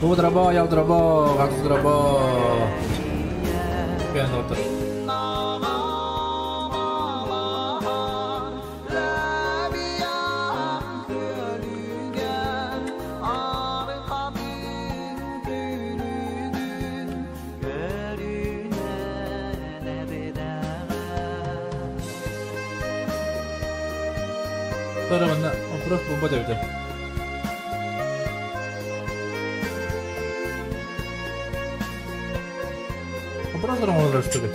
Удрабо, я удрабо, как удрабо. Пен отыр. Τώρα манна опрос бомба дэбитэ. Опрос оҥороллор что ли?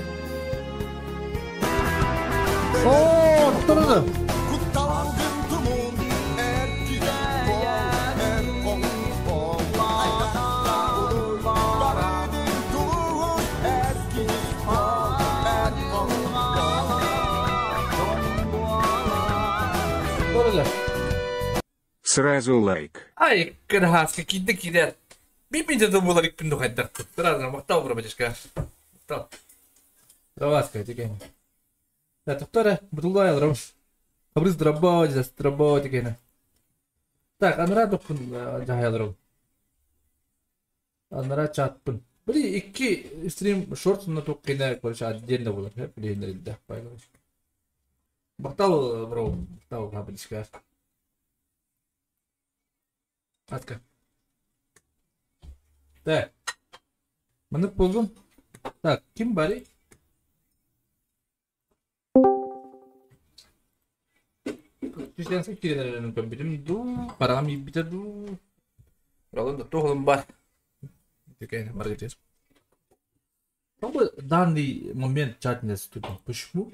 Оо, туттарда. Туттарда. Сразу лайк. Ай, кырааска киирдэ киирэр. Биир минутата буолар икпин духайдахпыт. Сразу махтал бробачка. Махтал. Даваска, тикэн. Да, тоқтар, бутуллай алырым. Хабрыз драбо, драба тикэне. Так, анара тохпун жахай алырым. Анара чатпын. Били икки стрим шорт на тук кина, короче, отдельно было. Блин, да, Махтал, бро, махтал, хабрызка. Атка. Так. Маннык буоллун. Так, ким барый? Түстэн киирэн көрбүтүм дуу, хараҕым иирбитэ дуу. Ролун да туох бар. Такая Маргаритер. Попробуй данный момент чат недоступен. Почему?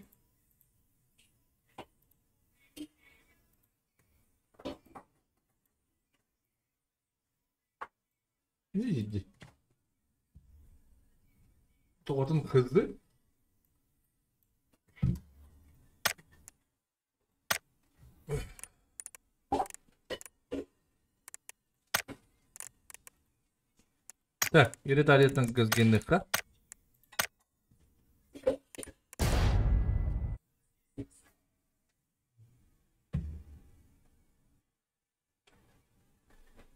Иди. Тоҕотун hızlı. Так, или тарелкан газгенныхха.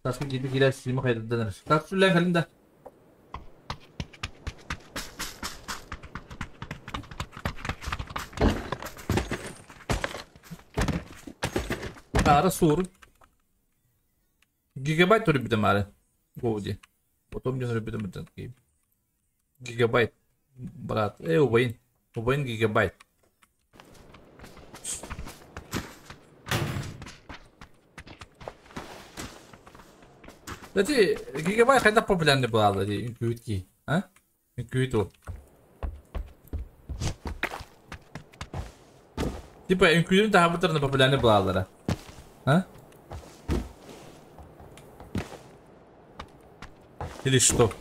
Таска киирбит киирэр сиимэ хайдыданар. Так сүллээн кэлин да. Таара суорун. Гигабайт өрүбүтэ маары. Гоуди. Потом дьон өрүбүтэ мытан Гигабайт. Брат. Э, убайын. Убайын гигабайт. Эти гигабайт хайдах популярный буолла дии үҥкүүт кии. А? Үҥкүүт ол. Типа үҥкүүтүн таһабыттарына популярный буолаллара. А? Или что?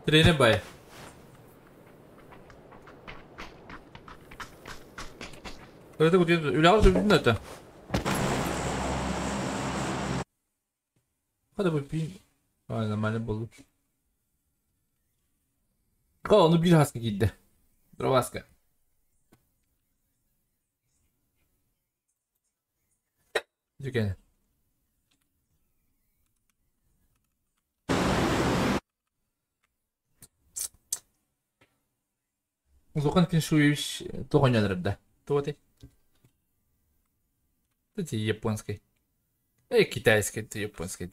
Тренер бай. Это где-то үлэҕэ сөбүтүн это. Hadi bu bir... Ay нормально болду. Ону биир хаска киирдэ. Дроваска. Дүкәне. Улахан Киншуевич тоҕонньонор да. Туох Это японский. Эй, китайский, это японский.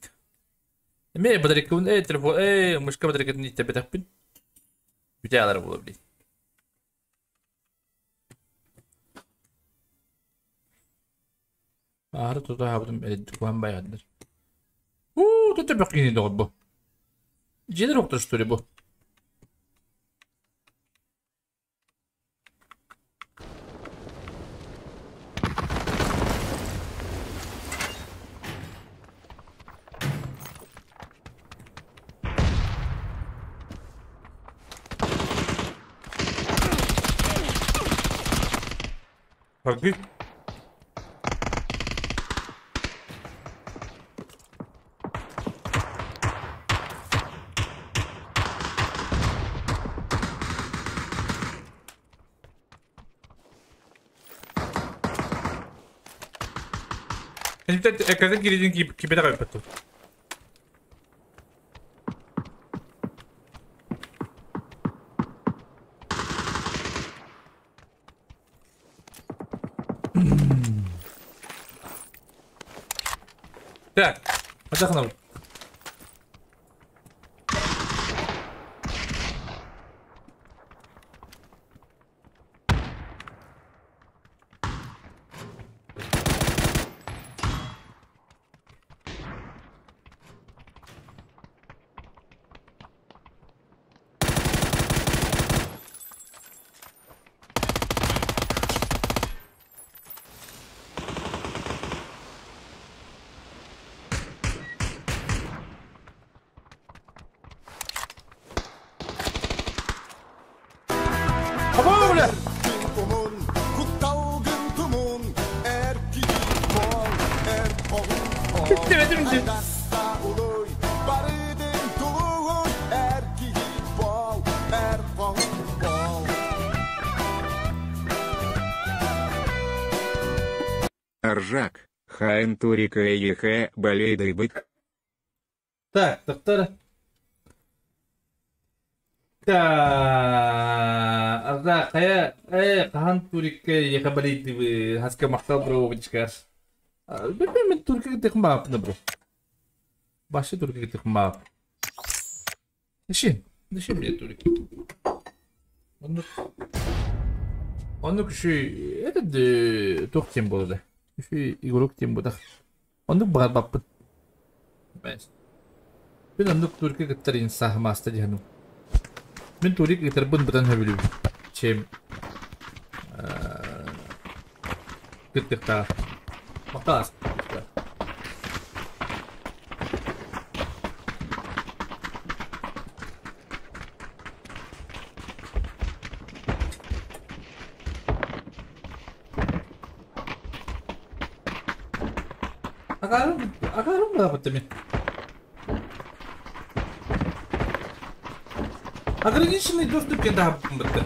Эмиэ батарейкабын, эй, телефон, эй, мышка батарейкатын ииттэбэтэхпин. Бүтэ буолар блин. Аары тута аһаабытым куһаҕан байҕаннар. Уу, тут бөх киһини доҕор бу. Дьиэлэр охтор что ли бу? Харгы. Экатын киридин кипете кайбаттым. Так, отдохнул. Аржак, Хайн Турика Ех Балейдый бык. Так, доктор. Аржак, Хаан Турика Ех Балейдый бык. Хаска махтал бро бычкар. Мен Турика тек мап на бро. Башы Турика тек мап. Зачем? Зачем мне Турик? Он еще этот тух тем был да. Еще игрок тем был. Он бар бап. Мен оннук Турика кыттар инсаха маста дихану. Мен Турик кыттар бун бутан хабилю. Чем кыттыкта. Мактас. Агарым бата мен. Ограниченный доступ кенде бітті.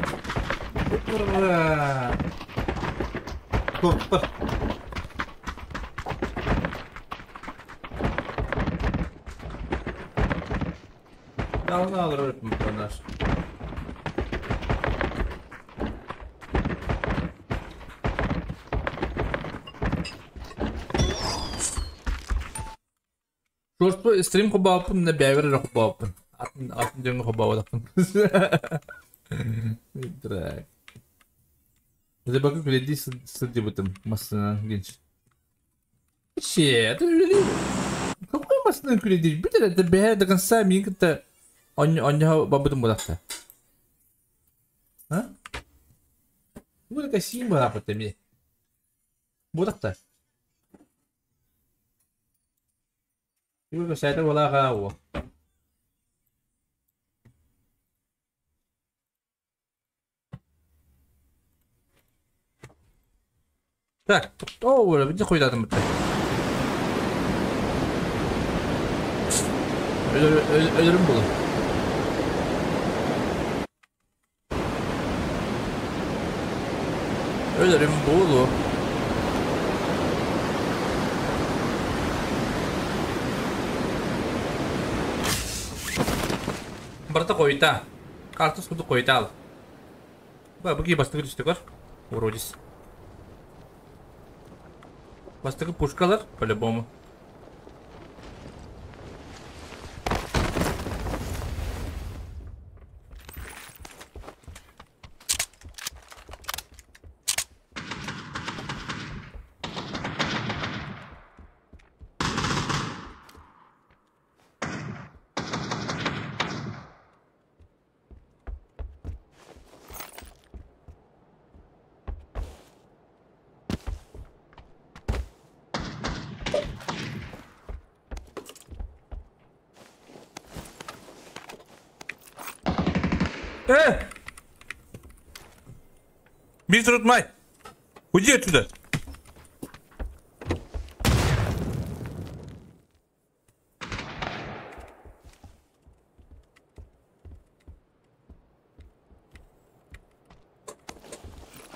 Торттар. Давно алыр наш. Шорты стрим хобапын, на бәвер хобапын. Атын дөңгі хобапын. Драк. Это пока гляди садибутым масына генч. Че, это же какой масына гляди? Бит это бәһә до конца мин кытта онья бабытым булакта. А? Бу да сим бабыты ми. Булакта. Бу сайта булага о. Так, о, где хуй там это? Ölürüm bunu. Ölürüm bunu. Барта койта. Карта суду койта ал. Ба, буги бастыгы түстүк бар. Уродис. Бастыгы пушкалар, по-любому. Мистер Утмай, уйди отсюда.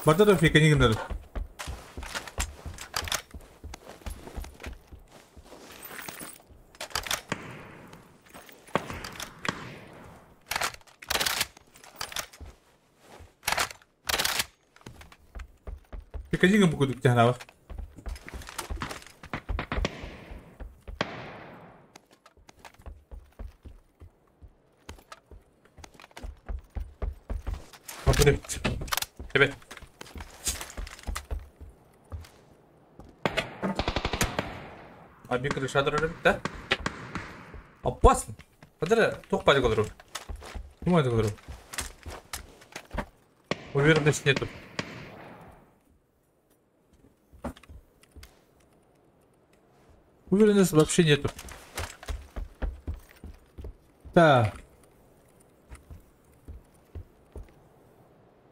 Вот это фиг, не надо. Пекадига бу кудук тяхнава. Evet. Abi крыша да? Опасно. Подожди, тух палик олору. Ким это олору? Уверенности нету. Уверенности вообще нету. Так.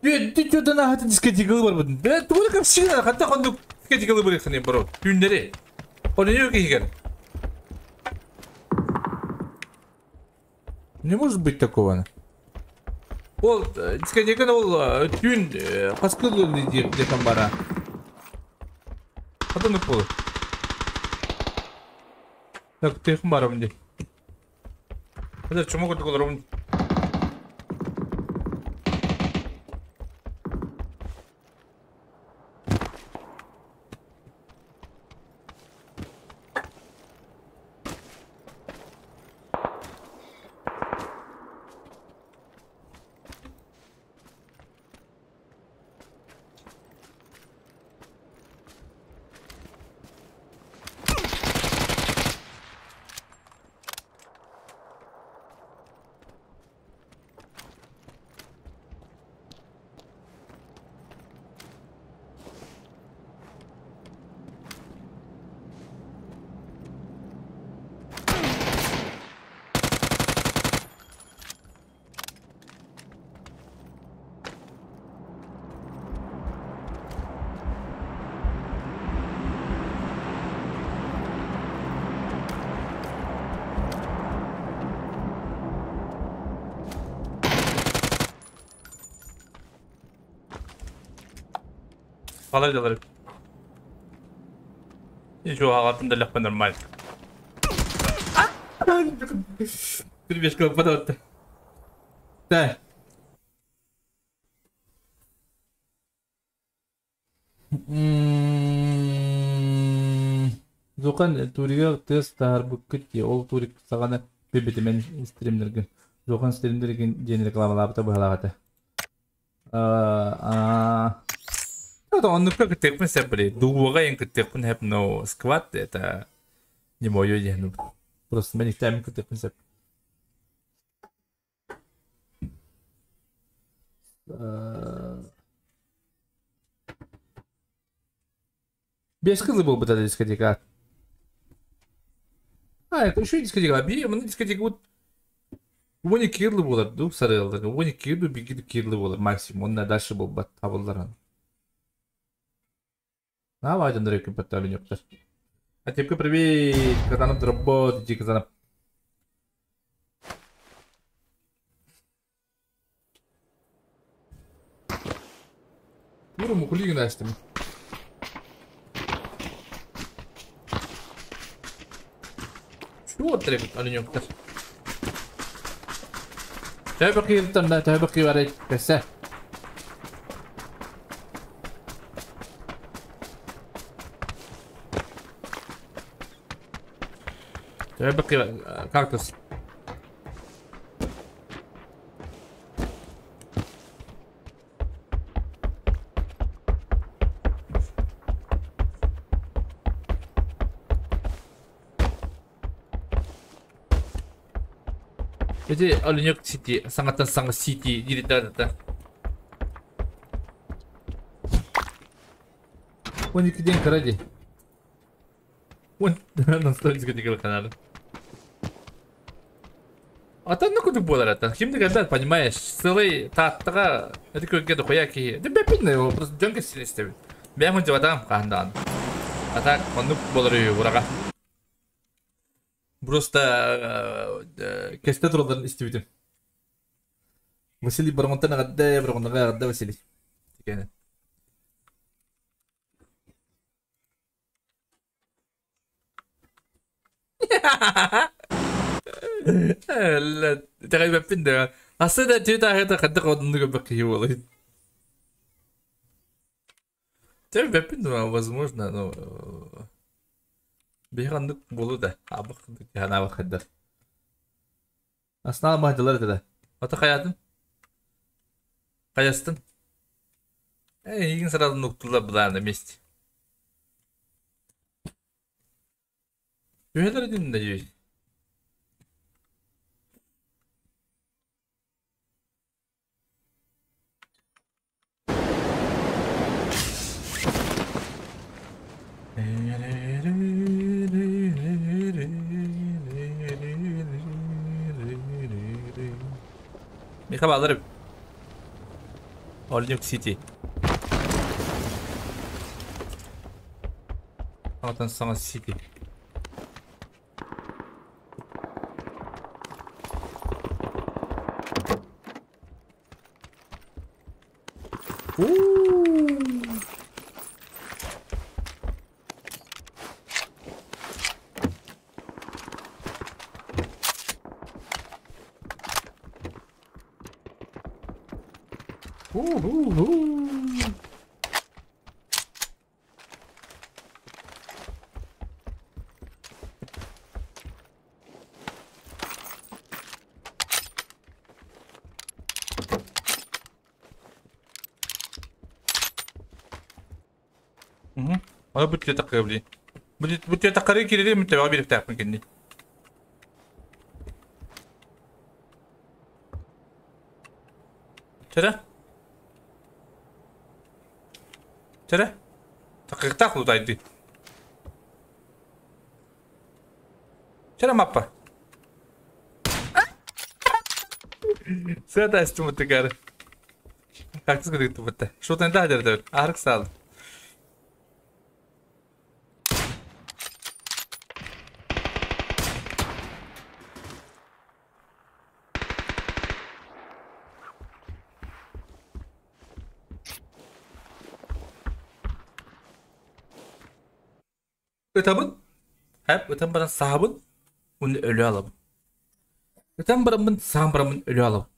Ты что-то на это дискотека бар будын. Да, только всегда, хотя он дискотека бар хане бро. Түннери. Он не киген. Не может быть такого. Ол дискотеканы ол түн қасқыр деп бара. Потом пол. Так, техм бар мынде. Это чему курдук олорун. Алар алар. Ничего, ағатын да ләқпе нормально. Перебежка подаватты. Да. Зоқан турига тест тахар буккет ол турик сағаны бебетемен стримдерген. Зоқан стримдерген ден рекламалабыта быһалагата. А это он как кытыппын сәбри. Дуға ең кытыппын хэп но скват это не мое ну просто мен ихтәмин кытыппын сәп. Бес кызы был бы тогда дискотека. А, это еще дискотека. Би, мына дискотека вот Уони кирлы болар, ду сарылдар. Уони кирлы, бигир кирлы болар максимум. Онна дальше был бат табылдар. А, ваден дрейкин подтали нёптар. А тебе привет, казанып работать, иди казанып. Буру мукулигин астым. Чего требует оленёктар? Төбі қиылтында, төбі қиылар кесе. Төбі қиыл кактус. Эти Оленек Сити, саңаттан саңа Сити, да. Он екі ден каради. Он настроить дискотека канала. А там ну куда было это? Ким ты когда понимаешь, целый таттага, это как где-то хуяки. Да бепин его, просто дёнка сильно ставит. Бя мы там кандан. А так он ну болары врага. Просто кесте тураларын истибитим. Василий Бармонтан гадда, Бармонтан гадда Василий. Тикене. لا تقريبا بندا أصلا تيتا هذا قد قد نقول بقي والله. Чэ, ну, возможно, ну, биһиги оннук буолуо да, аабах санаабах хайдар. Аснаал маһдылар этэ да. Ото хайаатын? Хайастын? Эйигин сразу нуктулар была на месте. Түһэлэр этин надеюсь. Миха баалар Олнюк Сити. Саҥатан саҥа Сити. Уу. Аны бу түөтэ блин. Бу түөтэ кары кирири мүтэ бириктээхпин кинни. Чэрэ? Чэрэ? Такыктаах лутайды. Чэрэ маппа. Сыата эстимутыгар. Кактыс кытыктыбытта. Шутан да дердер. Арык сал. Ытабын. Хэп ытан баран саабын. Уну өлө алабын. Ытан бараммын саан бараммын өлө алабын.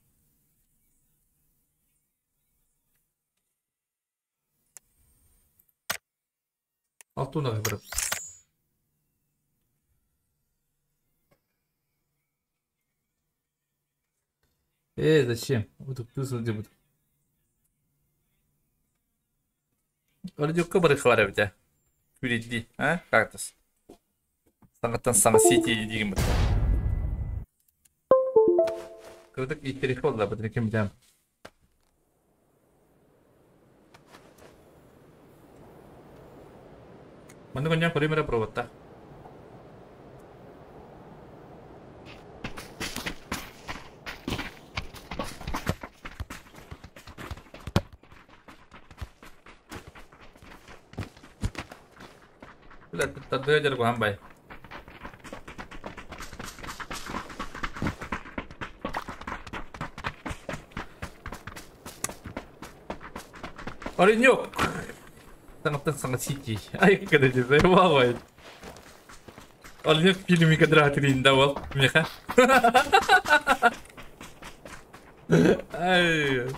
Алтуна барып. Зачем? Вот ты сылдьыбыт. Ордюкка барыхвар эбитэ. Күридди, а? Кактус. Саҥаттан саҥа сити диигин бут. Кырдык иттерих болла бу ким билем. Манны коньяк көрүмэрэ проводта. Тардыга дьаргуһан бай. Паренек! Саҥаттан саҥа сити. Ай, когда ты заебал, Оленек фильме кадратырин давал. Меха. Ай.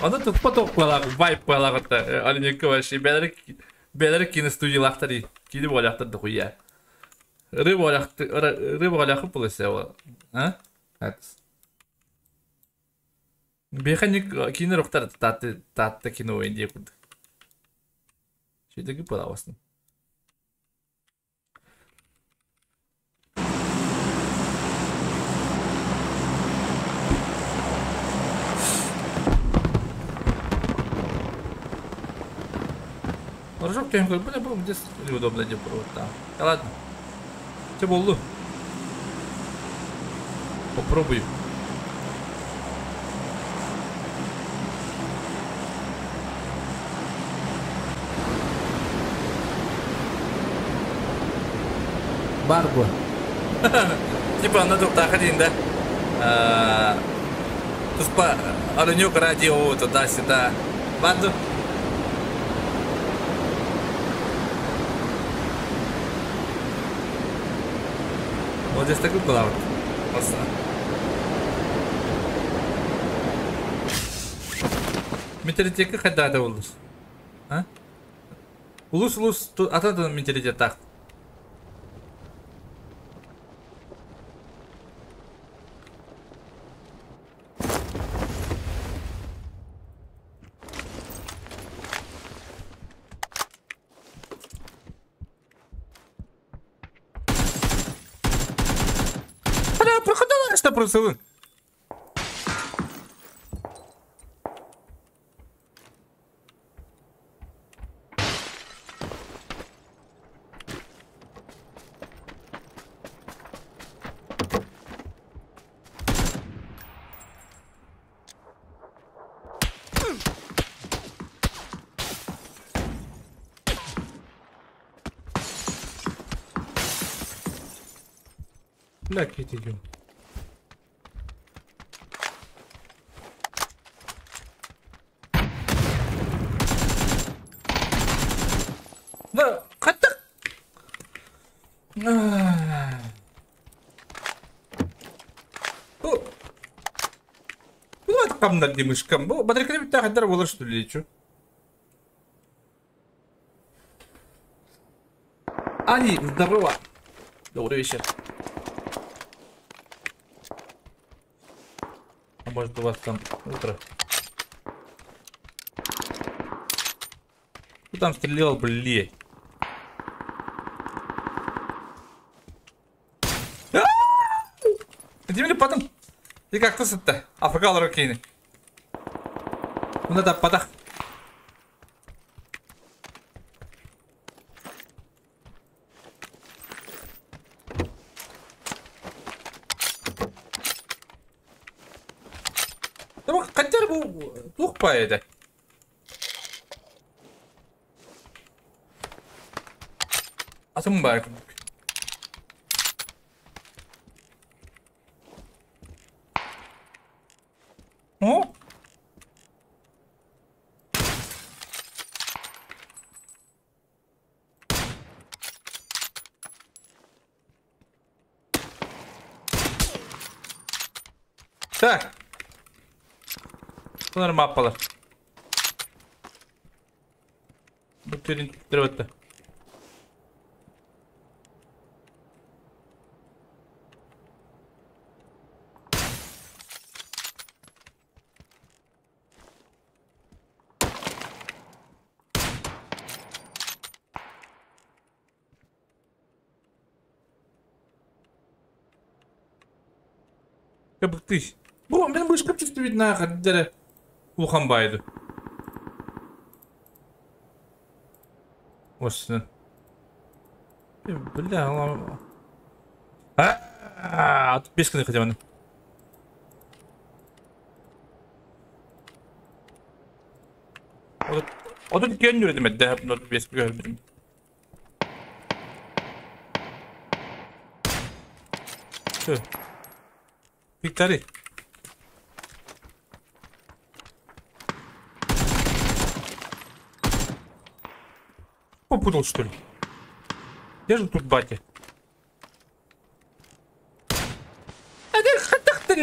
Аны туппа топпалаах, вайп палаҕытта Оленекка вообще бэлэр киностудиялаахтар кини буолаахтар дохуя. Рыба рыба полося. А? Беханик кино рохтар таты таты кино индия куд. Что палавасны. Рожок тем бля, был здесь неудобно где вот там. Да ладно. Все болду. Попробую. Барбо. Типа она тут так один, да? Туспа Оленюк радио туда-сюда. Ладно. Вот здесь такой была вот. Просто. Менталитекка хайдаата болдус? А? Улус-улус атын менталитеттаах. Бля, проходила что просто. Бля, идем. Да, хотя... Ну, там на дымышкам. Батарейка бит тахдар было что ли, чё? Ани, здорово. Добрый вечер. А может у вас там утро? Кто там стрелял, блядь? Где мне потом? И как то это? Афгал рукины. Ну надо подах. Хотя бы плохо поэда. А там байк. О! Так. Bunlar mappalar. Bu türün tırvıttı. Ya bıktı. Bu benim bu ışık чувствовать на Улахан байды. Осın. Бля, а, тут бесконечно хотя бы. O da gönlü dedim de hep beş görmedim. Şu. Victory. Попутал, что ли? Где же тут батя? А ты хатах-то.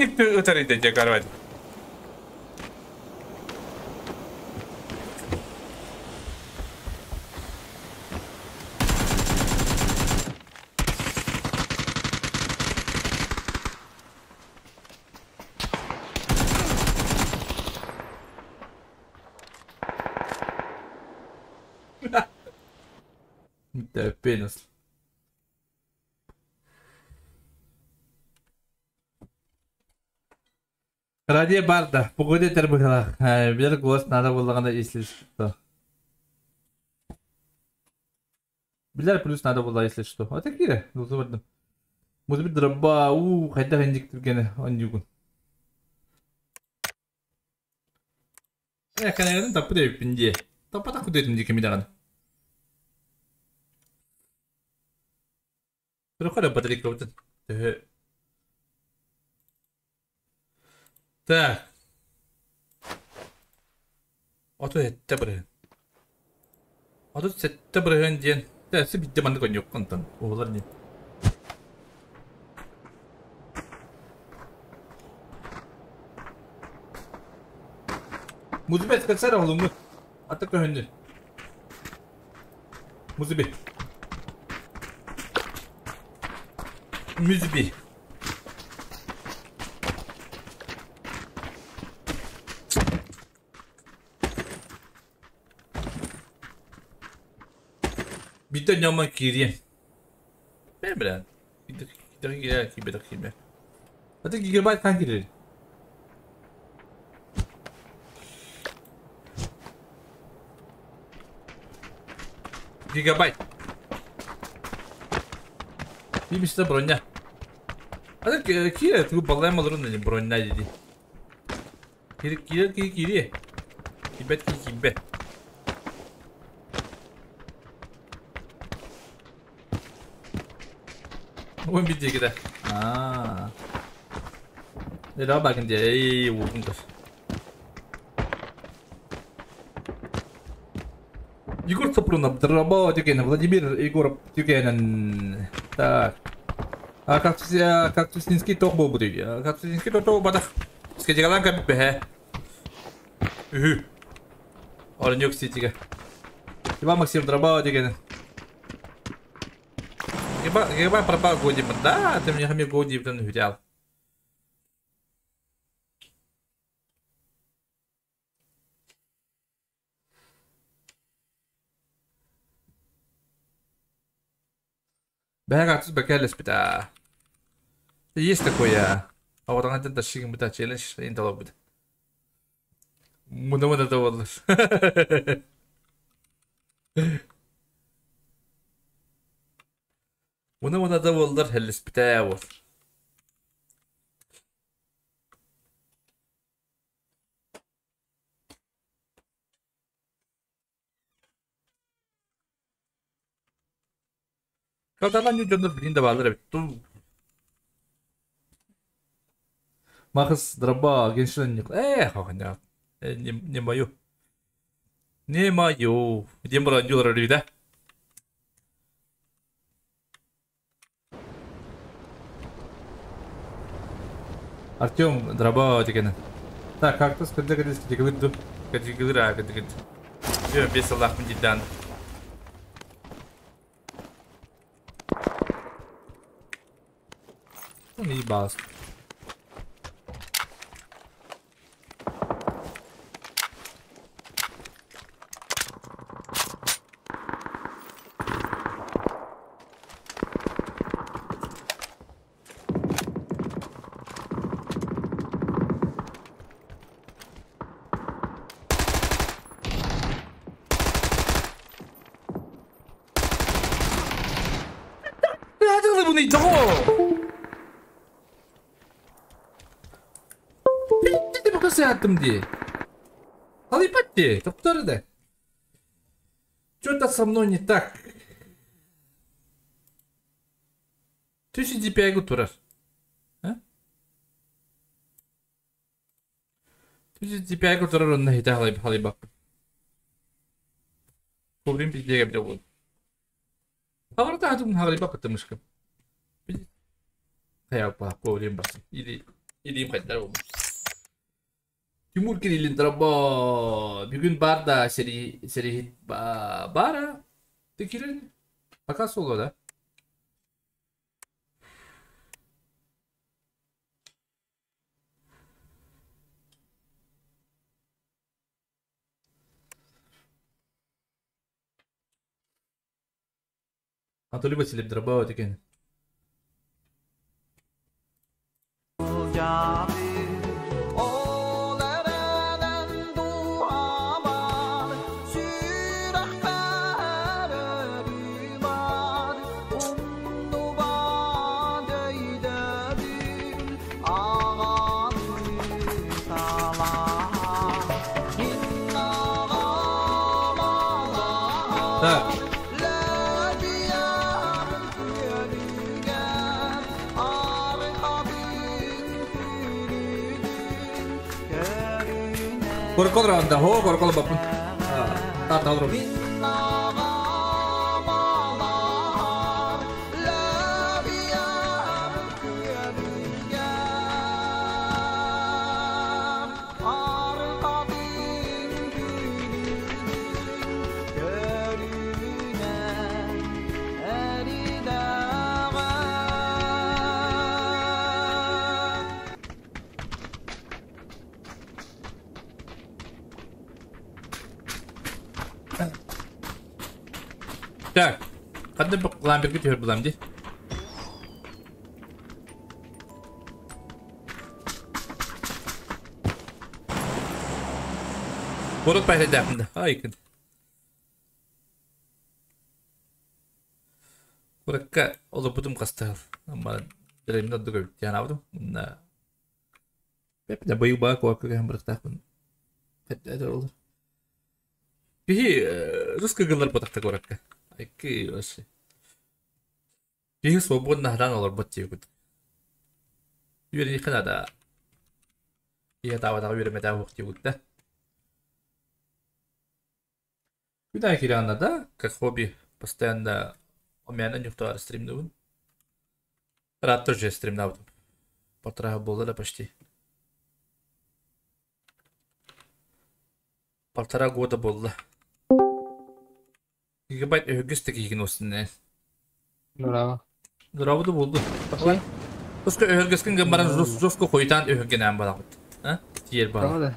Да, пенис. Ради барда, погоди тербыгла. Бер голос надо было, если что. Билер плюс надо было, если что. А такие, ну может быть дроба, у, хотя индик гене, он югун. Я, конечно, тапы пинде. Тапа так куда индик мидан. Батарейка вот это. Так. А то это бры. А тут это бры день. Да, себе демон конек контан. О, ладно. Музыбет кексер олуңу. Ата көһүндү. Музыби. Müzibi. Биттен ньома киириэн. Бэр билэн. Киирэр киирбэтэх киирбэт. Аты гигабайт хаан киирэр? Гигабайт. Бибисте броня. Аты киирэр тугу баллайм олорун ини броня диди. Киирэр киирэр киһи киириэ. Киирбэт киһи киирбэт. 11 диэки да. Аа. Элэҕэ баакын дии. Эй, уутун көр. Егор Сопрунов, Драба Тюкенен, Владимир Егоров Тюкенен. Так. А Кактусинский тох буолбут Кактусинский то батах. Скетигалан кэбиһэ. Үһү. Оронюк Ситигэ. Иван Максим Драба Тюкенен. Гиба пропал годим. Да, ты мне хами годим там взял. Бэҕэ бэкэлэспитэ. Есть такое. А вот она где-то шигин челлендж интеллект. Муна это вот. Муна да боллар хеллеспитэ вот. Калтардан дьоннор билин да баалар эбит. Махыс драба геншин хохня. Не мою. Не мою. Дем бара дюлар да? Артем драба деген. Так, кактус кырда кырда кырда кырда кырда кырда. Все, без Аллах мдидан. Он ебался. Дии. Алипатти, топтор да. Что-то со мной не так. Ты сиди пягу турар. А? Ты сиди пягу турар он на хита халибак. Коврим пиздега бил. Хаварта хатум халибак потому что. Хаяпа коврим бас. Или им хотел. Тимур Кириллин драба. Бүгүн бар да сери сери бара. Ты Кириллин? Пока соло, да? Анатолий Васильев драба деген. Так. Коркол ранда, хо, коркол бапун. Та та роб. Так, ханна ламберге түһэр булам ди. Город пайда. Ай, кын. Куракка олорбутум хастаал. Ама дәрәмин ордук эбит диэн аабытым. Уонна бэппинэ быйыл баа куоракка кэһэн барыктаахпын. Этэр олор. Биһи русский гыллар ботахта куоракка. Икки вообще. Биһи свободно хараан олорбот диэбит. Үөрэниэххэ наада. Ийэ таабатаҕа үөрэммэтэх уох диэбит да. Куда киирэн да, как хобби, постоянно омяна нюхтаар стримнубун. Рад тоже стримнабытым. Полтора года да почти. 1,5 года буолла. Гигабайт өһүгүс текигин осынне. Браво. Браво да булду. Пошли. Жестко өһөргөскүн гын баран жестко хуйтан өһөргенен барабыт. А? Тиер бар. Браво да.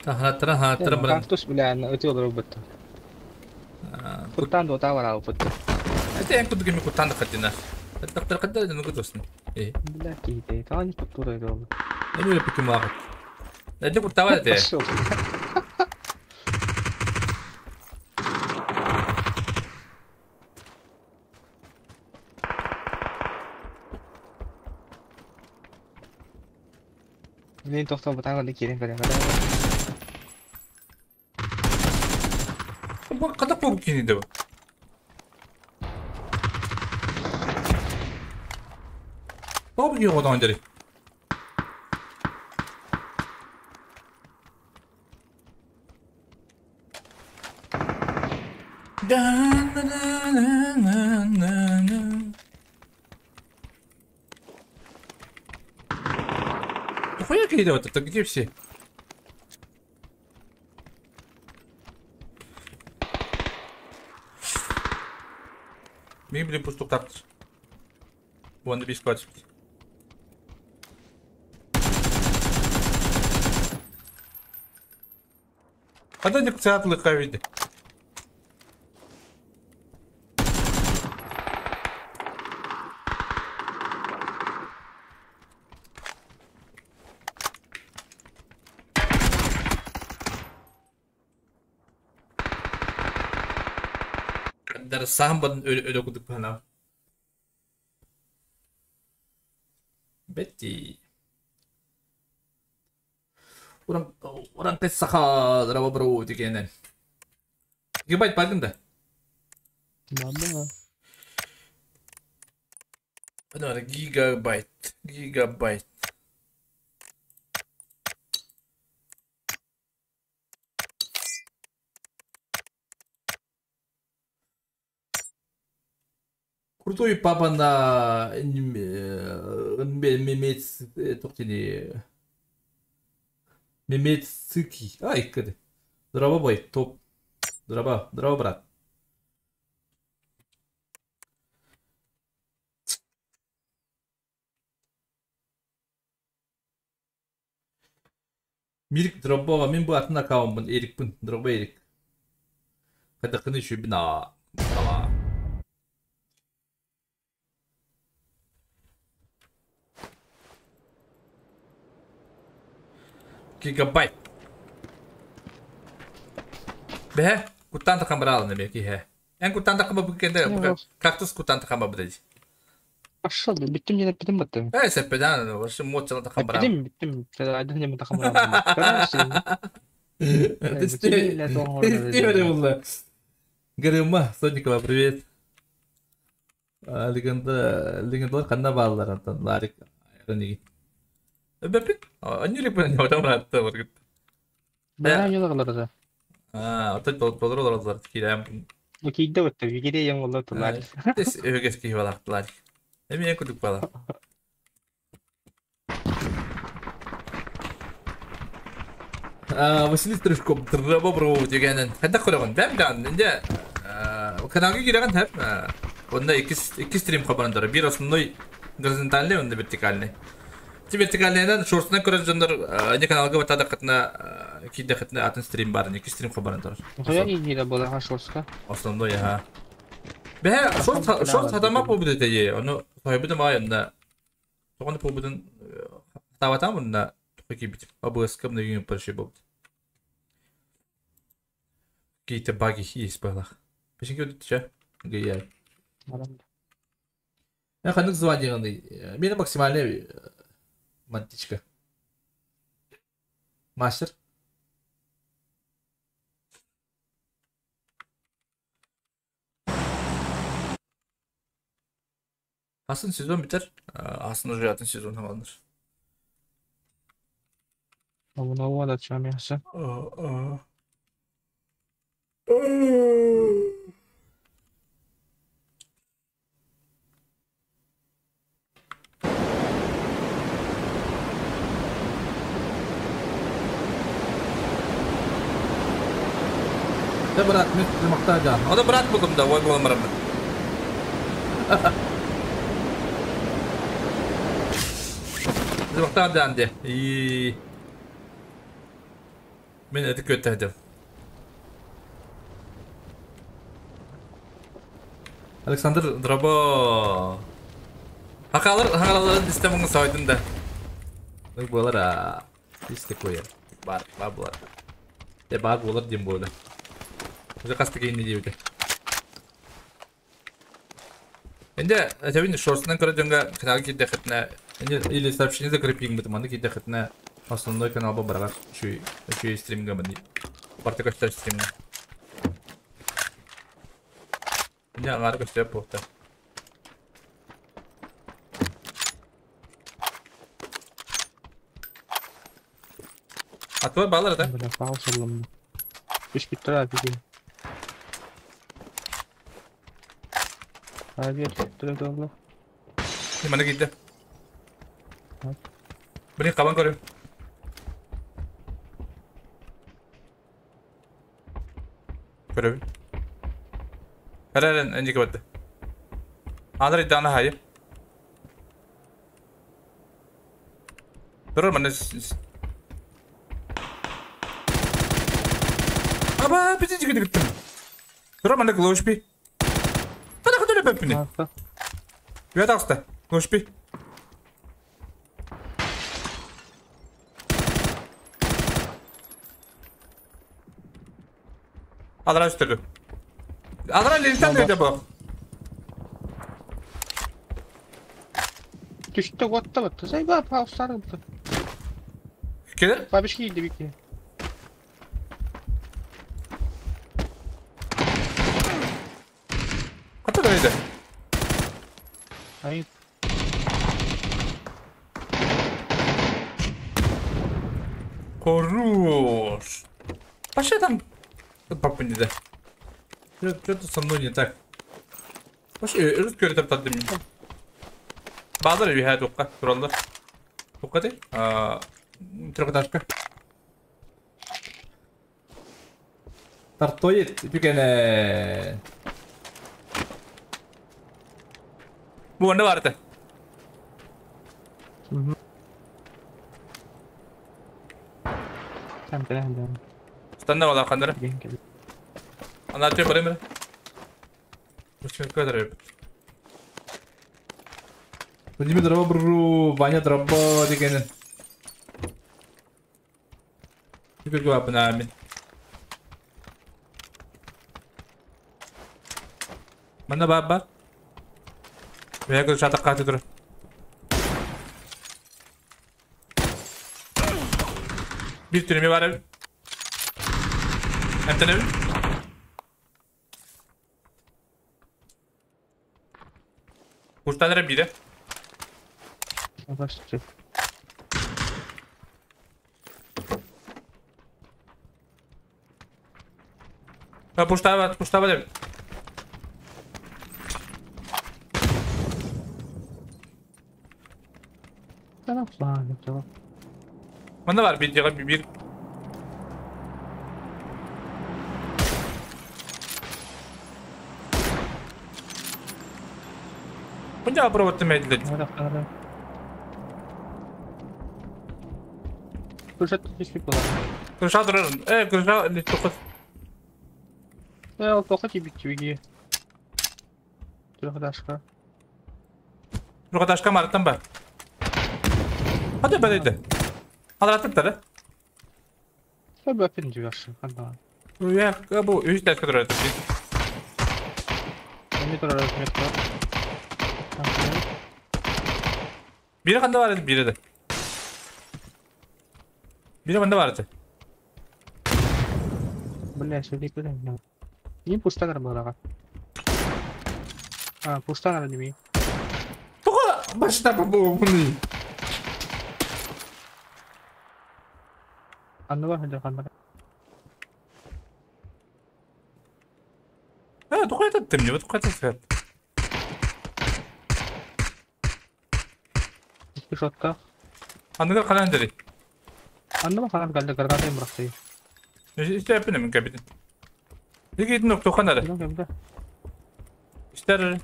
Ханаттаран ханаттаран баран. Кактус билэн өтө олорор бутта. Куттан дота барабы бутта. Это эн кудук эми куттан да каддина. Тактар кадда да нугу тосун. Э. Бля киһите. Таани куттура дол. Эми өпүкүм агыт. Эди куттаба де. Пошел. Мен тоқтау бұтан кирен көрем. Бу кадак бу кини де. Бу кини одан дери. Хуя кидывать это где все? Мебели пустук тартыр. Уонна бис квадр. Хада не кцатлы кавиди. Дар саһан өлө кудук бана. Бетти. Уран уран саха драба бро дегенен. Гигабайт бардым да. Мама. Ана гигабайт, гигабайт. Крутой папа на мемец тоқтени мемецки. Ай, кыды. Здорово, бой, топ. Здорово, здорово, брат. Мирик дробова, мен бу атын аккаунтмын, Эрикпин, дроба Эрик. Кадакыны шүбіна. Дала. Гигабайт. Бе, куттан такам баралын эме ки хэ. Эн куттан такам бу кенде, кактус куттан такам бу деди. Пошел, биттим жена биттим баттым. Э, сеппедан, вообще моцала такам барал. Биттим, биттим. Айдан жема такам барал. Ты булла. Гырыма, Сонникова, привет. Легенда, легендалар канна баалар антон Ларик айран Беппит. Анюри пен отам ратта баргыт. Бара жолы да. А, отой толор олар кирем. Бу кийде өттө, кире яң олар тулар. Тес өгес ки балактылар. Эми күдүк бала. А, Василий Стрижков дробобру дегенен. Хәтта көрөгөн бәм дан инде каналга киреген хәп. Онда икки стрим кабандар. Бир основной горизонтальный, онда вертикальный. Вертикальныйынан шортсынан көрөр дьоннор не каналга батаадаххытына киирдэххитинэ атын стрим бар, икки стрим хабаран турар. Хайа иһиирэ буолар шорска. Основной аха. Бэһэ шорт шорт хатама буолбут этэ ону сойбутум аайынна тоҕону буолбутун хатаабатаам уонна туха киирбитим. ОБС-ка мына парши буолбут. Какие-то баги есть было. Почему чё? Гуяй. Я ханнык звание Меня максимальная мантичка. Мастер. Aslında сезон biter. Aslında уже атын сезон alınır. Обнову мясо. Да брат, мен мактаа О да брат булдум да, ой болом барамын. Мактаа да анде. И мен это көтәдем. Александр Дробо. Хакалар, хакалар дистемин сойдум да. Ну болар а. Есть такое. Бар, бар болар. Де бар болар дем болар. Уже касты кейин дейбит. Энди әтәбин шортсынан көрө дьоҥҥо канал киирдэххитинэ инде или сообщение закрепим бит манны киирдэххитинэ основной канал барар үчүгэй үчүгэй стримҥэ манны барта көстөр стримҥэ. Инде аҥаара көстөр буолта. Атылар балар да? Бля, пауза булам. Үш биттер abi. Abi долла. Мана киирдэ. Блин, кабан көрүм. Көрөбүн. Эрэрен энжики батты. Анар иддаана хайы. Турар мана. Аба, бити жигити гиттим. Турар мана глошпи. Тана хотели беппини. Үйә тағысты. Глошпи. Адра үстірді. Адра лентен де бұл. Түштө отта батты. Зайба пауза бу. Келер? Бабишки кийди бики. Ката да Ай. Хорош. Пошли там. Папа не да. Что-то со мной не так. Пошли, русский ретап тадым. Базар үйә тоққа туралдар. Тоққа де? Трехэтажка. Тартоет бүкене. Бу онда бар это. Там да. Станна бала кандыр. Ана өтө барайм. Учка кадр. Владимир Дробру, Ваня Дробо деген. Күргө апна мен. Мана баба. Бәгө шатак каты тур. Bir türümü var. Hem Куртанара бире. Başlayacak. Ha пуштава, пуштава деп. Tamam, tamam. Мында бар бир жага бир. Пунжа пробовать медлить. Крыша түспүт буолар. Крыша турар. Крыша листокот. Ол тоқа тибит тибиги. Трехэтажка. Трехэтажка мараттан бар. Hadi ben Аларатып Сөбөппин дьүөрсүн ханна. Уя, бу үс тәскә турар. Эми турар метро. Бири канда бар иди, бири де. Бири мында бар иди. Бля, сөйлей көрем. Не пустанар балага. А, пустанар неме. Тоға башта бу буны. Анны бар хәдә ханна. А, тоға айтат не, тоға айтат. Икки шотта. Анныгар канан дери. Анны бар ханар галда граната им быракты. Исте әппин мен кабитин. Дигитин тоқанары. Истер.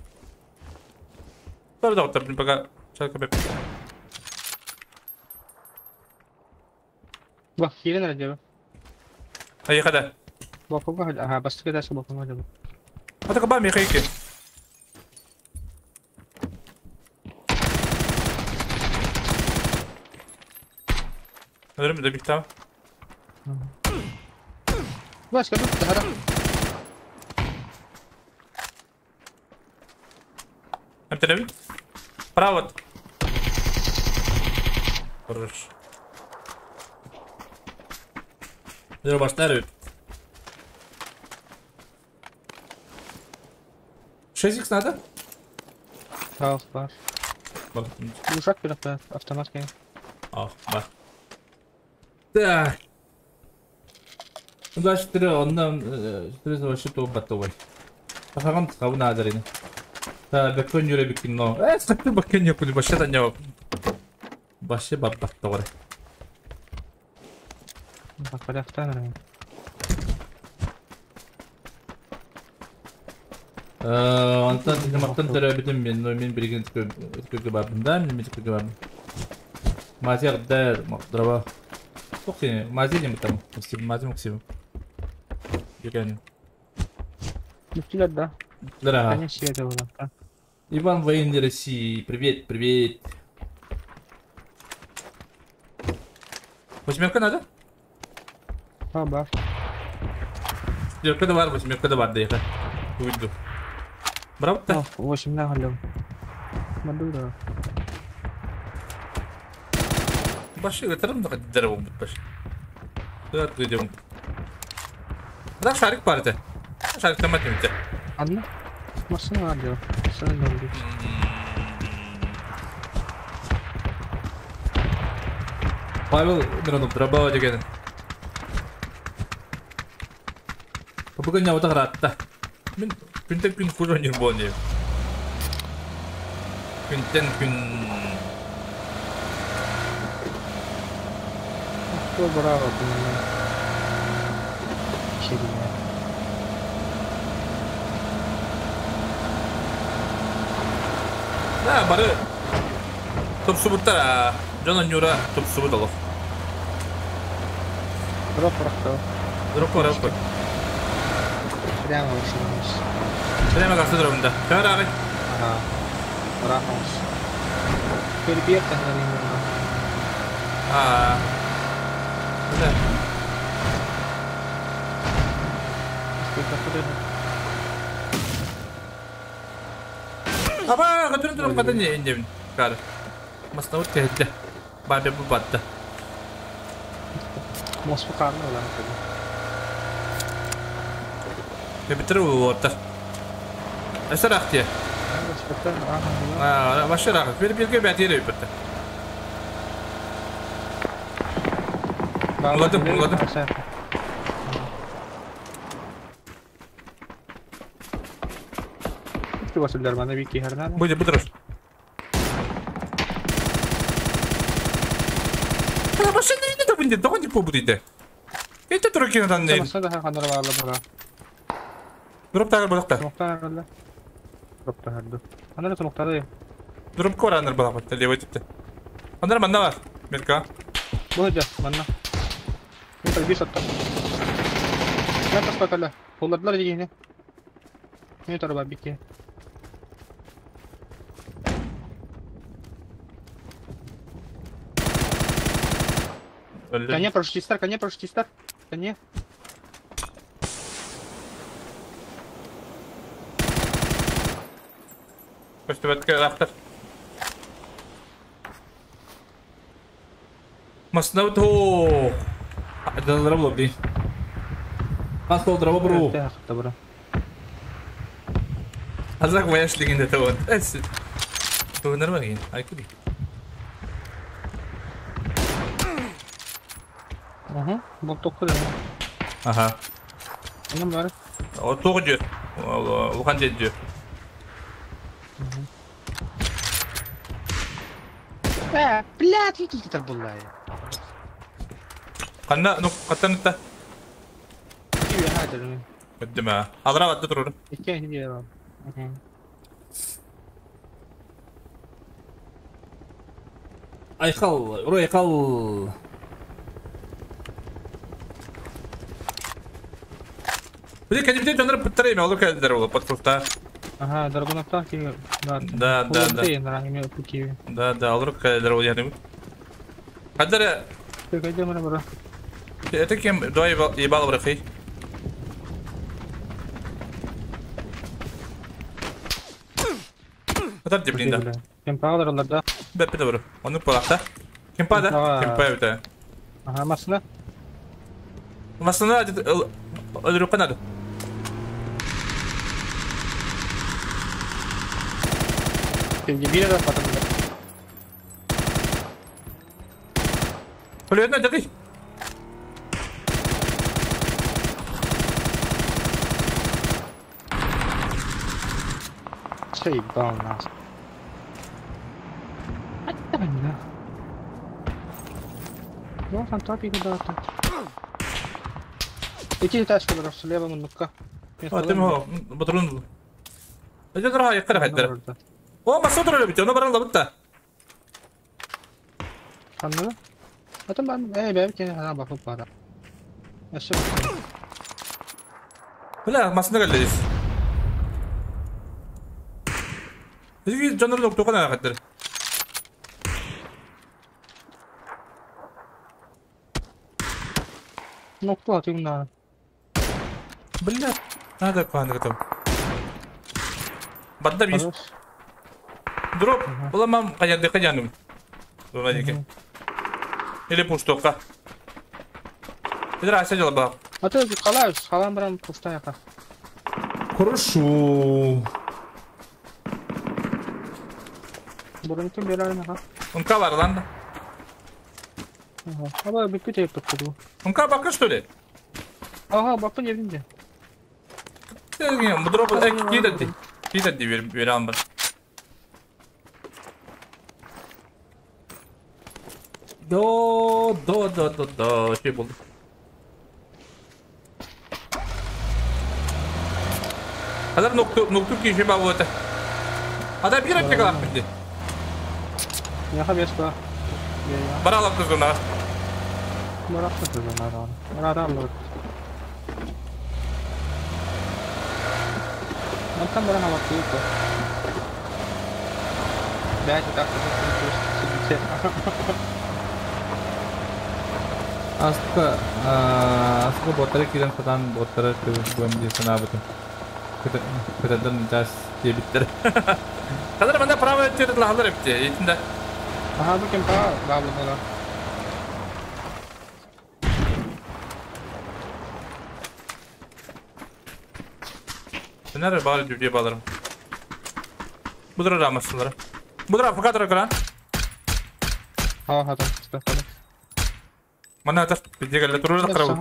Тор доктор, пока чалка беп. Бak кирен әле. Ай када. Балконга хәл, ага, басты кадасы балконга хәл. Ата каба ми хейке. Öldürüm de bir tamam. Başka bir daha. Hem Право. Хорош. Баштар. 6х надо? Бар, бар. Ушак бирок автомат кен. Ах, бар. Так. 24 ондан 4 вообще то готовый. Тахаган хабына адарины. Та бекон юре бикин но. Сакты бекон юре кули баша таня. Башы баббат тогор. Бакалактан. Антан мактан төрөбүтүм мен, но мен билген өткөгө бардым да, мен өткөгө бардым. Мазер дер, дрова. Тохи, мазер не там, мазер максим. Юген. Нүктелер да. Да. Конечно, это было. Иван военный России, привет, привет. Восьмерка надо? А, бар. Четверка да бар, восьмерка да бар, да я. Уйду. Браво-то? 8 на голем. Мадура. Баши, это равно хоть дерево будет баши. Да, ты идем. Да, шарик парите. Шарик там отнимите. Одна? Машина надо. Машина надо. Павел Миронов, дробова деген. Бүгін не отағыратта. Мен күнтен күн кужон юрбон деп. Күнтен күн... Кто браво, блин. Херня. Да, бары... Топсубуттар, Жона Нюра топсубут алып. Дроп прохтал. Дроп прохтал. Прямо вышел. Прямо как дробында. Көр ағай. Ага. Рахмас. Перебьет тогда немного. А. Да. Аба, көтөрүн туруп катын эндебин. Кары. Маснавыт кәһәтте. Бабе бу батты. Москва карны улан. Битер уотта. Эсерахте. А, машина, бир-бирге бәтире битте. Уладым, уладым. Будет, будет. Машина не будет, да не побудите. Это руки на данный. Дроп тагыр балакта. Дроп тагырды. Анара томоктары. Дроп кор анар балакта, левый типте. Анар манна бар. Мерка. Будет, манна. Bir sattım. Ben tasla kala. Kollardılar yine. Ne tarafa bir ki. Öldü. Коне парашютистар, коне парашютистар. Коне. Көстүбэткэ ыраахтар. Масна то. Далара булб. Астол драба бру. Добро. Азак вояш легенда того. Эс. То нормально. Ай куди. Угу. Бұл тоқы да. Аха. Анам бар. О тоғы жер. Улхан жер. Э, блядь, видите, буллай. Қанна, ну, қаттан үтті. Киви хадыр. Өттім ә. Алыра батты тұрыр. Икки хидер. Айқал, ұры айқал. Бұл кәдімде жоныр бұттыр еме, олар кәділер олы, подкруфта. Ага, Драгунов киви. Да, да, да. Да, да, олар кәділер ол яғни. Кәділер, это кем, дуа ебал бұрақи. Атар деп блин да. Кем пағалар да. Бәппі де бұры. Оны болақта. Кем пада? Кем па өте. Ага, машина. Машина өліріп қанады. Кемге бір потом. Өлеріне дақи. Заебал нас. Ну, там топи куда-то. Иди тачку брось, слева муннукка. Атым батрун. Это дорога, я кара. О, масса дорога бит, она баран лабытта. Анны? Атым бан, эй, бәб кен ана бакып бара. Әші. Бля, масына келді. Бізге жанрлық тоқан хаттар. Нокта атым на. Бля, надо куанды готов. Бадда бис. Дроп, буламам каянды каяным. Думаю, Или пуштока. Здравствуйте, дела ба. А ты халаешь, халам брам пустая. Хорошо. Бурунтун берәрин аха. Унка бар lan. Ага. Аба бүкүт еп тукту. Унка бакы что ли? Ага, бакын евинде. Bu drop кидәтти. Кидәтти бер бер алым бар. До до до до до şey buldu. Adam nokta nokta ki şey bağlı. Adam bir dakika kalap bitti. Яха бес ба. Бара алып кызгына. Бара кызгына. Бара алып. Мантан бара алып кызгына. Бәйт так Аска аска боттары кирен сатан боттары көм ди санабыты. Көтөдөн жас дебиттер. Kadar bende prava ettirdi lahlar hepti. Eğitimde. Aha bu kim pa bağlı bana. Nerede bağlı diye bağlarım. Budur ramasınlara. Budur fakat rakıran. Ha ha tamam. Mana atar. Bir diğerle durur da kırabı.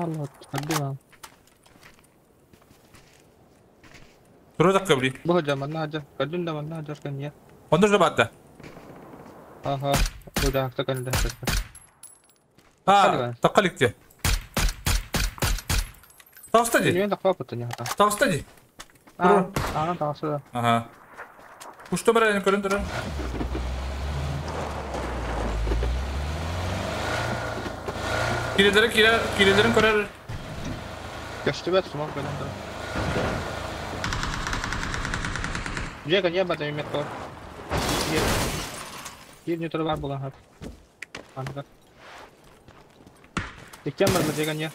Durur da kırabı. Bu hocam manna hacar. Kadın da manna hacar kan ya. Ondur da battı. Aha. Bu da hakta kan da. Ha, takalik diye. Tavsta di. Ne da kapatın ya. Tavsta di. Aa, aa tavsta. Aha. Kuştu mara görün durun. Kirelerin korar. Көстүбэт smoke кэлэн да. Жека не бата метко. Кир не бар була хат. Анда. Иккен бар жека не.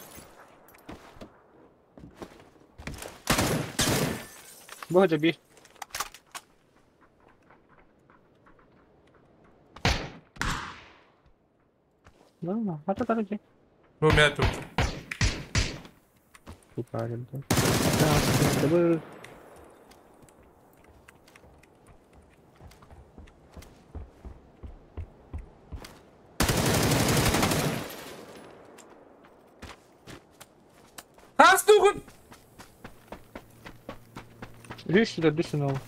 Бу жа бир. Ну, хата короче. Bu меня тут. Да, Has дугун. Үш дүшін ол.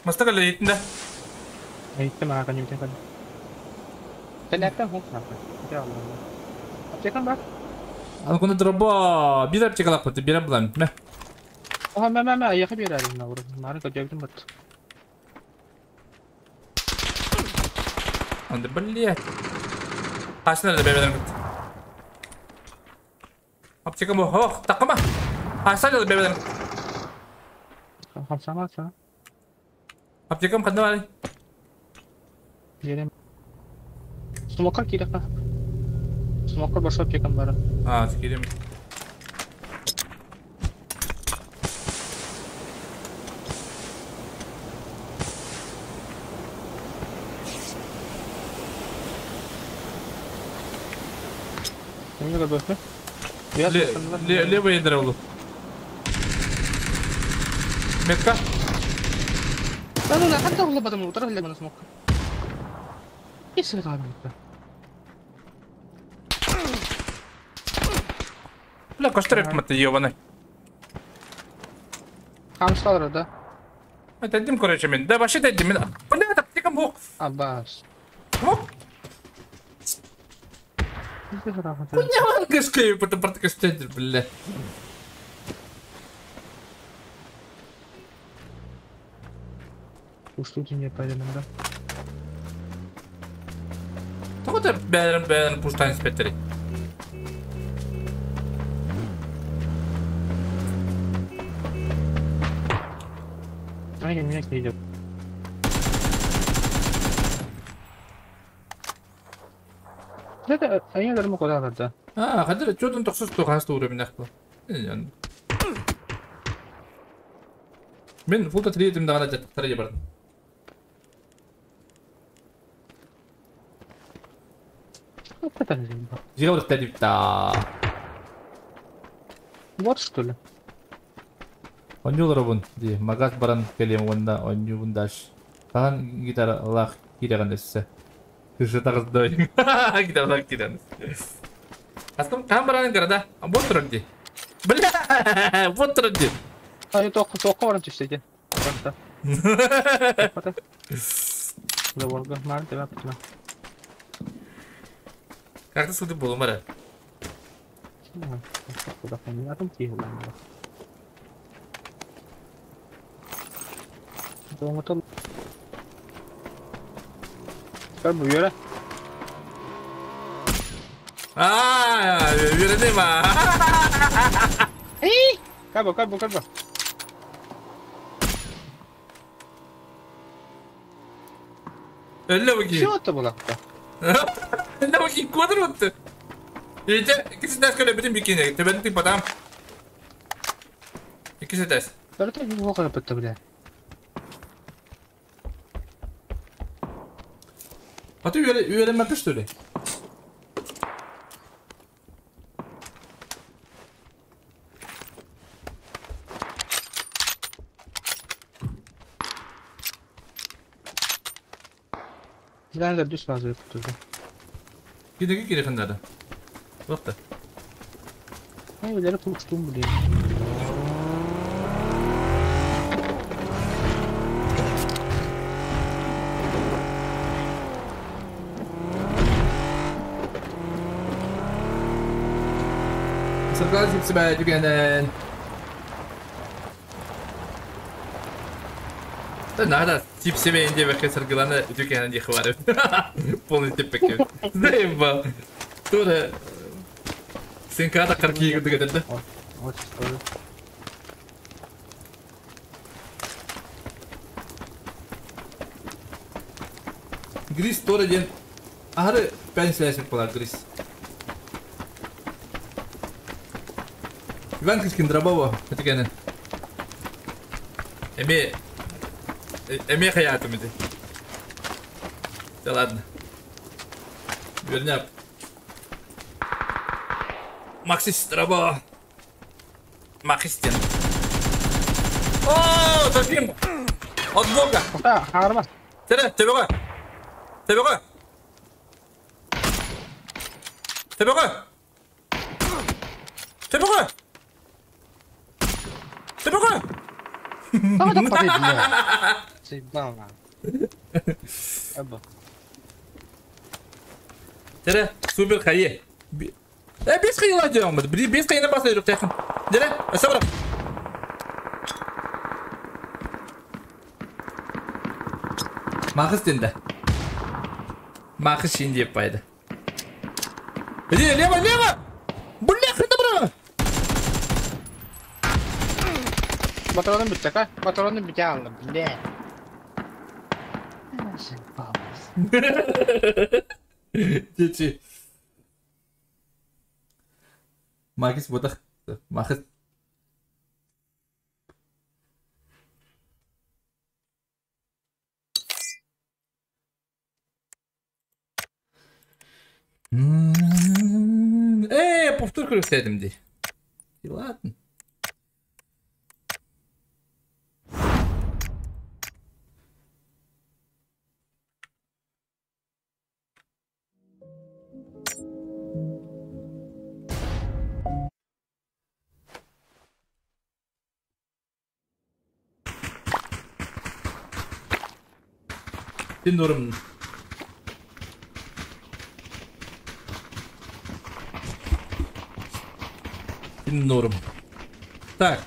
Мастакала итинде. Айттым аға немтен кәді. Тәләктен хук напы. Аптекан бар. Аны куна дроба. Bir аптека лапты, bir булам. Мә. Оха, мә, мә, мә, аяқы берәрім на урын. Мары көтебдім бат. Анда блядь. Хасна да бебеден кыт. Аптека бу. Ох, такама. Хасна да бебеден. Хамсама са. Аптекам канда бар? Жерем. Смокар керек ка. Смокар баша аптекам бар. А, скидем. Неме көрбөппү? Левый ядро oldu. Метка. Да, да, да, ханта улабадым, утыр эле мына смок. Эсиге калып. Бля, коштырып маты ебаный. Хамсталар да. Дедим, короче, мен. Да, вообще дедим. Бля, аптекам бу. Абас. Оп. Хуйня, кашкаю, потом протокостеть, бля. Уж тут не пойдем, да? Тоҕо бэйэлэрин бэйэлэрин пуштаан испэттэрий? Ай, меня идет. Это они даже могут да. А, хадыр чөдөн тохсус тухаас тууру минах бу. Мен фулта триетим даҕана дьаттахтара бардым. Вот что ли? Онньуулар ди магаз баран келем онна онньуубун даш. Хаан гитара лах киреган эссе. Күші тағыздой. Гитара лах киреган. Астым хаан баран города. Вот ди. Бля, вот ди. А я только только баран түштеди. Просто. Заборга, мар деп аптым. Как ты суды болу мара? А, үөрэнэ. Эй! Кабо, кабо, кабо. Өллө буки. Что это было? Өллө буки квадр вот. Ите, иккис этээс көлө бүтүн бикини, төбөнү тыппатам. Иккис этээс. Это не мог это, бля. А ты үөрэммэккэ что ли? Надо дюс сразу тоже. Кидеги кирехендада. Вот так. Ай, бля, пустум, блин. Согласен себя, Дюгенен. Да надо. Тип себе инде бәккә сыргыланы үтүкәнен дихы бар. Полный теппекке. Заебал. Тура. Сен када карки гыдыгы. Вот что. Грис тора ден. Ары пенсия була Грис. Иван Кискин Драбова, үтүкәнен. Эме Эме хаятым иди. Да ладно. Верняк. Максис Драба. Махистин. О, зачем? От бога. Да, харма. Тере, тебеге. Тебеге. Тебеге. Тебеге. Тебеге. Тере, супер хайе. Бес хайла делаем. Бес хайна басай жоқ тайқын. Дере, сабыр. Мақыс денді. Мақыс шин деп байды. Иди, лево, лево! Бля, хрена бра! Батароны бітті, ка? Батароны бітті алды, бля. Чечи. Макис ботах. Мақыс. Повтор көрсетім де. Ладно. Норм. Норм. Так.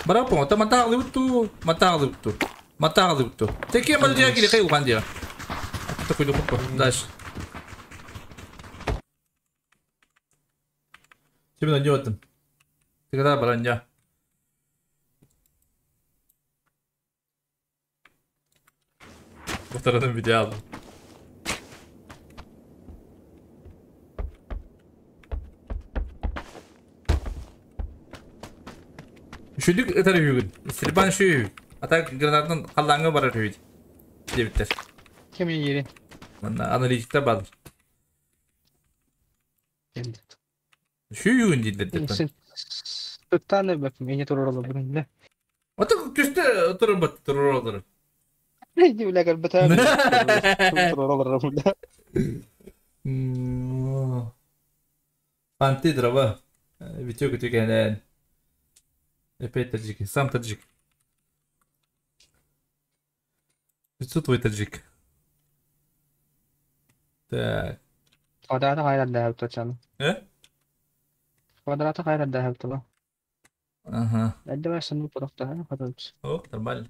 Барапо, та маталы уту, маталы уту. Маталы уту. Такие мальчики хай угандия. Такой духу. Дальше. Тебе найдет. Ты когда броня? Повторным идеалом. Үшүлүк ытар үйгүн. Стрельбан үшүй. А так гранатын қаллаңы барар үйд. Дебиттер. Кем ери? Мына аналитикта бар. Үшүй үйгүн дейдер. Туттаны бак, мени туруролу бүгүн да. Ата түстө турбат туруролу. Не бля, как бы там. Фанты дрова. Витек үтүгенен. Опять таджики. Сам таджик. Лицо твой таджик. Так. Квадраты хайрат ذهب точно. Э? Квадраты хайрат ذهب طبعا. Ага. عندما يصنع продукта خلاص. О, нормально.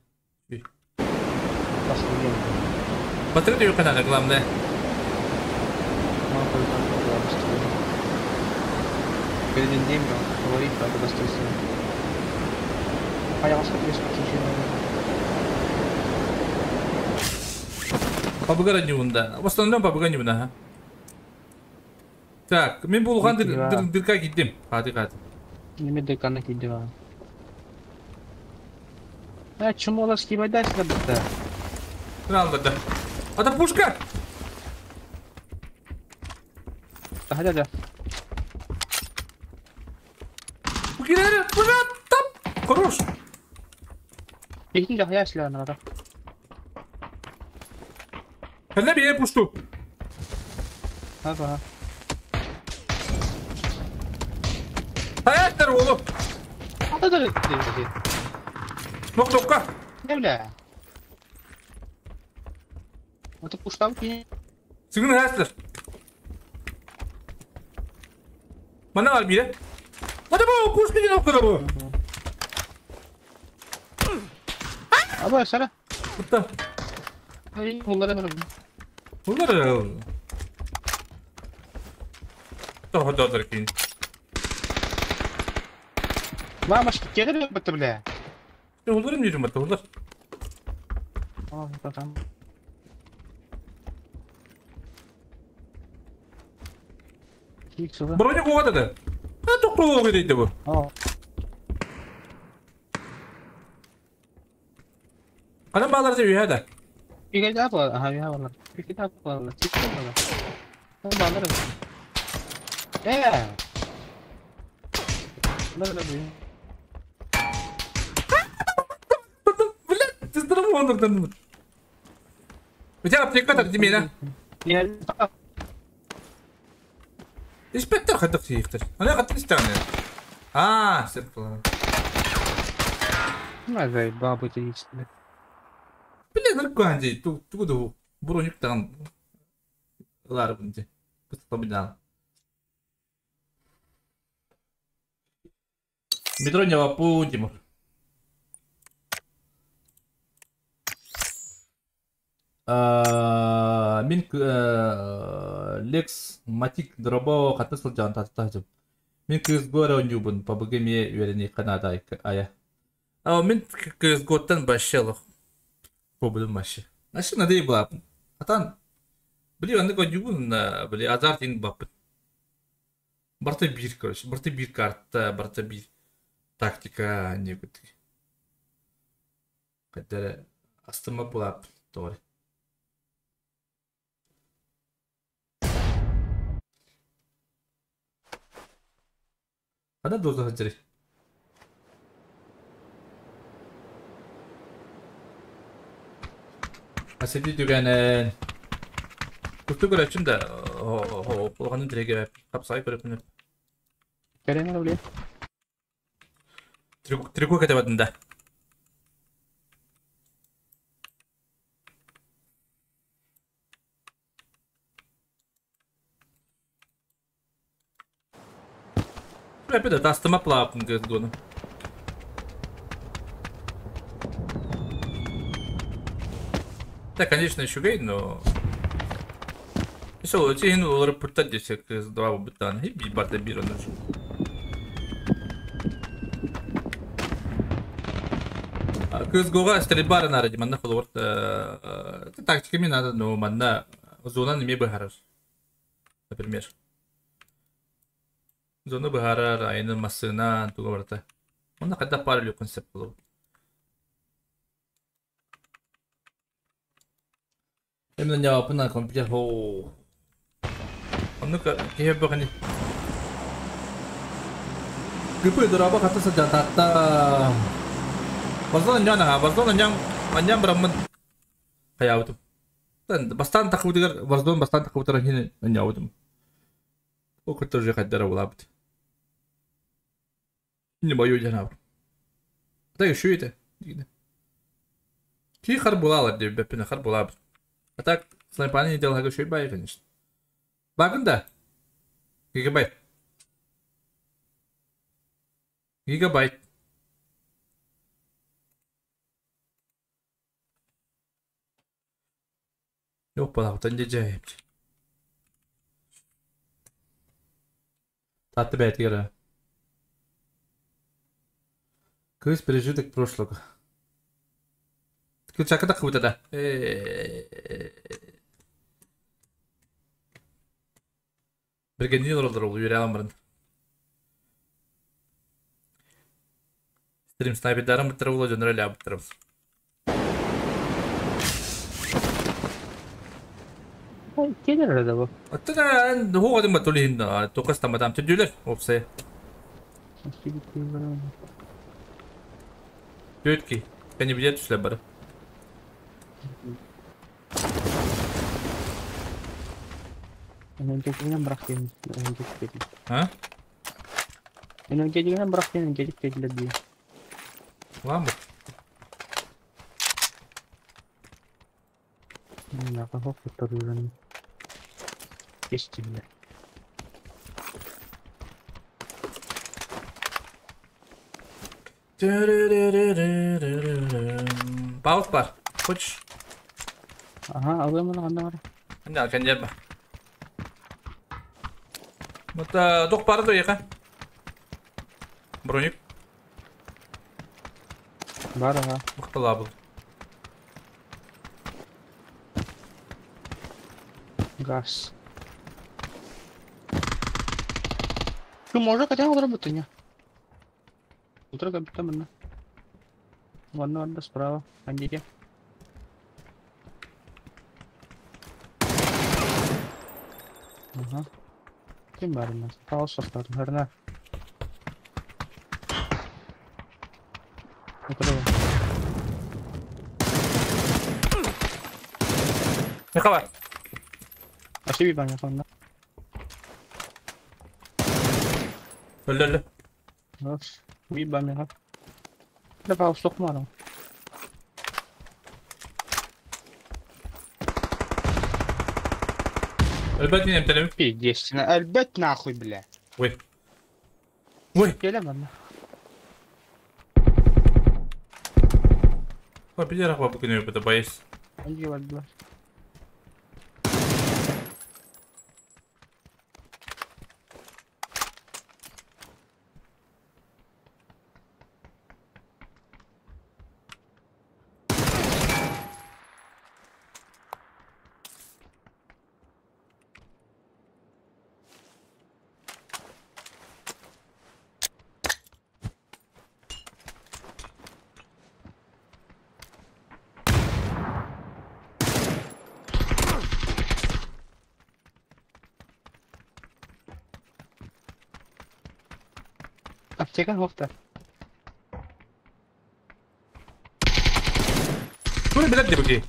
Батарею канала главное. Побыграню, да. В основном побыграню, да. Так, мен булган дырка киттим. Хати хати. Неме дырканы киддим. А чумоловский байдайсың бітті. Алды. Это пушка! Да, да, да. Хорош! Ихин жахя силана. Хәллә бия пушту. Ага. Хаяттар оğlum. Ата да. Нок токка. Не бля. Это пуштам ки. Сигін хаяттар. Мана var biri. Hadi bu пушка не noktada bu. Аба сара. Mutta. Ay, bunlara Bunlar Toho кин. Мама, что тебе это, бля? Уларым нерим бата улар. А, там. Броня кугада да. А тоққолоо дейди бу. Анан баалар деп үйе да. Үйге да бар, аха, үйге бар. Үйге да бар. Чик бар. Баалар. Э. Блядь, ты здорово он там. У тебя аптека так демена. Инспектор хотел их. Она хотела стороны. А, все было. Ну, заебал ты есть. Блин, наркоанди, ту ту броник там. Ларбунди. Пустабидан. Метро не вапу, Тимур. Мин Лекс Матик дробо хата сылдьан татта. Мин кыз гора онюбун пабыгы ме верени Канада ая. А мин кыз готтан башелох. Побудум башы. Ашы надей була. Атан били аны гонюбун били азарт ин бапыт. Барта бир, короче, барта бир карта, барта бир тактика не бит. Кадер астыма булап doğru. Хана доза хаджари. Аседи дүгәнен. Кусту көрәчүн да болгонун тиреге капсай көрөпүн. Кереме биле. Трику кетебатын да. Опять тастыма плапын гона. Да, конечно, еще гей, но... Все, эти олар пурта десек два бутан. И бата бира наш. Кыз гога стрельба на ради манна холорт тактиками надо, но манна зона не бахарар. Например. Зона бахарар, айны масына, туга барта. Онна када пара концепт болу. Именно не опына компьютер. О. Ну-ка, кие бахани. Гипы дораба хата сажатата. Базон няна, базон нян, анян брамын. Хаябытым. Бастан тахудыгар, баздон бастан тахудыгар хин анябытым. О кытыр жахаддара булабыт. Не бою жанаб. Так еще это. Ки хар булалар деп беппин хар булабыт. А так, снайпани не делал еще и бай, конечно. Багында. Гигабайт. Гигабайт. Yok balaktan gece. Tatlı бәйтігері. Кыз пережиток прошлого. Кылчакы да кыбыта да. Бірге не олар ол үйре аламын. Стрим снайпердарым бітірі ола жөнірі ля бітірім. Келер да бу. Аттана хуга дым батулин токас тамадам төдүлөр опсе. Төтки. Кани билет түшлөр бар. Öncekinden bırak önceki dedi. Ha? Öncekinden bırak önceki dediler diye. Var mı? Ne kadar kurtarıyorum. Geçti bile. Паус бар. Хочешь? Ага, алыам аны ханна бара? Ханна кэнньэр ба. Мата туох баара дуо Броник. Бар ага. Махталаабыл. Газ. Ты можешь хотя бы работать, не? Утро капитан манна. Ванна ванна справа. Андите. Ага. Ким бар у нас? Хаос состав. Наверное. Михаил. Ашиби бар механна. Өллө. Би бар меха. Да пау сокмарам. Өлбөт мин эмтэнэбин. Пиздец. Өлбөт нахуй, бля. Ой. Ой. Келе манна. Ой, пидер ахва букину это боюсь. Анди бардылар. Аптека хохта. Тура билет де буки.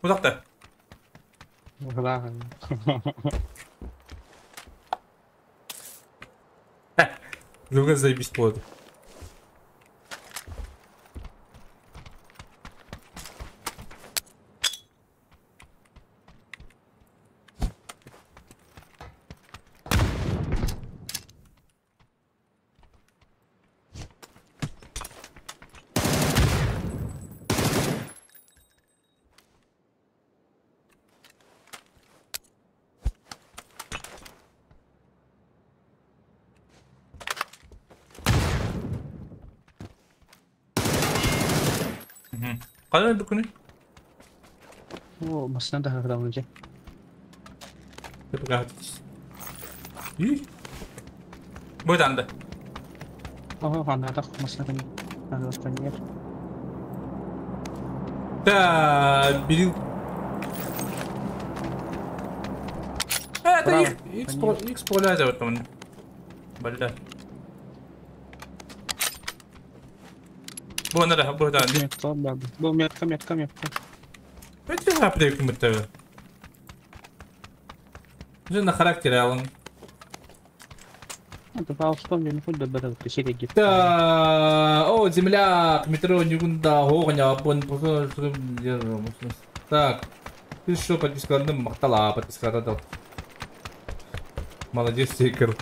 Узакта. Ладно. Луга заебись плод. Қалай бүкіні? О, машина да когда уже. И? Будет анда. Ого, анда так машина не. Надо нет. Да, бери. Это их, их поля вот там. Бля. Бу надо, бу да. Метка, бу метка, метка, метка. Это я прикрыл. Уже на характере, Алан. Это паустом не хоть до сереги. Да, о, земля, к метро Нюгунда, Огня, бон, Так, ты что, подписка, махтала, подписка, Молодец, Тикер.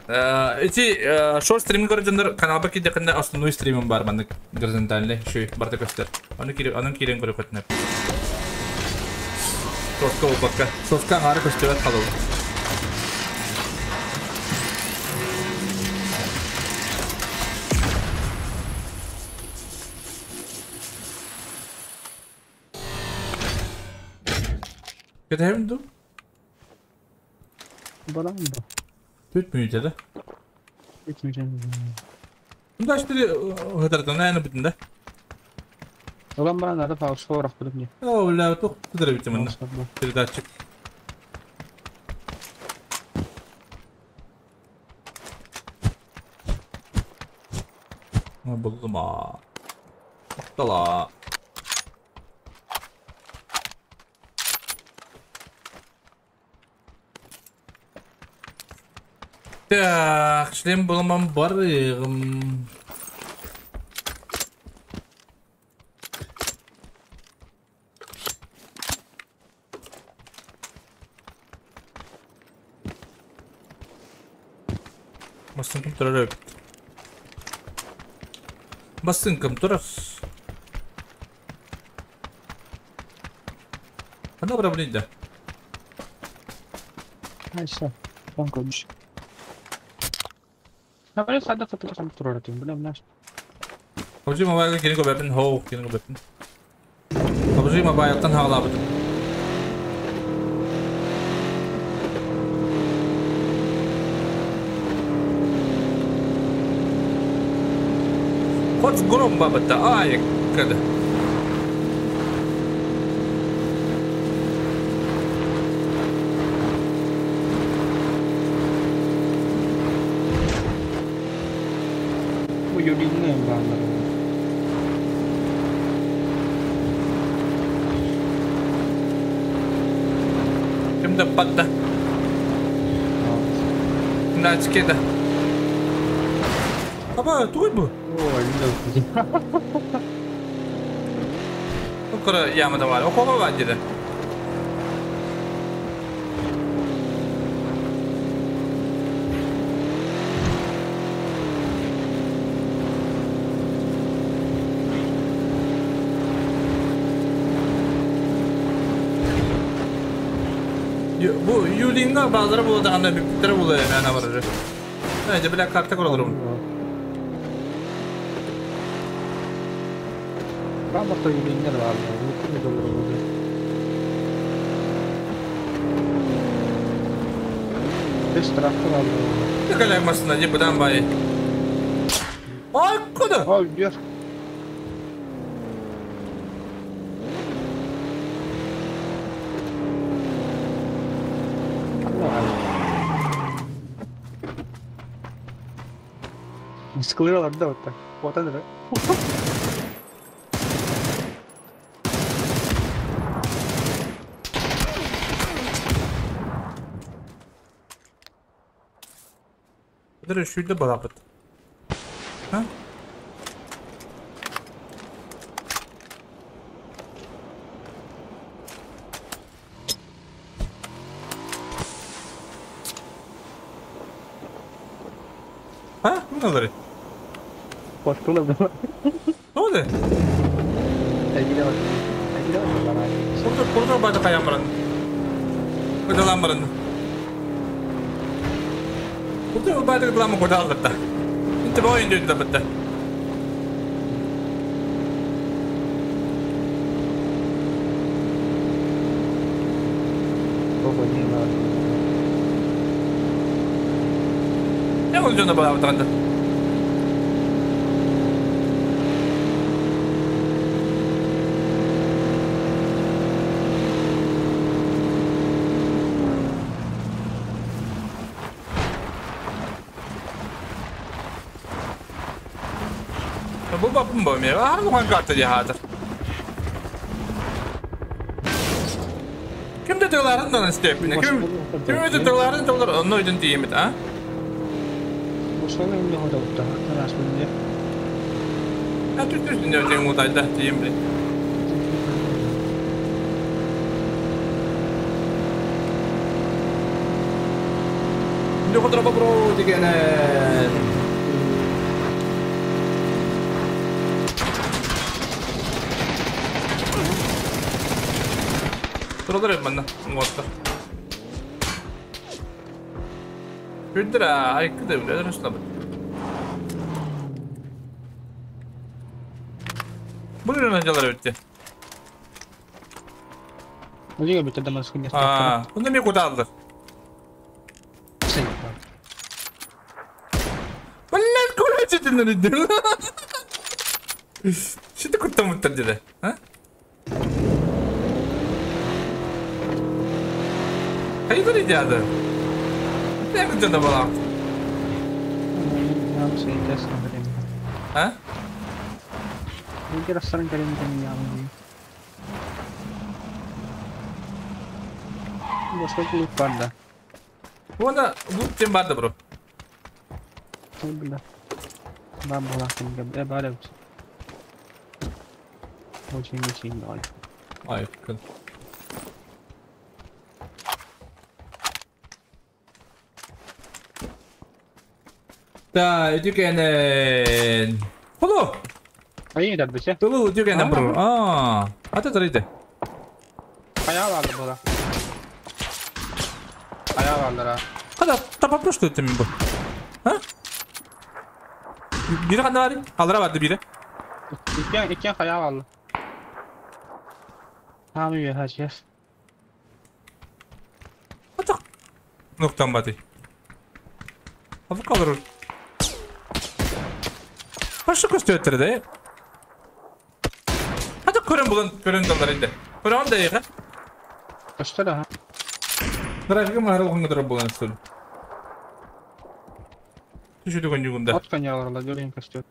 Эти шорт стриминг городенер канал баки деканна основной стримом бар маннык горизонтальный еще барта көстөр. Аны кире анын кирен көрөп көтүнөп. Шортка болбакка. Шортка ары көстөрөт калып. Кетем ду? Балам да. Төрт мүнөт да. 3 мүнөт. Мында işte хатардан аяны бүтүн да. Olan bana da fazla sorak bilip ne. О, бля, тух тыдыра битим мында. Передатчик. Булдума. Мактала. Так, шлем буламан барыгым. Басынкам турар. Басынкам турар. Ханна барабын да? Айса, он көрмүш. Набары сада кытык сам турар этим, билем наш. PUBG Mobile'га кини көбөпүн, хоу, кини көбөпүн. PUBG Mobile'тан хаалаабытым. Хоть гром бабыта, ай, када. Бу юринне баалар. Ким да патта. Начкеда. Аба, тугай бу. Ой, не. Кыра ямада бар. Окоба бар деди. Bu Yulinga bazıları buldu, anda büyükleri buldu yani var. Evet, bir karta kuralım. Ramazda Yulinga var. Bu kim dolar oldu? Beş tarafta var. Ne kadar masında diye budan bay. Ay kadar. Ay diyor. Sıkılıyorlar da hatta. Vatan da. Dur şurada balapıt. Ha? Ha? Bu ne? Korktular da. Ne oldu? Egile bak. Egile bak. Burada burada kayan baran. Burada lan baran. Burada bada lan mı koda aldı da. İnte bu oyun da bitti. Ne oldu da bana tanıdı? Bu bakın bu mi? Har bu kartı diye hazır. Kim de doların da isteyip Kim kim de doların dolar onu ödün diyeyim ha? Bu sonra ne oldu da? Nasıl diye? Ya tütüsün diyor diyeyim odayda diyeyim bir. Ne kadar bro degene. Turalır bana. Motor. Güldür ha, aykı da bile üstüne bak. Buyurun önceler bitti. Ne bitti de maskın Aa, bunu bir kurtardı. Vallahi kolay çetinler. Şimdi kurtarmışlar dedi. Ha? Hayırdır icadı? Ne yapacağın da bana? Ha? Başka kulüp var da. Bu anda bu kim vardı bro? Ben bıraktım. Böyle bir şey. Ay, kın. Да, үтүкенен. Хулу. Айы да бise. Хулу үтүкенен бро. Аа, ата тарыйды. Ayağı vardı burada. Ayağı vardır ha. Kada tapa prosto ettim bu. Ha? Biri kanda var. Aldıra vardı biri. İki ayağı vardı. Tamam iyi hacı. Atak. Noktan batı. Hafif kalır. Başka köstü de. Hadi körün bulun, körün dallar indi. Körün da iyi. Köstü ha. Grafika mı harıl kadar bulun istedim. Düşürdük önce bunda. Ot kanyalarla göreyim köstü.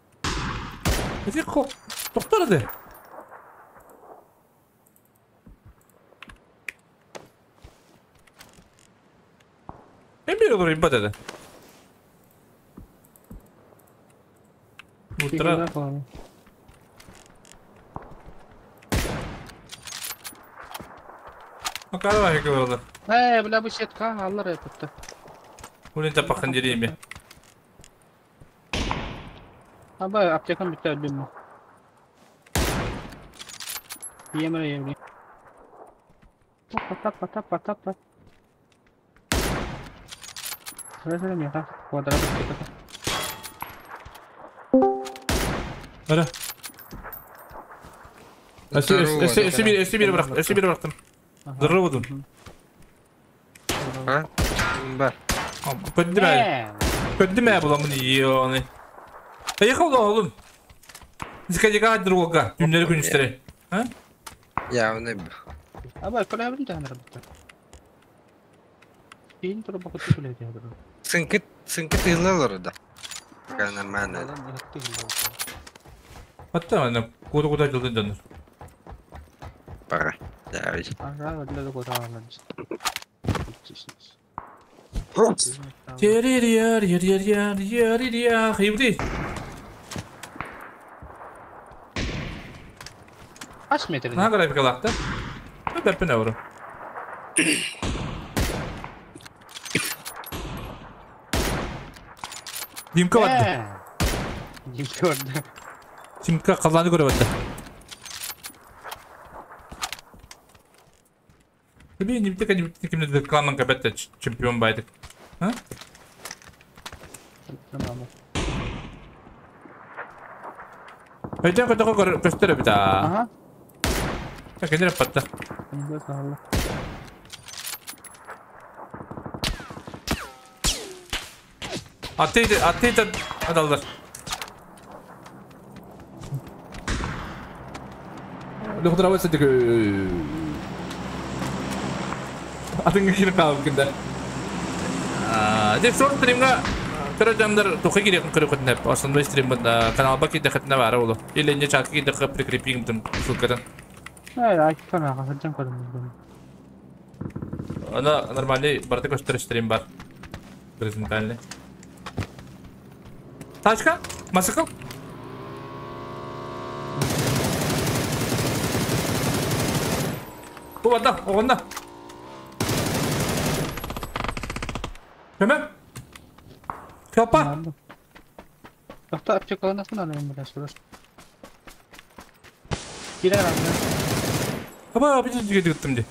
Hadi kop. Doktor hadi. En bir olur imbat hadi. Ultra. Makara var yakaladılar. Бля bu сетка аллар yaptı. Bunu da bakın diyeyim ya. Abi aptekam bitti bilmem. Yemre yemre. Tapa tapa tapa tapa. Şöyle mi ya? Kvadrat apteka. Hadi. S1 bıraktım. S1 bıraktım. Здорово. А? Бар. Поднимай. Поднимай була мені йони. Та їхав oğlum. Дискотека друга. Günleri günüşleri. Ha? Ya ne? Abi kolay bir tane rabıtta. Din tur bakıp kuleye diyor. Сынкы сынкы тыйлар orada. Пока нормально. Hatta ben kodu kodu yoldan döndür. Пора. Давай. Ага, для того да. Теререр, ер-ер-ер, ер-ер-ер, хибди. Kaç metre? Ne grafik alaktı? Ben ne vurum. Dimka vardı. Dimka vardı. Dimka kazanı göre vardı. Bir nimte nimte kimde klaman kabette çempion baydık. Ha? Tamam. Öyle kadar göster bir daha. Aha. Kendine patla. Attıydı, attıydı adallar. Doktor avası dedi. Atın kişini kaldı günde. Де шорт стримга көрөжамдар тухы кирек көрө көтнәп. Основной стрим канал баки дәхәтнә бар улы. Или не чак ки дәхә прикрепим там ссылкадан. Ай, ай, кана хәҗәм кадым. Ана нормальный барты көстер стрим бар. Горизонтальный. Тачка? Масыкл? Бу бата, огонда. Көмө? Капа. Doktor aptekalarına nasıl alayım biraz soru. Girer abi. Baba bir de gittim de.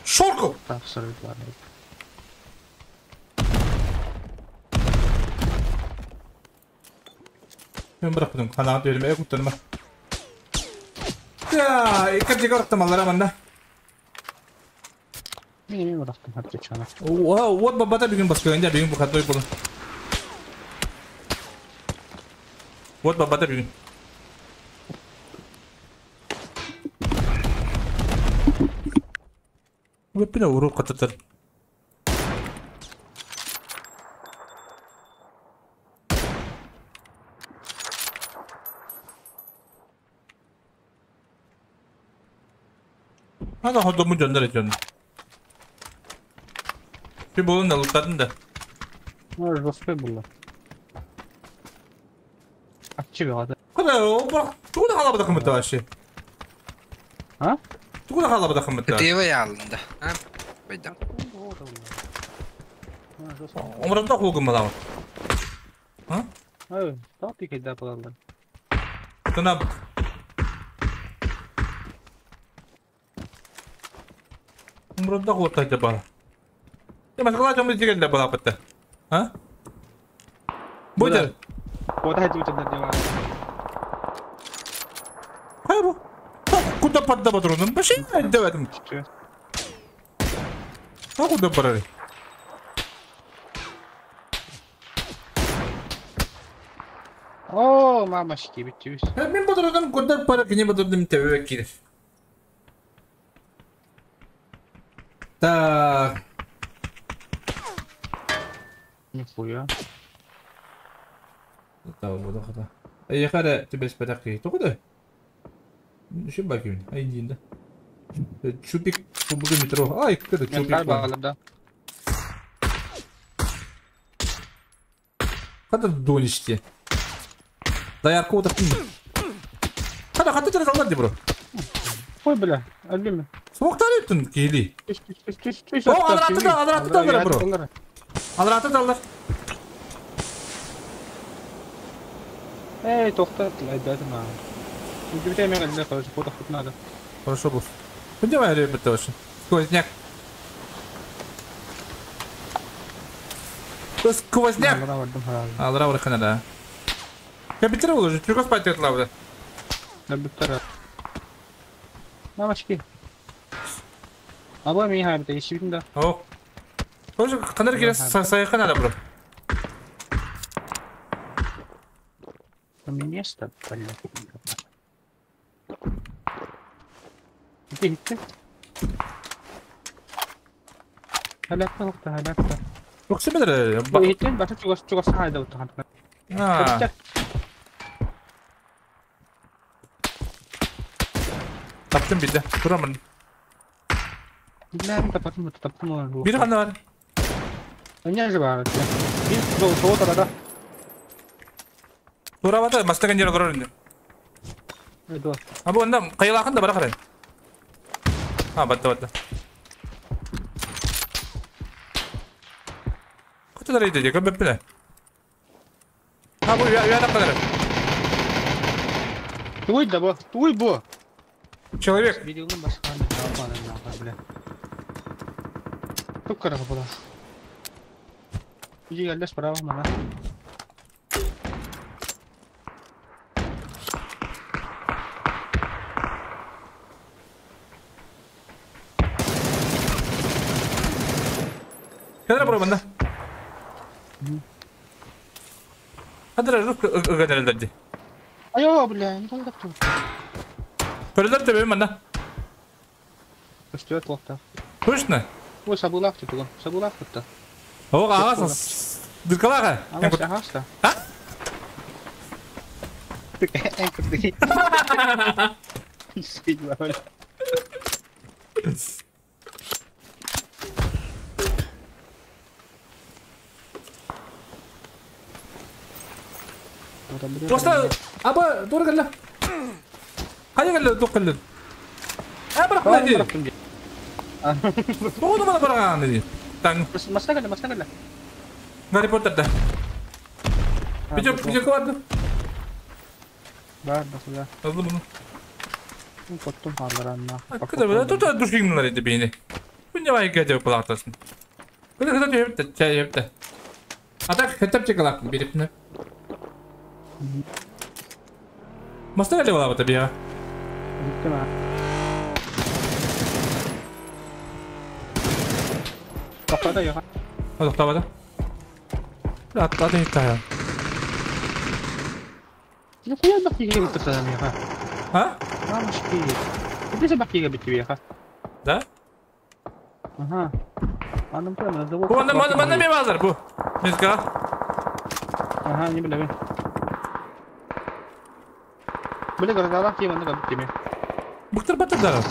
Şorku. Tafsırlar. Ben bıraktım. Kanaat vermeye kurtarma. Ya, ikinci korktum Allah'a emanet. Benim bıraktım hadi geçelim. Oha, o baba da bir gün başka önce bir gün bu kadar bulun. Вот baba da bir gün. Bu bir uğru katırdır. Hadi hodomu göndereceğim. Bir bulun da lootladın da. Var rospe buldu. Açı bir adı. Kadar o bak. Çok da kalabalık mı daha şey? Ha? Тугу да хаалабатаххыммыт да. Тыва ялында. А? Байдам. Омурда хугум балабыт. А? Ой, тал пикайда балалар. Тына Умрында хуотайда бала. Е, Москва жомыз дегенде балапытты. А? Бойдар. Куда жутандар дева. Кая бу? Куда падда батырдым? Башын айдабадым. А куда барары? О, мамочки, битюсь. Мен батырдым, куда пара кене батырдым тебебек кирер. Так. Нихуя. Tamam bu da kadar. Yakara tibes pedak ki. Toku da. Şu bakayım. Ay diyinde. Чупик кубы метро. Ай, как это чупик. Да. Хата дониште. Даярка утыртын. Хата хата чара салдар бро. Ой, бля, албеме. Соктар өттүн кели. О, алратты да, алратты да, бро. Алратты да, алдар. Эй, тоқтат, айдадым а. Тебе мен әлде короче, фото хоть надо. Хорошо был. Ну давай, ребята, вообще. Сквозняк. Сквозняк. Алра вархана, да. Я битер уложу, чего спать от лавы. Да битер. Мамочки. Аба мен хайбыта ишибин да. О. Тоже канар кирес сайхан ала бро. Место, блядь. Gitti. Halakta nokta halakta. Yoksa bilir. Bu hittin başa çugas çugas hayda utan. Ha. Taptım bir de. Duramadım. Bilmem tapatım taptım onu. Bir kanı var. Ne var? Bir soğuk arada. Duramadı. Mastakan yere durar indi. Dur. Abi ondan kayılakın da bırak. Ha battı battı. Kutulara gidecek o bepile. Ha bu ya kadar. Туй да бу, туй бу. Человек. Видеоның başka ne бля. Тук кара була. Иди geldi справа мана. Kadar bro bende. Hadi ruh gönderildi. Ayo бля, не надо тут. Көрөлөр төбөм манда. Көстүөт лохта. Точно? Ой, сабылах ты туган, сабылах тут. О, ағасың. Дыркалаға. Ағаш, ағаш А? Эй, курдыки. Просто аба doğru gel. Hadi gel dur gel. Ha bırak lan dedi. Doğru bana bırak dedi. Tan. Masna gel, masna gel. Harry Potter'da. Bir çok vardı. Var nasıl ya? Aldım bunu. Korktum hallarına. Hakikaten böyle tut düşkünler idi beni. Bu ne var ki kulaktasın. Kıda kıda diyor hep de hep de. Atak hep çıkalak birikne. Masna gel bala tabii ya. Gitti mi? Tohtada yok. Ha tohtada. Atladı hiç ya. Ne koyar bak yine bitti ya. Ha? Мамочки. Где бак yine bitti ya. Да? Aha. Anam tamam. Bu anam anam anam meyveler bu. Mezga. Aha ne bileyim. Böyle garadalar ki bana bitti mi? Bıktır batır da.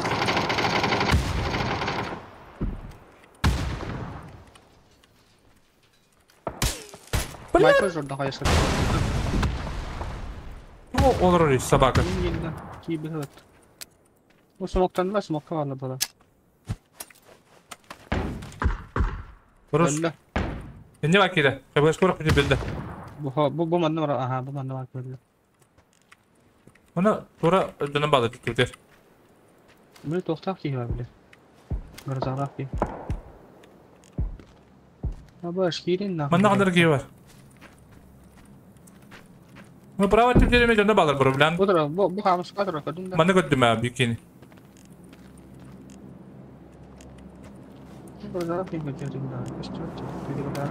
Michael Jordan hayır. O olur öyle собака. Bu smoke'tan smoke'ta varlı bana. Burası. Öldü. Ne var ki de? Kabul korak bir bildi. Bu manna var. Aha bu manna var öldü. Ona tura dönem bağlı tutuyor. Bunu tohtak ki var bile. Garzalak ki. Abi aşkirin ne? Manna kadar ki var. Bu bravo tüplerime dönem bağlı problem. Bu da bu kamus kadar kadın da. Manna gördüm abi yükeni. Garzalak ki götürdüm daha. İşte bir daha.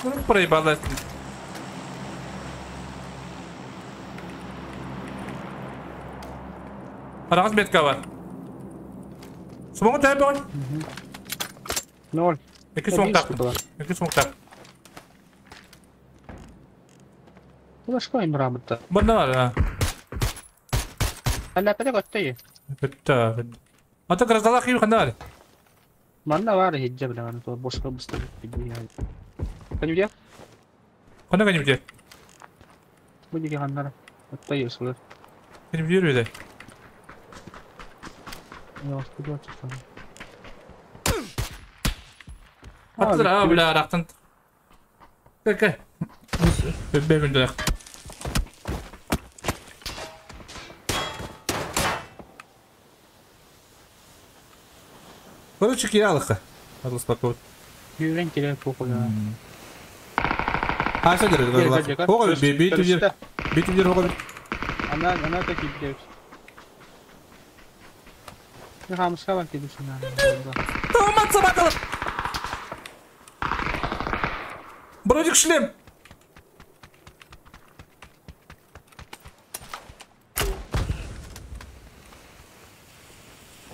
Bunu burayı bağlı. Arağız metka var. Smoke tap boy. Ne ol? İki smoke tak. İki smoke tak. Bu başka oyun beraber. Bunda var ha. Allah pede götü. Bitti. Ata garzalak iyi kanda var. Manna var hicce bile var. Boş kalmıştı. Kan diyor? Kanda kan diyor? Bu diye kanlara. Hatta yiyorsunlar. Benim diyor öyle. Ya bu da çok. Atlar abi la raktın. Gel gel. Bir gün Короче, киралыха. Надо успокоить. Yürüyen kire kokuyor. А что делать? Хога би би би би хога. Она так и делает. Ne hamska bak dedim yani. Tamam sabah. Броник шлем.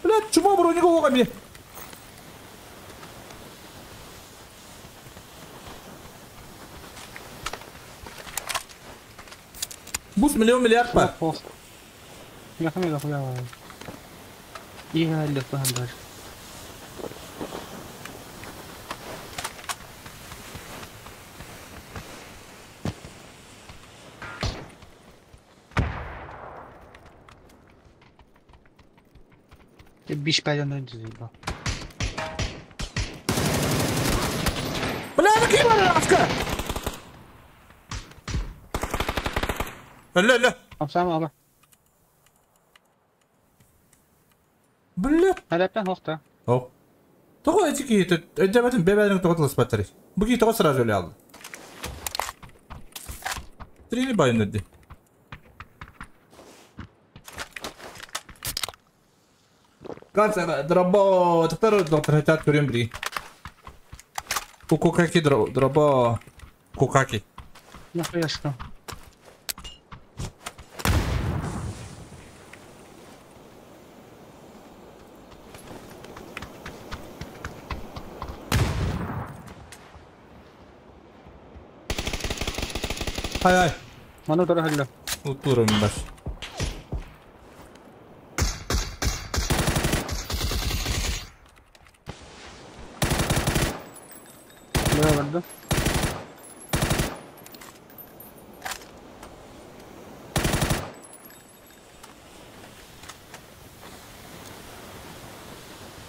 Блядь, чмо броник хога мне. Bus milyon milyar var. Oh. Yakın yok ya. İyi halde falan. Bir baydan önce bak. Бля, kim var aska? Öyle öyle. Tamam abi. Бля. Hedeften hokta. Oh. Того эти какие-то, это бебелин того спатари. Буги того сразу лял. Три байнеди. Канцер дробо, тепер доктор хотят курим Кукаки дробо, кукаки. Нахуяшка. Hay hay. Bana doğru hallo. Unuturum ben. Ne vardı?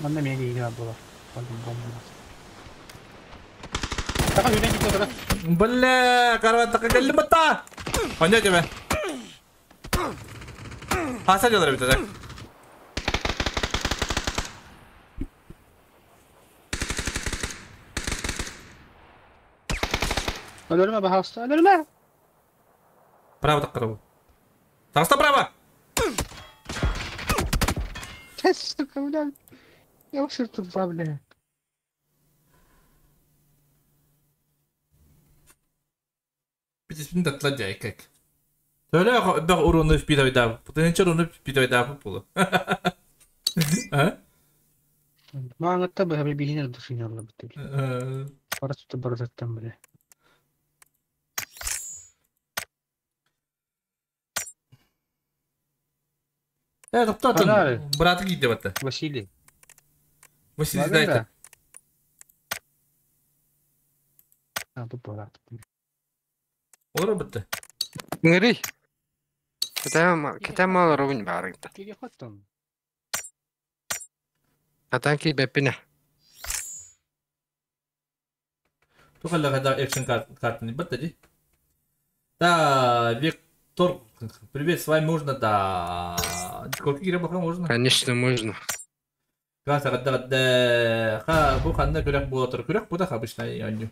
Ben de iyi geldi bu. Bomba. Бля, караван так калимата. Понятие тебе. А садил ребята, так. Ölürme be hasta, ölürme. Право так караван. Таста право. Сука, бля. Я вообще тут, бля. Bitişini tatlıca как. Söyle bak urunu bir daha. Потенциал onu bir daha bulu. Ha? Ma anlattı bu haber bilgiler düşünüyorlar bitti. Parası da barızattan bile. Evet, doktor. Братı gitti battı. Vasily. Vasily знаете. Ha bu bırak. Olur bitti. Ngeri. Кэтээн олоробун баарыҥта. Переход там. Хатан киирбэппинэ. Тухалла экшен картаны бат ди. Да, Виктор, привет, с вами можно, да. Сколько кире баха можно? Конечно, можно. Ха, бу ханна күрэх буолар. Күрэх бу да обычно анню.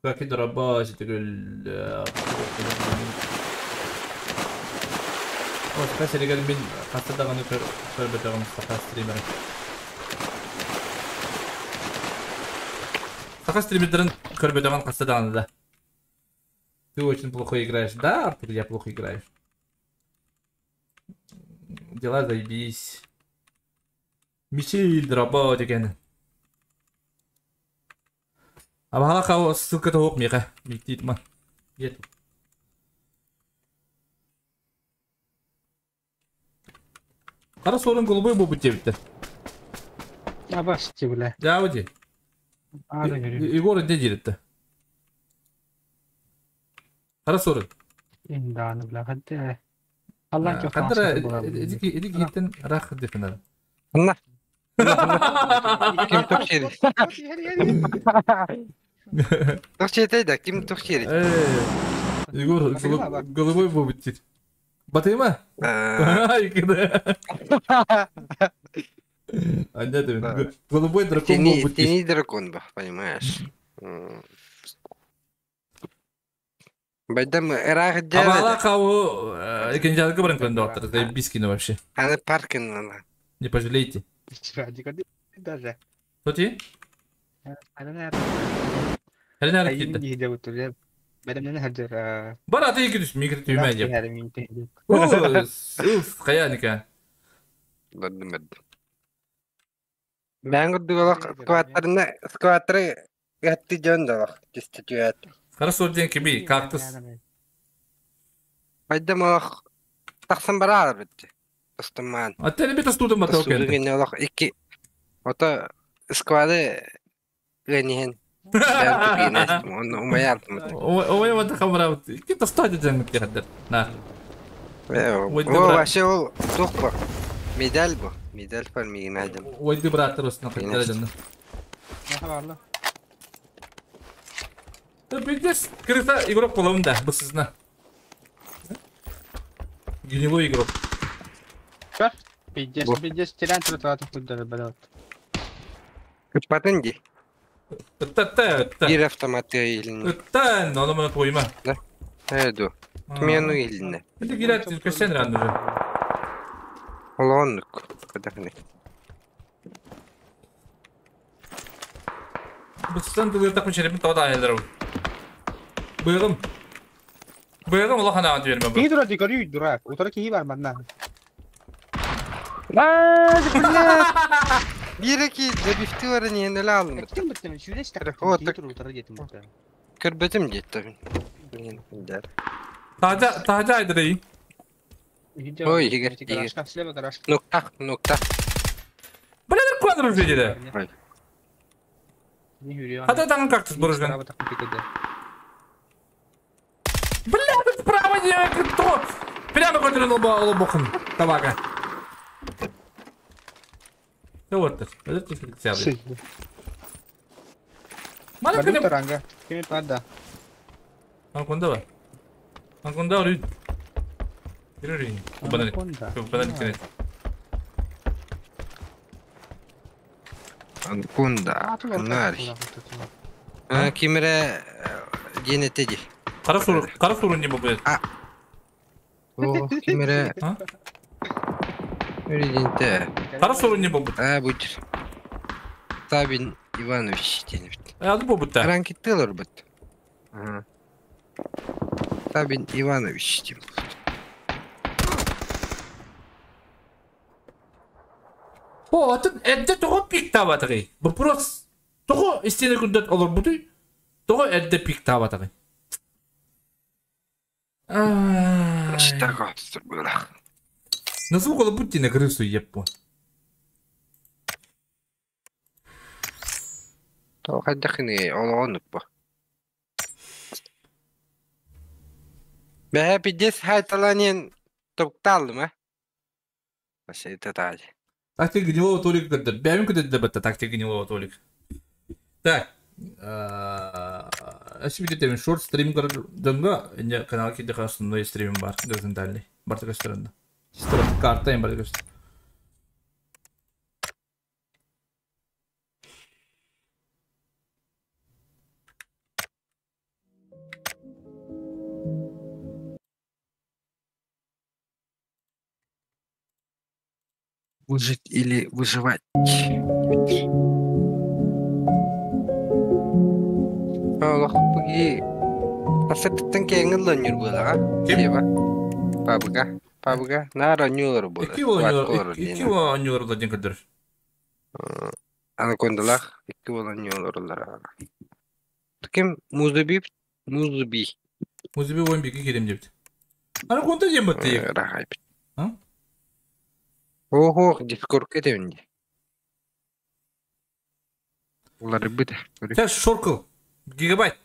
Как дораба, ситигил. О, саха сиригэр мин хаста даҕаны көрбөтөҕүм саха стримерин. Саха стримердарын көрбөтөҕүн хаста даҕаны да. Ты очень плохо играешь. Да, Артур, я плохо играю. Дела заебись. Мичил драба деген. Абаха ссылка тоқ меха. Миктит ма. Ет. Қара сорын голубой бу бутебитте. Абасти, бля. Жауди. Егор не диретті. Қара сорын. Инданы, бля, хадде. Аллах жоқ. Қандыра, эдики еттен рах деп. На. Ким тохшери? Тохшери да, ким тохшери? Егор, голубой будет. Батыма? Голубой дракон был. Ты не дракон, понимаешь? Байдам рах делает. Абала кого экенжалга баран көрөндө аттыр. Бискини вообще. Аны паркин Не пожалеете. Даже. Что ти? Хәлен Бар аты екі түс, микро түймә деп. Уф, қая ника. Бадым. Мен гурдугалак скватерны скватеры гатты жон далак тестетүәт. Хорошо, ден кеби, кактус. Байдам алак тахсан барар битти. Тастыман. Аттен бит астудым батау кенде. Сугын алак ики Ото сквады генихен. Ой, вот хамра. Ки тастады жан кирдер. На. О, вообще ол тух Медаль бу. Медаль бар мигин айдым. Ойды браттар осына кырдыр. Пиздец, крыса игрок половында, бысызна. Гнилой игрок. Пиздец, пиздец, терян тротуатов кудары балат. Кыппатын ди. Та-та-та. Bir автоматы илин. Та, но оно твойма. Да. Эду. Тмену илин. Это гират, кашен ран уже. Олонук. Кадахны. Быстан тылы так мучерепин тода айылдыр. Быгым. Быгым Аллах ана берме. Кии дура дикори дурак. Утара кии бар манна. Bir iki debifti var niye ne aldım. Ким биттем? Шүреш так. Көрбөтүм жетти. Taca taca айдыры. Ой, егер. Нокта, нокта. Блин, квадр уже деди. Хата там кактус буржан. Бля, справа не кто? Прямо көтөрөн лобохун табака. Вот это. Это фиксация. Мала кene таранга. Кеме пада. Анконда ба. Анконда оры. Ирори. Банан. Банан кene. Анконда. Нари. А кимре генетеди. Кара сур, кара сурун не будет. А. О, кимре. А? Президенте. Кара сурун не будет. А, будет. Сабин Иванович денебит. А, бу бут. Ранки Тейлор бут. Ага. Сабин Иванович деп. О, атын эдде того пик табатыгы. Вопрос. Того истине күндөт олор бутуй. Того эдде пик табатыгы. Ай. Что было? На звук олор бутти на крысу еппу. Хайдахны олоонук бу. Бэһэ пиздец хайталанен топталым, а? Вообще это так. Тактика гнилого Толика көрдөр. Бэйэм көтөдө бытта тактика гнилого Толик. Так. Өссө бүтэтэмин шорт стрим көрөр дьоҥҥо инньэ канал киирдэххэ основной стримим баар горизонтальный. Барыта көстөр онно. Чисто карта им барыта көстөр. Выжить или выживать. Олох буги Асыттан кээҥин лонньур буолаҕа. Ким? Сева. Пабыга. Пабыга. Наар оонньуулар буолар. Икки оонньуулар Ватка икки диэн. оонньуулар диэн көрдөрөр. Анакондалаах икки уол оонньуулар. Ким Музуби Музуби. Музыби уон биги киирим диэбит. Анаконда диэн баттыйык. Рахайбит. А? Ого, дискордка этебин дии. Уларыйбыт. Сейчас шоркал. Гигабайт.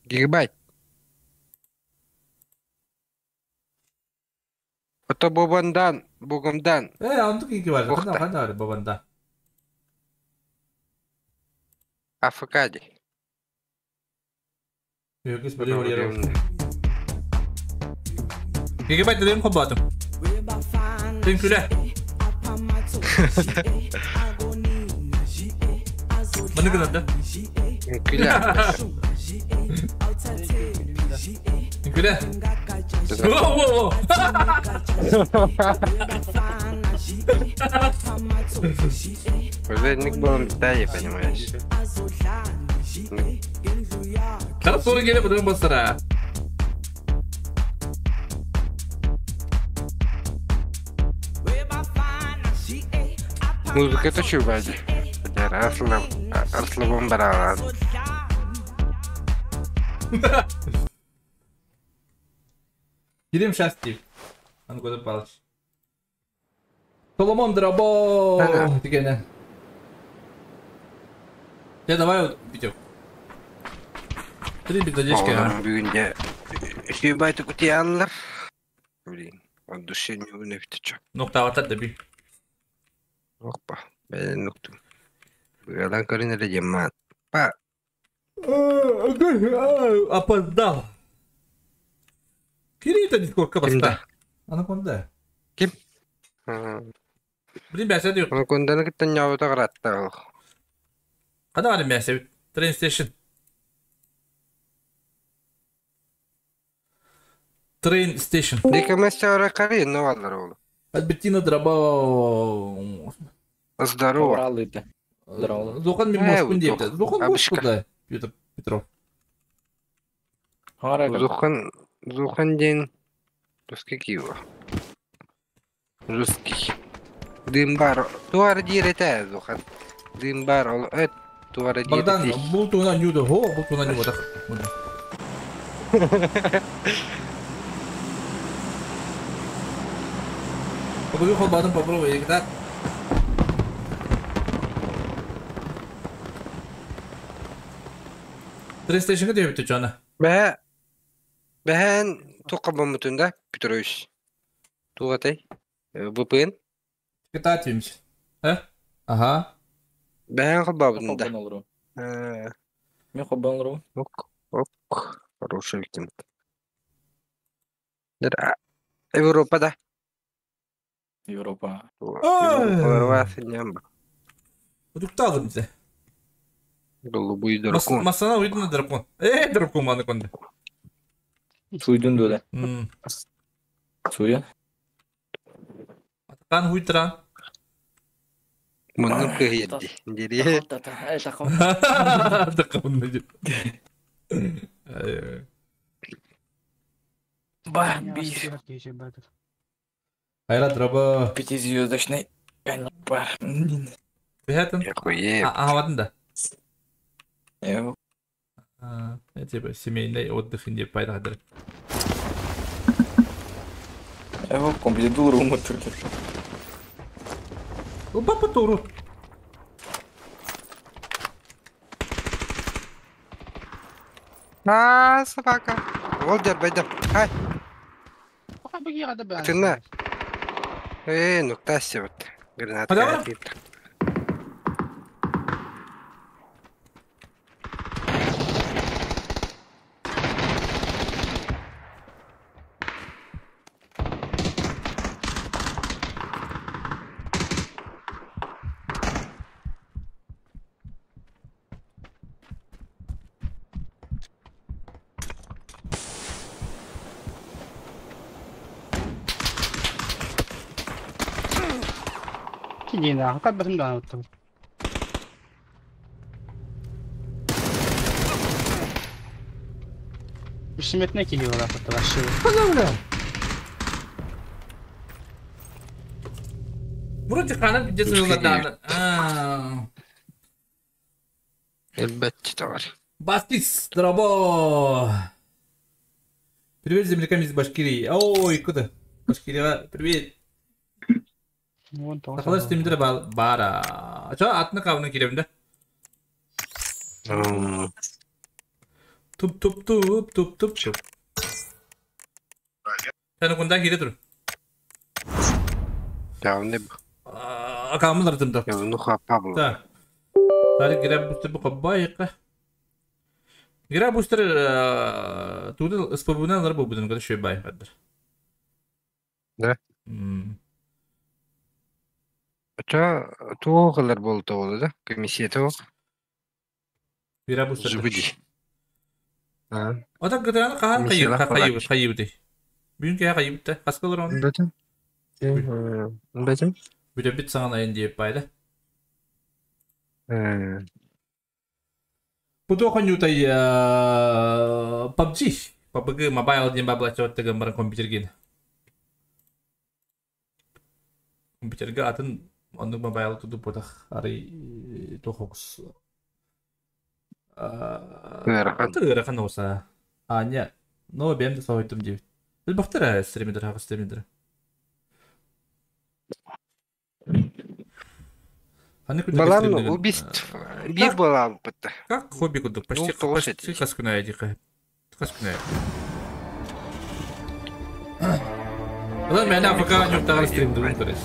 Гигабайт. Ото бобандан, богомдан. Онтук гигабайт. Охта. Ханна ханна бар бабанда. АФК дии. Өгөс били орьяр. Гигабайт дедим хобатым. Тин күлэ. Маны гынар да. Күлэ. Күлэ. Воу-воу-воу. Уже ник был питание, понимаешь. Taraf doğru gelip adamı basar ha. Музыка это чувак. Арслабон баралан. Gireyim şans deyip. Аны көтөр Палыч. Соломон Драбо дегене. Я давай вот видео. Три битадечки. Бүгүн де сүйбайты кутияллар. Блин, от души не унефтичо. Нокта аватар да би. Опа, бен нуктум. Бугалан көрүн эле жеммат. Па, Опоздал. Кири это дискордка Кимде? баста. Анаконда. Ким? Блин, бәсә диyor. Анаконданы кыттан нябыта каратта. Када бар бәсә? Train station. Train station. Дикемесе кари, но алар ол. Альбертина Драбо. Здорово. Уралыты. Здорово. Зохан мен Э, Москвын депті. Зохан Абышка. Москвада. Петр Петров. Зухан, Зухан день. Русский киво. Русский. Дымбар. Туар дирете Зухан. Дымбар ол эт. Туар Богдан, дирете. бұл туына нюды. Хо, бұл туына нюды. Попробуй холбадым, попробуй. Так. Train station'га деп жана. Бә. Бәһән тоқабамытында Петрович. Тугатай. ВПН. Кататимся. Э? Ага. Бәһән холбабытында. Хоббан олору. Мен хоббан олору. Ок, ок. Хороший викинг. Европада. Европа. Европа. Утукталым bize. Голубой дракон. Масана уйдun да дракон. Дракон маны конды. Суйдун дөле. Суя. Атакан хуйтра. Муннук кыйырди. Дири. Атакан дип. Ба, бир. Айрат раба. Пятизвездочный. Бар. Бехатын. Охуе. Ахаватын да. Э, Типа семейный отдых инде пайда хадыр. Эво компьютер румы түрдү. Папа туру. А, собака. Ол дьарбайдам. Хай. Атынна. Э, нуктас вот. Граната. Вроде ханан где сылладааны. Элбэтчи товар. Бастис, дробо. Привет землякам из Башкирии. Ой, куда? Башкирия, привет. Сахалар стримдер бара. Чо атны кавны киребин да? Туп туп туп туп туп туп. Сен кунда кире тур. Явны. Акамылар тымда. Явны хапа бу. Да. Тары граб бустер бу кабайык. Граб бустер туды спобунан лар бу будун када шөй бай кадыр. Да. Ча туоҕалар буолта буолла да? Комиссия туох? Граб бустер. Жубуди. Ота гытааны хаһан хайыбыт хайыбыты. Бүгүн киһи хайыбытта. Хаскалар оны. Бэтим. Бэтим. Бүтөбүт саҥан айын диэп байда. Бу хоньютай PUBG. PUBG Mobile диэн баблаччы оттыгын баран компьютергин. Компьютерге атын оннук mobile туду ботах арый тохокс. Ыарахан. Ыарахан оса. Аня, но бэм да соһуйтум диэбит. Бахтара стримидер хага стримидер. Балан убийств биир буолаабыт. Как хобби кудук почти почти хас күнэ дихэ. Хас күнэ. Одан мен АФК нюктагар стрим дурун көрөс.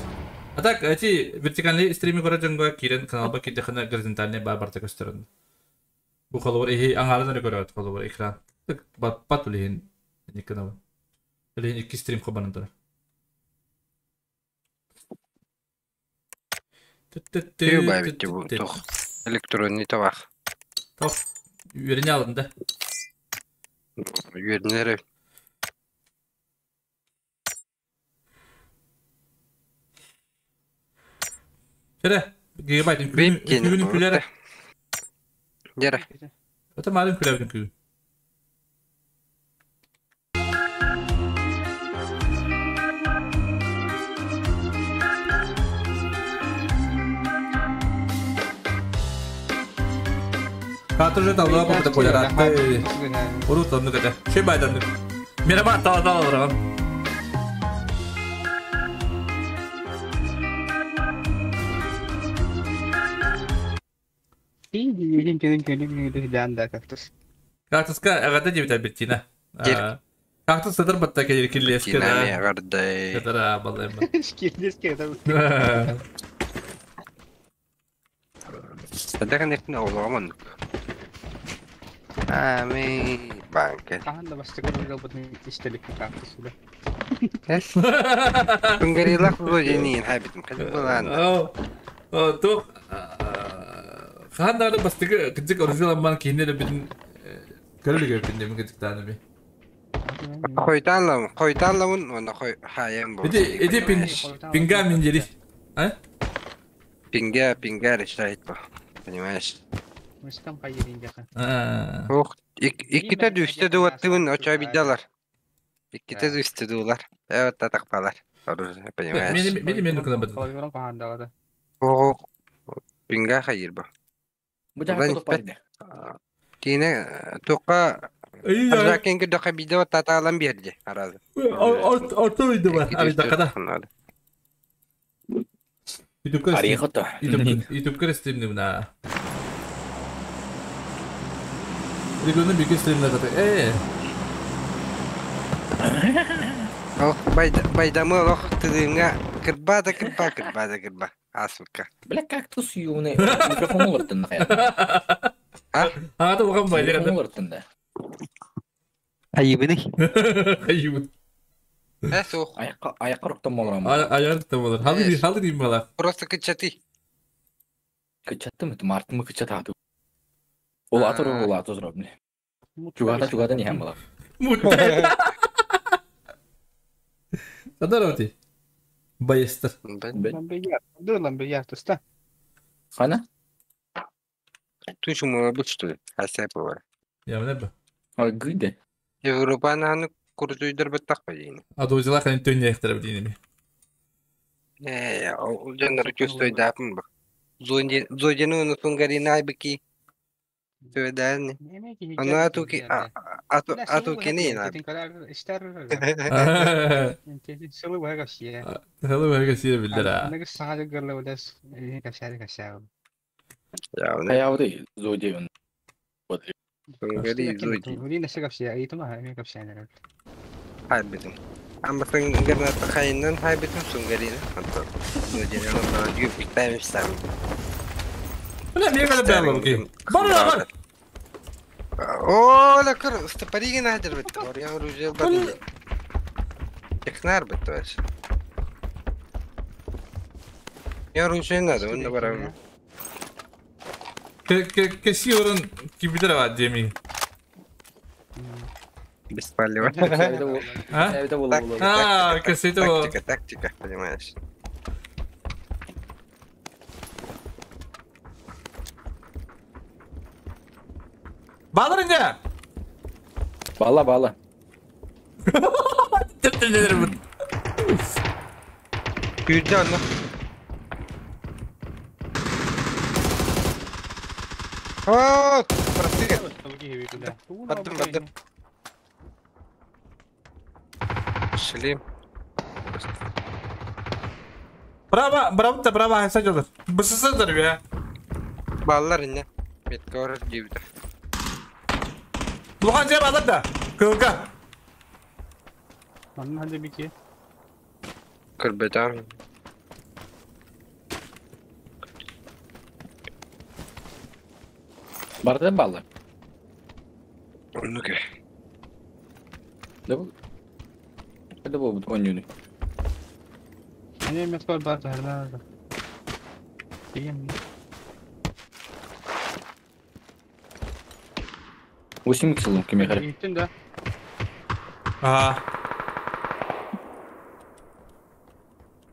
А так эти вертикальный стримы көрө кирен каналба кидехана горизонтальный бар барта көстөрөн. Бу холовор ихи аңарынан көрөт холовор экран. Так бат улихин никанава. Улихин икки стрим хобанын тура. Электронный товар. Тох. Үөріне алдын да. Үөрінері. Şöyle, gigabyte күлүн күләрі. Дері. Өте марын күләбін күлүн. Катыр талға попыта қояр. Урут онны кете. Шей байданды. Мерама тала алырам. Кактуска агата дебит Альбертина. Кактус сатыр батта келер киллеске да. Катара балайм. Киллеске да. Садаган эртин оҕолоҕом Ами банка. Хаһан да бастыгар ылбытын истэлик кактус да. Кунгарилах вроде хабитым кадым булан. О, то хаһан да бастыгы кыдык орзыламман кииннere битин көрөлүгө битин кыдыктааны би. Хойталам, хойталамын, онда хой хаям бу. Эти эти пин пинга миндери. А? Пинга, пинга решает бу. Понимаешь? Мышкам хайырин жака. Ох, икките дүстө дуаттыбын оча бидалар. Икките дүстө дуулар. Эвет татакпалар. Понимаешь? Мени мени мени кына бат. Ох, пинга хайыр бу. Бу жака топпайды. Кине тока Аржакен көдөкө бидо таталан берди аразы. Орто үйдө бар. Аридакада. Арихото. YouTube стримни мына. Регионы беке стримде ката. Э. Ол байдамы олох тыдыҥҥа кырбаа да кырбаа, кырбаа да кырбаа. Ааспыкка. Бля, кактус юный. Микрофон олортун нахуй. А? Аата улахан байлар. Микрофон олортун да. Айыбыный. Айыбын. Э, суох. Аяққа аяққа руктан болар. Аяр да болар. Халы халы дейм бала. Просто кычаты. Кычаттым, это мартымы кычататы. Ол атыр ол атыр зроб. Чугата чугата не хам бала. Мутта. Адароти. Байыстыр. Ламбияр, туста. Хана? Ты что, что ли? Асепова. Я не б. А гыде. Европаны курдуйдар баттах дейін. А дозила хан төнне ихтер дейін. Э, ол жаннар чувствует дапын ба. Зодину на сунгарина бики. Төдән. Аны ату ки ату ату кени на. Сылы бага сие. Сылы бага сие билдер. Аны сага гырлы удас кашары кашау. Я уды зодиун. Сунгари зоди. Ури наше капсия, итма ха капсия. Хайбитим. Амма сунгарна тахайнан хайбитим сунгарина. Анто. Зодина на юб таймстам. Бля, мне когда было окей. Бар бар. О, ла көр, стопориген хадыр бит. Ория оружие бар. Технар бит вообще. Я оружие надо, он бар. Кеси орын кибидер бар деми. Беспалево. А? А, кеси Тактика, тактика, понимаешь. Балыр инде. Бала, бала. Теп-теп бу. Күйді аны. О, прости. Баттым, баттым. Шлем. Браво, браво, браво, хайса жолдар. Бысысыдыр бе. Баллар инне. Метка бар жейбді. Лухан жеп алыр да. Кылга. Манна ханжа бики. Кырбетам. Барды баллы. Ну-ка. Да bu. Hadi bu oynuyor. Они метка бар да. Деген. 8 кило кеме қарап. Иттин да. Ага.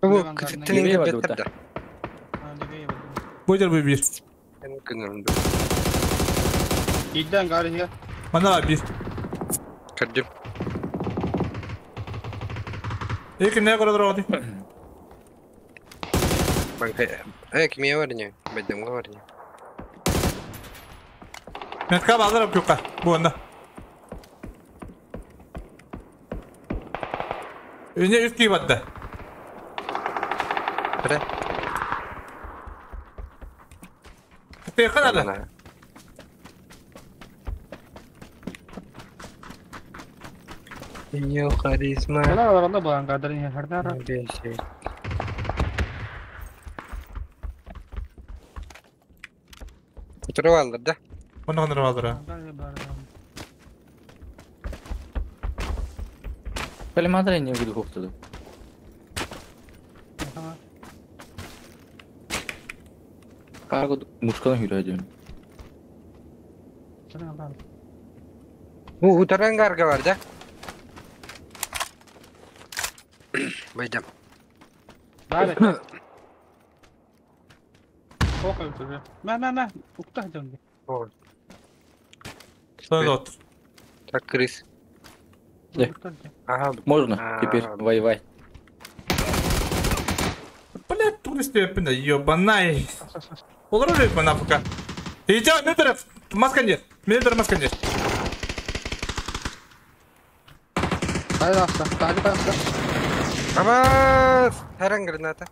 Бу кытыттын беттер да. Бойдер бу бир. Идден гары. Мана бир. Кырдым. Эки не көрөдөр оди. Э, киме бар не? Бәдемгә бар не? Метка балыр юкка. Бу анда. Өне үт кийип атты. Бре. Текан ада. Ее харизма. Ала ала балан гадар не хардар. Отырып алды да. Оны қандырып алды. Пәлемадыр не буду хоқтыды. Карго мушканы хүрәдім. Бу утаран гарга бар да. Байдам. Да. Ма ма ма, уктах дönде. Что это? Так, крыс. Ага. Можно теперь воевать. Блядь, туристы опять, ёбанай. Олар бана пока. Идёт, метр, маска нет. Метр маска нет. Пожалуйста, пожалуйста. Абас! Харан граната.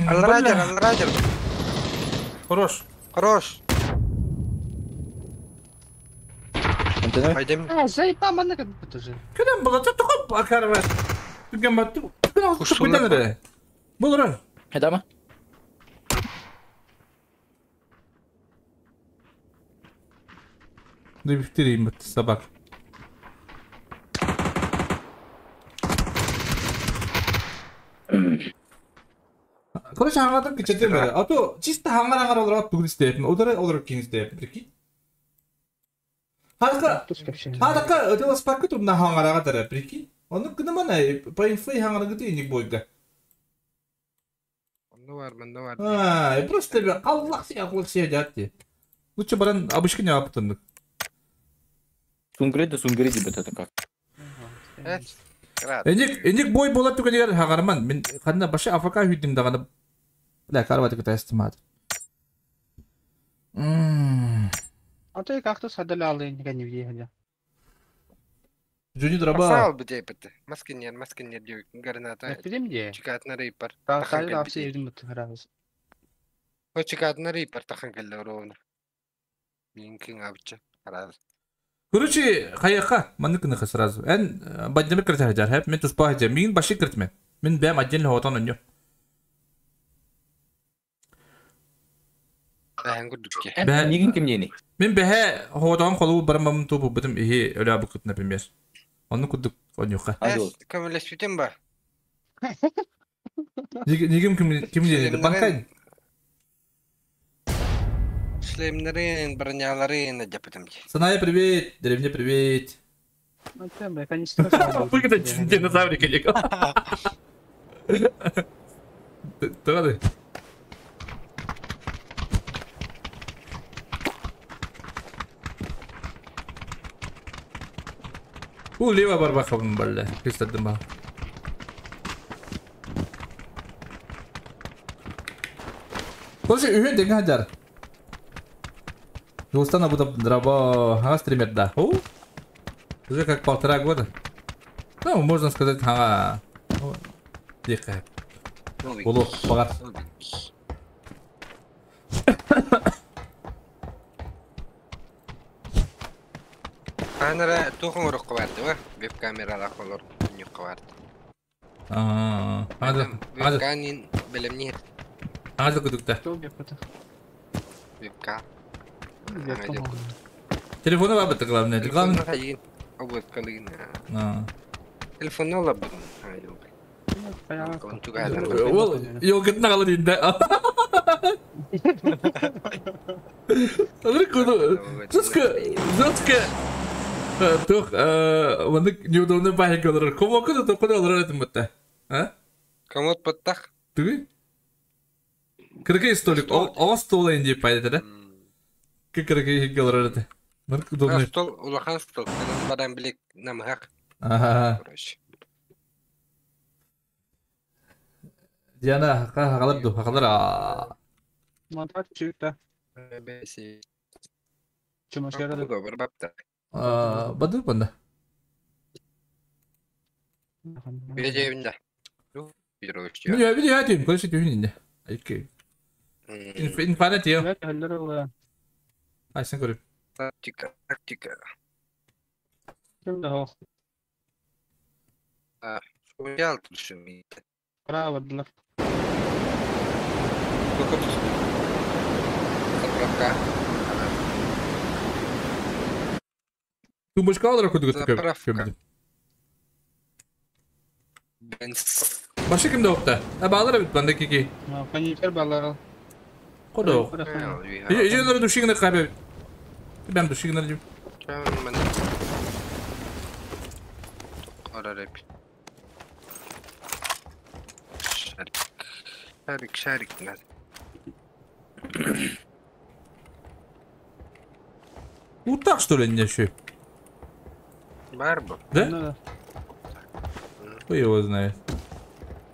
Алрадер, алрадер. Хорош. Хорош. Кимтэн Пойдем. А, заебал, манна как будто же. Кеден була тоқып акарва. Түген баттı. Түген Кушуна алып көтен Булыр. Хедама? Ne bitireyim bit sabah. Короче, хаңадан кичетем бere. А то чисто хаңар-хаңар олорап бүгүн истеп. Удара олорап кийин истеп. Прикинь. Хака Хака өтө спакы турна хаңарага тара, прикинь. Оны кынымана по инфе хаңарага тиник бойга. Ну бар, мында бар. А, просто бе Аллах сия, Аллах сия дятти. Лучше баран обычка не аптындык. Сунгриди, сунгриди бит это как. Рад. Эник эник бой болат түгенигер хагарман. Мен ханна башы АФК хүддим даганы. Бля, карватык тестимат. Мм. А то и как-то садали никогда не въехали. Джуни драба. Асал бит бит. Маскинер, маскинер диyor. Граната. Билим де. Чикатна рейпер. Та тайр апсы евдим бит харабыз. О чикатна рейпер тахан келди ровно. Минкин абча. Рад. Короче, хаяка, маннык ныхы сразу. Эн баддемir киртер хажар, хеп мен туспа хажар. Мин башы киртме. Мен бәм отдельно хотон онё. Бәһән күрдүк. Бә- Нигин ким нени? Мен бәһә хотон холу бармам тупу бутым ихи өлә букут, например. Оны кудук онюха. Ады. Көмөлөшүтен ба? Нигим ким ким диде? Банкай. Шлемнерин, броняларын жапытым. Саная привет, деревня привет. Ну там, бля, конечно. Выгодно динозаврика не. Тады. У лево барбахабын балла. Кыстадым ба. Короче, үйен деген хаджар. Жолстана буду драба ага стример да. О? Уже как 1,5 года. Ну, можно сказать, ага. Тихо. Болу, багар. Анара тухун урукка барды ба? Веб камералар олор нюкка барды. Аа, ага, ага, Вебканин билемнер. ага күдүктө. Вебка. Телефону бар бит главное. Главное. Хайын. Обыткалыгын. Аа. Телефон алабын. Ол йогытна калды инде. Алыр куду. Жестко, жестко. Тух, маны неудобно бахик олар. Кому куду то куду олар этим бутта. А? Комод подтах. Туги? Кыргый столик. О стол инде пайда да. Кыргый олар эте. Мыр удобно. Стол, улахан стол. Баран билек намхак. Ага. Короче. Диана хагалап ду, хагалар. Монтаж чүктә. Беси. Чумашкара. Добр бапта. Аа, баду банда. Бежебинде. Бироччу. Мен я видео атым, короче, түйүн инде. Айки. Инфанет я. Айсын көрүп. Тактика, тактика. Ким да хо. Суял түшүм. Право дылар. Заправка. Тумбочка алыр кудук Заправка. Бенз. Башы кимде опта? А балар бит банда кики. Панитер балар. Кодо. Ежелер душигне кабе. Бем душигне дип. Шарик, шарик, надо. Утак что ли не еще? Барбо. Да? Кто его знает?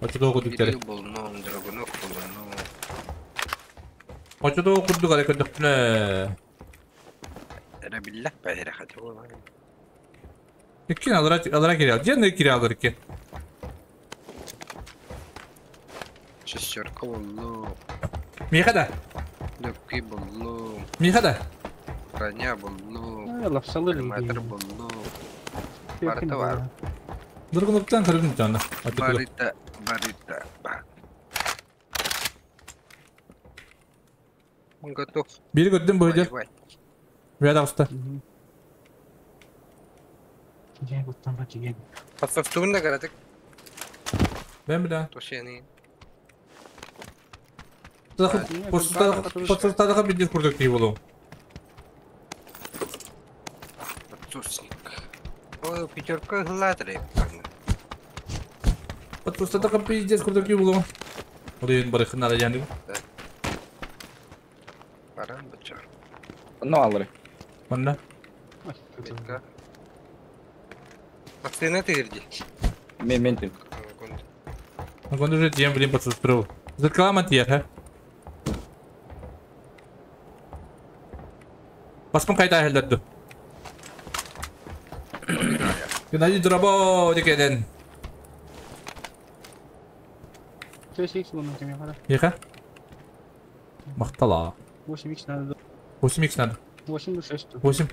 А что того кудук А что того кудук алек кудук Кин алра алра кире. Ден кире алыр ки. Шестерка боллу. Михада. Легкий боллу. Михада. Броня боллу. Коллиматор буллу. Барыта бар. Дургунуктан көрүн жана. Барыта, барыта бар. Он готов. Бири көрдүм бу жер. Воевать. Бия дагыста. Подсовтуун да каратык. Мен биле. Тушени. Подсовтадагы бир курдук дей болу. Подсусник. Ой, пятерка гладры. Подсовтадагы пиздец курдук дей болу. Блин, барыхын ара яны. Баран бычар. Ну алыры. Манна. Метка. Вакцина ты где? Мен мен тил. Анконда уже тем блин подсовтуру. Зеркала тиер, ха? Баспын кайта хелдерді. Геннадий Дурабо декеден. Еха? Мақтала. 8х надо. 8х надо. 8 6. 8.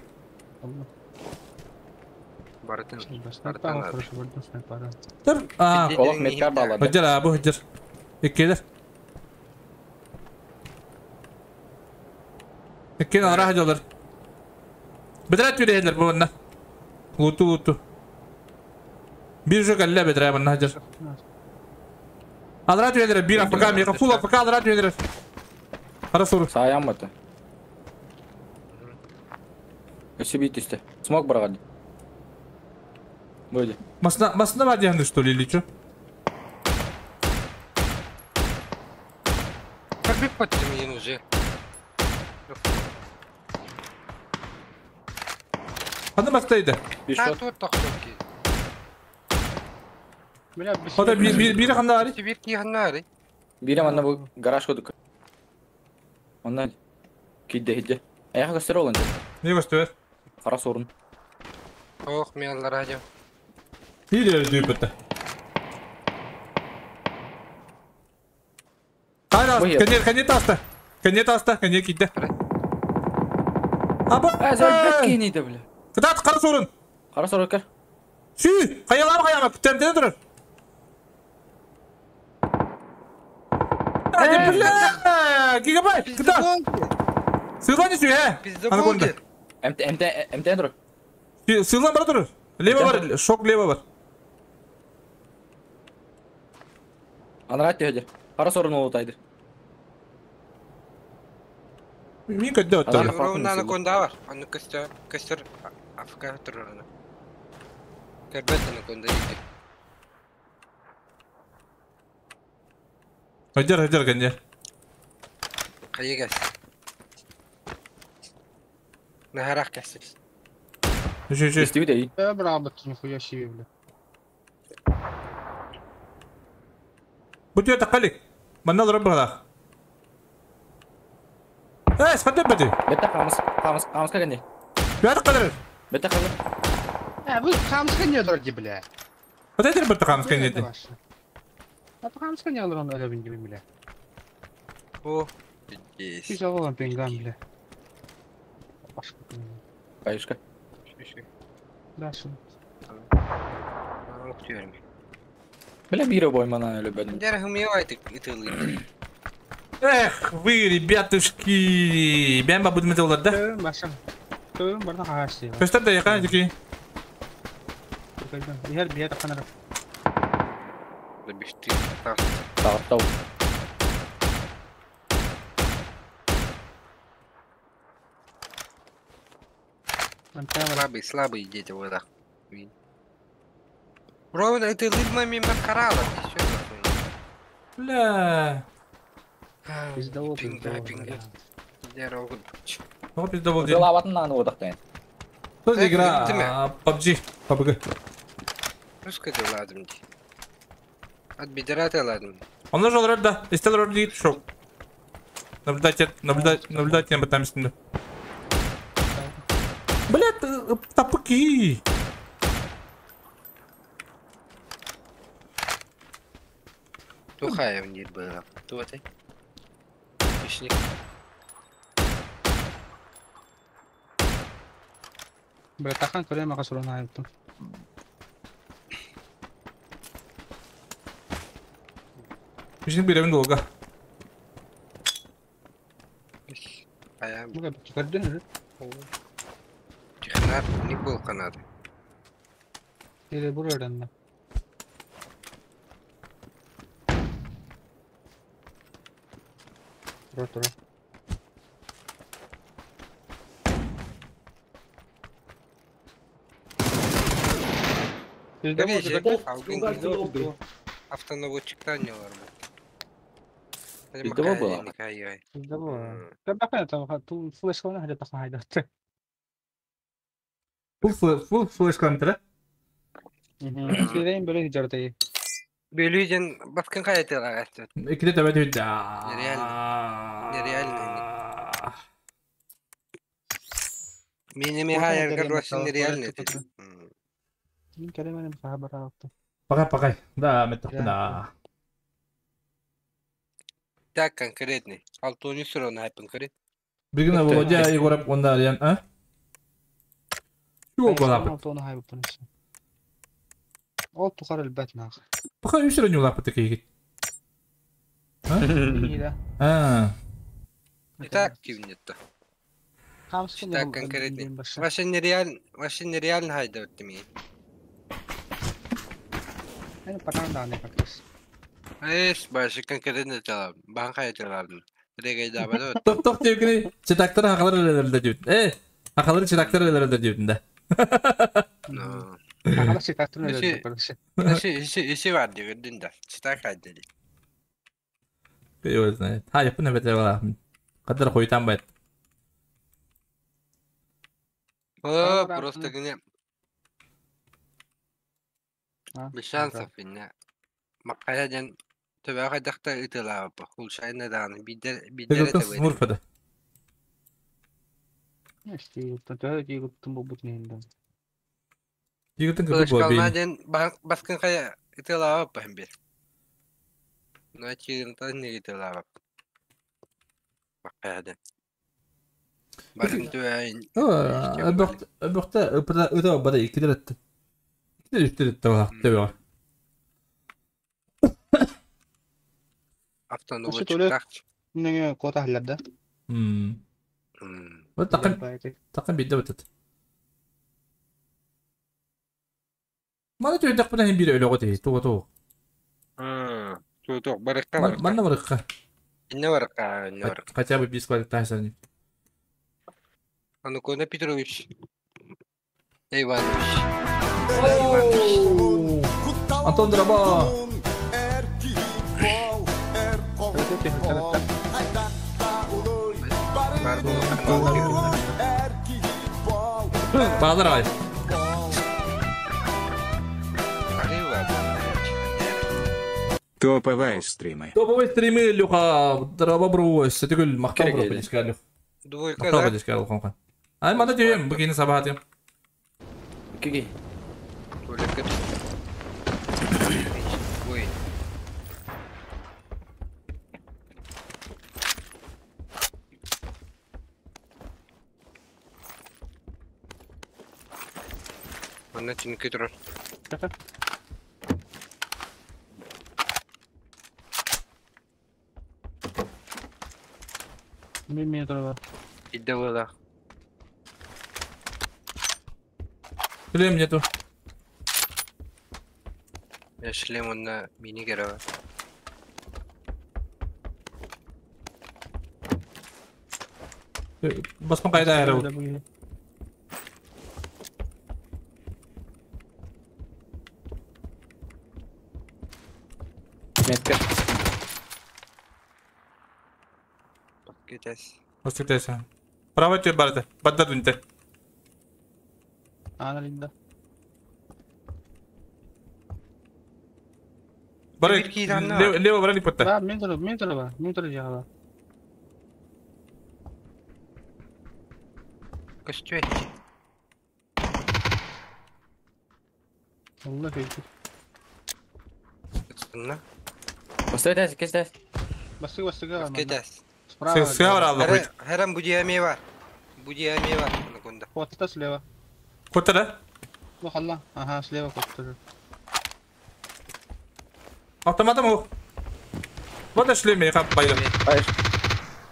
Барытын. Снайпа хорошо, барытын снайпа. Тыр. А, Олох метка балады. Хыджар, а, бу хыджар. Иккелер. Иккен алара хыджалар. Бедрәт бирәләр бу онна. Луту луту. Бир же калла бедрә бу хыджар. Алара бирәләр бир афка мега фул афка алара бирәләр. Кара суру. Саян бата. Өсі бит үсті. Смок барғады. Бөйді. Масна масна бар дигән что ли или чё? Как подтемнин уже. Аны мастайды. Bir А шот. тут тохтоки. Бля, Ода бир бир бир ханда ари. Тебе кихнари. Бирем анна бу гараж кодук. Оннан кидде хидде. Аяқ көстер олын. Не көстөр? Қара сорун. Ох, мен радио. Бир дүйүп бітті. Қайда? Ой, Кәне кәне таста. Кәне таста, кәне китте. Аба. Ә, кейнейді бля. Кыдат қара сорун. Қара сорун көр. Сүй, каялар каяма күтемде турur. Hadi бля, гигабайт, кыдат. Сылан сүй, ә. Пиздоболги. МТ МТ МТ тұр. Сылан бар турur. Лево бар, шок лево бар. Анрат деді. Қара сорун олытайды. Мин көддө Адам- өттө. Ровно анаконда бар. Аны көстер, көстер афка турur аны. Көрбөт анаконда екен. Хыджар, хыджар кәне. Кайы кәс. Нахарах кәсіп. Үші, үші. Естігі де. Да, браво, нихуя себе, бля. Бу түйе таққалик. Манна лырып бағалақ. Эй, сқанды бәді. Бетті қамыс қамыс қамысқа кәне. Бәрі қадыр. Бетті қамыс. А, вы хамска не дороги, бля. Қадай бір тақамыз кәне. А то хамска не алыран өлөбүн gibi, бля. О, пиздец. Сиз алган пинган, бля. Башка. Кайышка. Дальше. Ох, тюрьме. Бля бире бойманан өлөбөдүм. Дәрі хымевайтык итылы. Эх, вы, ребятушки. Бән ба будем олар да. Башым. Төвüm барда хашты. Көстер да якан жеки. Бихер бихер канар. Бишти. Тағыттау. Слабые, слабые дети вот так. Ровно это лыдма мимо коралла. Бля. Пиздовол, Пинга, пинга. О, пиздовол деді. Жылабатын наны одақтайын. Что за игра? PUBG, PUBG. Русская ладым. От бедерата ладым. Он нажал роль, да. Истел роль дейді шок. Наблюдатель, наблюдатель, наблюдатель там үстінде. Бля, тапыки. Тухаев не было. Кто ты? Хищник. Братахан көрөм аға сурун айыптым. Bizim bir долга. Ayağım. Буга көрдүн. Технар не был Канады. Или бурардан. Тура тура. Бери, Автонаводчиктан не var bu. Bizde var bu. Full flash камера. Бөлүден баскын кайтыла гастı. Икide төбө төйдө. Нереально. Нереально. Минеме хайыргар вообще нереально. Пока пока. Да, метахна. Так конкретный. Алтони сұрон айпын көрет. Бүгін Володя Егоров онда алиян, а? Чего балапы? Ол тухар элбэт нах. Пока үсірін юлапы такие. А? Это активнетто. Так конкретный. Вообще нереально, вообще нереально хайда вот мне. Эс, башы конкретно талап. Бан хайда талап. Тоқ тоқ деп читактар хақалар элелерде дейт. Хақалар читактар элелерде дейт да. Хақалар читактар элелерде. Иши бар дегендин да. Читак хайда. Его знает. Ха, я понял, это была. Кадр хуй там бет. О, просто гне. Без шансов меня. Макаяден Төбәҕэ дахта ытылаабы, хулшайна дааны, бидер Тыгылтын смурфады. Тигылтын кыбы буа бейін. Баскын қая ытылаабы бахым бер. На чигынтан не ытылаабы. Баққаядан. Барын төбәйін. Өбөкте ыта бада икидер этти. Икидер үстер этти төбәҕэ. Автонаводчиктах. Не кота хляб, да? Вот тақын бидде бітет. Мана түйдек бұдан бір өлі ғой туға туға. Туға барыққа. Манна барыққа. Инне барыққа, инне барыққа. Хотя бы без квалитации. Анукона Петрович. Иванович. Антон Драба. Базар ай. Топовые стримы. Топовые стримы, Леха, драба брось. Это гүл мақтау бро, подискал, Лех. Мақтау подискал, қонқан. Ай, мада түйем, бүгені сабахат ем. Кеги. Она тинки трор. Идела. Шлем нету. Я шлем он на мини-герова. Баспан кайда айрыл. Метка. Кетес. Кетес. Право тебе барда. Бадда дунте. Ана линда. Бары лево барали потта. Да, метр жала. Костюм. Allah bekir. На. Поставь, кестес. Басты, басты, Кестес. Справа, Харам будиами бар. Будиами бар на кунда. Вот это слева. Куда? Бахалла. Ага, слева коптер. Автоматом ух. Вот шли мне как пойду.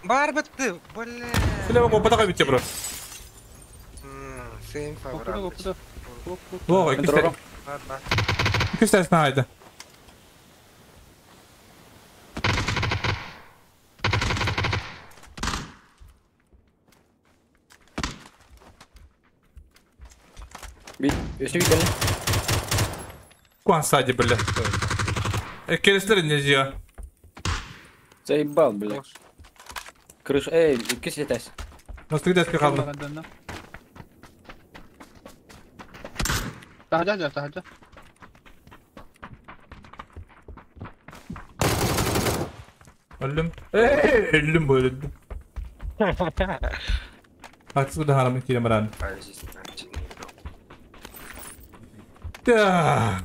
Бар бытты, бля. Слева копта как битте, бро. Сейм фабрик. Во, кистер. Кистер снайда. Куан сзади, бля. Кереслер нельзя. Заебал, бля. Крыша, эй, кисетась. Нас тогда спихал. Тахджа, тахджа. Öldüm. Ey, öldüm bu öldüm. Haksız da haramı kiremeran. Да.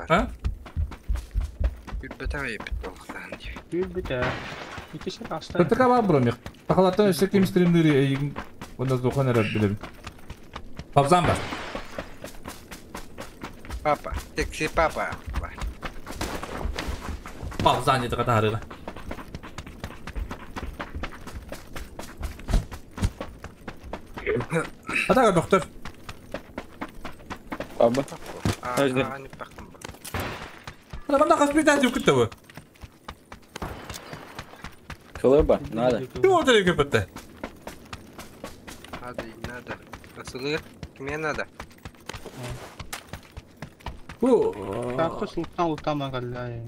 А? Такова бромих. Пахалата всяким стримдыри у нас духана раб. Папзамба. Папа, такси папа. Папзан не такая. А так, доктор. Папа. Она нам хоспитать укрытого. Хлеба надо. Ты вот это КПТ. Надо, не надо. Поцелуй, мне надо. Так, султан там оголяет.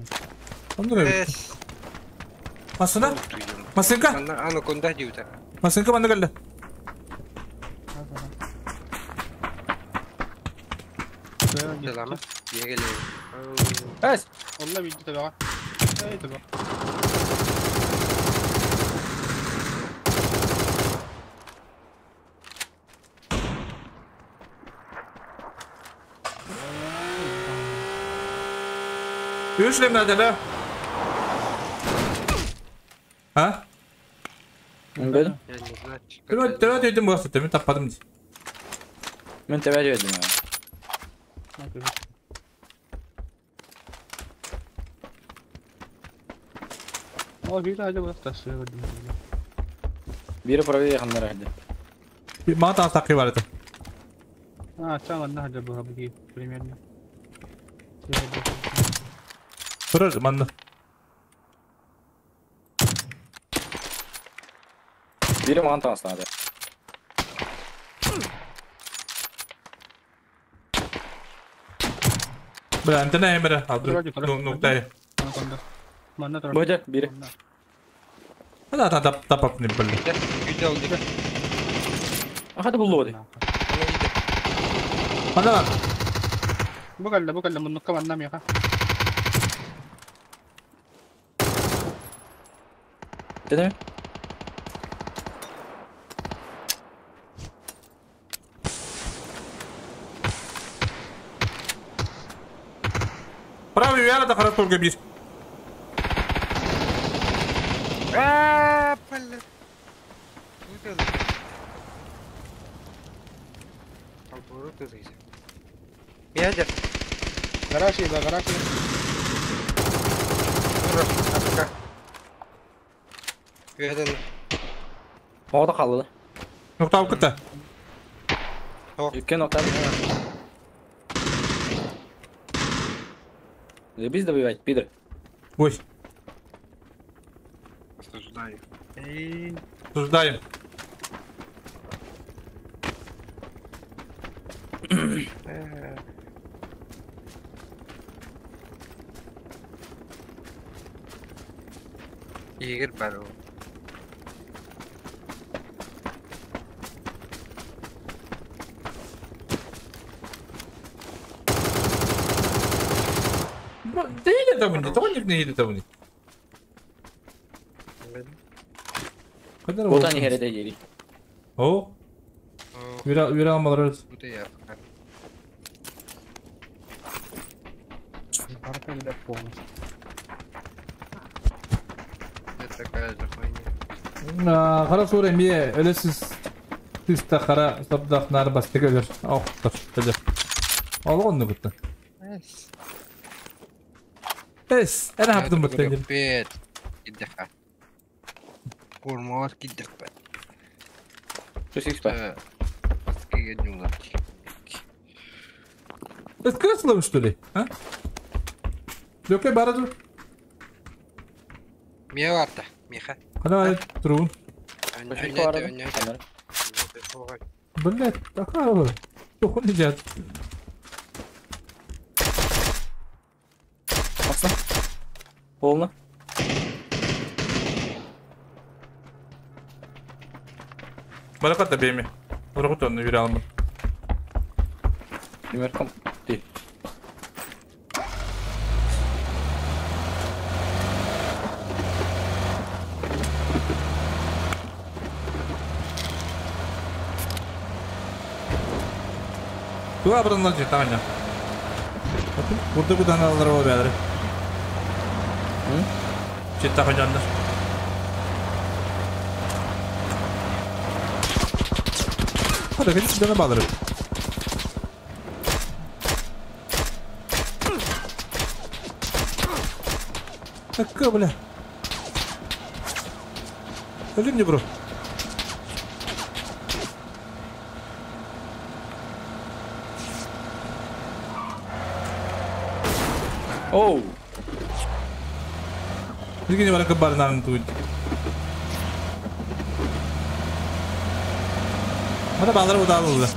Масына? Масынка? Ана куда идёт? Масынка манда. Эс! Онна видит тебя. Эй, тебя. Üç надо, да? А? Да. Я не знаю. Ты ты можешь, ты меня подумать. Мен тебя ведем. О, видно, это вот так все. Бира правее ханнара. Мата такие. А, там одна была примерно. Турар манна. Бира мантан астады. Бля, антенна эмера. Ну, дай. Бодя, бери. Да, да, да, да, пап не блин. А это был лоди. Ана. Букалла, букалла, муннукка манна меха. Ты Правый вяра да хорошо только бить. А, блин. Я Гараж, да, гараж. Orada kaldı. Nokta avukata. Ülke nokta. Biz добивать, пидор. Ой. Осуждаю. Осуждаем. Игорь Баров. Değil adamın, tamam ne değil adamın. Вот они говорят, дели. О. Вера, вера малорез. Это такая же хуйня. Хара сур эмиэ өлөсүс тыста хара сордоох наар бастык өлөр. Охтор өлөр. Ол онну бутта. Эс, эра хаптым бутта. Бет. Киддеха. Курмар киддехпет. Что сикс па? Бастык дьулар. Это кресло, что ли? А? Лёкай бараду. Мия барда. Миха. Хана трун. Блять, такая. Что он идет? Басна. Полно. Бараката беми. Ургутон юралмын. Примерком. Ты. Туа бұрынлар жет, ағanya. Burada bu danaları var beyler. Жет ағаняндар. Hadi kaç dana bağlarım. Какая, бля? Скажи мне, бро. Оу! Билгени баракы барынан туйд. Мана балары удалылды.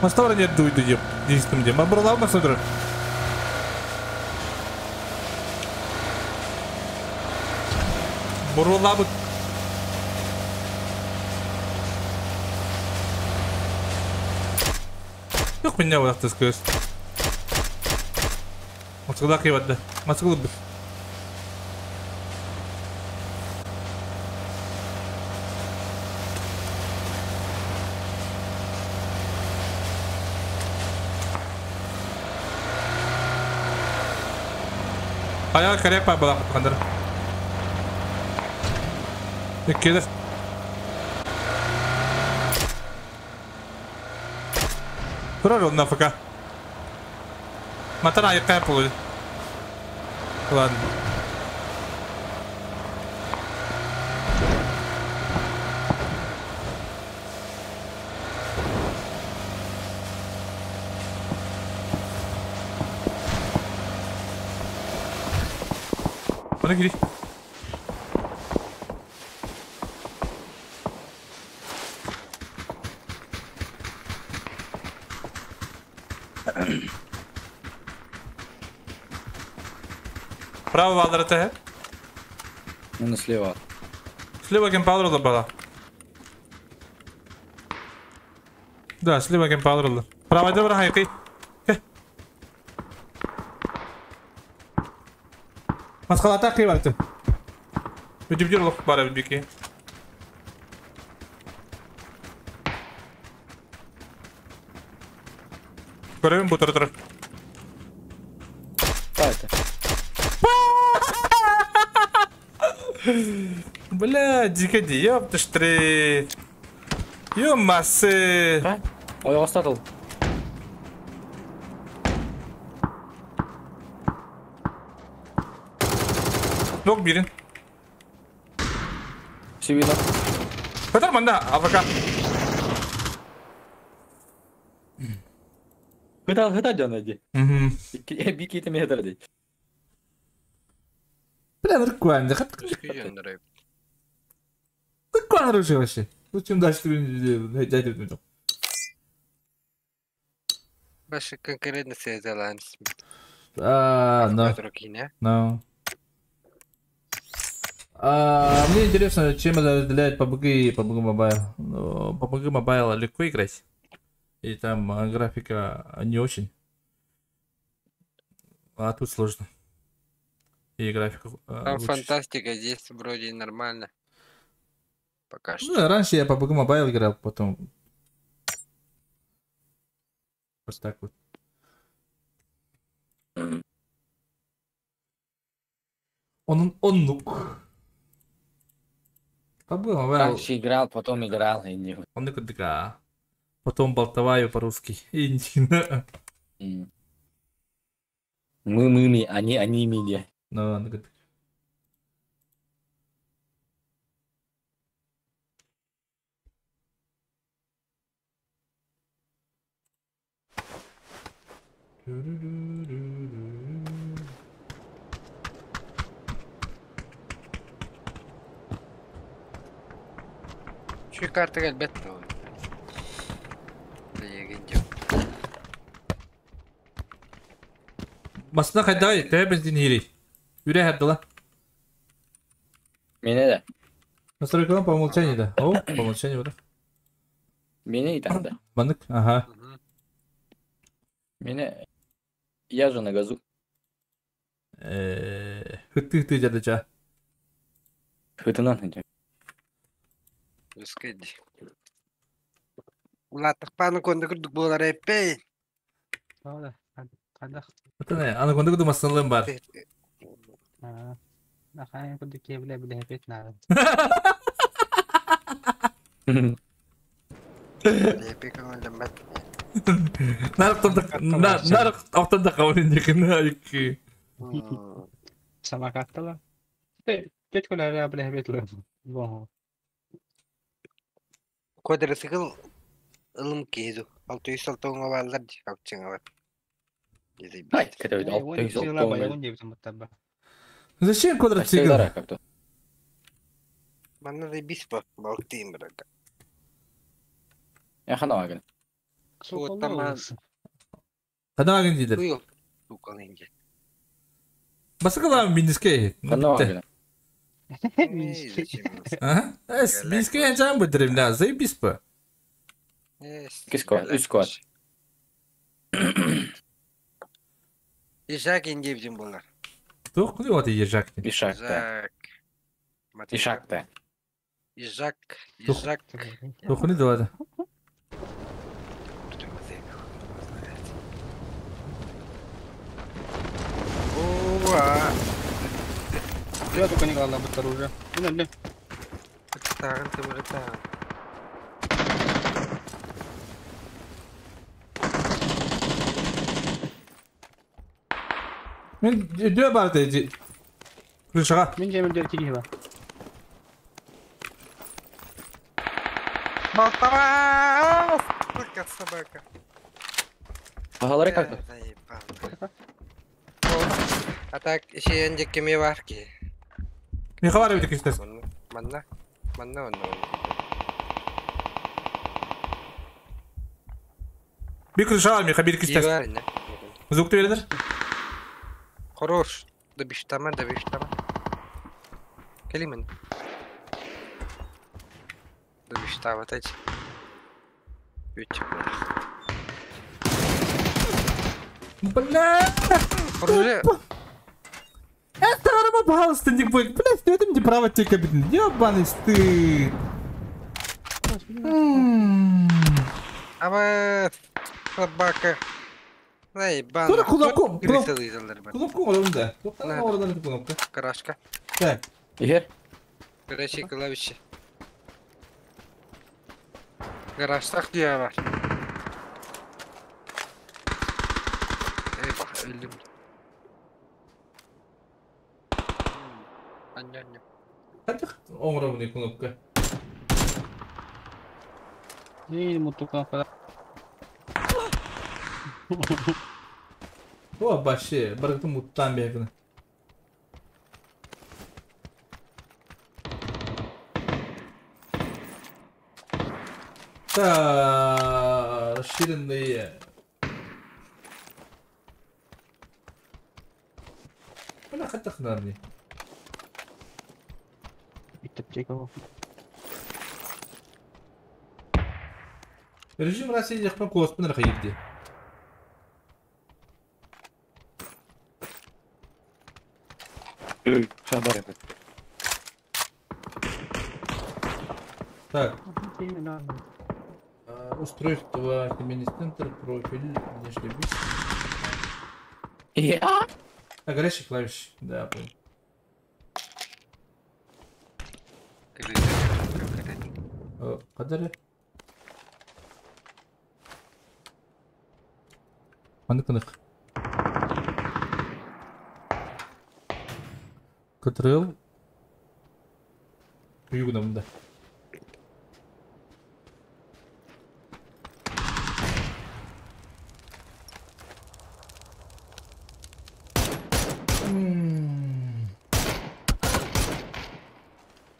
Маставра нет дуйду деп, дейстім де. Мабырлау масыдыр. Бурулабыт. Yok minne var көз. Масқыла қибатты. Масқылы бір. Аяғы коряк бар балақ қандыр. Келер. Турар ол нафыка. Матан айыққа болу. Ладно. Bana giriş. Право валдарата है. Ну, слева. Слева гемпалр бала. Да, слева гемпалр. Право добра хайки. Масқалата қибарты. Өтіп жүр лоқ бара беке. Көрөбүн бу тура тура. Это? Бля, дико ди, ёпта штри. Ё массы. Ой, остатыл. Нок бирин. Все видно. Катар манда, АВК. Хыта, хыта жана ди. Угу. Би кетеме хытар ди. Бля, нормально. Нормально уже вообще. Зачем дальше ты Башы конкретно сезаланс. А, да. No. Мне интересно, чем это разделяет PUBG и PUBG Mobile. Ну, PUBG Mobile легко играть. И там графика не очень. А тут сложно. И графика. Там фантастика, здесь вроде нормально. Пока Ну, что. раньше я по PUBG Mobile играл, потом... Вот так вот. Он оннук. PUBG Mobile. Раньше играл, потом играл. И не... Он кудыка. Потом болтоваю по-русски. И Мы мыми, они меня. Ну, он говорит. Şu kartı elbette o. Басына қайда тәбез бензин хири. Үре хәддала. Меня да. Настройкалар по умолчанию да. О, по умолчанию да. Меня и там да. Банык, ага. Меня... Я же на газу. Хыты-хыты дядыча. Хытынан хыты. Өскеди. Улаатахпааны конда курдук буолар эппей. Правда? Хадах. Аны аны конда курдук масналым бар. Ахай курдук кебле биле хепет нары. Эпи көңүлдэммэт. Нарык оқтанда қауын декін икки. Самокаттала. Тет көләрә биле хепет лы. Бо. Квадроцикл ылым кейду. Алты йөз алтауыңа баалар ди, капчыңа бар. Ай, кете бит, Зачем квадроцикл? Как-то. Манна да бис ба, балктыйм бирок. Я ханавагын. Ханавагын дилер. Уйол. Тукал инде. Басыкалам миниске. Ханавагын. Ага. Эс, миниске анчам быдырым да, заебись ба. Кискот, үскот. Ишак инде булар. Тух куды вот ежак. Ишак та. Ишак та. Ижак, Ижак. Тухны давай. Ова. Я только не главное будет оружие. Ну, не. Тагын тыбыры тагын. Мен дөй бар dedi. Крышаға. Мен жемір дер киги ба. Болтова! Сука, собака. Бахалары как-то. А так, еще энде кеме бар ки. Меха бар бит кистес. Манна. Манна онна. Bir крыша бар меха bir кистес. Звук бердер. Хорош. Да биштама, да биштама. Келимен. Да биштама тать. Бля! Оружие. Это арма пожалуйста, не будет. Блядь, это мне право тебе кабин. Ёбаный стыд. А собака. Эй, бан. Тура кулаком. Кулаком орында. Кулаком кнопка. Карашка. Так. Егер. Горячие клавиши. Гаражтах дия бар. Эй, бах, өлдüm. Анне. Хadi оңровный кнопка. Не, муту кнопка. О, баше, барыгы муттан бергін. Та, расширенные. Бля, хатахнарни. Режим России яқпан коспын рахайырды. Хабар. Так, устройство, семейный центр, профиль, внешний вид. Я? А, горячий клавиш, да, понял. Кадары. Аныкынык. Кытрыл. Уюгунамда.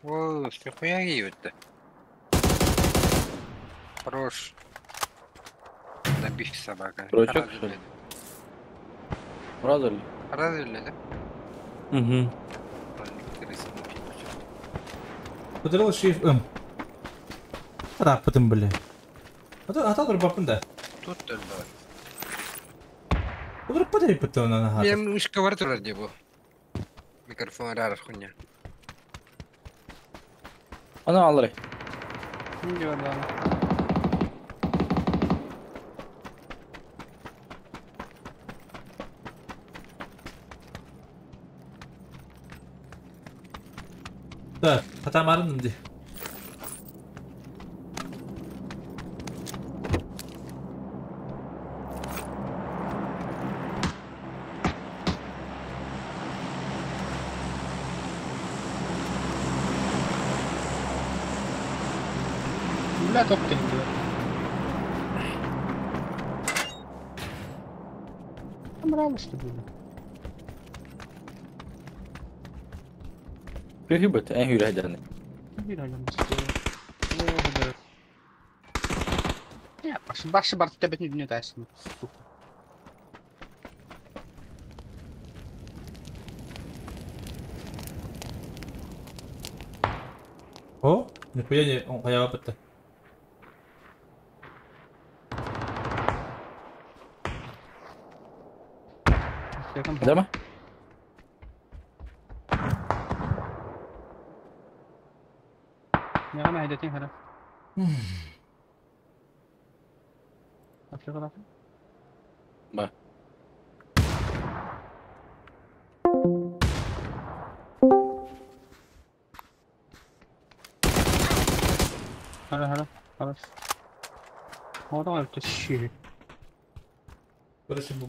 О, нихуя ебать-то. Хорош. Добив собака. Ручок, что ли? Правда ли? Разве да? Угу. Кытрыл Shift М. Раппытым бile. Ата турбаппын да. Тут только. Удуруппа дейппит онан Я хата. мышка бар турар дебу. Микрофон рар хуйня. Ана алыры. Так, хата марынным ди. Бля, топ ты не Нравилось тебе. Прихибет, эн хүрәдәне. Башы бар тебетни дүние тайсын. О, нихуя не, он хаява бітті. Да ма? Яғана айдатин хара. Ба. Хара хара. Хара. Одан өтті шири. Короче, бу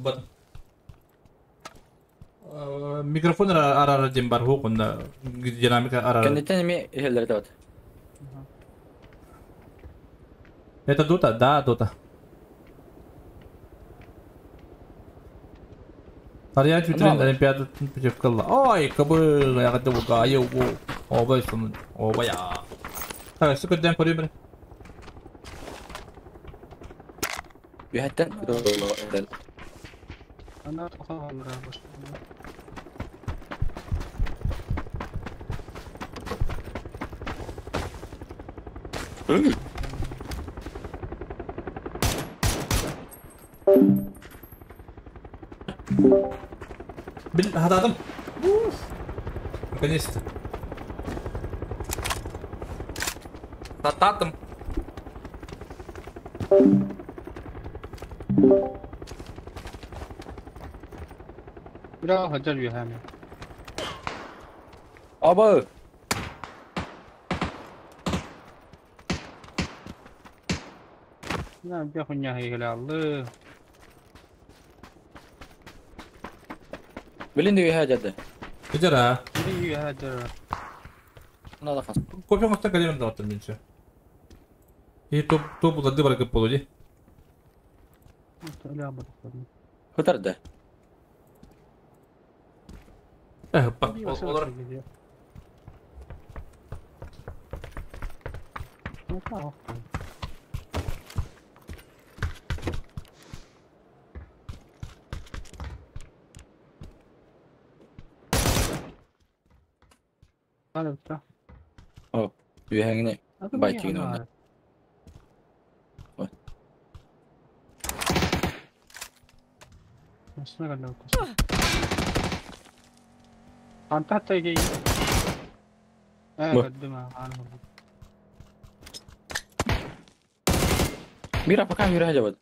Микрофон арара дем бар хоқында динамика арара. Кәндеттен эме эхеллер дат. Это Дота? Да, Дота. Арьян Твиттерин Олимпиада путевкалла. Ой, кабы, я хотел бы, аю, о, сон, о, я. Так, что когда көрөмөр? Үһәттен Ана тоқаған Бил, хатадым. Наконец-то. Хатадым. Бля, хаджар үйәме. Аба. На, бя хуйня хегеле алды. Билин дүйе хаҗады. Бежара. Билин хаҗады. Ана да хас. Кофе мастан калем да оттым менше. И топ топ улады бар кып болду. Хытарды. Э, пак, олар. О, үйәңне байтигин онда. Антатта ге. Э, каддыма. Мира пока Мира дьабыт.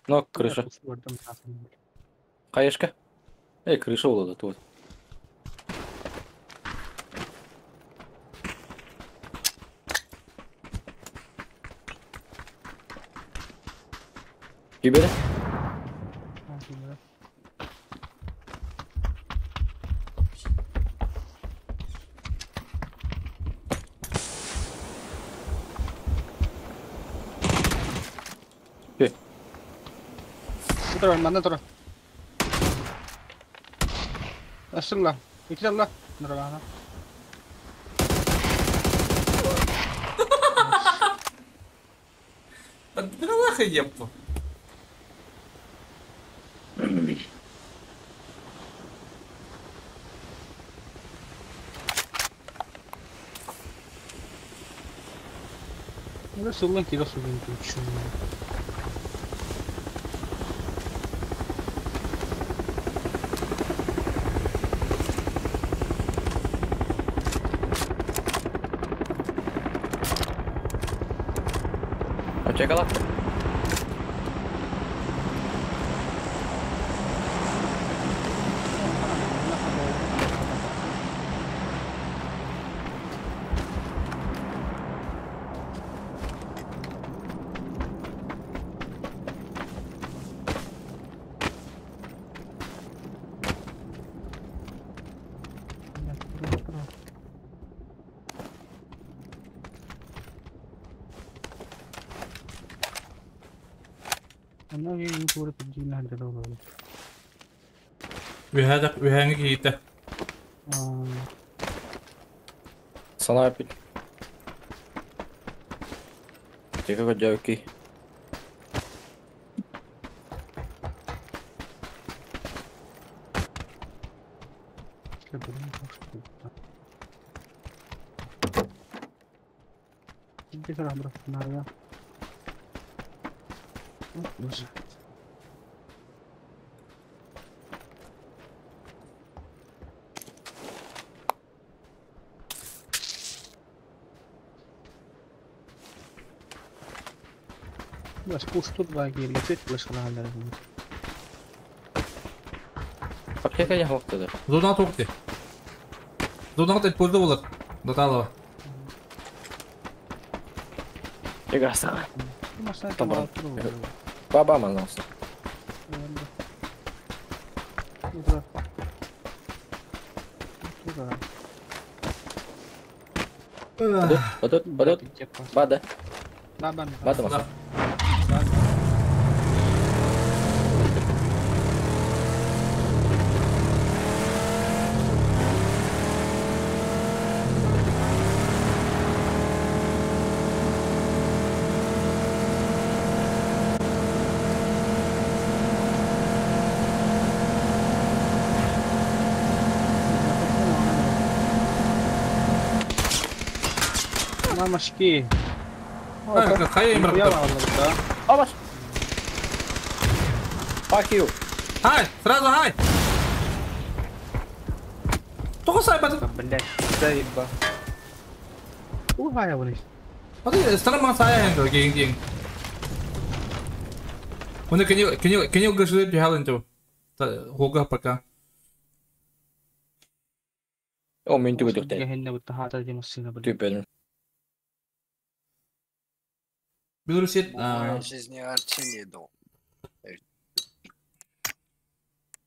Но крыша. Хаешка. Эй, крыша буолла тут. Кибере? Турар, манна турар. Асылла. Икилла. Нұрағана. Подбиралаха еппу. Ну, сыллан кире сыллан күчү. Аптекалар. Үһэ үһэҥи киһитэ. Санаа эпит. Аптека көдьөөки. Бas пуш тут два киирбэппит флешкалааллар Аптека яхвактыды. Зона тоқты. Зона тоқты польза болар. Доталова. Егаса. Табан. Баба манался. Бадут, бадут, бада. Бада маса. Мамашки. Хайа им Абаш. Fuck you. Хай, сразу хай. Тоҕо сайбатын? Блять, заеба. Ухая вниз. Аты старама сая хэнго гейн гейн. Оны кенил кенил кенил гышты пихалын ту. Хога пока. О, мен түгө түктэ. Гехенне бутта хата демассына бил. Түпен. Белорусет Моя жизнь арчини дом.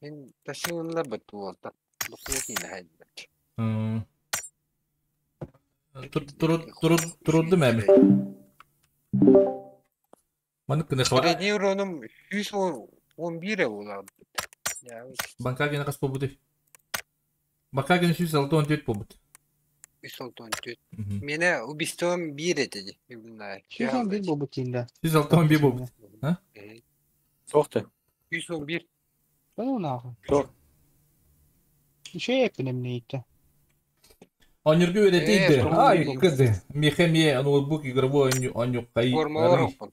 Мен ташыылла бат уолта. Букуятин хайдак. Турудду мәми. Маны кыны хва. Средний уроном 111 була. Банка гена кас побуды. Банка гена сүз алты он төрт побут. 114. Мене убийством бир этеди. Сүүс 11 болбут тиинде. Сүз алты он бир побут. Сохты. 111. Бана нахуй. Тор. Еще эппин эмне итте. Онюргу өретейді. Ай, кызы. Мехеме ноутбук игровой оню кай. Формалар оппун.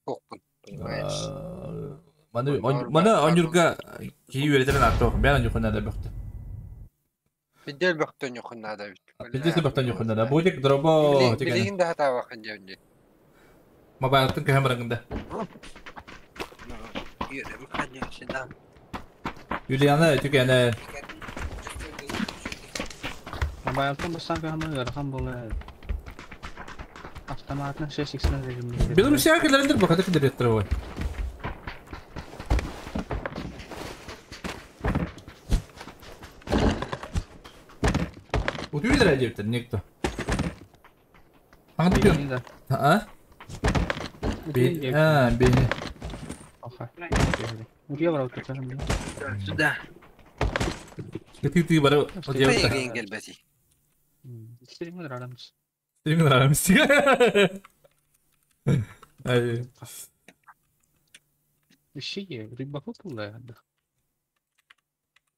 Оппун. Понимаешь? Маны маны онюрга кии өретерен артох. Бән онюрга нада бөхтө. Пиздел бөхтөн юхуннада бит. Пиздец бөхтөн юхуннада. Бутик дробо. Билигин да хатаабакын дьэбинди. Мобайлтын көһөн барангында. Юлиана түкәнә. Мобайлтын бастан көһөн ыарахан буолар. Автоматна 6x режимде. Белоруссия кэлэрендер бу хата кидереттер ой. Утуйдара диэбиттэр никто. Аңа түкөн. А? Би. А, би. Утуя бар утуя. Сюда. Ты бары одеялта. Келбети. Стример арамыз. Стример арамыз. Ай. Ишиге рыбаку пулда.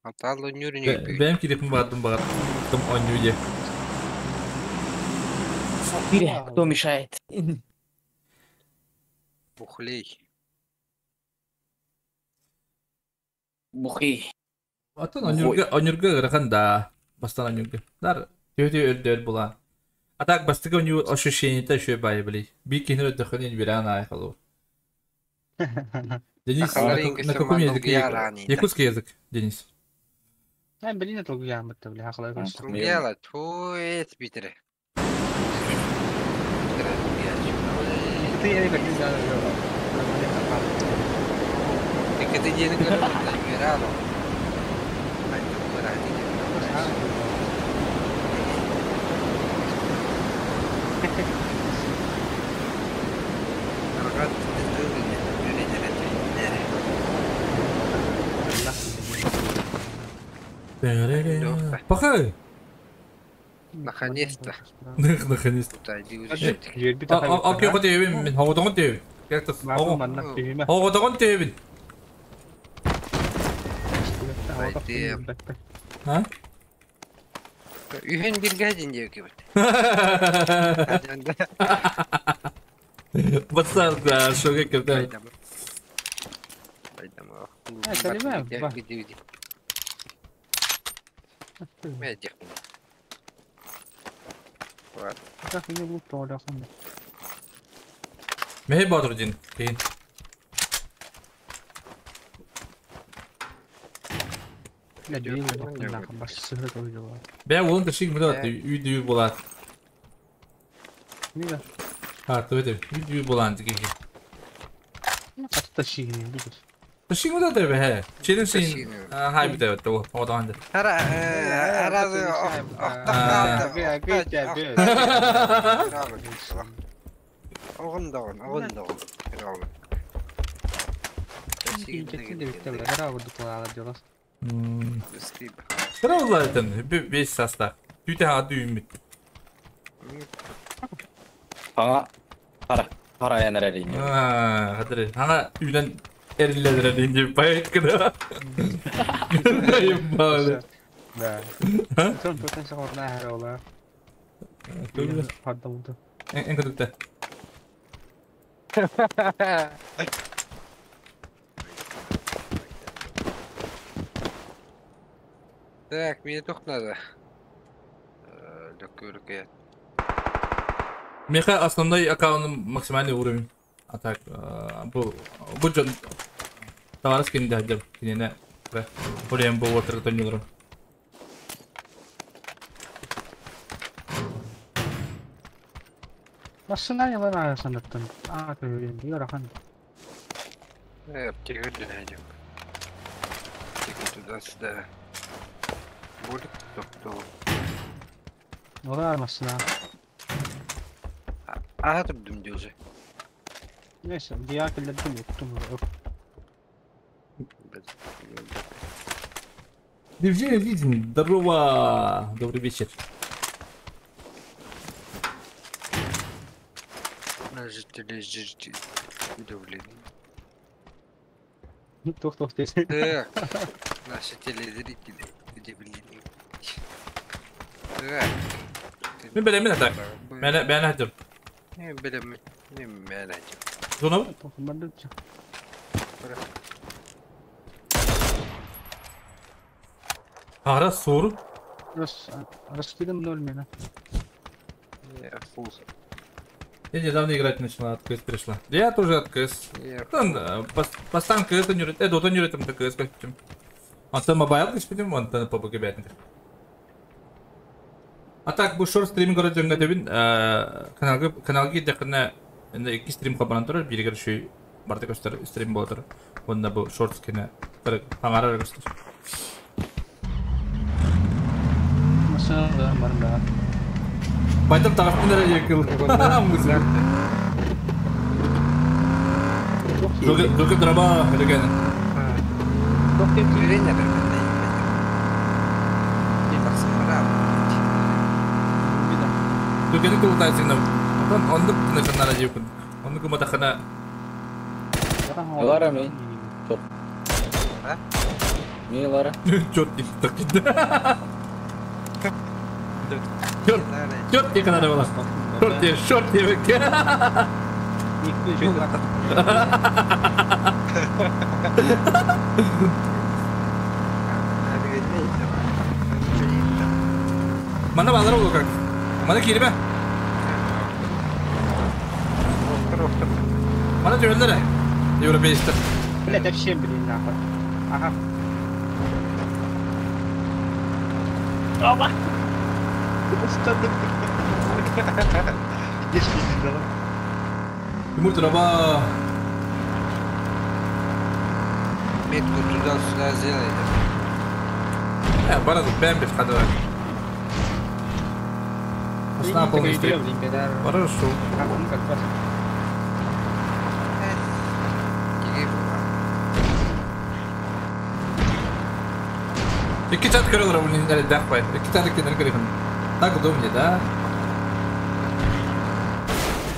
Аталы нүрүнү. Бэм кирепин бардым багар. Тым онню Кто мешает? Бухлей. Бухи. Атын онюрга ырахан да. Бастан онюрга. Нар төтө өлдөр була. А так бастыгы оню ощущение-то еще бай блин. Би кинер дөхөнен биран ай халу. Денис, на каком языке? Якутский язык, Денис. Ben bilin толгуян битте бile хакылай көрсө. Толгуяла, туэт битере. Ты я не знаю. Ты диэн көрөр бирало. Пахай! Наконец-то. Наконец-то. Окей, вот я вин, хоgodон ты. Как-то хоgodон ты вин. А? Үһен бирге дин диэки бит. Басар да, шоге кирде. Мей Бадрудин, кейин. Бә улын тышык мөдө үйдүү болат. А, төдө, үйдүү болан диге. Ташигин бит. Тышык мөдө бе хэ. Челин син хай бит то одан. Ара ара Огондогон, огондогон. Сразу весь состав. Түтэ хады үмүт. Ага. Кара, кара янар эрин. Аа, хадыр. Ага, үйлен эриллер эрин деп байкыда. Ебало. Да. Сон потен сорна харола. Хаддамды. Эн кыдыкта. Так, мне только надо. Меха основной аккаунт максимальный уровень. А так, бу жон товарищ кинде хадыр кинене. Более бу отыр тонилор. Машина не вана санаттан. А, ты юрахан. Аптека найдем. Туда-сюда. Будет кто-кто. Ура, машина. А, тут дым уже. Neyse, diğer yoktum. Евгений Видин, здорово! Добрый вечер. Жители, удивлены. Тух-тух здесь. Так, наши телезрители удивлены. Так. Мен билемин так. Мен мен хадыр. Мен билемин. Мен хадыр. Зона? Ара сору. Раскидом ноль мина. Я недавно играть начала, от КС перешла. Я тоже от КС. Постан КС не это вот не там КС как чем. Он там мобайл господин, он там по БГБ. А так бу шорт стрим город жонга дебин каналга каналга декана икки стрим кабанан турар, биригер шүй барда көстөр стрим болотор. Онда бу шорт кене аңарар көстөр. Машина барда. Байтым тагаптын эле екил. Жөкө драба элеген. Жөкөнү кылтайсың да. Отон ондук тынышыннара жепин. Ондук матахана. Лара ми. Чот. А? Ми Лара. Чот тик. Чот. Чот тик надо было. Шорт тебе, шорт тебе. Мана балар болу как. Мана кириме. Мана түйелдер. Европейстер. Блядь, вообще, блин, нахуй. Ага. Опа! Что ты? Иди давай. Тимур траба. Метку туда-сюда сделай. Бара бэмбит ходовай. Основа полный стрим. Хорошо. Икки чат көрөлөр бу неле дахпай. Икки чат кенер көрүн. Так удобнее, да?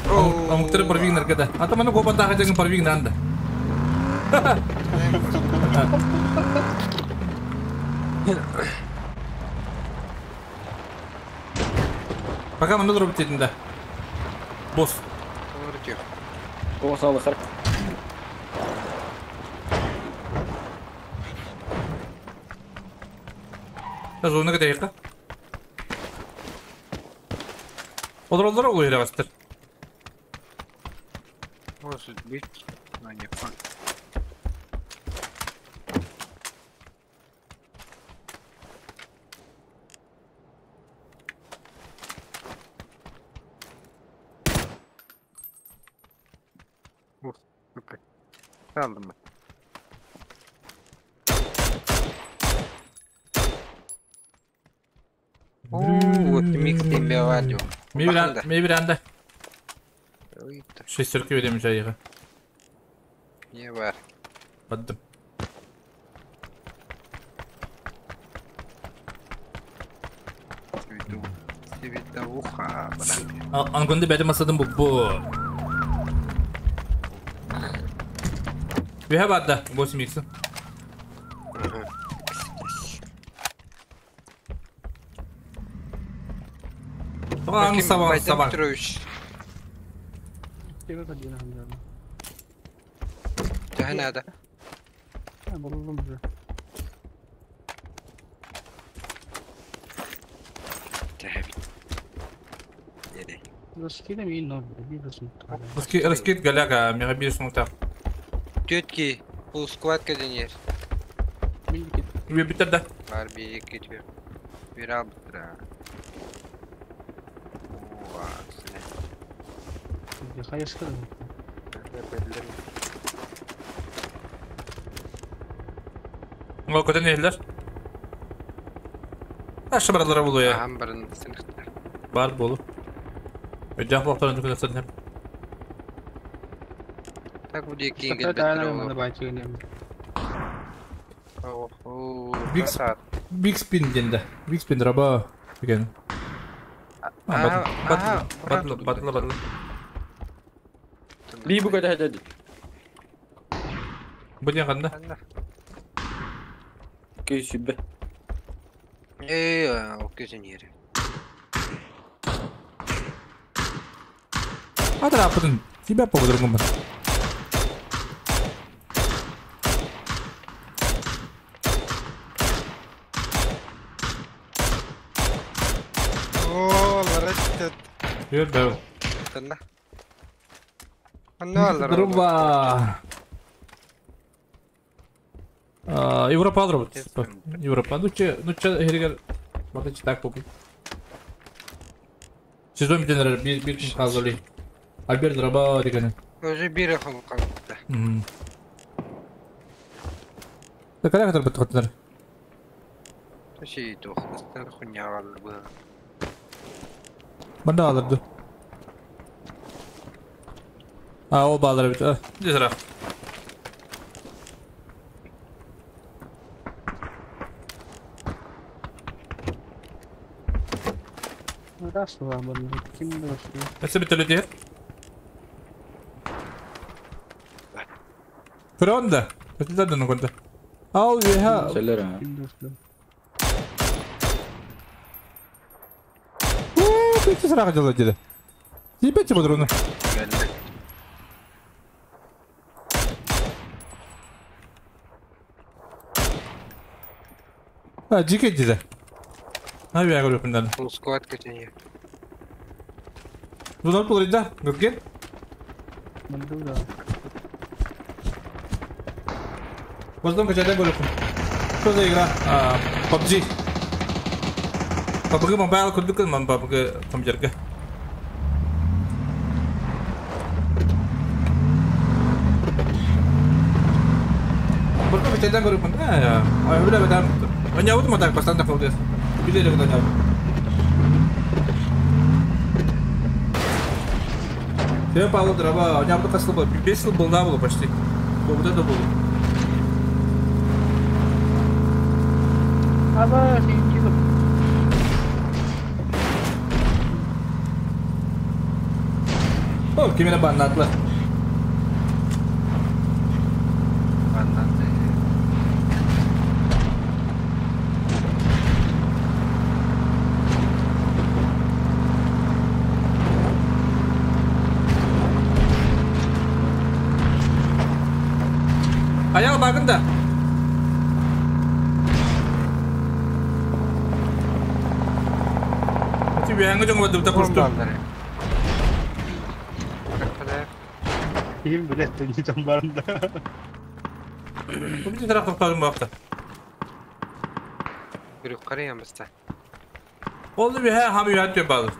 Амуктар парвиг наркада. Ата маны копа тага жагын парвиг нанда. Пока маны дроп тетин да. Босс. Босс алды хар. Зона катайка. Олар ол ере бастыр. Может быть, но не факт. Ух, сука. Салдым. О, вот микс тебе вадю. Мебранда. Шестерки берем жайыға. Не бар. Баддым. Ангонды бәді масадым бұл. Веха бадда, 8 икс. Сабан, сабан. Надо. Раскид голяга, мегабиш мутак. Тетки, полускладка денер. Вебитер да. Барби, кетве. Вирабтра. Ол көтен елдер. Ашы баралара болу я. Бар болу. Өйден құлақтарын жүкін өсірін. Так буде кейінгі Биг спин денді. Биг спин раба. Екен. Батылы, батылы, батылы. Либо көті әдеді. Бұден қанда? Кей сүбі. Эй, көзін ері. Атра апытын, тебя по-другому. Yürü. Друба. Европа алрабыт. Европа. Ну че, херигер. Бата читак попит. Сезон битенер bir gün kaldı. Альберт раба дегені. Уже bir хол қалды. Да када катар бит хотнар. Шей тоқтар хуйня алды бу. Мында алырды. А, ол балдар бит. Дезра. Раз вам, ким дошли. Это бит төлөдө. Фронда. Өтүлдөн ногонда. Ал веха. Сэлэр а. Ким дошли. Ты сразу делать деда. Ебать его дрона. А, дикий деда. А я говорю, пиндан. Склад качание. Будан пулри да, гөрген. Мында. Воздух качадан говорю. Что за игра? А, PUBG. PUBG mobile курдук, ман PUBG компьютерге. Воздух качадан говорю, а, а, бля, бля, бля. Вот мотак постоянно ходит. Билели куда нибудь. Я пал дрова, у меня пока слабо, бесил был на было почти. Вот это было. Аба, синьки. О, кимена баннатлы. Баннатлы. Аял багында. Тебе аңы жоңға дыбта курсту. Ким билет, не там барында. Бу тарaf токтодум бакта. Бирок карайбыз да. Oldu bir he hami yatıyor bazı.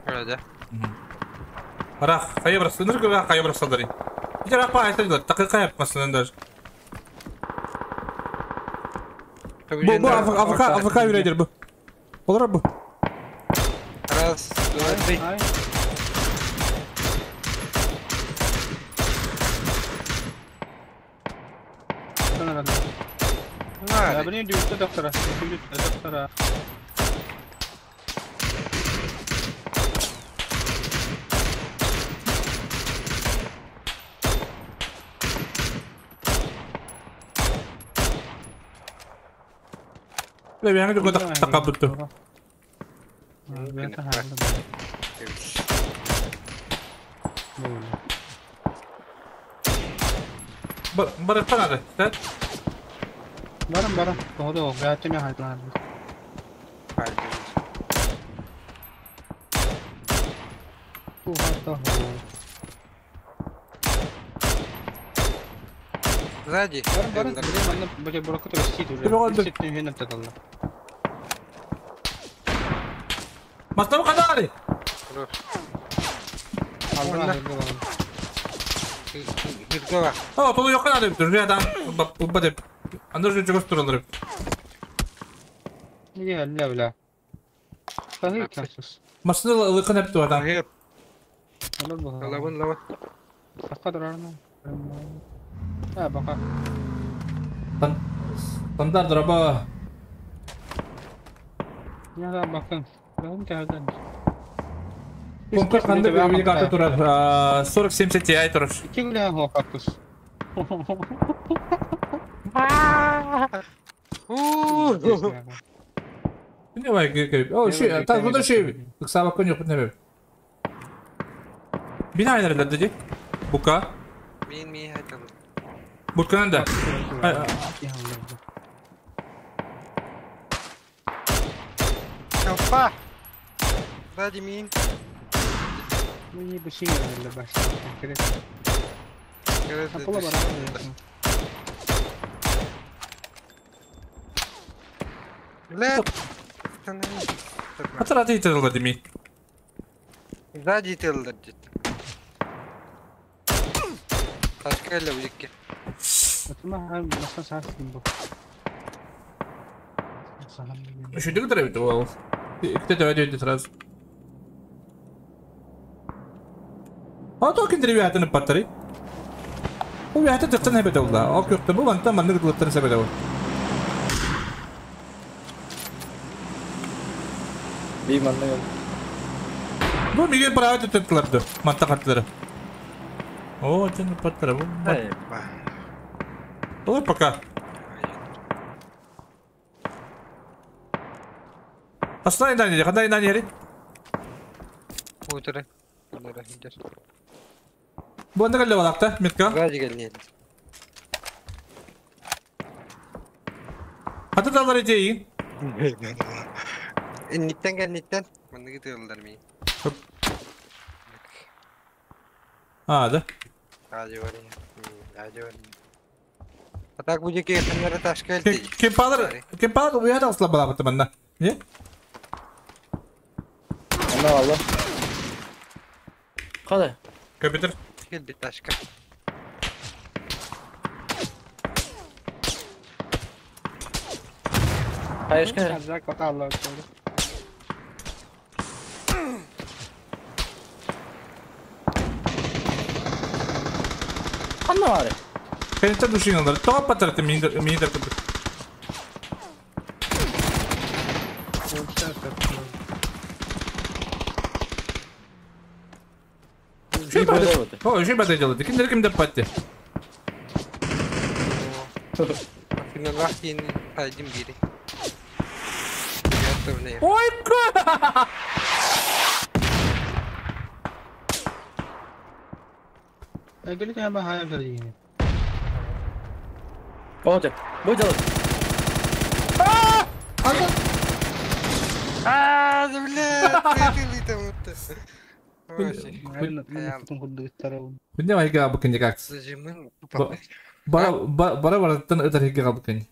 Öyle. Рах, кая бирок сындыр көбө кая бирок салдыры. Bir taraf pa aytır dakika yapmasından даже. Bu Afrika Afrika yüreğidir bu. Olur bu. Раз, два, три. Я блин, дюкта доктора. Доктора. لا بيعمل لك تقبلته. برا قناة ده. برا برا هذا قاعد تمي هاي طلع. Сзади. Баран, баран, баран, уже. Мастам канали. О, толу yok канали. Dur adam. Бу деп. Андыр şu çok duralım. Не, не, бля. Машина лыкын hep adam. Лавын, лавын. Бака. Стандарт раба. Я бакын. Компа кандай навигатор турар? 4070 Ti турар. Кимле хоккус. Не вай кирип. О, ши, та куда ши? Сабак yok не. Бина айнерлер деди. Бука. Мен ми айтам. Бутканан да. Опа. Сзади мин. Ну не быстрее башня. Апола барабан. Бля. Атараты италла дими. Сзади италла дит. Таскайла уйки. Еще ты ол. Кто это сразу? А то киндер паттары. Уятын тықтан әбет олда. Ол көкті бұл антан манны гыдлыттан сәбет ол. Би манны. Бу миге право төттүләрді. Манта каттылары. О, тен паттары. Ой, пока. Астай нани, хандай нани хери. Утыры. Бу анда калла балакта, метка. Сзади кэллиэн. Хата далар идеи. Инниттен кэнниттен. Манныгы тыыллар мин. А, да. Ажы бар. А так будет кемнер ташка элти. Кем палар, кем палар уяда осла бала манна. Не? Ана алла. Када? Компьютер. Келби ташка. Хайышка. Ханна бар. Кенеттен душин алар. Топ патарты миндер миндер. О, еще бата делает. Кимдер кимдер патты. Ой, ка! Боже, бу делает. А, бля, ты там вот. Күнде майга букын декакс. Бара бара бараттан өтөр хигге калбыкын.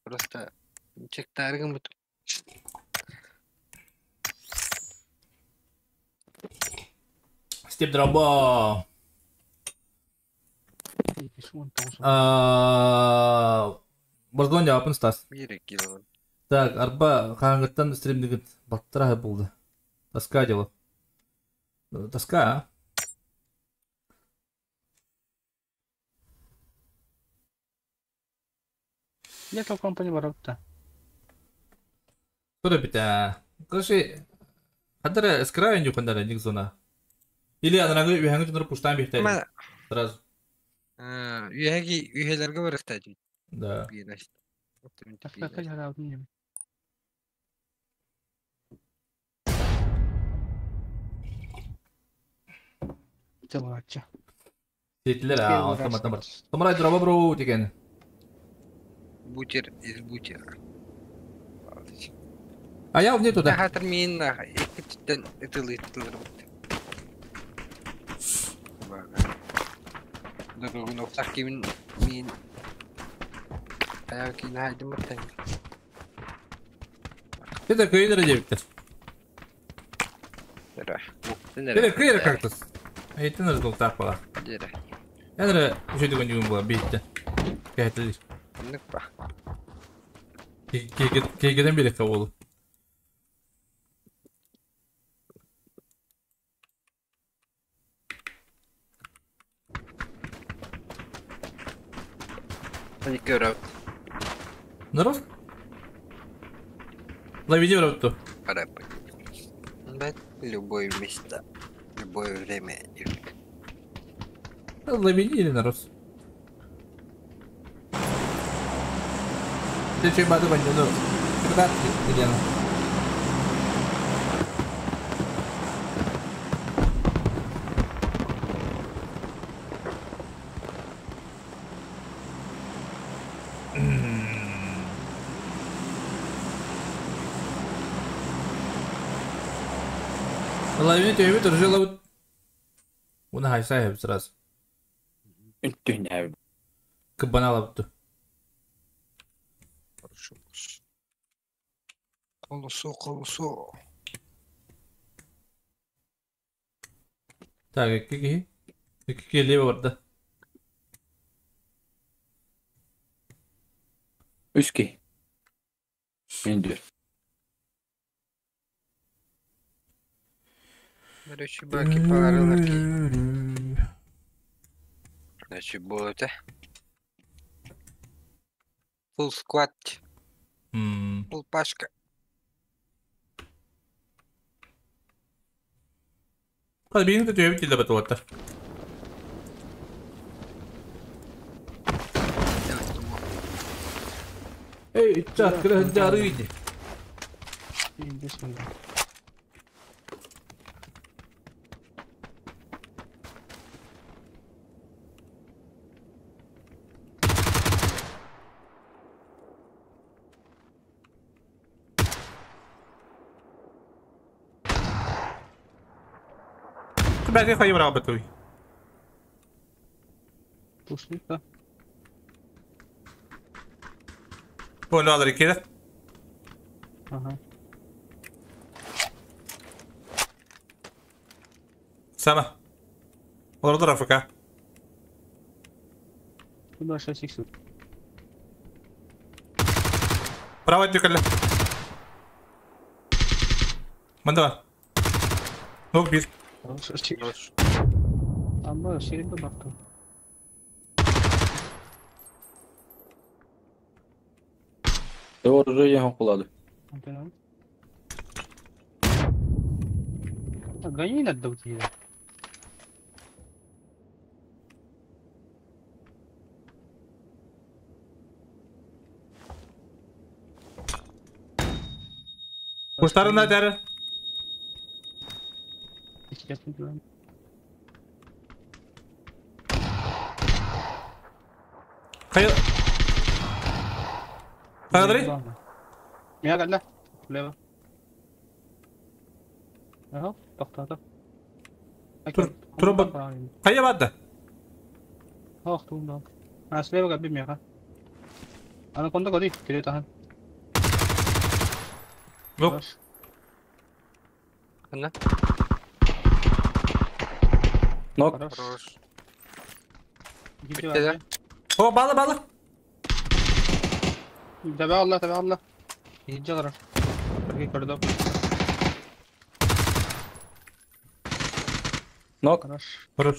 Просто чектаргым бут. Степ дроба. Бордон жауапын Стас. Так, арба қаңғыттан стримдігіт баттыра болды. Тоска дело. Тоска, а? Little Company барапта. Тура бита. Короче, хадара скраю не хандара ник зона. Или анараңы үйәңі түнір пуштан бихтәли. Сразу. Үйәги үйәләргә барыхта. Да. Сетлер, а, автомат. Томрай дроба бро деген. Бутер из бутера. А я вне туда. Хатыр мин иккиттен ытылы бут. Дөрүн оксак кимин мин аяк кин хайдым баттан. Это көйдер дебиттер. Это көйдер кактус. Эйтен результат бала. Энре жөдөгөн жүгүн була битте. Кәтелер. Кегеден бери кабыл. Нарос? Лови работу. Пора. Любое место, любое время. Лови или нарос? Ты что, баду баню, ну, когда ты, Елена? Лавин төбүт ыржылабыт. Уна хайса хеп сразу. Үттүнэ. Кыбаналабыт. Хорошо. Колосо, колосо. Так, iki kişi. İki kişi vardı. Үски. Мен дүр. Короче, баки паарылар ки. Значит, будет. Full squad, full пашка. Hadi birini de төбүт dilde batı. Ey, çat kıra carıydı. Belki kayı bırakıp Пушника. Bunu alır iki de. Ага. Sama. Orada Afrika. Куда 6 икс? Bravo tükelle. Manda. Nok bir. Хорош. Амба, сирен бактым. Doğru жөн кулады. Гони надо уйти. Kuşların da der. Kayı. Kayadırı. Меня когда? Лево. Ага, тоқтады. Тур, тура Kayı vardı. Ох, тур. А, слева как меха. Ана конда годи, кире тахан. Yok. Ана. Нок. Хорош. Bitti de. O bağlı bağlı. Tabi Allah, tabi Allah. İyice karar. Peki, Нок. Хорош. Хорош.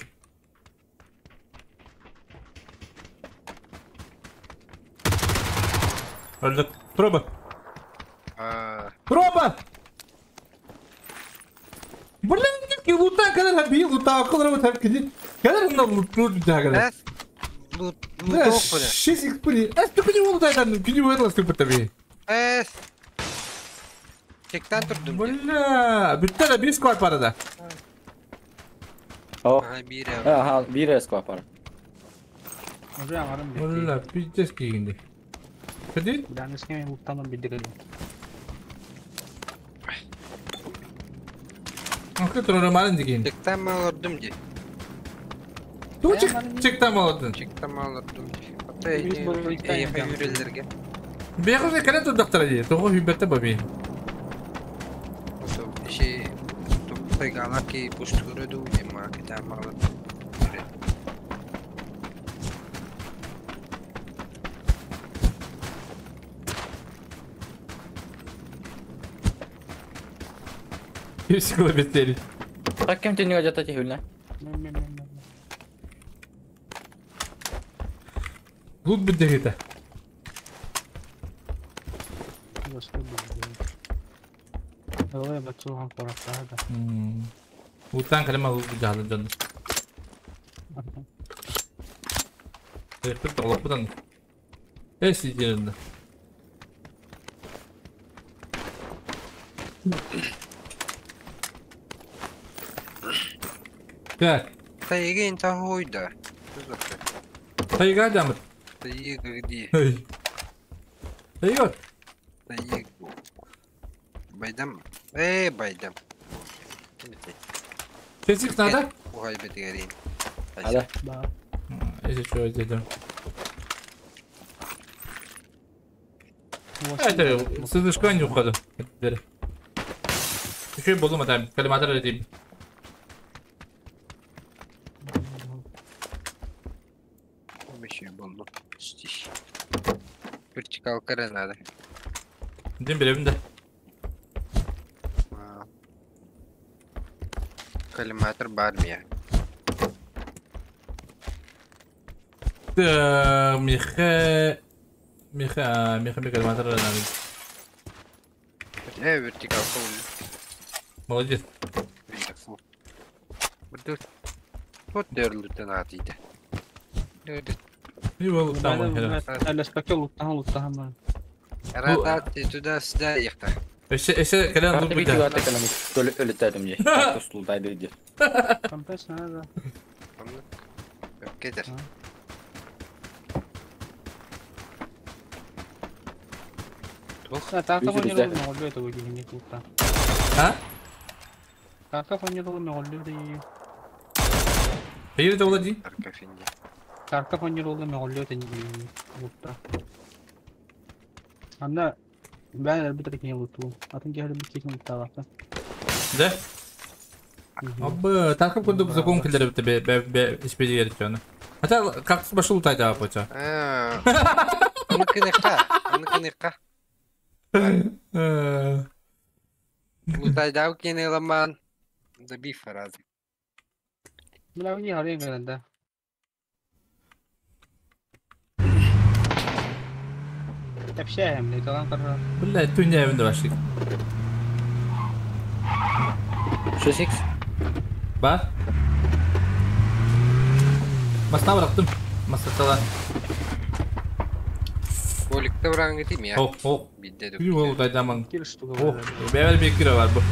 Öldük. Proba. Proba. Блин, лута kadar bir лута kadar mı tepki? Kadar da loot bir kadar. Эс. Лут, луток куда? 6 их пыли. Эс, ты не лутай там, не вырос ты потом. Эс. Тектен турдум. Бля, bitti de bir squad var da. О. Ага, бир. Ага, бир эск бар. Уже амарым битти. Бля, пиздец кийинди. Hadi. Bilen луттан bildirelim. Aklı romanın dikeyim. Тектен малырдым ди. Ту чик чиктен малырдın. Чиктен малырдым ди. Biz bu ilkten Ата yapacağız. юрелерге. Бияқы кәле турдактар ди. Тоғы хүбәтте баби. Ошо иши тайгалаки пуштуруду ема китан малыр. Энциклопедия. Так кем тенеге жата техүлнә? Лут бит. Луттан калема лут бит жады жонды. Репет толопудан. Эс идеринде. Так, Тайга инта хойда. тайга жамыт. Тайга где? Эй. Тайга. Тайга. Байдам. Байдам. Физик надо? Ой, бетигерин. Ада. Да. Если что, это. Это сызышка не уходу. Еще буду мотаем, коллиматор летим. Еще был. Вертикалка надо. Дим берем да. Коллиматор бармия. Да, Миха, Миха, Миха, коллиматор надо. Вертикалка. Молодец. Вот дерлүтен атыйды. И вот там. Ротация туда-сюда ехта. Еще когда он будет. А? Hayır da değil. Tarka fonyer oldu mu oluyor da mutta. Anna ben bir tek niye unuttum. Atın geldi bir tek unuttu bak. Да? Абы Тарков курдук закон килдер бит бе бе испеди gerek onu. Hatta kaktüs başı ultaydı abi hoca. Onu kınıkka. Ultaydı abi kene laman. Da bir faraz. Бля, не горей да. Общаем, не талант хорошо. Бля, ты не evinde başlık. 6x. Бар. Masına bıraktım. Masada. Kolikte bırakın gideyim ya. Oh, oh. Bir Bir oldu adamın. Oh, beraber bir kilo var bu.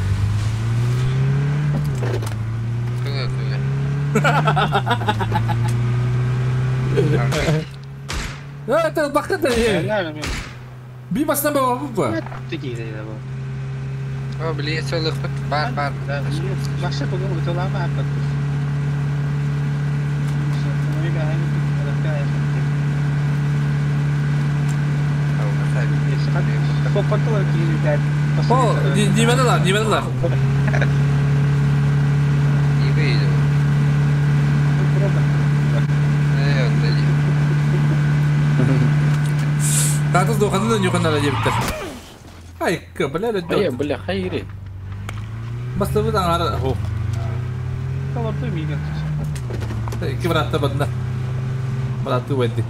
Evet, bakın da iyi. Bir masına baba bu. O bile söylük var var. Başka bugün utalama atlattık. O, nimadalar, nimadalar. Татыз доқанды нюханала жебіттір. Ай, бля, бля, бля, хайри. Бастыбы аңары, хо. Iki братта бадна. Братты ведди.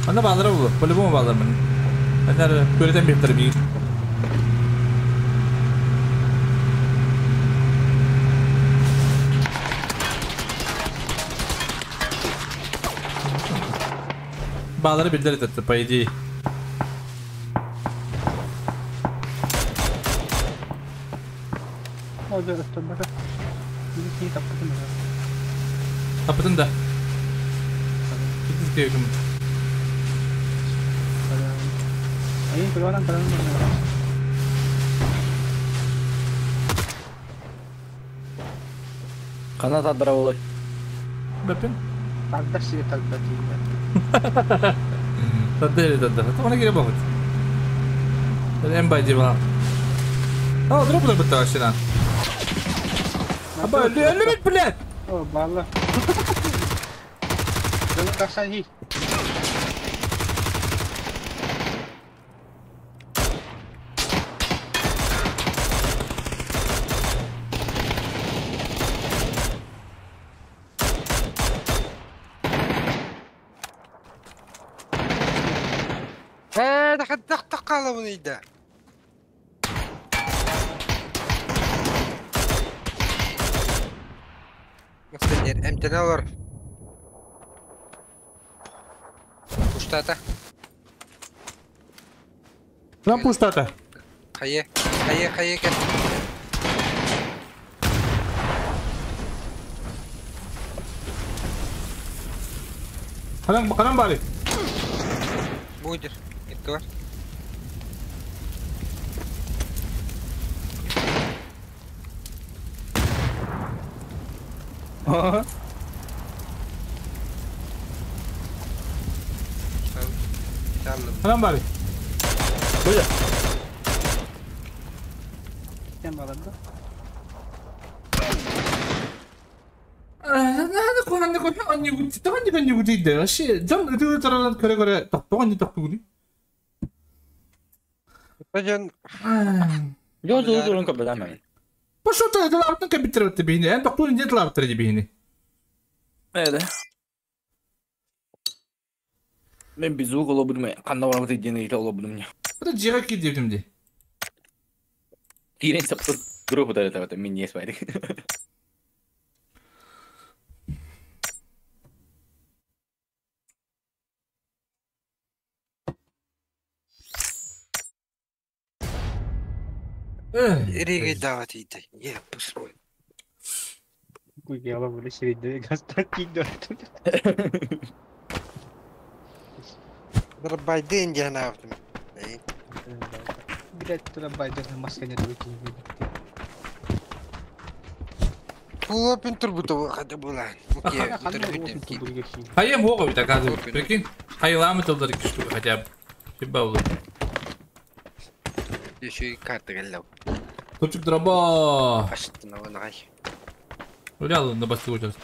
Ана балдыра булу, по-любому балдыр мен. Анар көрөтен бектер миң. Bağları bildir etti, по идее. Tapıtın da. Kanat adra olay. Bepin. Tadı. Ona göre bakın. En baycı bana. Aa, drop da bitti aşağıdan. Aba öldü, öldü bit bilet. Oh, bala. Dönün kaçtan iyi. Bunu Emtene olur. Puştata. Lan puştata. Hayır, hayır, hayır gel. Kalan, kalan bari. Budur. Gitti var. Ханан бары. Быйа. Кем барады? Бажан. Жо жо жо рынка бадам. Пошел ты, лаптан компьютер ты бихини. Эн токтуун нет лаптар бихини. Эде. Мен безук олобудум, канда барабыт дени олобудум. Это жига ки деп ди. Кирен саптыр группа да это мен не спайдык. Реге давать иди. Я пустой. Куйгала были середины гастроки Дробайден я на автом. Блять, дробайден на маске не выкинь. Тулопин турбутова хотя была. А я мог бы так прикинь. Хайламы толдыр штука хотя бы. Хиба Еще и карты галлял. Топчик дроба. Аш-ты на най. Улял на басу сейчас.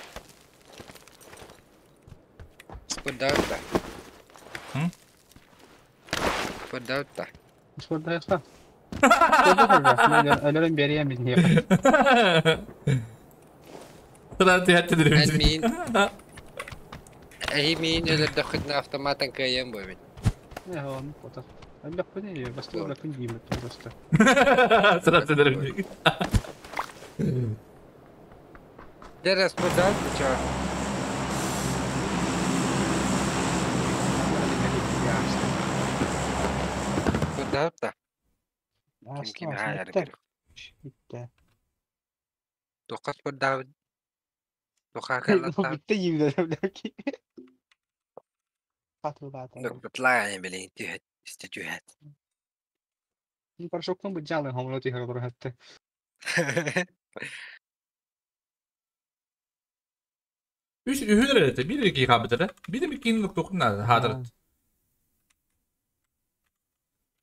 Куда это? Куда это? Куда это? Алерен берем из них. Амин, это доход на автоматом КМ будет. Не, он потом. Просто. Сразу дорогие. Да распадал, ты чё? Куда-то? Порошок быть жалый, гомлоти гроброгатте. Үс үһүнэр этэ, биир ики хабытара. Биир микин нуктукна хадырат.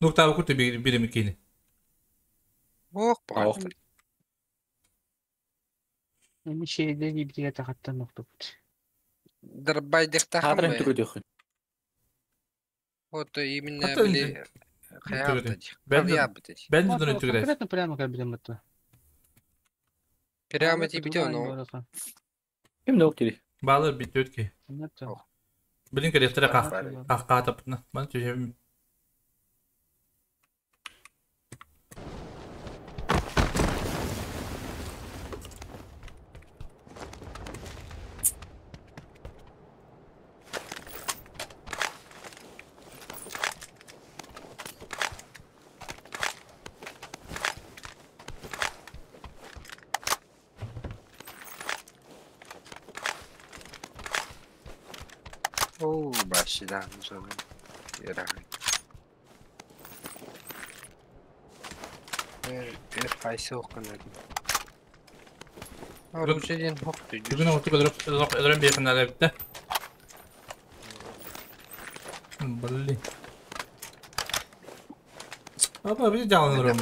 Нуктаа куту биир микини. Ох, пах. Эми шейде бирге тахаттан нуктукут. Дарбайдык Хадырын түгөдөх. Вот именно били Бен дөнө түгөрэ. Конкретно прямо как бидем это. Прямо тебе ну. Ким нок тири? Балы битөт ки. Билин керектер как катапна. Ман түшөм. Да, Блин. Апа, биз жалынырым.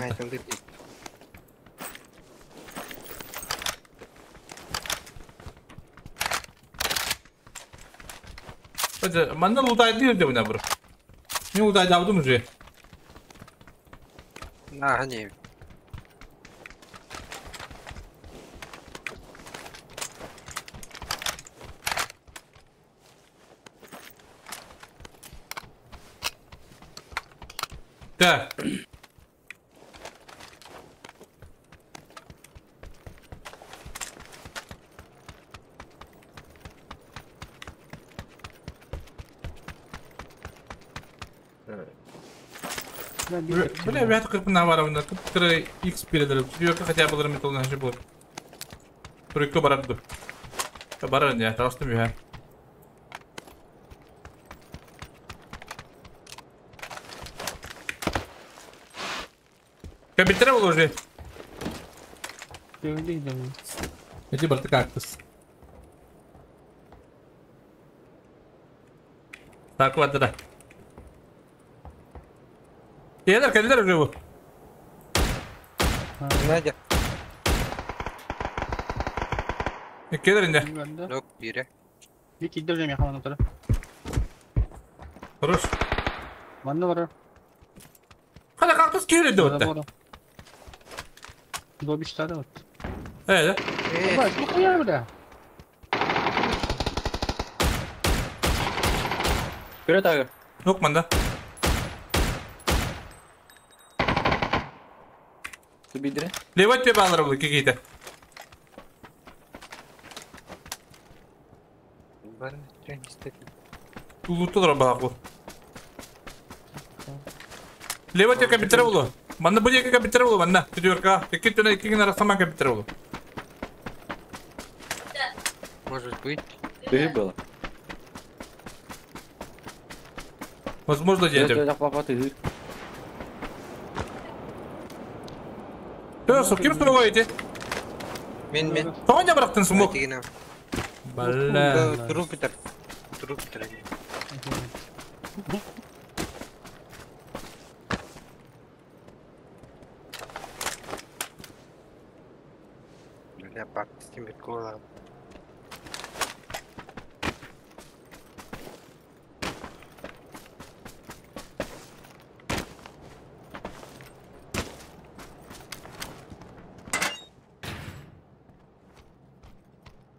Манна лутай дир деп набыр. Не лутай жабдым уже. На, не. Так. Бля, я так на варавна, тут X передали. Хотя бы металл наши был. Только бараду. Баран я, просто мюха. Капитан уже. Эти барты кактус. Так вот, да. Келер, келер уже bu. Надя. Келер инде. Yok biri. Bir кидер же мехаман отыра. Хорош. Манна бар. Хана кактус келер деп отты. До бич тада вот. Э, да? Баш, ну хуя бля. Вперед, ага. Yok манда. Ты бидре? Левой тебе баллар был какие-то. Луту баху. Левой тебе компьютер было. Манна будет компьютер было, манна. Четверка. Какие то на какие на сама компьютер было. Может быть. Ты было. Возможно, дядя. Я папа ты. Э, ким смогаете? Мен. Тоня бырактын смог. Бля. Трупитер. Трупитер. Бля, бак с тем кола.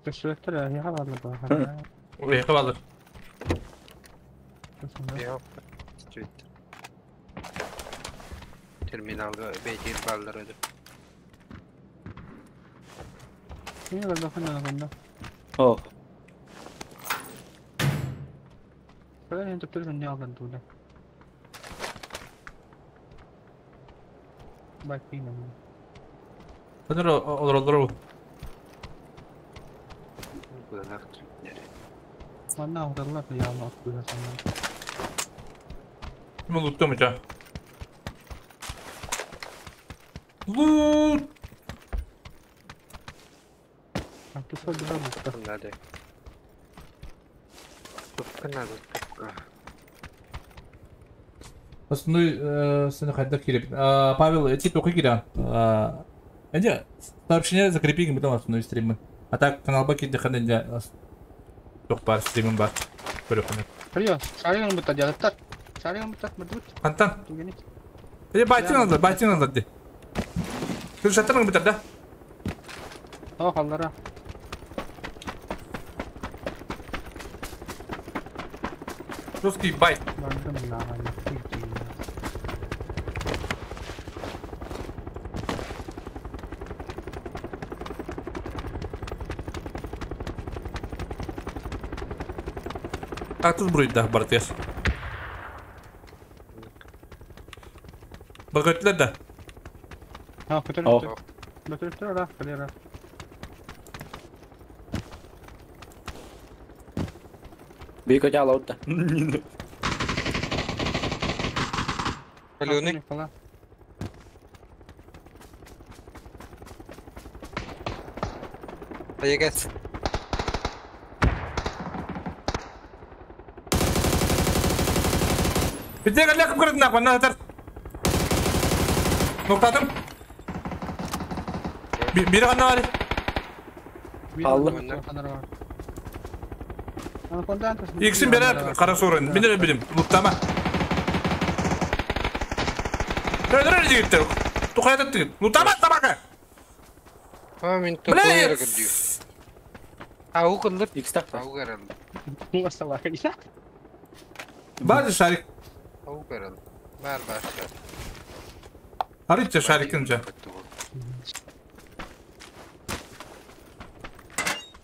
Көстүрөттөр, я хабарлы ба. Ой, хабарлы. Yok. Terminalda бейдир баллар ödü. Не бар бахан анда. О. Бәле енді түр не алдан туда. Бакина. Ханыр олор олор. Манна ударлар я алып куясың. Мен луттым жа. Лут. Надо. Тупка надо, тупка. Основной сені қайда керек? Павел, эти тоқи керек. Эде, сообщение закрепи потом основной стримы. А так канал баки деханде жоқ бар, стримім бар. Көріп қана. Привет. Шариган бутта дядаттар. Шариган бутта бутт. Антон. Эде байтин алды, байтин алды де. Күршаттарың бітір да? О, қалдара. Русский байт. А тут будет да, бартес. Багатлар да. А, көтөрүп. Көтөрүп тур, холера. Бейко жала утта. Паленый. Поегас. Бізде қалай қып кірдің нақ, мына атар. Ноқтадым. Biri қана бар. Алды. Иксин берер қара сорын. Мен де білем. Луттама. Өр жігіттер. Тұқайда тігіт. Луттама табака. А, мен тоқойыр кірдію. Ау қылдыр. Икс так. Ау қаралды. Бар шарик. Ау қаралды. Бар бар. Арытча шарикін жа.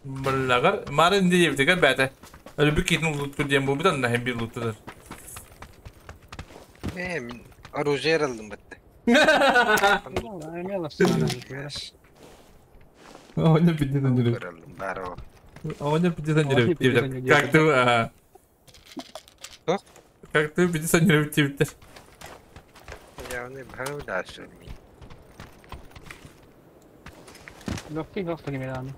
Баллагар марын диебдигер бәте. Өлбү китин лутту диэн бу бутан да hem bir луттудар. Э, мен оружие алдым бітті. Оня пидден жүрүп. Көрөлдüm, бары о. Оня пидден жүрүп дип. Как ты Что? Как ты пидден жүрүп дип. Я не бхау дашым. Легкий хохтали мираны.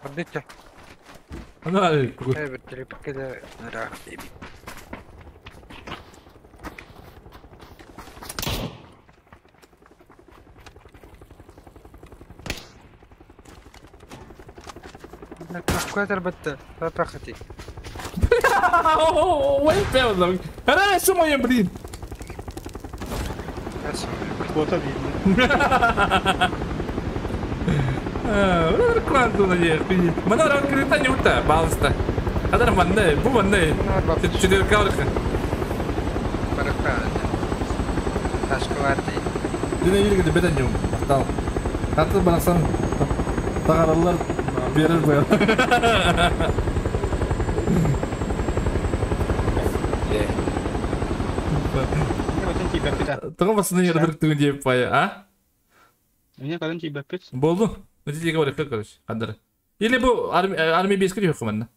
Отдыхай. Ана Вертолет Какой-то Ой, Хорошо, моя, блин. Вот видно. Мана открыта не ута, балста. Адар манны, бу манны. Четырка орка. Дина илгиде бетен юм. Мактал. Аты барасан тагаралар берер бу. Тога басны ярдырык түгін деп пая, а? Мне кадым тибеппит. Болду. Нәтижеге бар короче. Кандыр. Или бу армия беске yok манна.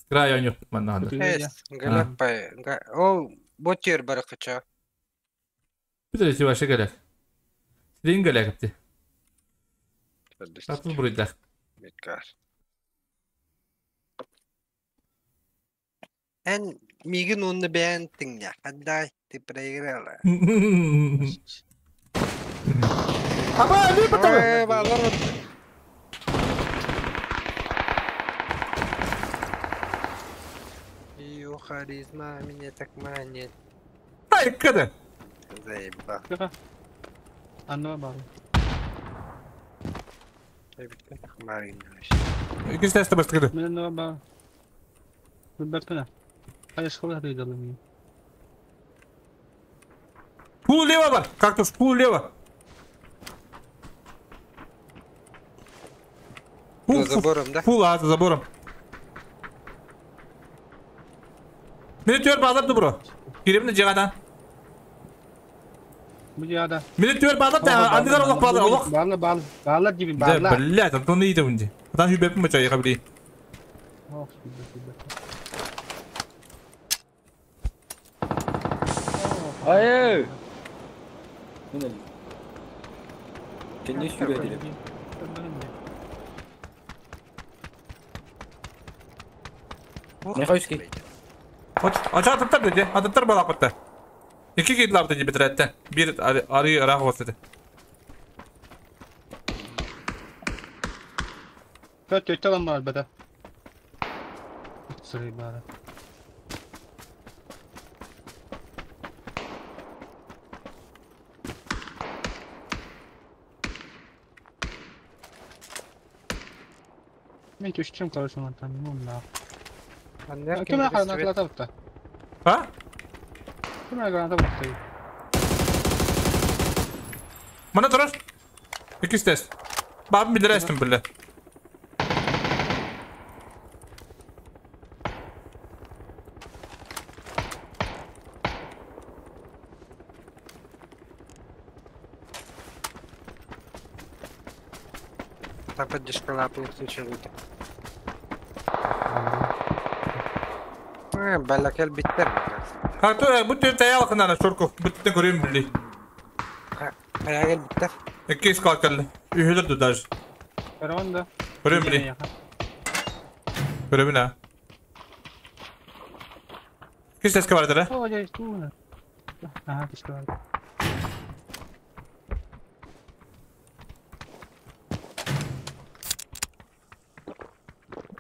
Край yok манна хандар. Галап пай. О, ботер бар кыча. Bir de başa gelek. Сирин gelek апты. Татыл буруйда. Беткар. Эн мигин онны бән тиңя. Отдай, ты проиграла. Аба, не потом. Ее харизма меня так манит. Ай, когда? Заебал. Анна бар. Икенче тесте баштыгы. Мен бар. Бәппенә. Кая школа дыйдалы мин. Пул лево бар. Кактус пул лево. Пул за забором, да? Пул, а, за забором. Мени түөр баалар добро. Киремне жагадан. Бу жада. Мени түөр баалар да, андылар олох баалар, олох. Баалар, баалар, баалар дибин, Да, баалар. блядь, Антон иде унди. Атан хүбеппин бача яга били. Ох, хүбеп, хүбеп. Ай! Мин Кенне сүрәдиле. Не кайсы? Ача атыптар деди. Атыптар бала кытты. Эки кейдлар деди битирәтте. Бир ари рах болсады. Төрт өтө алам бар бата. Сыры бар. Мен түштүм, короче, мантан, ну на. Ким граната бутта? А? Ким граната бутта? Мана турар. Эки тест. Бабым билер эстим биле. Та поддержка лапы включил. Балакел биттер. А то бу төт аял кынана шорко. Бүттен көрөм били. Аягел биттер. Эки скалкал. Үйөлөр даже. Караванда. Көрөм били. Көрөм на. Кис тест бар да? О, я туна. Ага, кишке бар.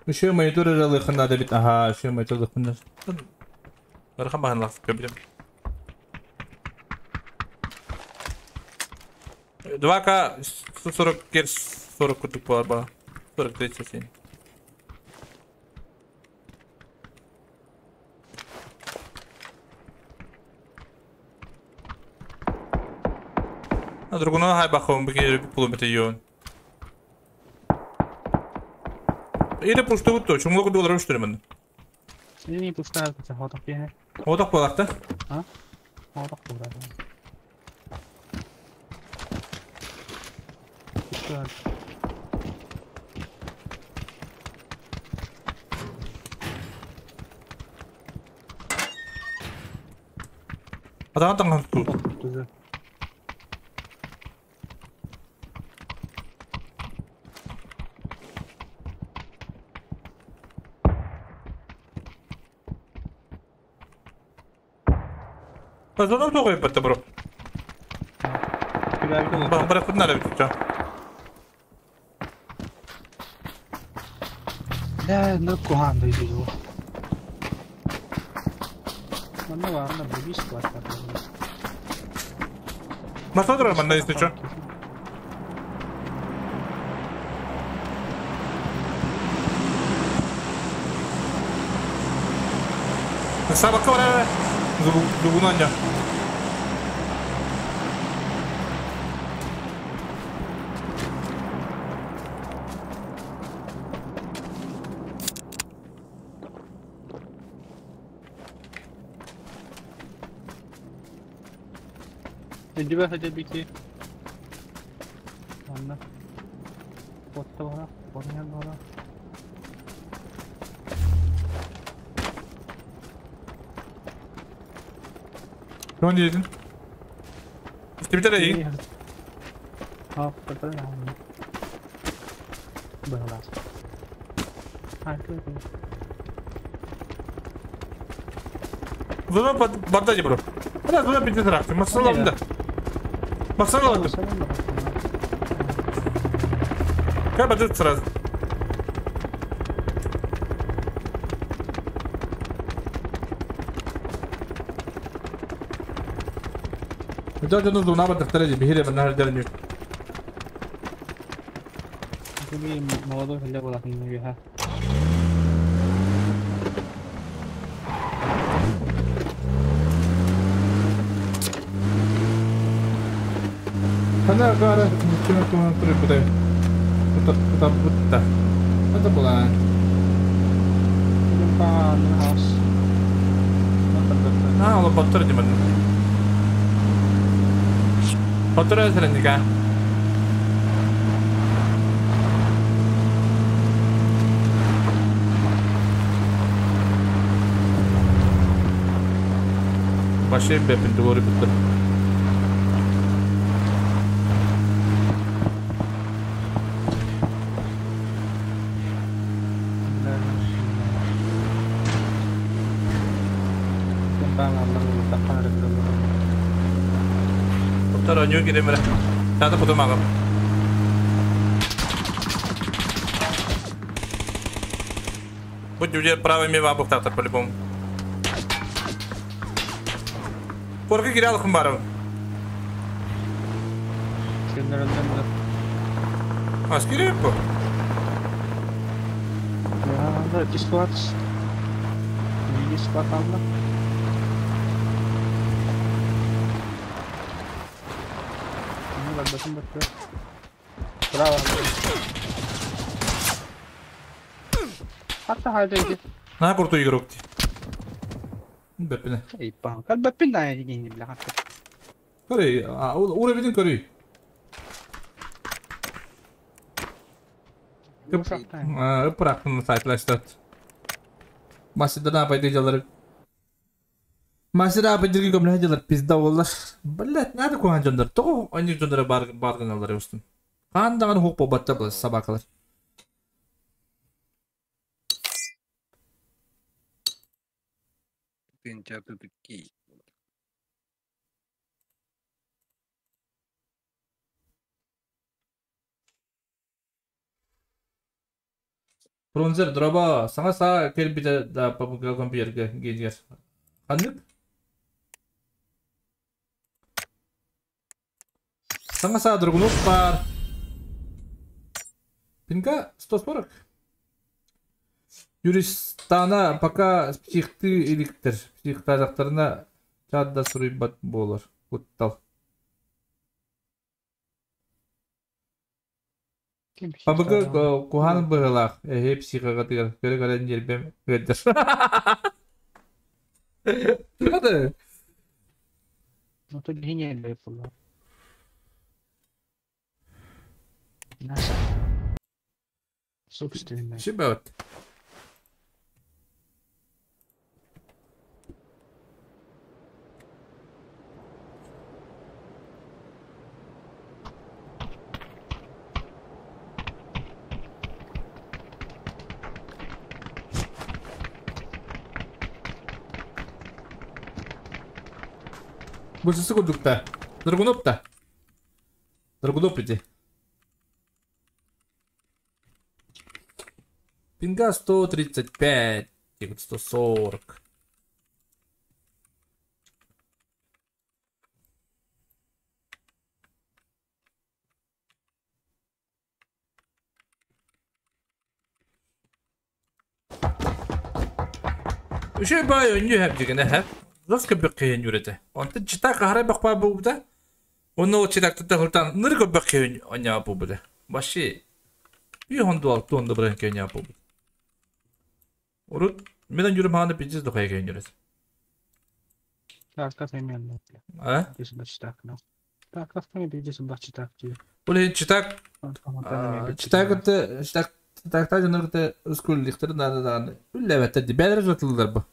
Еще монитор аралыхында да бит. Ага, еще монитор аралыхында. Бархан бахан лақсып көбілем. 2К 140 герц 40 кутук болар бала. 40 37. А другуна хай бахом бики пуломете йон. Или пусту то, чумлог доллар үштүрмөн. Не пустая, это хоток пене. Одок болар да? А? Хоток болар. Пустая. Адам таңган тут. Зона тоҕой батта бро. Бара бит ча. Да, ну кухан дойду. Манна варна бис квартал. Масадра манна если чё. Сабака вара. Зубунанья. Иди хотя бити. Ладно. Вот того, вот не. Ne dedin? İşte bir tane iyi. Ha, kadar. Было. А, Зона бардачı bro. Hadi zona bir tarafı. Masalı Masalı aldım. Как бадут сразу. بدأت نظم نعمل تختلف بهيرة من نهر درنيو. في موضوع في اللعبة لكن فيها. أنا قاعد كنا كنا نطري بدأ بutta هذا بلان. آه والله بطرني منه. بطرني مثلا Başlayıp bepin doğru bitti. Оттар оню киремere. Тада потом агам. Будь уже правый мева бухтатор по-любому. Порки кирял хумбаров. А скирепо? Да, склад. Склад алла. Bravo. Hatta halde На крутой игрок ти. Бепине. Эй, пан, как бепина я не бля. Көрей, а уровень көрей. А, бырақтым сайтлаштат. Машидан апайды жалар. Машина апайды көмле жалар пизда болар. Блять, надо куан жондар. Того они жондар бар баргыналар өстүм. Кандаган хук болбатта бул собакалар. Тынча тутки. Бронзер дроба саңа са келбите да папуга компьютерге генер. Ханнык? Саңа са другунук бар. Пинка 140. Юристана пока психты эликтер. Псих казактарына чадда суруйбат болор. Куттал. Пабыгы кухан быгылах. Эхе психага тыгар. Көрө көрөн жербем көддөр. Тыгады. Ну тут гениально было. Наша. Собственная. Шибат. Бу курдукта. Драгунов та. Драгунов иди. Пинга 135, 140. Үшей бай өнню хэп дигене хэп. Ласка бөккейен юрете. Онта чита кахара бакпа бубда. Оны читак тутта хултан нырго бөккейен оня бубда. Баши. Би хонду алту онда брен кеня бубда. Урут мен юрым ханы пиздец дохай кен юрет. Так, как именно? А? Так, как там пиздец бачитак. Бұл читак читак читак читак жонорготе скуллихтер нада дааны. Үлләбәттә ди бәлер жатылдыр бу.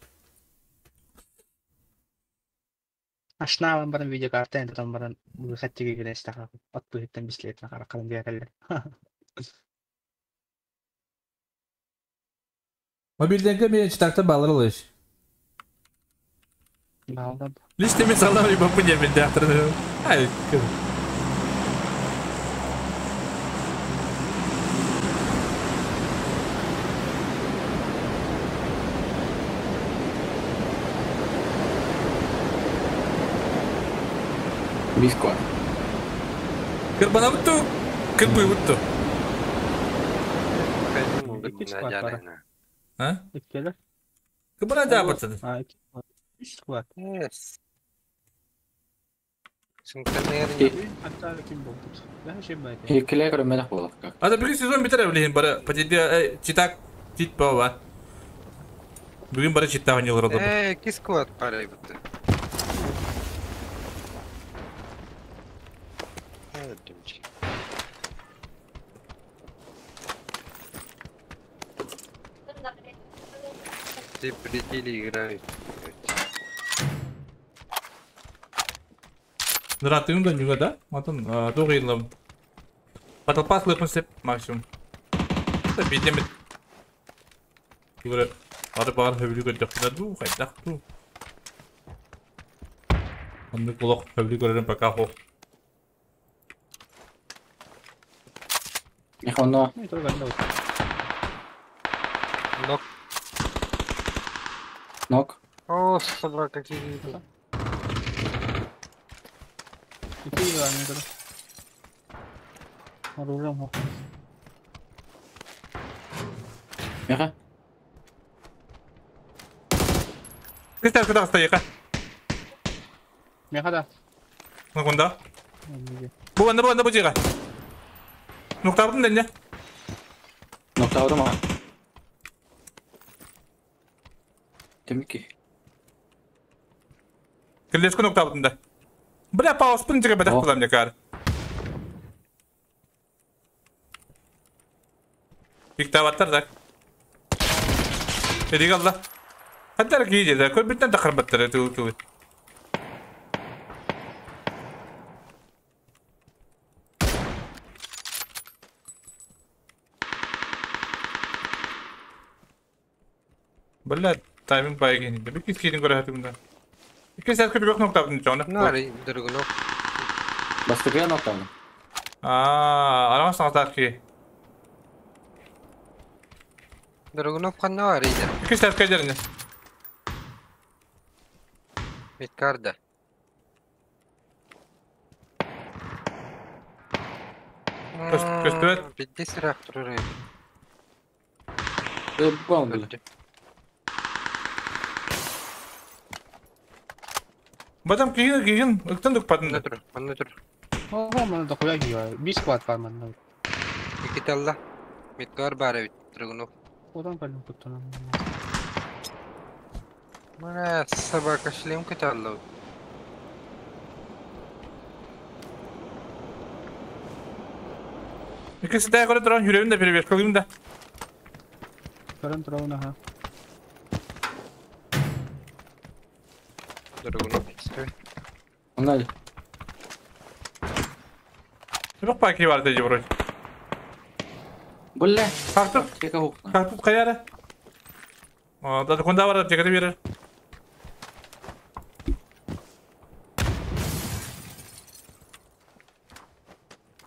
Ашнааван баран видеокарта энтан баран хаттиге генестаха ат быһыттан бислетна каракалын дияреллер. Мобилденке мен читакта балыр олыш. Балда. Лишь мен салам и бапы не мен дяхтырны. Ай, кым. Биско. Кырбанабытту, кырбыбытту. А? Иккелер. Кырбана жабыттын. А, үч склад. Yes. Хекеле көрмәдек булак. Ада бүгін сезон битер әвлейін бары потеде читак чит баба. Бүгін бары читта ойнайлар олды. Ки склад парай бутты. Ты пределе играют. Нратыым да нюга да? Матын тоғыйлым. Баталпас лыпын максимум. Да бедемет. Түгірі ары бағар хөбілі көрдіқпіна ду, қайдақ ду. Онды құлақ хөбілі көрерім пока хо. Мехоно. Нок. Нок. О, собака, какие. Меха. Кристалл куда стоит? Меха да. Ну куда? Бу анда бу анда бу жига. Ноктабын да не? Ноктабын ма? Демеки. Килеску ноктабын да. Бля, пауз пын жига бадак кылам некар. Диктаваттар да. Эдик алла. Хаттар кийде да, көп биттен тахарбаттар туу. Бля, тайминг байгени. Бик кискидин көрө хатымда. Икки сәт көтүгөх ноктабын жона. Нары дөргүнө. Бастыгы ноктабын. Аа, арама саңатар ки. Дөргүнө канна бар иде. Икки сәт көдөрүнө. Миткарда. Көстөт. Битти сирак турар. Бомбы. Бадам кийин кийин ыктан дукпадын. Анна тур, анна тур. Ого, мана да куя кийа. Бис склад бар мана. Икиталла. Миткар бар бит дөргүнө. Одан калым куттан. Мына собака шлем кыталла. Икки сәт көрө туран жүрөмүн да перебес кылым да. Көрөн турабын аха. Дөргүнө. Ондай. Бак баки бар деди вроде. Булле. Картуп. Картуп каяра. А, да кунда бар жегере берер.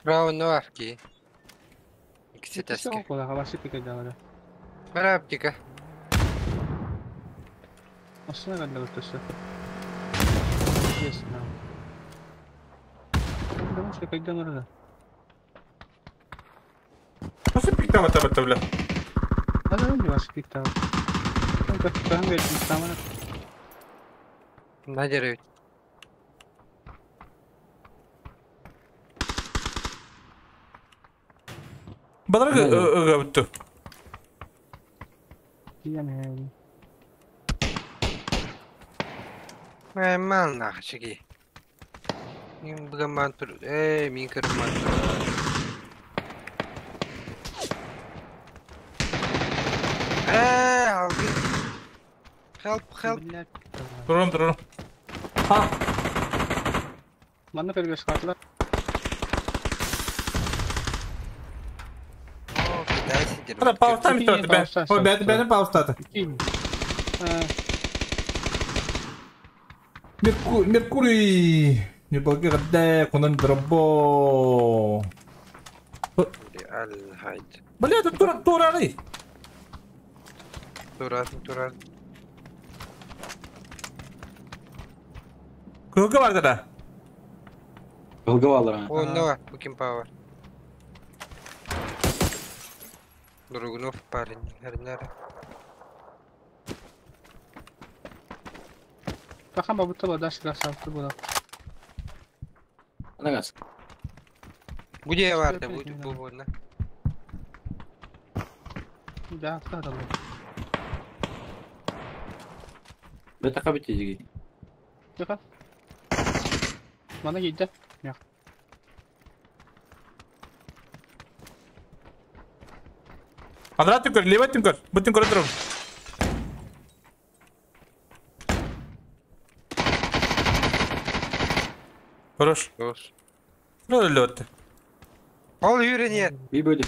Право на арки. Икситаска. Бараптика. Nasıl piklama tabi бля? На дереве. Балар ыга бүттү. Мал нахчики. Мин бүгін тур. Эй, мин кырман тур. Эй, алгы. Help, help. Турум, турум. Ha. Манна көргөс катылар. О, кидайся, Ана пауза ми тоты бе. Ой, бе, бе, пауза. Меркурий. Не благода, кунан дробо. Аль-хайд. Бля, тут тура турары. Турат, турат. Кылгы бар да. Кылгы балар. О, no, Booking Power. Другунов парень, наверное. Бахан бабыта бада силасалты була. Анагас. Где варта будет бубона? Да, автодом. Бета кабите жиги. Тихо. Мана едет. Нет. Андра түнкөр, лево түнкөр, бу түнкөр турум. Хорош. Хорош. Ну, лёт. Ол юрение. Би бөдө.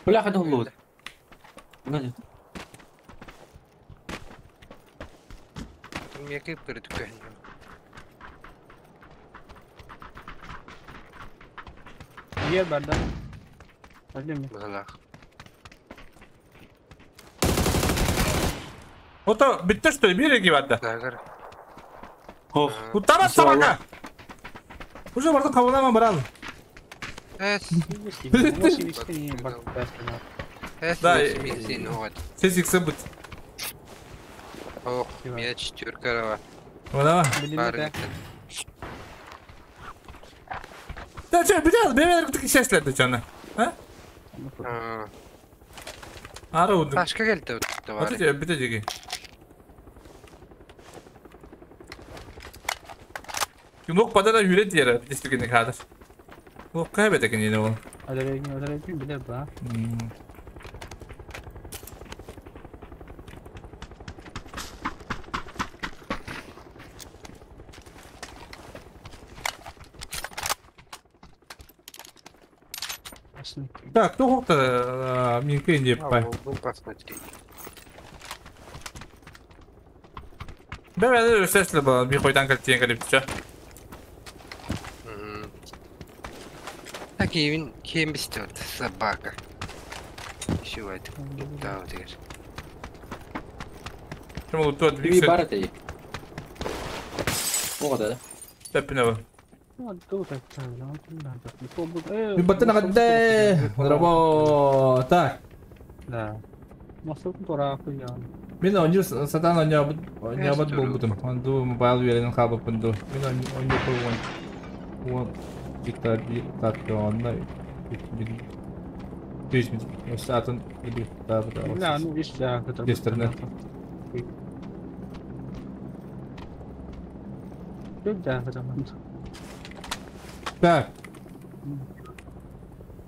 Бля, хада лут. Мына Меки перед Ер бар да. Возьми. Балах. Ото битте что ли, биреги бар да. Дагар. Ох. Утара собака. Уже барды кабылама брал. Эс. Да. Сес иксы бут. Ох, меня четверка. Вона. Да че, бит, бе, бе, шешлерди чана. А? Ара уду. Ташка келди. Аты бите жеги. Юнок падара юрет yere bitiştirgini kadar. Bu kaybettik yine onu. Ödereğin bilir bu. Так, кто хокта минки не пай. Бе, бе, sesli bu bir koydan kalitiyen kalipçe. Так, кем кем бистет собака. Еще это. Да, вот теперь. Чему тут Би барате. Ого да. Тепне var. Би баттына гадде. Работа. Да. Мен оню сатан оню оню булбутум. Онду мобайл веренин хабы пунду. Мен оню койгон. Он гитар татонна бит сатан или да. Да, ну видишь, да, это. Да, Так.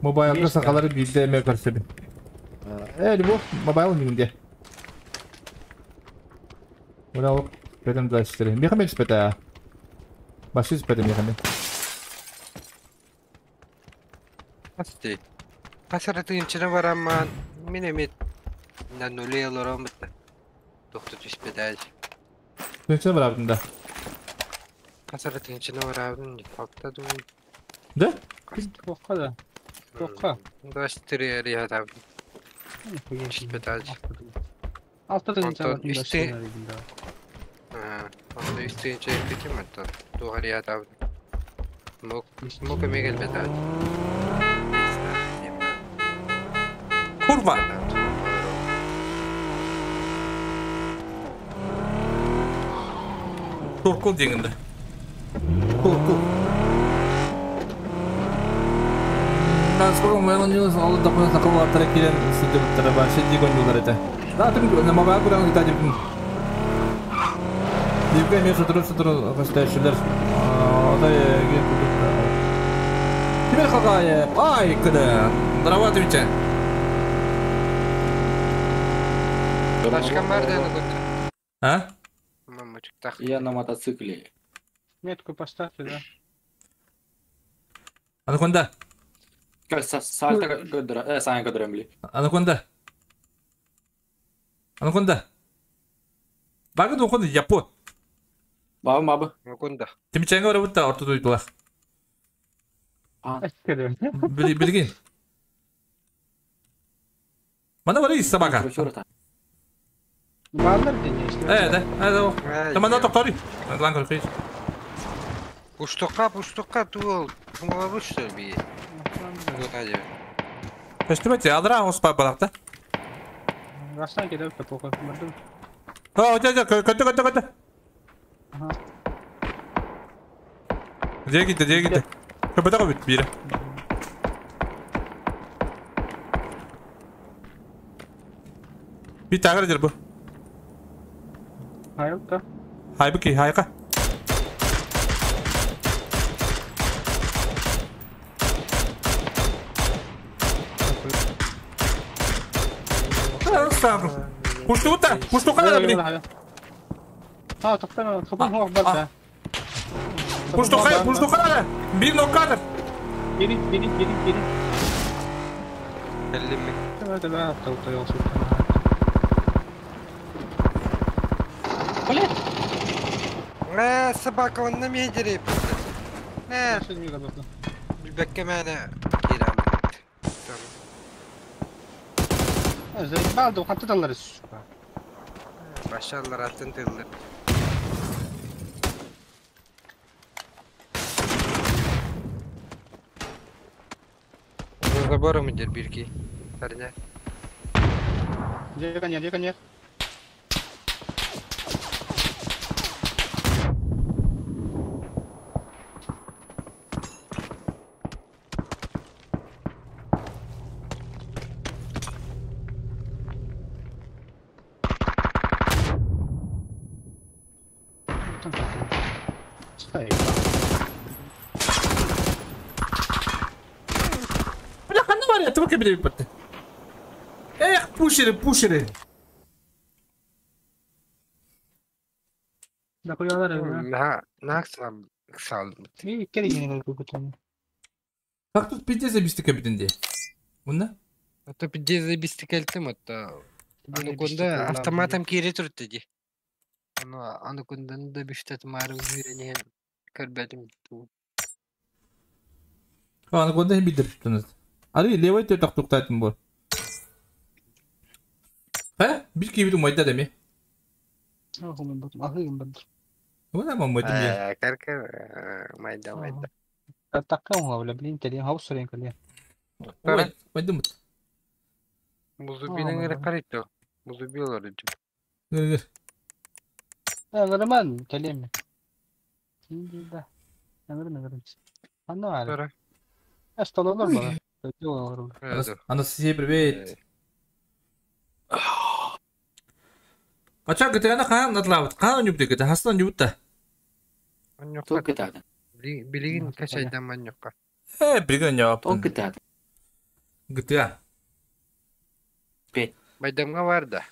Мобайлга сахалары бирде эме көрсөбүн. Любовь, мобайл мигинде. Мына ол бетем да истери. Мехаме спета. Башы спета мехаме. Асты. Асара тыгынчына бараман. Мен эме на нуле олором битте. Доктор түспедай. Тыгынчына барабын да. Асара тыгынчына барабын. Факта ду. Да? Туохха да? Туохха? 23 эрийэ Нихуя себе. Испытать. Алта тыһыынча Онтон исти- машина Онто үстүнчэ китим оттон туох эрийэ Мук мук эмиэ кэлбэтэ. Курва! Туркул диэҥинде. Туркул. Транспорт ол документ сакаллартара киирэн сылдьыбыттара вообще дии гонньуулар этэ. Да, ты мобайл куран ыта дибин. Дибге эмиэ сотору-сотору көстөөччүлэр. Отой ген курдук. Тимир Хакаев, ай, кыда. Здорово, Тимче. Ташка марданы көтөр. А? Мамочка. Я на мотоцикле. Метку поставьте, да? Анаконда. Как сальто көдөрө, сайн көдөрөм били. Анаконда. Анаконда. Багы доход япо. Бабы мабы. Мукунда. Тимченге барабытта орто дуйдулар. А, Билгин. Мана бар собака. Баалар дени. Э, да, э, да. Тамана токтори. Лан көркөй. Пуштукка, пуштукка туол. Туңалабыш что ли? Туга Пештимете, адра оспа балакта. Растан кетеп топока. Бардым. О, жа, жа, көтө, көтө, көтө. Ага. Же китте, же китте. Көпөтө көбүт бире. Би тагыр жер бу. Хайылта. Хайбыки, хайка. Пуштута, пуштука да били. А, токтама, хабын хуак барда. Пуштука, пуштука да. Бир ноккатыр. Бери, бери, бери, бери. Эллими. Давай, давай, автоута жолсу. Блять! Э, собака он на медере. Э, билбекке мәне кирам. Заебал, да ханталар, сука. Башалар атын тыллар. Забором идет бирки. Парня. Где коня, где коня? Бля, ханна бар я, тука биле битте. Эх, пушеры, пушеры. Да куялар. На, на сам сал. И керегин көтөн. Как тут пиздец забисти кабитинде? Унна? А то пиздец забисти кэлтим атта. Анукунда автоматом кире туртты ди. Аны анукундан да биштет мары үйренем. Көрбәдим. Анаконда хем бидир тунат. Ари левой тө тактуктайтын бор. Ха? Бир кибит умайда деме. Ахын бат, ахын бат. Уна мамайдым я. Э, карка майда майда. Такка оңа блин, телен хаус сорен кале. Ой, майдым. Музубинен гере карайты. Музубилар иди. Гыр гыр. Нормально, телем. Да. Нормально, нормально. Ана ар. Тора. Стололор бала. Анастасия, привет. Ача гытыгана хаан натлабыт. Хаан нюбды гыта, хастан нюбта. Тол кытаады. Билигин качайдан маньокка. Э, билигин нюп. Тол кытаады. Гытыга. Пять. Байдамга бар да.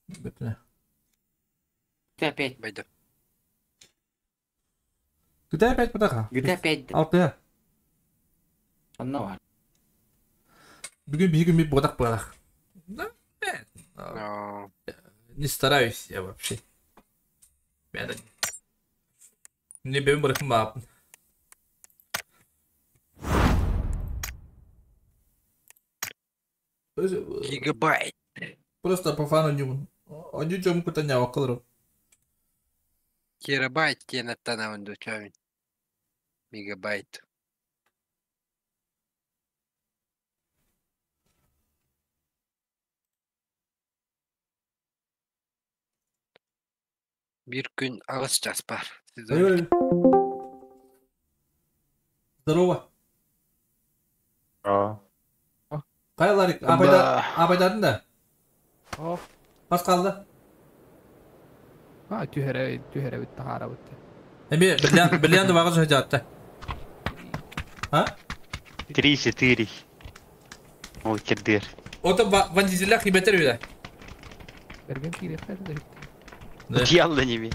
Бетне. GTA 5. Байдам. GTA 5 бутаха. GTA 5. Алты. Анна бар. Бүгүн бүгүн би бодак барах. Да? Не стараюсь я вообще. Не бем барахым баапын. Гигабайт. Просто по фану ньубун. Онньу дьом кутан ньаваккалар. Терабайт диэн аттанабын дуу чөмүн. Мегабайт. Биир күн аҕыс час баар. Сезон. Здорово. А. Хайа Ларик, абайдадын да? Бас қалды? А, түһэрэ, түһэрэбит, таһаарабыт. Эми бриллиант вагыз жаатта. А? 3-4. Ол кирдер. Ото вандизелях хибетер үдэ. Берген киириэххэ да. Дьялла неме.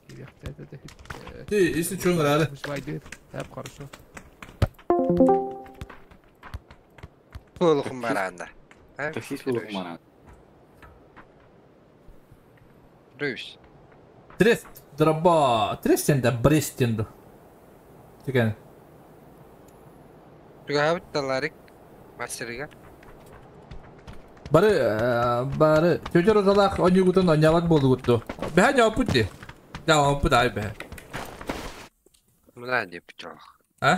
Киириэххэ да. Ты, если что, нравится. Так, хорошо. Туолукум бараанда. Таксист буолуохум бараанда. Рүс. Трест дроба. Трестенда Брестенду. Тикен. Тугаабыт таларик мастерыгар. Бары бары төжөр озалах онюгутун онябат болугутту. Бэһэ ньоппут ди. Да оппут ай бэһэ. Мына деп чох. А?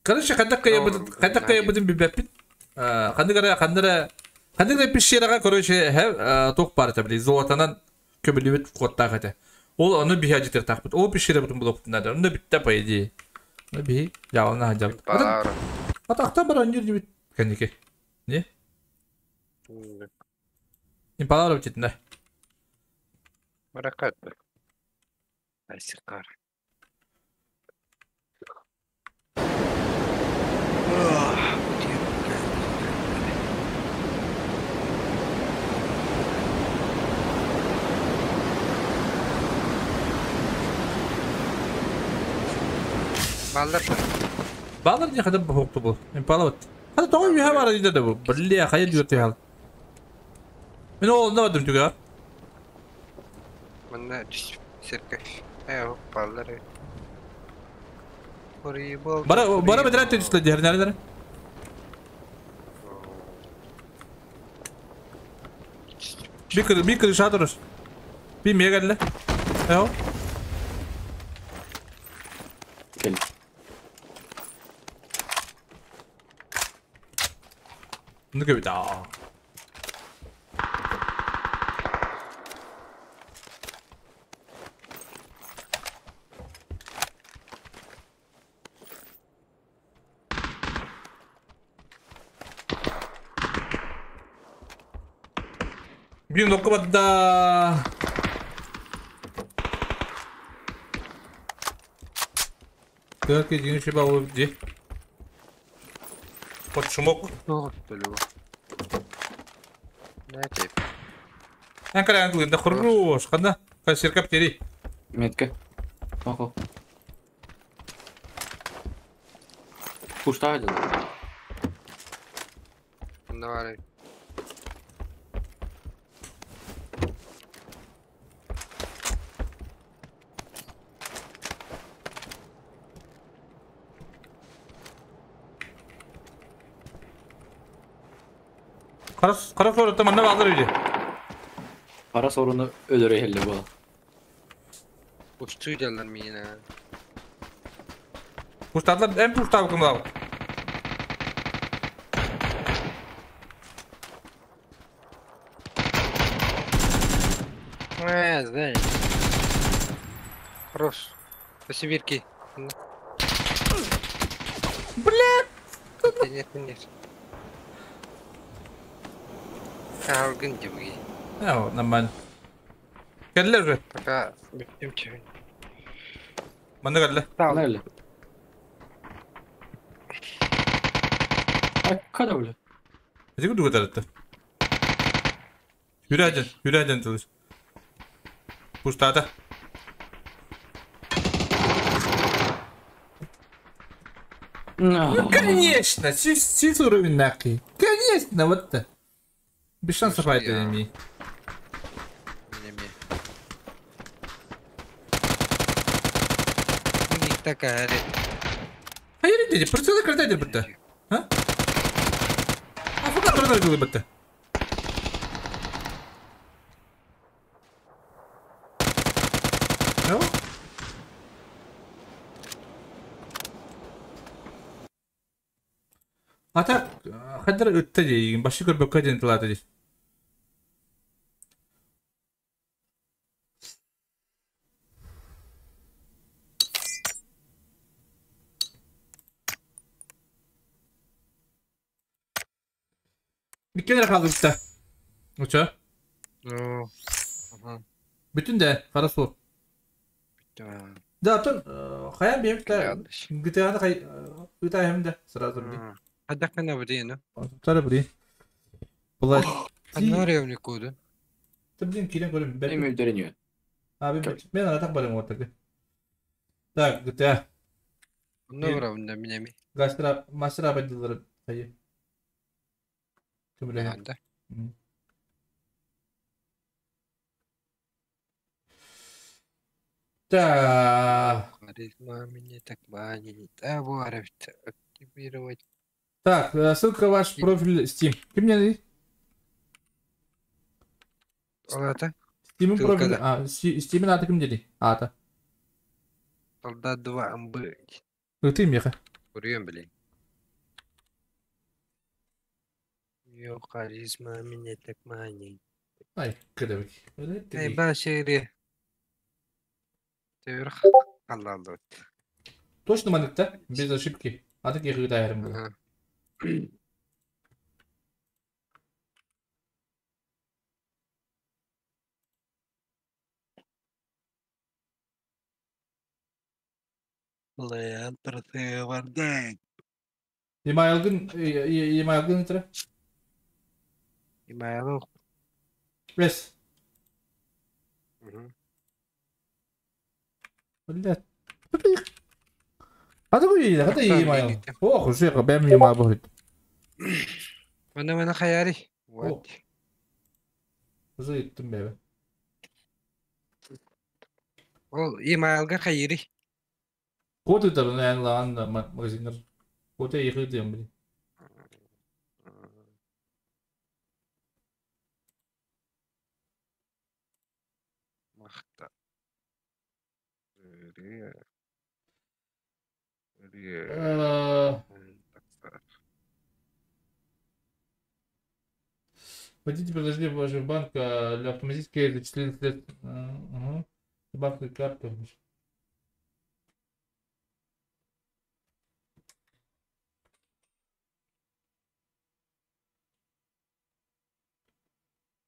Короче, ханнык кайбытын билбэппит. Ханнык ханнык ханнык пещераға, короче, тоқ бар это, блин, золотанан көмүлүбүт входтаах этэ. Ол ону биһи ажытыр тахпыт. Ол пещера бутун булуктун надо. Онно бүтте по идее. Ну биһи жаалына хажабыт. Атахта бар оннюр дибит кэнники. Не? Импалар битин да. Баракат. Айсыкар. Баллар. Баллар не хадам бохту бу. Импала вот. Хада тоҕо үһэ бара диде да бу. Бля, хайа дьүөртэ хал. Мен ол онно бардым түгэр. Манна церковь. Баллар. Бара бара бедрәт төсле дьэрнәрдер. Бик шатырыс. Би мегәлле. Эо. Кел. Ну кебит. Бир нокка бадда. Көрке жеңіші бауы де. Под шумок. Да хорош. Қанда? Кассирка птери. Метка. Охо. Пушта один. Давай. Қара соры манна бағдыр үйде. Қара сорыны өлөрө хелле була. Устуй жалар миена. Пуштадылар, әм пуштабы кымдау. Знаешь. Хорош. По-сибирки. Блядь! Нет, нет. Алгын дебги. А, нормально. Келлер же. Пока бүттүм. Манна келле. Неле? Ай, када бля. Эти куду көтөрөттө. Хүрәден, хүрәден тылыш. Пуштата. Ну, конечно, сис уровень нахуй. Конечно, вот это. Без шансов это не. Такая. Hayır dedi. Pırçalı kırdı bitti. Ha? Афыка турдар кылы битти. No? Ата хаддар ытта дии, башы көрбөккө диэн тылаата дии. Иккиэн хаалбыта. Очо. Бүтүн да хара суох. Да, атын хайан биэбит GTA-ны хай ытаһым да сразу блин. Хаддаккана бутино. Тара блин. Была. Ханнар коду. Ты блин кирен көрүм. Эми өлдөрөнү. А мен мен ана так барым отырды. Так, GTA. Онно барабын мен эми. Гастра мастера бадылар хайы. Көмөлө. Да. Так. Харизма меня так манит. А, вот, активировать. Так, ссылка ваш профиль Steam. Ким не? Олата. Steam профиль. А, Steam аты ким деди? Ата. Солдат 2 МБ. Ты меха. Курьем, блин. Йо, харизма меня так манит. Ай, кыдабык. Эй, башири. Точно маныкта, без ошибки. А так я когда Имайлгын, имайлгын это? Имайл. Бес. Блядь. А такой, а ты имайл. Ох, уже бэм имайл будет. Мана мана хаяри. Вот. Уже иттим бэбэ. Ол имайлга хайри. Код это, наверное, магазинер. Код я ехал блин. Махта. Вводите приложение вашего банка для автоматической зачисления средств. Угу. Банковской карты.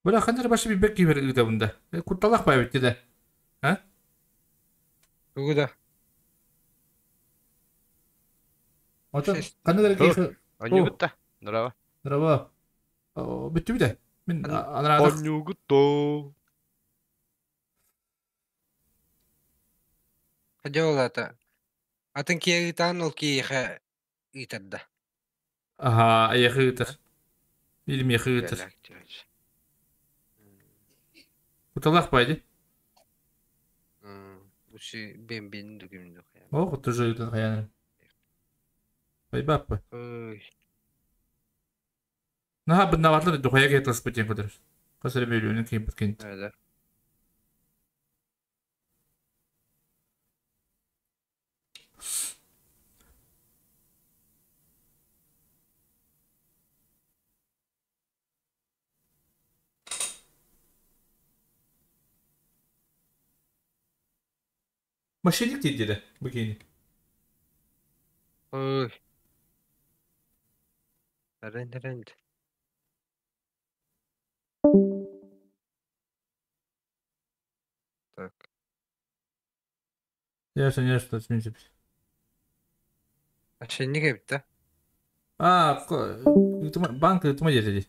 Бля, хандар башы бибек кибер ыытабында. Кутталах бай битти да. А? Тугуда. Отон хандар ки Онюгутта. Здорово. Здорово. Бүттү бите. Мен анара Онюгутто. Хадьолата. Атын киэгитан ол киэхэ итарда. Ага, аяхы ытар. Илим яхы ытар. Куталах байди. Уси бен-бен дүгүмдү. О, тоже ытар хаяны. Байбаппы. Ой. Наха быннаватлар духая кетлас бутен көдөр. Касыр бөлүүнүн кийин буткен. Да. Мошенник дейді бу кийин. Ой. Рен рен. Так. Ясно, ясно, в Мошенник эбит да? А, банк тума жерди.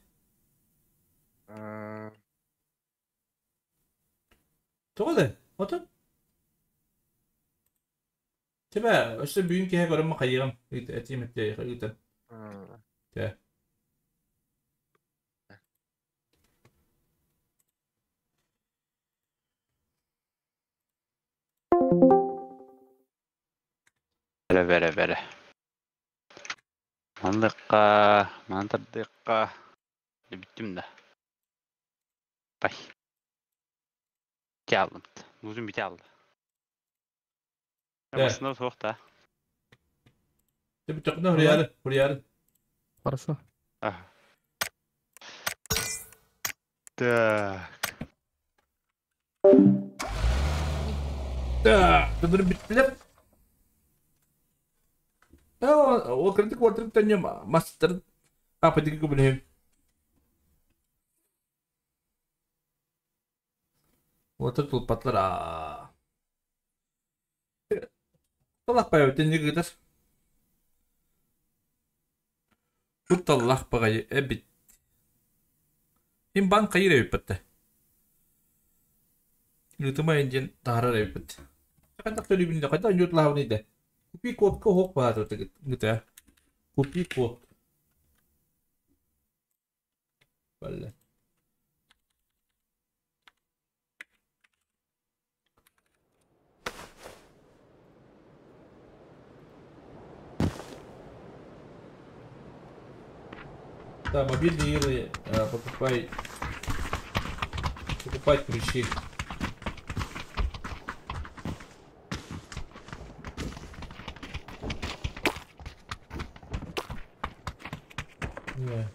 Тоҕо Отон? Тебя, өссө бүгүн киһи көрөммө хайыгым этиим этте ыытан. Те. Бере бере бере. Манныхха, манан тардыахха бүттүм да. Пай. Ити аллым. Музым бите алды. Массына суох да. Бүттэххинэ хуруйаары, хуруйаары. Хорошо. Так. Так, тыдыр бүттүлэр. Ол кырдык уортырык төннө мастар апатыгы көбүлүһүм. Уотар тулпатлар аа. Талах пай өтенни гытар. Кутталлах баҕайы эбит. Им бан хайыр эбиппэтте. Ыытыма диэн таһарар эбиппит. Хайдах төлүүбүн да хайдах ньутлаабын иде. Купи кодка хоқ баар гыта. Купи код. Балла. Да, мобильные игры покупай. Покупать ключи. Не.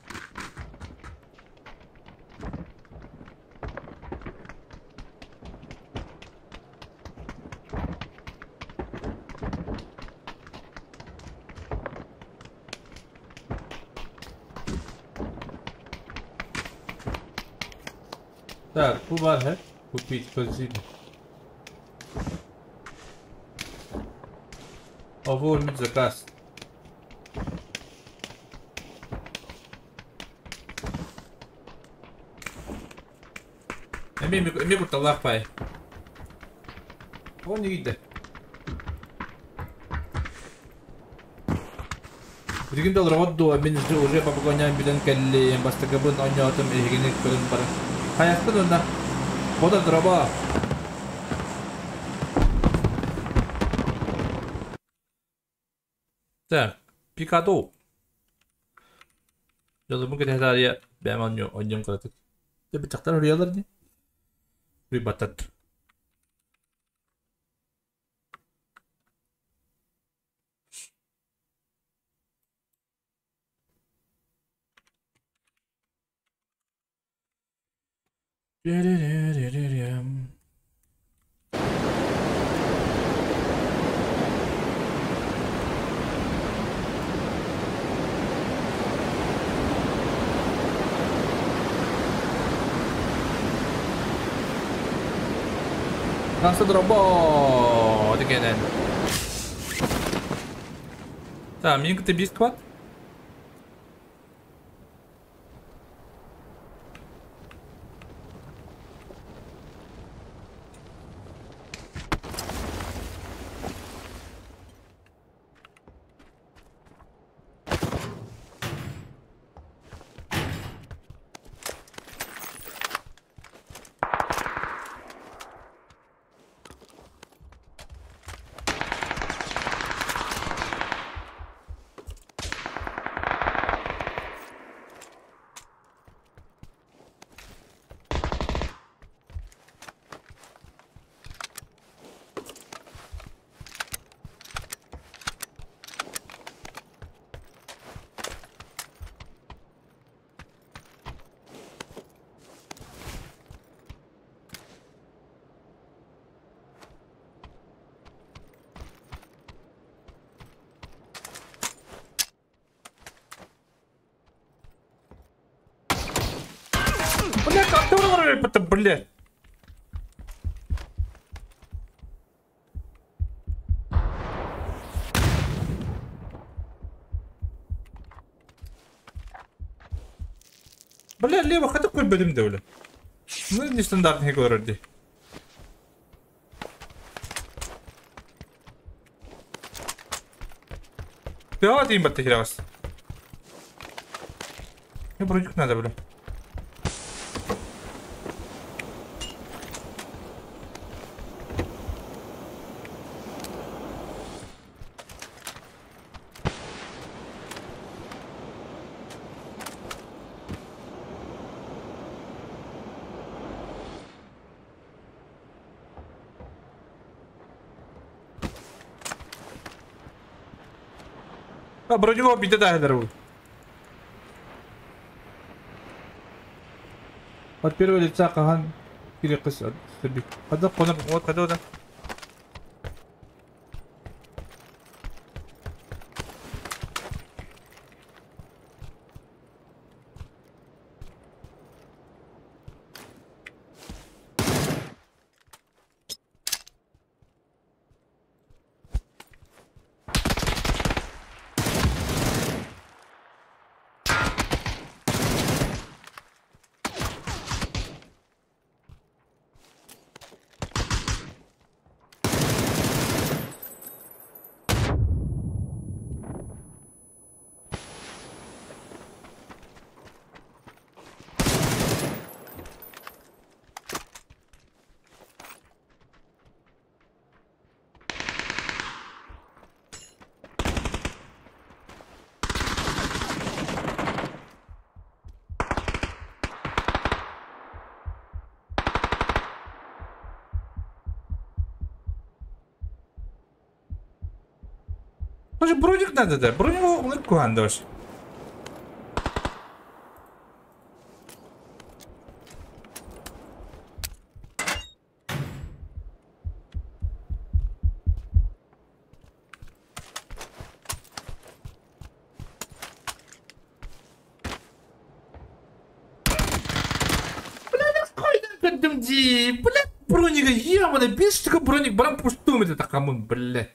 Так, бу бар he. Купить корзину. Оформить заказ. Эми эми кутталлаах пай. Он не гидде. Билигин да олоробот дуо, мин уже попогонян билэн кэллиэм, бастакыбын оонньоотум эһигини көрөн баран. Хайахпын уонна Бода дроба. Так, Пикадо. Дьолуму кэтэһэ бэйэм оонньуу оонньуом кыратык. Дьэ быччахтар уруйаллар дии. Уруйбаттар. Lanza дробо дегенен. Так, мин кытта биир сквад. Бля, который это, блядь? Бля, лево, хотя какой бөлім дәулі. Ну, нестандартный говорит. Да, ты им батарейка. Мне броник надо, бля. А броню бите да был. От первого лица кахан киреккис сирбик. Хада конор вот хада да. Может, броник надо, да? Броник улыбку андош. Бля, бля, броника, ебаный, без такой броник, брам пустым это такамын, блядь.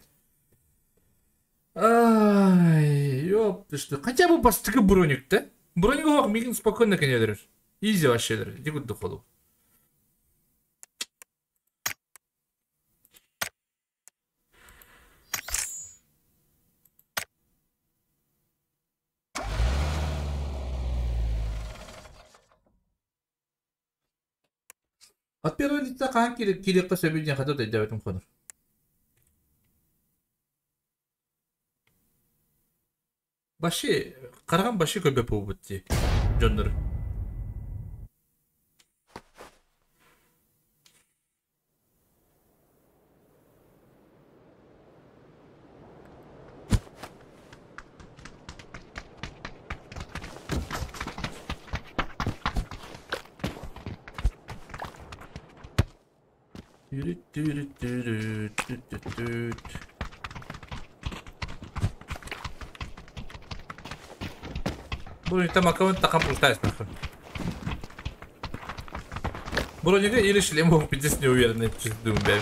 Ай, ёпты что. Хотя бы бастыгы броник, да? Броник оқ мигін спокойно кенедірір. Изи вообще дыр. Иди куда ходу. От первого лица қан керек қысы біден қада да дәуетін қоныр. Баши, қараған баши көбе бұтти, жондар. Броника макаон такам пустая нахуй. Броника или шлем, пиздец не уверенный, думаю, блядь.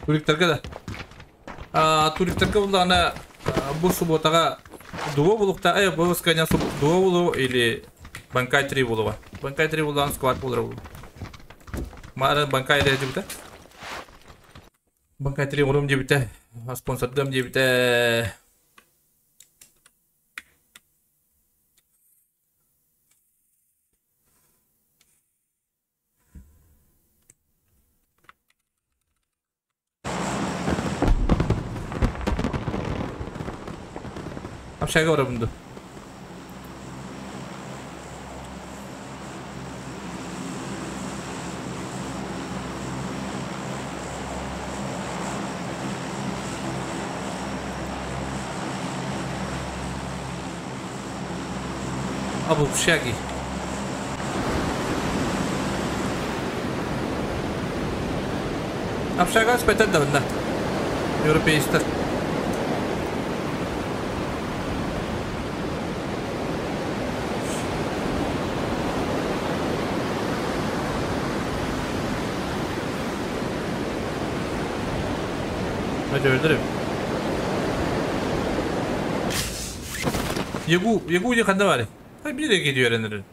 Туриктарга да. Туриктарга булдагына бу субботага дуо булукта, ай бу воскресенье дуо булу или Банкай 3 булуга. Банкай 3 булган сквад булыр бу. Мара Банкай дебите. Банкай 3 урум дебите. Спонсордым дебите. Общага барабынды. Абу общаги. Общага спетер да бында. Европейстер. Hadi öldüreyim. Yegu, Yegu yakında var. Tabii bir de gidiyor öğrenirim.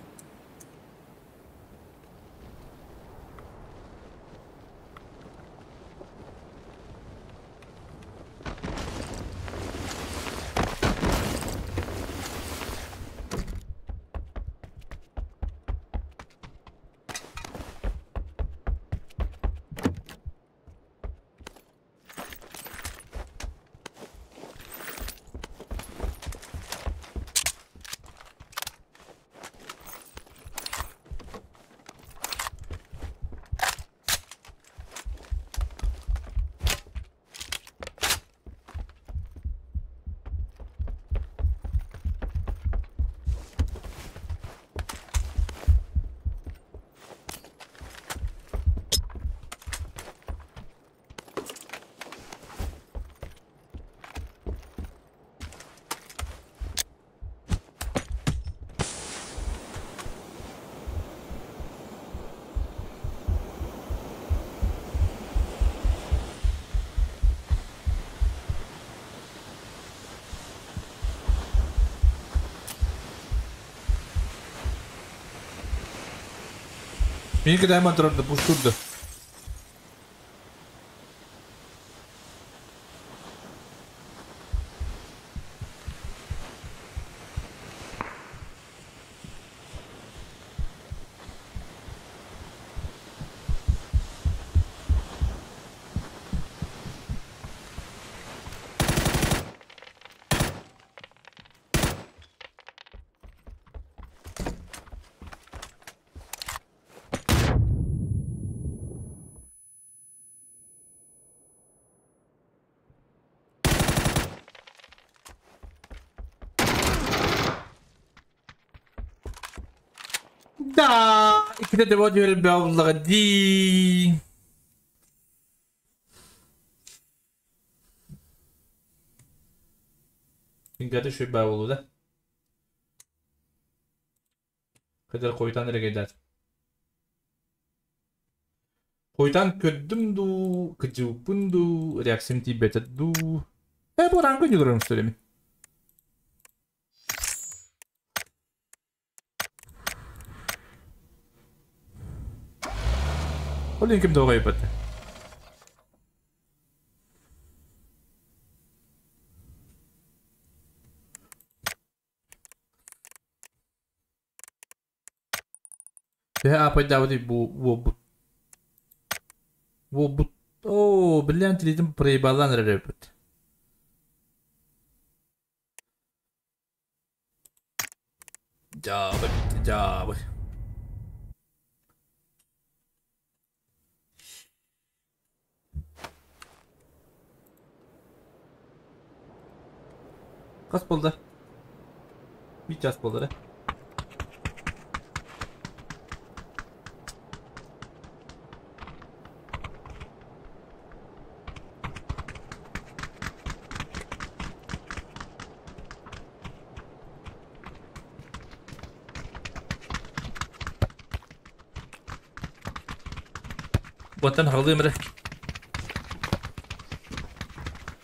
Меники дайман турарда, пуштурду. Да, иккитэ төбө түһэрин бөҕө дии. Кингаты шөй баа болу да. Кыдар койтан эрегейдат. Койтан көрдүм дуу, кыдьыуппун дуу, реакциям тиийбэтэ дуу. Э, бу ранга ньуларым сөйлеме. Ол ким доҕой бата. Төһө аапайдаабыт бу буолбут. Буолбут. Оо, биллэн тилитин проебалаан эрэр эбит. Дьаабы, дьаабы. Хас буолла? Биир чаас буолла эрэ. Баттан хаҕылыам эрэ.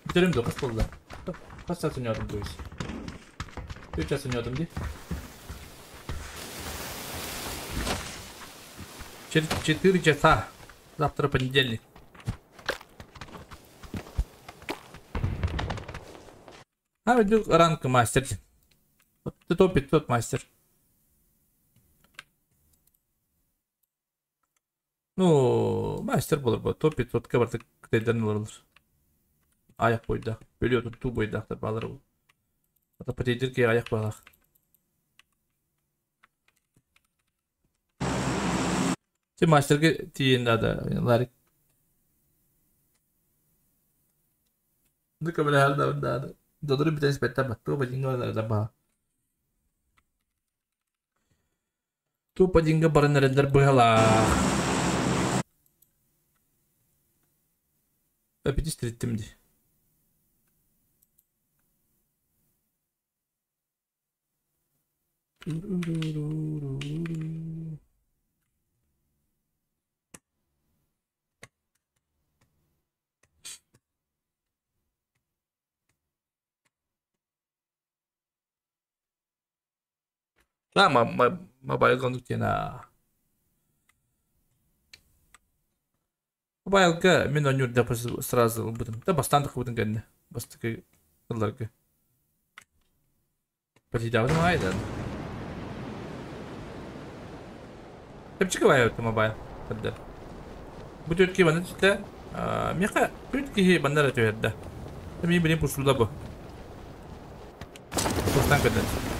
Бүтэрим дуо, хас буолла? Хас чаас ойноотум то есть? Үч чаас ойноотум дии. 4 часа. Завтра понедельник. А, ведь ранг мастер. Вот ты топ 500 мастер. Ну, мастер болар бу. Топ 500 кабарты кытайдан олар. Аяқ бойда. Бөлөтүн ту бойда балар бу. Ата патейдер ки аяқ балах. Те мастерге тиен да ларик. Ну-ка, бля, да, да, да. Додуру битен спетта батту, бадинга да ба. Ту падинга баран эрэллэр быһалаах. Эпидистриттим ди. Да, мобайлга диэн Мобайлга мин ойнуур сразу ылбытым. Да бастаан тахыбытын кэннэ. Бастакы ылларга. Почитабытым айдан. Чэпчэки баайа мобайл. Тогда. Бу түөрт банна түстэ. Миэхэ түөрт киһи банна эрэ түһэрдэ. Мин билин пушулла бу. Пустан көрдөн.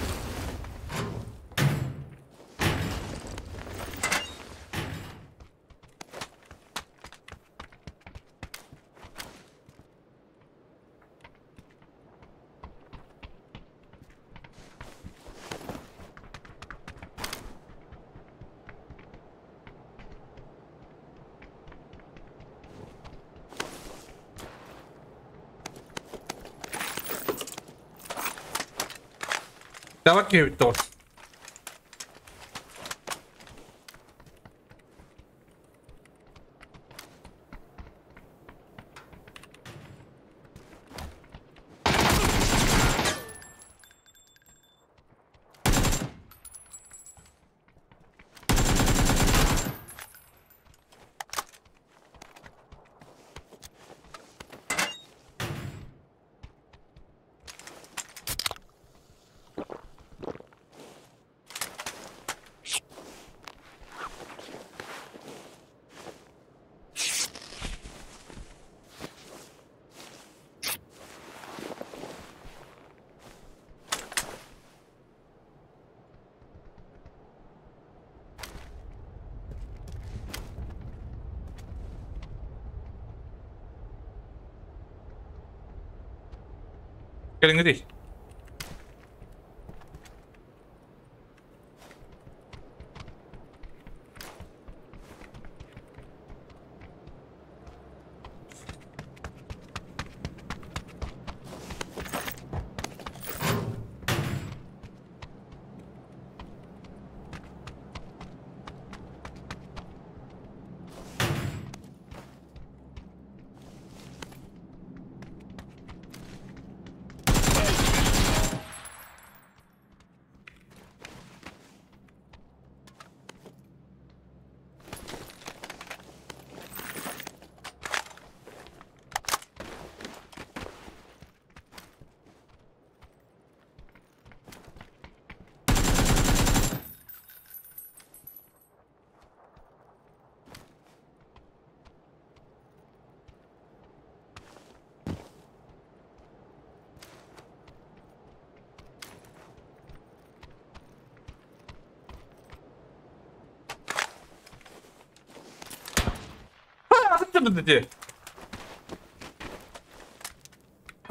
Давай тост. Кэлиҥҥитий?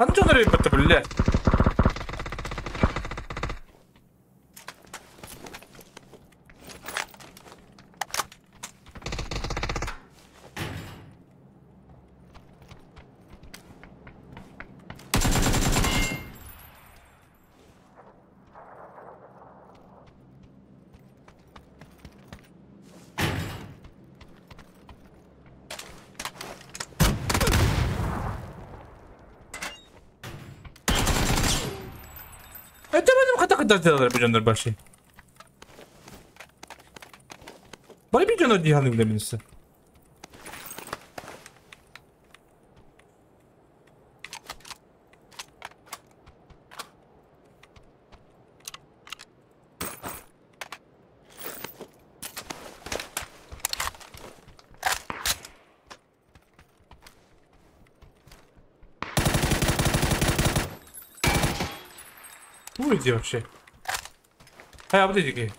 Атын дьоннор өлбөттө биллэ. Кытардылар бу дьоннор баши. Бары bir дьоннор дии ханыгда минсе. Bu иди вообще? Хайа бу диги.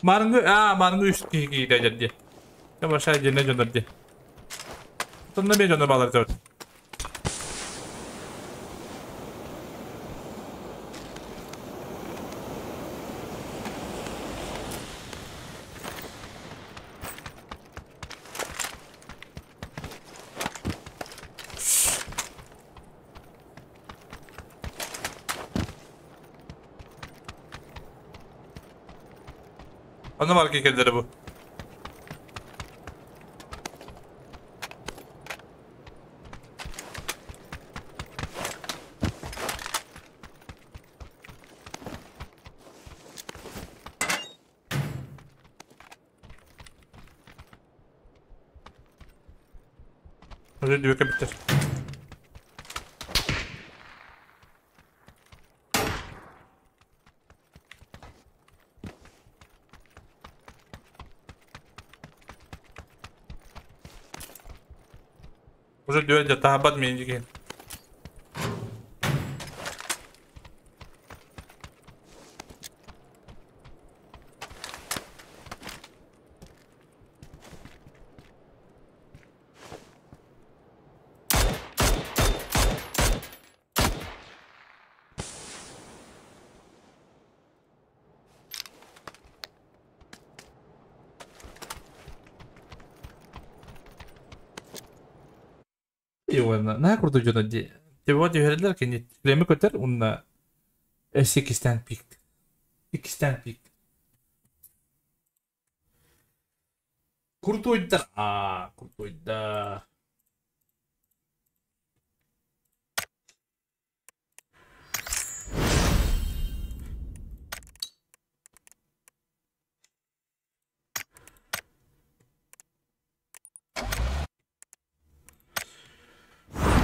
Марынгы, а, марынгы үс киһи дәдерди. Я баша дьэнэ дьонор ди. Тонна бе дьонор балар дьон. Anam arka kelleri bu. Özür dilerim bitti. Уже дүйә таһабат мин диген. Уонна наһаа курдук дьоно ди. Тебо түһэрэллэр кини клеми көтөр унна эссе кистэн пик. Иккистэн пик. Куртуйдар. А, куртуйдар.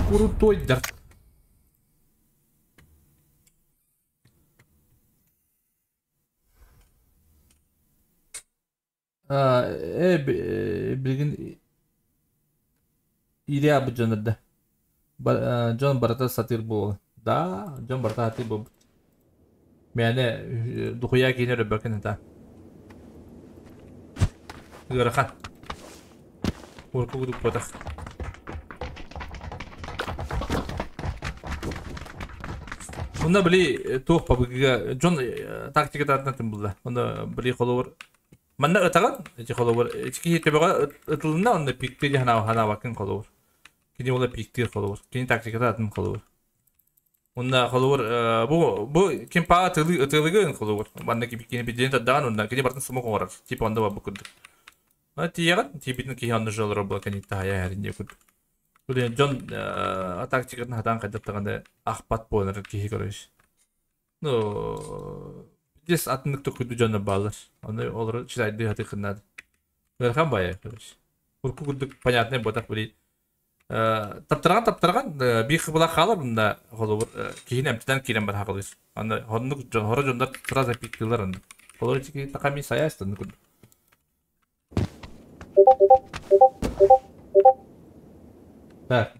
Куртуйдар. Билгин Илья бу дьонорда. Дьон барыта сатыыр буол. Да, дьон барыта сатыыр буол. Мэне духуя киинер өбөкөн та. Ыарахан. Урукку курдук буотах. Онно били туох пабыгыга дьон тактиката атынатын булла. Онно били холобур манна ытаҕын ити холобур ити киһи төбөҕө ытылынна онно пиктиир ханаабаккын холобур. Кини ола пиктиир холобур. Кини тактиката атын холобур. Онно холобур бу ким паа ытыалыгын холобур. Манна кини бидиэн тардаҕын онно кини бартын сумук оҥорор. Типа онно барбыт курдук. Тиийэҕин, тиийбитин киһи онно жолоро була кэнниттэн таһайа иһэрин диye курдук. Блин, дьон тактикатын хатаан хайдах даҕаны ахпат буолар киһи короче. Ну, здесь атыннык токуйду дьоннор бааллар. Оны олору читайды хатыхыннаад. Ыарахан баайа, короче. Урку курдук понятный ботах били. Таптарган таптарган биир хыбыла хаалар мында холобур киһини эмтэнэн киирэн бар хакылыыр. Аны хоннук дьон хоро дьоннор сразу пиктилер оннук. Холобур ити таками саястан курдук. Так.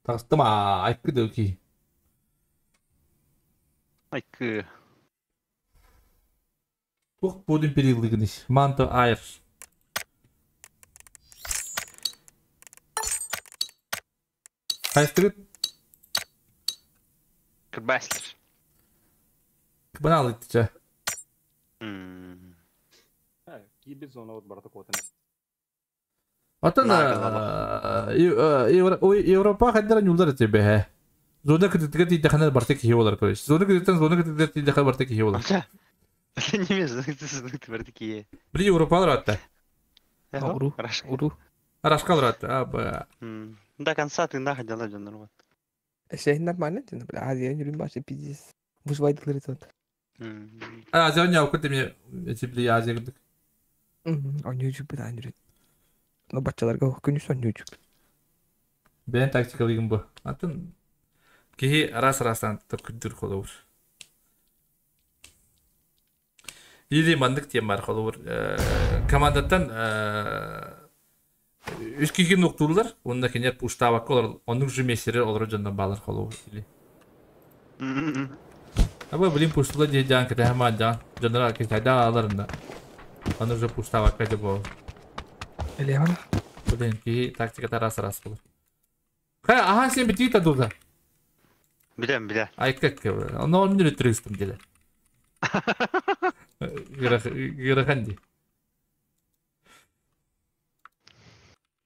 Таҕыстым аа, айкы да киһи. Айкы. Туох буодун перилыгыный? Манто айр. Хайстыгыт? Кырбастер. Кыбанаал иттичэ. Киирбит зонабыт барыта куотан Оттон Европа хайдара ньуулар этэ бэһэ. Зона кытытыга тиийдэххинэ барыта киһи буолар короче. Зона кытыттан зона кытытыгар тиийдэххэ барыта киһи буолар. Неме зона барыта киһи. Били Европалар атта. Уру. Уру. Арашкалар атта. До конца ты нахуй дела дьоннор вот. Эшеһин нормально дьоно, бля, Азия ньүрүн башы пиздец. Выживайдылар это. Азия ньау кытты эти били Азия кырдык. Онньуу бит аньүрүн. Но баччаларга күнүс онньуу Бэйэн тактикалыгын бу. Атын киһи араас-араастаан күрдүр холобур. Или маннык диэн бар холобур командаттан үс киһи нуктууллар уонна кинилэр пуштаабакка олорор оннук же мессери олорор дьоннор баалар холобур или Аба блин пуштула дии дьаан кэтэһэмаан дьаан дьоннор китайда ааларында оннук же пуштаабакка дьэ буол Элиана Блин киһи тактиката араас-араас буолар. Хай ахан сен битии тадулда. Билем, биле. Айка Онно оннү түрүстүм диле. Гырахан ди.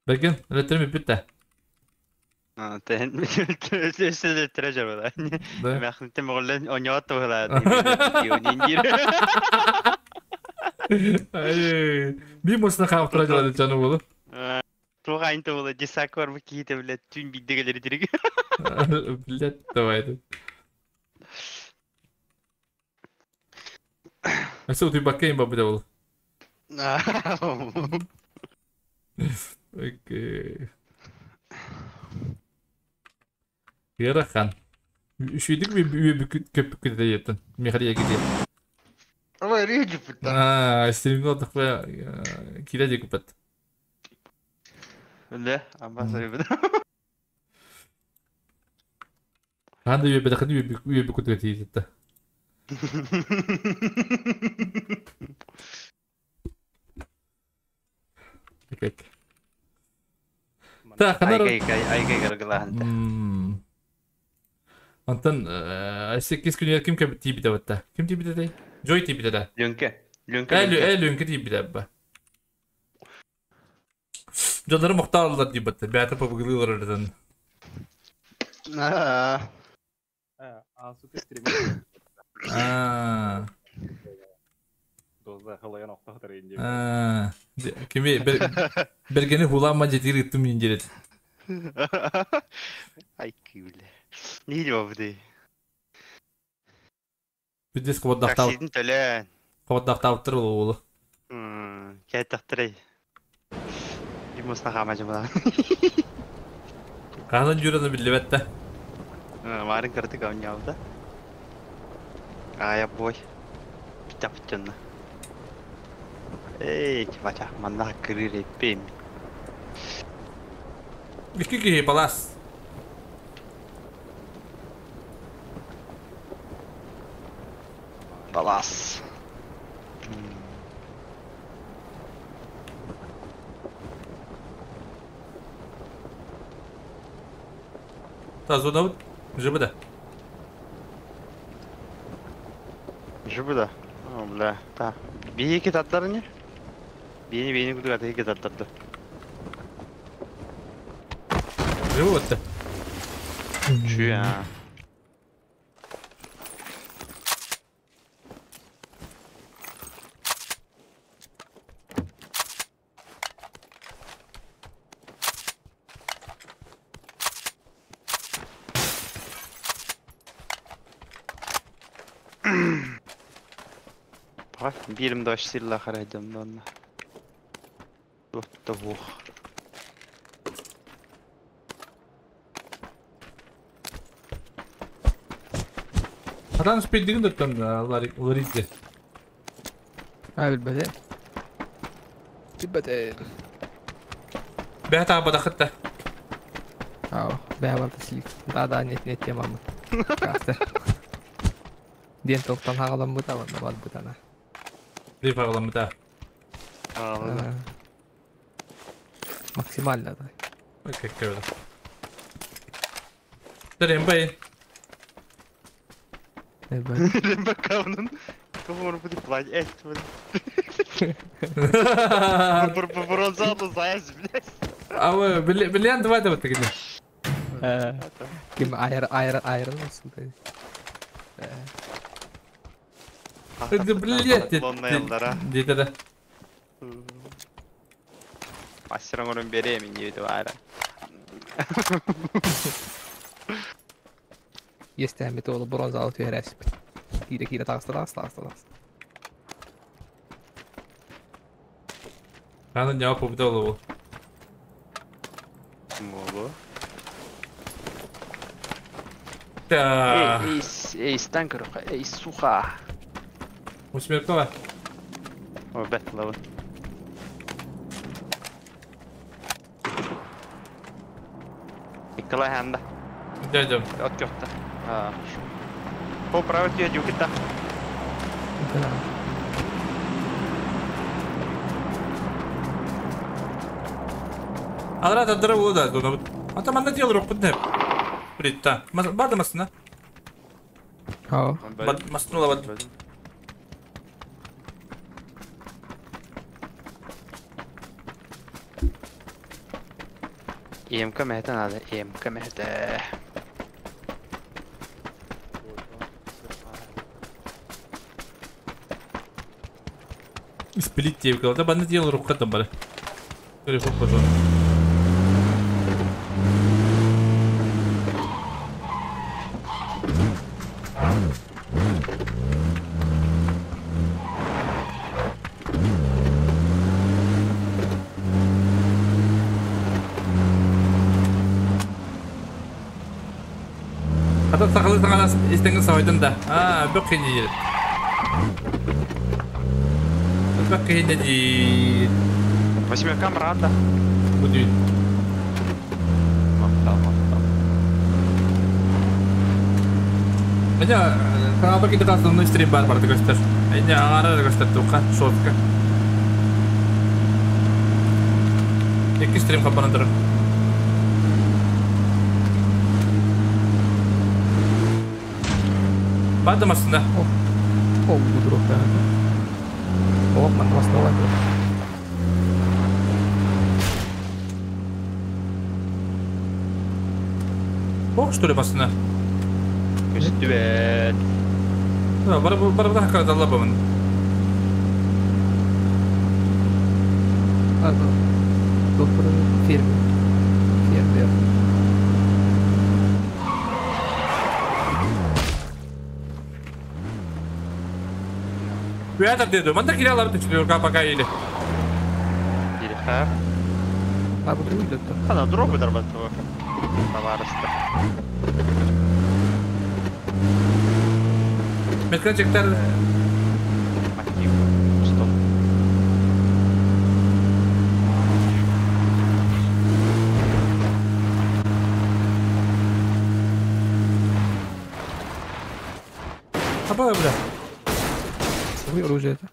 Берген, өлөттөрүм бүппүт да. Тэн өссө жабала. Да. Махнте моголлен оньоот туһала. Би мусна хаптыра жала жаны болу. Туга айнта була десак бар бу кийте билет түн биддегелери дириг. Блять, давай. Өссө утуйбакка им бабыда бол. Окей. Ыарахан. Үчүйдик көппүк көтө Михаил егиде. Ама речи пытта. Аа, стримге отықпа кире де көпөт. Үле, амбасар бит. Ханда үйе бедахын үйе бүкүт тиитетте. Окей. Так, ханар. Айгай айгай гаргалахан. Антон, секиз күнүгэр ким кем тиийбитэ батта? Ким тиийбитэ дэй? Джой тиийбитэ да? Лүнке. Лүнке. Ээ, Лүнке тиийбитэ ба. Дьоннору мохтааллар диибэтте. Бэйэтэ пабыгылыылар өрөтөн. Аа. Аасыты стример. Аа. Доза халаян охтахтар инди. Аа. Кими бергени хуламма жетир ыттым индирет. Ай күүле. Не бабды. Бидес кободдахтау. Таксидин төлөн. Кободдахтауттыр болу. Кайтактырай. Димосна хама жамала. Каһан жүрөдө билбетте. Марын кырдык ауньяуда. Ая бой. Питапчынна. Эй, бача, манна кырыр эппем. Икки киһи палас. Палас. Та зона Жибы да. Жибы да. О, бля. Та. Бии таттар не? Биини биини кутуга тыгы таттарды. Жибы вот. Чү а. Birim daş silah araydım lan. What the fuck? Адам спиддигин доттон ларидзе. А билбете. Билбете. Бэта бадахытта. Ау, бää барда сиик. Да да нет нет темамы. Касты. Диэн тоқтан хагаламмыта ванна барбытана. Bir хагаламмыта. Максимально да. Окей, круто. Рембай. Рембай кавнын. Кому будет платить? Бронзану заяз, блядь. А вы, бриллиант давай давай ты где? Ким айр айр айр olsun Это блядь. Где-то да. Мастер он беременна баара. Есть там это бронза алты түһәрәс. Кире кире тагыста тагыста тагыста тагыста. Аны не победил Могу. Да. Эй, эй, станкер, эй, суха. Усмеркова. О, бет лавы. Николай ханда. Дядя. От кёхта. А. По правой тебе дюкита. Да. Алра таддыра була да. Ата манна дел рок бутне. Притта. Бада масына. Ау. Бад маснула бад. ЕМК мехте надо, ЕМК мехте. Сплит тебе, да банна дел рок там бара. Переход потом. Ата сақалы саңанас истеңін сауайдын да. А, бөк қиын дейді. Бөк қиын дейді. Восьмерка мранда. Буду. Мақтал, мақтал. Әне, каналда кейді основной стрим бар барды көстер. Әне, аңара көстер туқа, шотка. Екі стрим қапанындыры. Бады масында. О, буду рок. О, ман масында. Ох, что ли масында? Көстүбэт. Бар бар бар хаккара бамын. Ага. Доктор фермер. Фермер. Пятый деду. Манда кирялар ты пока или. Или А вот уйдет. Ана дробы дарбатова. Товарыста. Меткачектер. Мотив. Что? Аба, бля. Вы оружие это?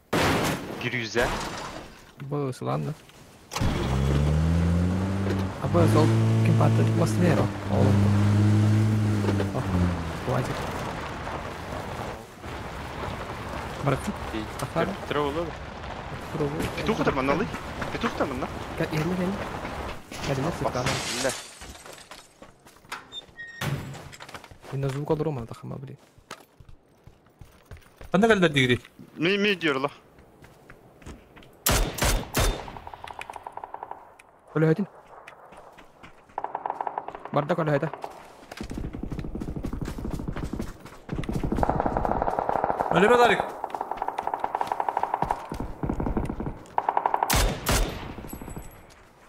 Грюза. Бос, ладно. Аба, сол ким паты маснеро. Уазик. Бараччы. Тахара. Треволы. Петух там манналы. Петух там манна. Кэллэ кэллэ. Кэллэ сытана. Ле. Инна звук олору тахама били. Ханна кэллэ дигри? Ми ми диорлах. Өлөһөтүн. Барда көлөһөтө. Өлеме Ларик.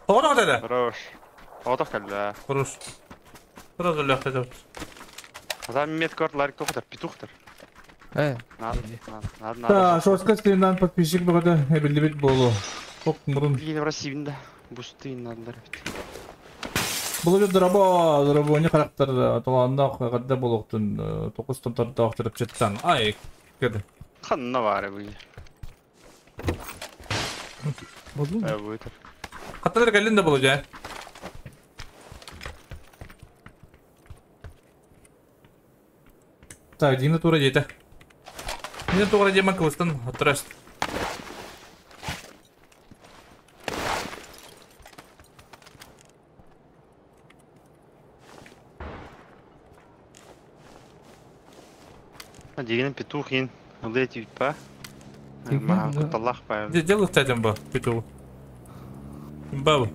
Тоҕо да? Хорош. Отох кэллэ. Хорош. Сразу лягты. Азам меткор Ларик тохтар, петухтар. Надо, надо, надо. Да, шоска стримнан подписчик бөгөдө эбилдибит болу. Ток мурун. Блин, в России да. Бусты надо. Бұл драба, драба не характер таланна кадда болуктун токус томтар тахтырып четтан. Ай, кеди. Ханна бар бу. Болду. Э, будет. Катталар келдин да болу жа. Так, Дина тура жете. Дина тура жеман кылыстан оттырас. Дигенен петух ин. Лети па. Дигенен, Ма, да. куталлах па. Дело кстати ба, петух. Бабу.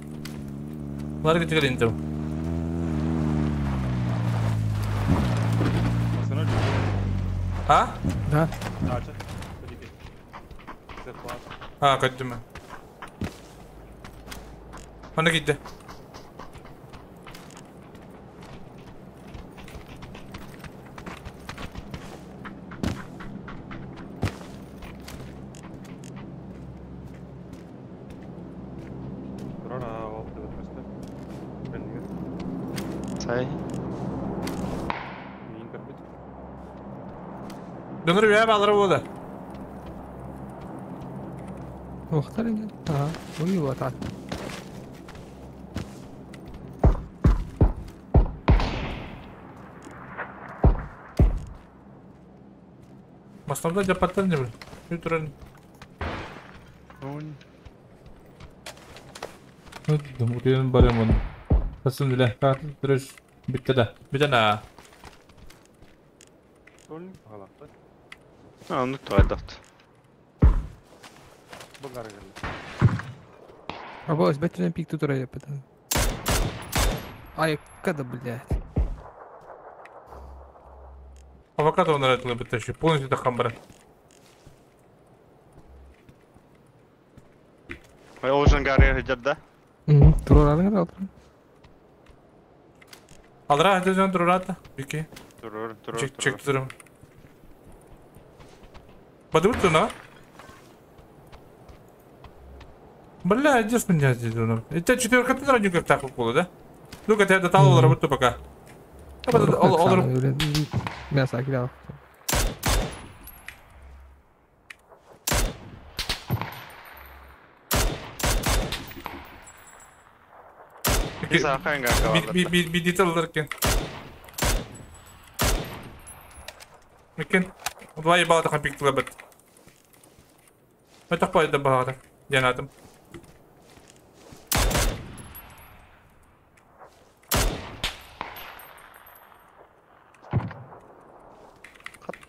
Ларга тигелин там. А? Да. А, каттым. Ана китте. Сай. Дөнөр бия балары болды. Охтар инде. Ага. Уй вот. Масламда жапаттан не бил. Үтүрен. Он. Дымутен барамын. Касым биле. Кат түрүш битте да. Битена. А, ну то айдат. Або бетен пик тут рая пытан. Ай, када, блядь. Авокадо нравится битте еще. Полностью да хамбара. Ой, олжан гары хыджар да? Турарың да. Алра хыджан турурата. Бики. Турur, турur. Чек чек турум. Подумай, на? Бля, где ж меня здесь? Это четверка ты радио как так уколы, да? Ну-ка, ты до талого работу пока. Мясо кидал. Бидиталларкен. Мекен. Два ебала тахан пиктила бит. Это пойда багата. Я на этом.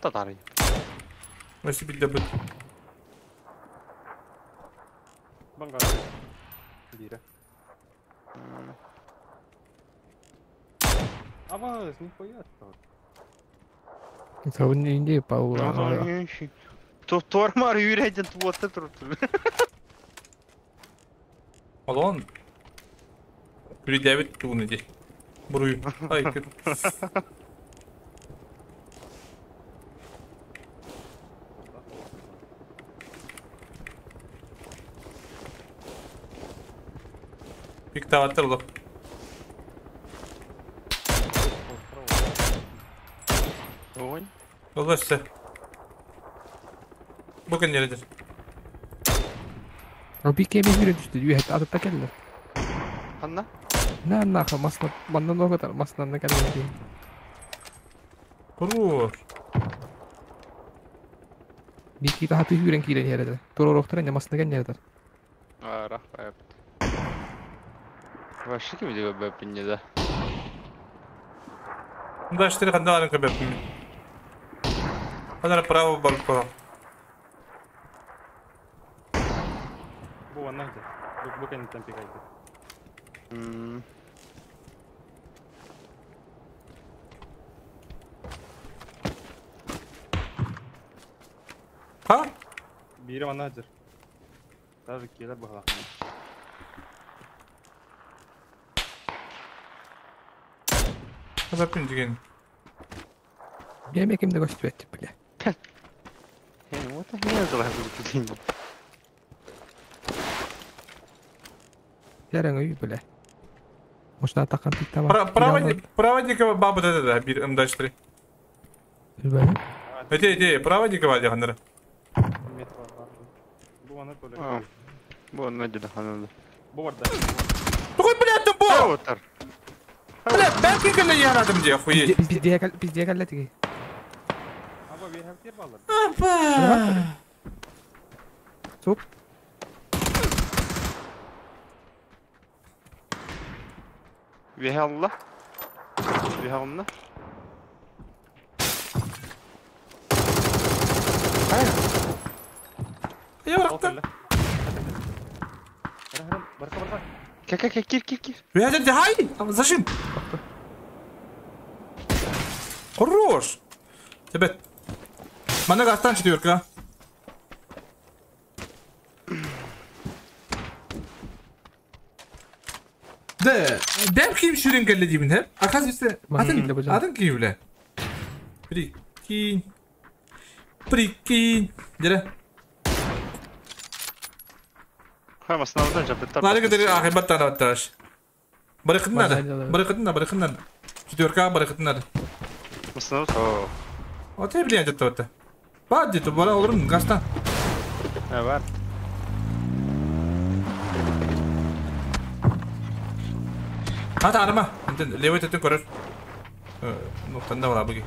Татары. Васи бидде бит. Инде паула. Тормар үйрәден туатты туруп. Алон. Күлүдәбит тугуну ди. Буруй. Ай, кет. Пиктаваттыр ло. Ой. Оласы. Бүгін нередер? Робике бир түштү. Үйәт атып та келди. Ханна? На нахуй масна мандан оготар маснан кәлде. Хорош. Bir daha tüyüren kiren yerede. Turoroklara ne masına gen yerede. Ара, Вообще ким диге бәпинне да. Да, 4 хандаларын көбөппүн. Ханара право бар право. Бу ванна где? Бу кенеттен пикайды. Ха? Бири ванна хажыр. Даже келер бахала. Көбөппүн деген. Benim ekimde gösterdi bile. Вот не залазил. Yarın öyle bile. Мошна таққан тик бар. Проводникова баба да да бир МД-4. Эти эти проводникова дегеннер. Бу ванна толе. Бу ванна деди ханады. Бу барда. Тугой блядь бу. Блядь, бәлки генә ярадым ди, охуеть. Пиздея калла тиги. Аба бир хәптер балар. Апа. Суп. Вихалла. Вихална. Я бырактым. Барка барка. Как кир кир кир. Вихалла хай. Зажим. Хорош. Тебе. Мана гастан четверка. Да, бәм киім шүрен кәлі деймін, хә? Оказывается, атын киім біле. Прикинь. Прикинь. Дере. Хай, основной жапыттар. Лары кедері ақибаттар атташ. Барықыннады. Барықынна, барықыннады. Четверка барықыннады. Основной. Оты білен жетті отты. Бар деті, бара олырым, гастан. Бар. Hadi arama. Левый төтін көрір. Ноқтанда бар абыги.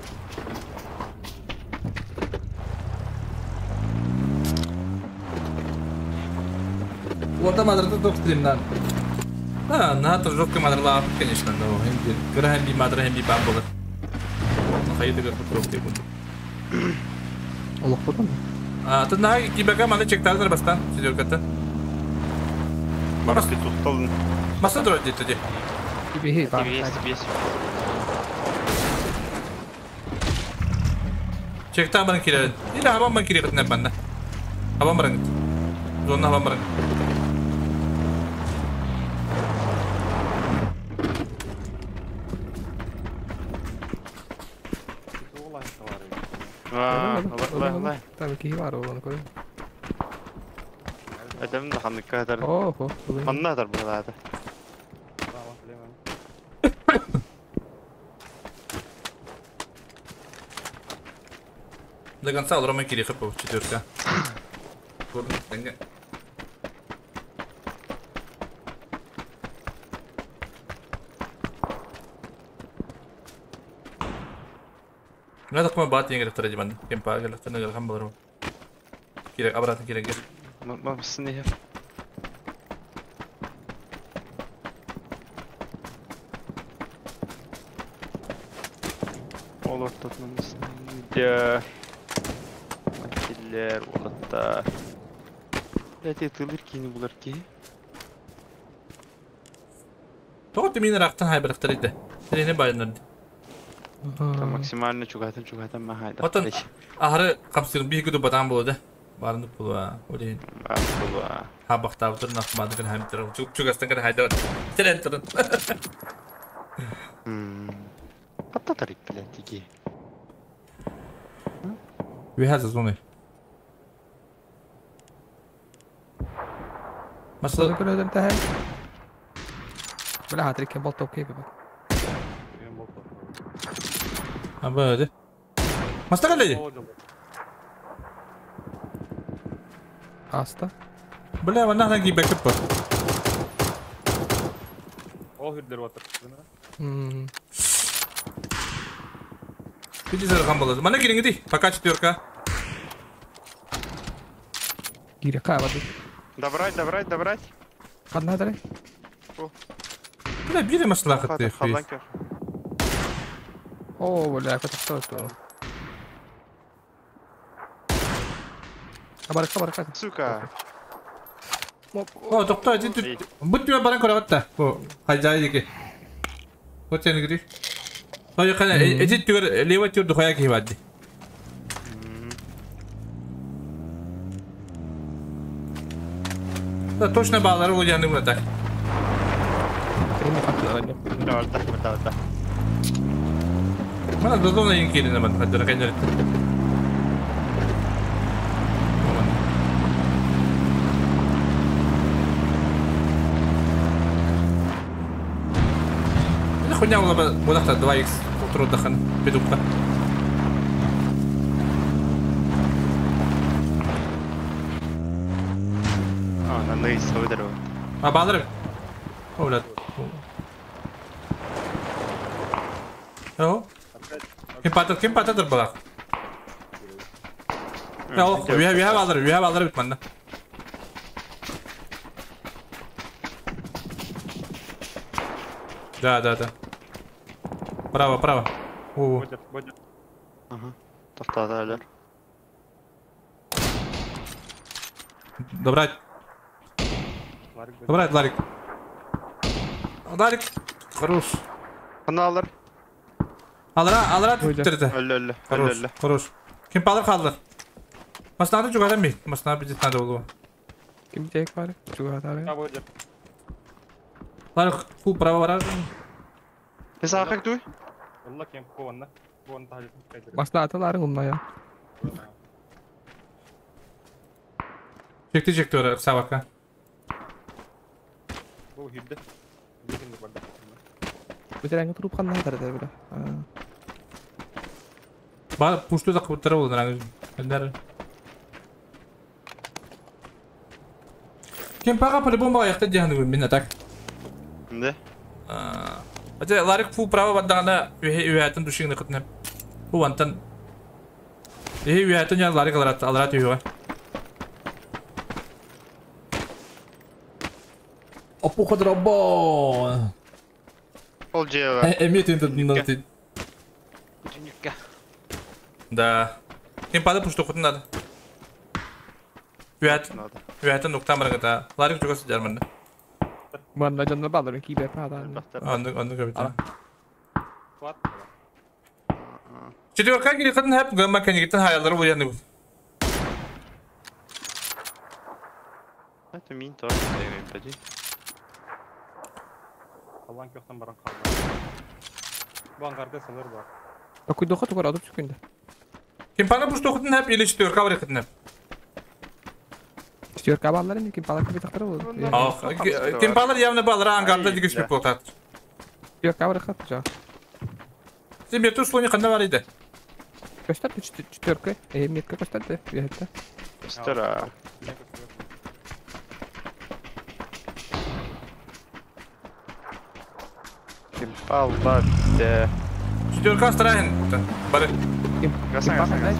Орта мадрата тоқ стримнан. Да, на то жестко мадрала, конечно, но кыра hem bir madra hem bir бам болар. Хайды гөр фотограф деп буну. Олох потом. А, тут на кибага маны чекталдар бастан, сидерката. Барас тутталын. Маса дұрат дейді. Тебе есть. Чектан баран кирер. Или хабан баран кирер кытнап банна. Хабан баран. Зонна хабан баран. Аа, Там ки бар оланы көрө. Адам да ханыкка хатар. Охо. Ханна хатар булады. До конца Рома Кириха по четверка. لا تقوم بات ينقل ترى جبان كم باقي لا تنقل خم بضرب كيرك أبرات كيرك ما بسنيها والله تطمن Киллер, олаттар. Әте тылыр кейіні бұлар ке. Тоғыт мені рақтан хайбырақтар еді. Трені байынырды. Максимально чугатын махайда. Отын ахыры қамсырын бір күді батан болады. Барынып бұлы. Олейін. Бұлы. Ха бақтабы тұрын ақмады күн хаймтырын. Чугастан күн хайда. Терен тұрын. Қатта тарик білен теге. Вихаза зоны. Масла көрөдөн тәһә. Бля, хатрик кем болтоп кейбе. Аба, де. Масла каледи. Аста. Бля, вана на гибе кып. Ол хүрдер батыр. Пиди зархан болады. Мана кириңити. Пока четверка. Кире каабады. Добрать, добрать, добрать. Ханна дары? Бля, бире маслахат ты. Халан көр. О, бля, көтөхтө өттө. Баракка, баракка. Сука. О, тохто, ити бут түбэ баран көрөҕүт Бу хайдаа диэки. Вот сен гри. Хойо кана эти түгэр лево түр духая киһи баадди. Да, точно баалары улуйаны мына так. Да, да, да. Мана дозона ең келіне ман хаддара кайнар. Хуйня була будахта 2х полтора педупка. А, на ныйс выдеру. А балыр. О, блядь. О. Ким пататыр балак. О, вия балыр, вия балыр бит манда. Да, да, да. Право, право. О. Бодер, бодер. Ага. Тоқтады Добрать. Добрать, Ларик. Ларик. Хорош. Қана алыр. Алыра, алыра түттерді. Өлі, өлі. Хорош, хорош. Ким палыр қалдыр. Масынады жүгадам бей. Масына бідет надо болу. Ким тек бар? Жүгадары. Ларик, фул право барар. Biz ақық дуй? Wallah кем кованна. Кованна тахалит. Масына аталарың умна я. Чекти чекти ора сабака. Бу хидде. Бигин барда. Бөтерәңе туруп каннар да била. Ба пушту да куттара болду раңы. Эндер. Кем пага по-любому аякта дияны мен так. Да. Ате Ларик фул право бардагана үйәтин душигни кытнап. Бу вантан. Э үйәтин я Ларик аларат аларат үйгө. Опу ходрабо. Ол жева. Эметин тут не Да. Кем пада пушту кутун надо. Үйәтин. Үйәтин нуктан баргата. Ларик жогосу жарманда. Манна жанна балыр кибер пада. Анды анды көбүт. Четверка кири кытын хәп гамма кенигитен хаялары бу яны. Это мин тоже деген бәди. Аллан көктөн баран калды. Бу ангарда сылыр бар. Такой доход угар адып чүкүндө. Ким пана пушту кытын хәп или четверка бар кытын хәп. Четверка баллар инде ким палар кебек тактыр болду. Ах, ким палар явно баллар ангарда дигеш болтат. Четверка бар хат жа. Сен бер слони кандай бар иде? Көстөрдү четверка. Э, метка көстөрдү. Үйөттө. Көстөр. Ким палла битте. Четверка страхен. Бары. Гасан гасан.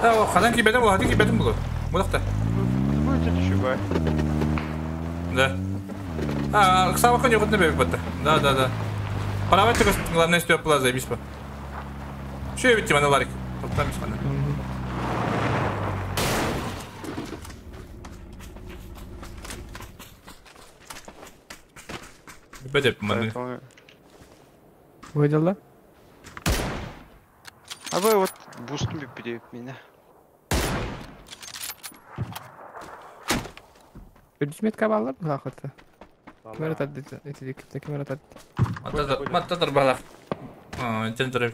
Да, хадан кибеден бул, хадан кибеден бул. Булакта. Будет чугай. Да. А, сабакка не готны бебек батта. Да, да, да. Право тебе главное стёпла заебись по. Что я ведь на Ларик? Топтамись мана. Бедеп маны. Выдала? А вы вот бустом бери меня. Үдүсмет кабалар бу хакыта. Кемер атады, эти кемер атады. Маттадыр балар. А, тендер.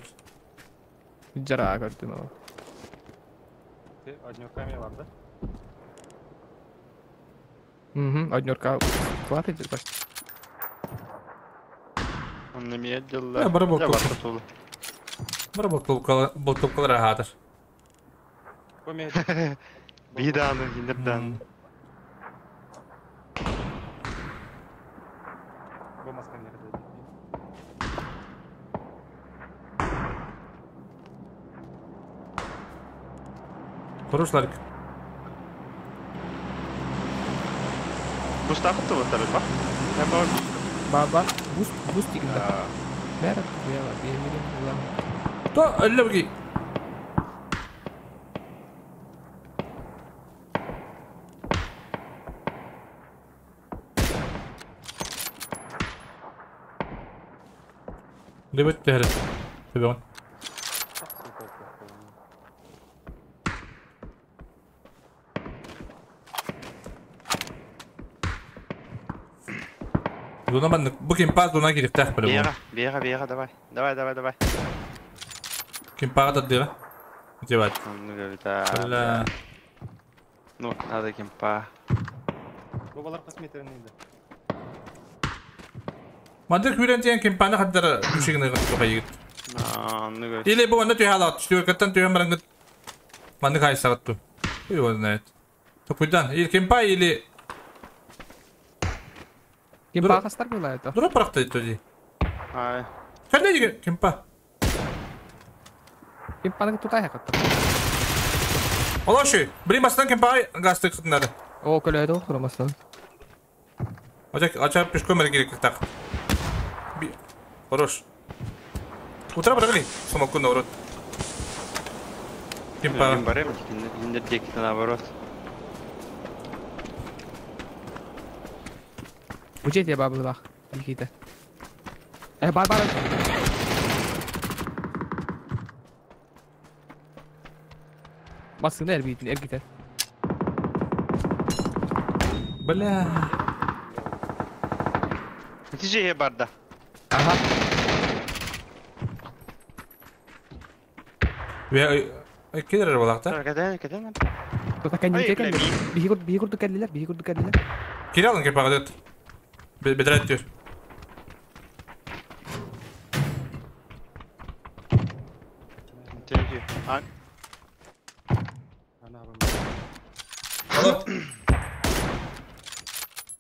Жара көрдүм ал. Однерка эме бар да? Угу, однерка хватит почти. Он на меня делал. Я барабок. Барабок болтукалар хатыр. Бидан, хиндердан. Хорош, Ларик. Бустахы тывыттар ба? Я бар. Баба, буст, буст дигинде. Бәрі туяла, бермеген булам. То, әлләбги. Лебет тәһәрі. Төбәгін. Зона маннык. Бу кемпа зона кириктах по Бега, бега, бега, давай. Давай, давай, давай. Кемпага таддыга. Девать. Ну, говорит, а, Бля. Ну, надо кемпа. Бабалар косметерин иде. Мандыр күрен тиен кемпаны хаддар күшігіне қытты егит. А, ну, говорит. Или бу онда түйе алат. Штюркаттан түйе барангыт. Манды кай сағатту. Хуй его знает. Токуйдан. Или кемпа, или... Кемпа қастар была это. Дура парақта дейді. Ай. Қандай деген кемпа? Кемпаны тутай хақатты. Олашы, блин, бастан кемпа гасты қытынады. О, көлөйді ол құрамастан. Ача, пешком керек так. Хорош. Утра брали, самоку наоборот. Кемпа. Барем, наоборот. Учите бабы лах, Никита. Бар бар. Басын эрбитин, эргитер. Бля. Нәтиже барда. Ага. Кедер балакта. Кеден, кеден. Тута кәнде кәнде. Биһи курду кәнделер, биһи курду кәнделер. Кире алын кепага дет. Бедрәт diyor.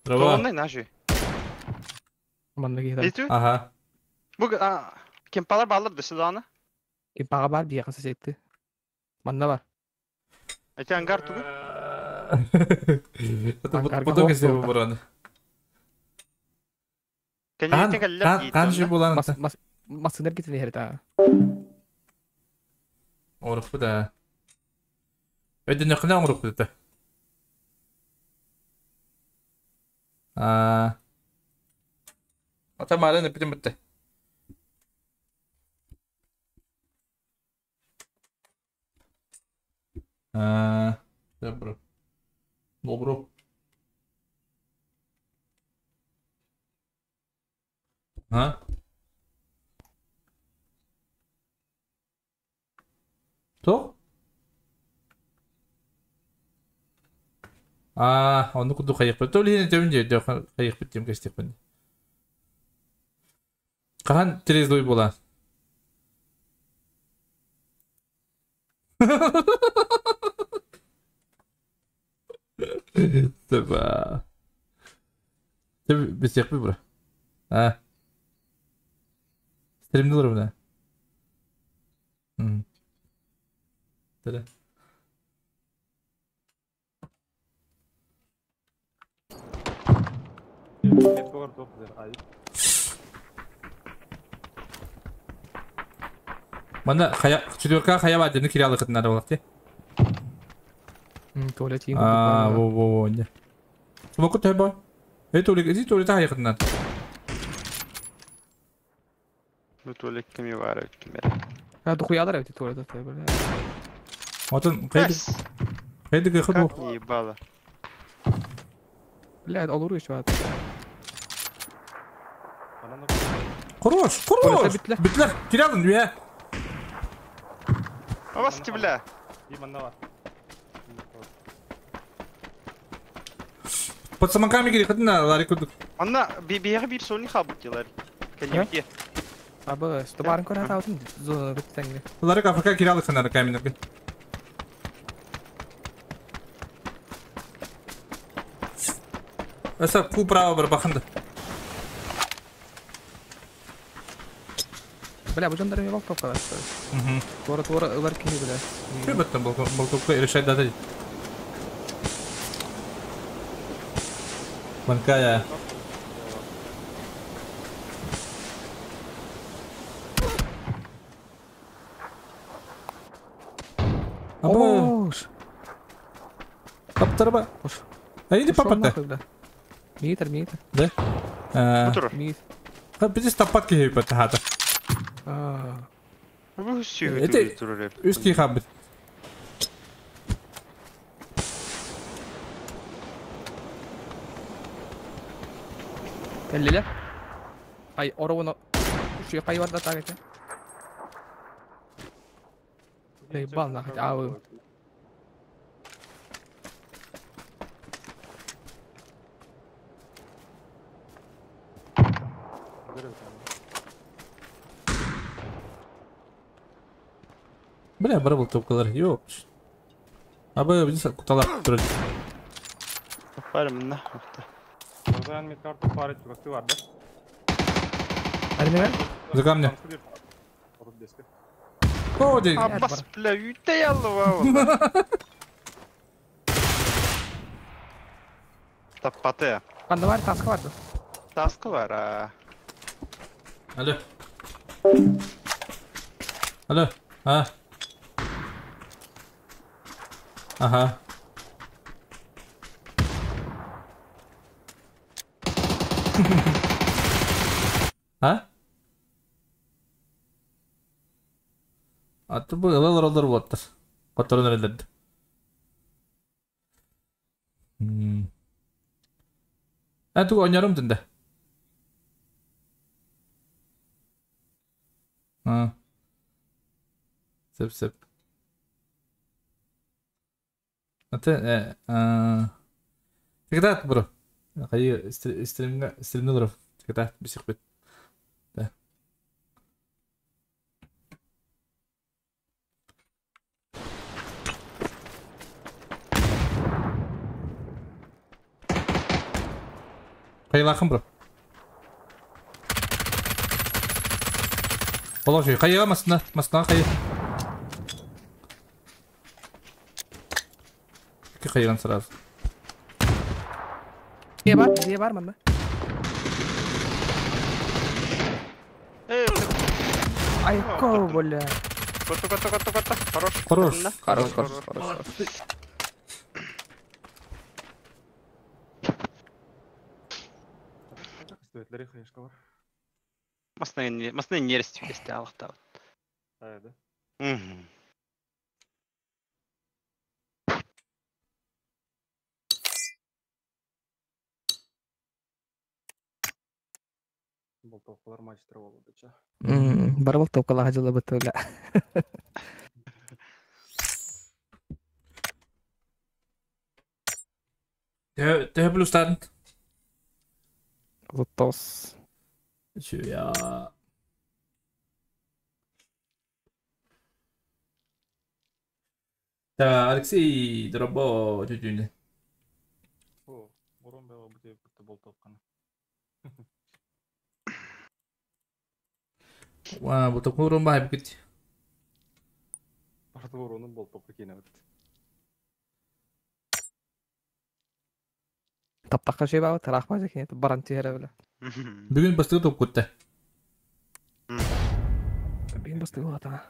Браво. Наши. Ага. Бу кемпалар баллар дысы даны. Кемпага бар бия каса сетти. Манда бар. Эти ангар тугу. Потом если бураны. Канжы булан. Масынер кетин херта. Орыппы да. Өдүнө кына орыппы да. А. Ата марын эпитим битте. А, добро. Добро. А? То? А, оны куду кайык. То ли не төмүн же, кайык биттим кестик. Кахан трезвый була. Таба. Теб бисек би бура. А. Стримде olur buna. Тәле. Манда хая четверка хая бар дені киралы кытынары болак те. Туалет ең. А, во во во. Не. Смоку төбө. Э туалет, иди туалет хая кытынар. Бу туалет кеми бар кемер. Ha духуялар эбит туалет төбө. Атын кайды. Кайды кыхы бу. Как не ебало. Блядь, олур иш бар. Хорош, хорош. Битлер, киралын бе. Авасти, бля. Под самоками кири кытына лари кудук. Анна биһиги бир сони хабыт дилар. Кәлемге. Абы, стобарын көрә таутын зона биттәңге. Лари кафка киралы ханар каменерге. Эса ку право бар бахында. Бля, бу дьоннор эмиэ болтуохтара. Туора-туора ылар киһи бля. Көбөттөн болтуохка решайдата. Банкая. Аба. Таптарба. Айди папата. Метр, метр. Да? Метр. Биз таппат киһи хата. Это үс киһи хабыт. Кэллилэр. Ай, оровуна үчүгэй хайварда таак этэ. Ебал нахуй, аавы. Бля, бары был топкалар. Yok. Абы биз куталар турар. Барым на. Базан медкарту парить ты бар, да? Армия? За камня. О, дей. Абас, бля, үйте яллы Таппаты. Канда бар, таска бар. Таска бар, а. Алло. Алло. А. Ага. А? Аты бу ылал роллар буолаттар. Хотторон эрэллэрdi. А тугу онньорум тында. А. Сөп сөп. Аты Тегдат бро. Кайы стримга стримне бро. Тегдат бисик бит. Да. Кайылахын бро. Положи. Кайыга масына, масына кайы. Ки кайыган сразу. Дьиэ бар, дьиэ бар манна. Айко, бля. Коту, коту, коту, коту. Хорош. Хорош. Хорош, хорош, хорош. Масны нересть вести алахта. А, да? Угу. Болтовкалар мастер болду ча. Бары болтовкалар жылы бытыла. Det плюстан. Лотос. Я. Да, Алексей, дробо, чуть-чуть. О, урон было бы тебе болтовканы. Ва, болтовка урон бай бит. Барды уронун болтовка кейне бит. Таптакка шей бабы, тарах базы кине, баран тиһәрә белә. Бүгүн бастыгы топ кутта. Бүгүн бастыгы ата.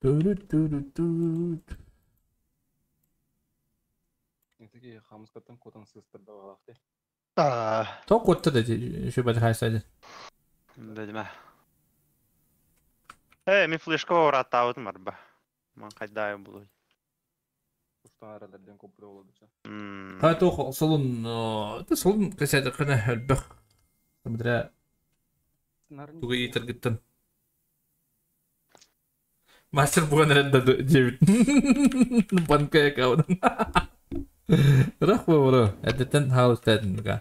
Ту-ду-ду-ду-ду. Этиги хамскаттан котан сыстырда балакты. Топ кутта да еще бат хайсайды. Билме. Э, мен флешка уратабытым арба. Ман кайда булуй. Уштан аралардан көп болду ча. Ха то солун, та солун кесәде кына хәлбәх. Смотря тугы итергеттен. Мастер буган рәддә 9. Банка якаудан. Рах бу бро. Әдәттән хал үстәдин га.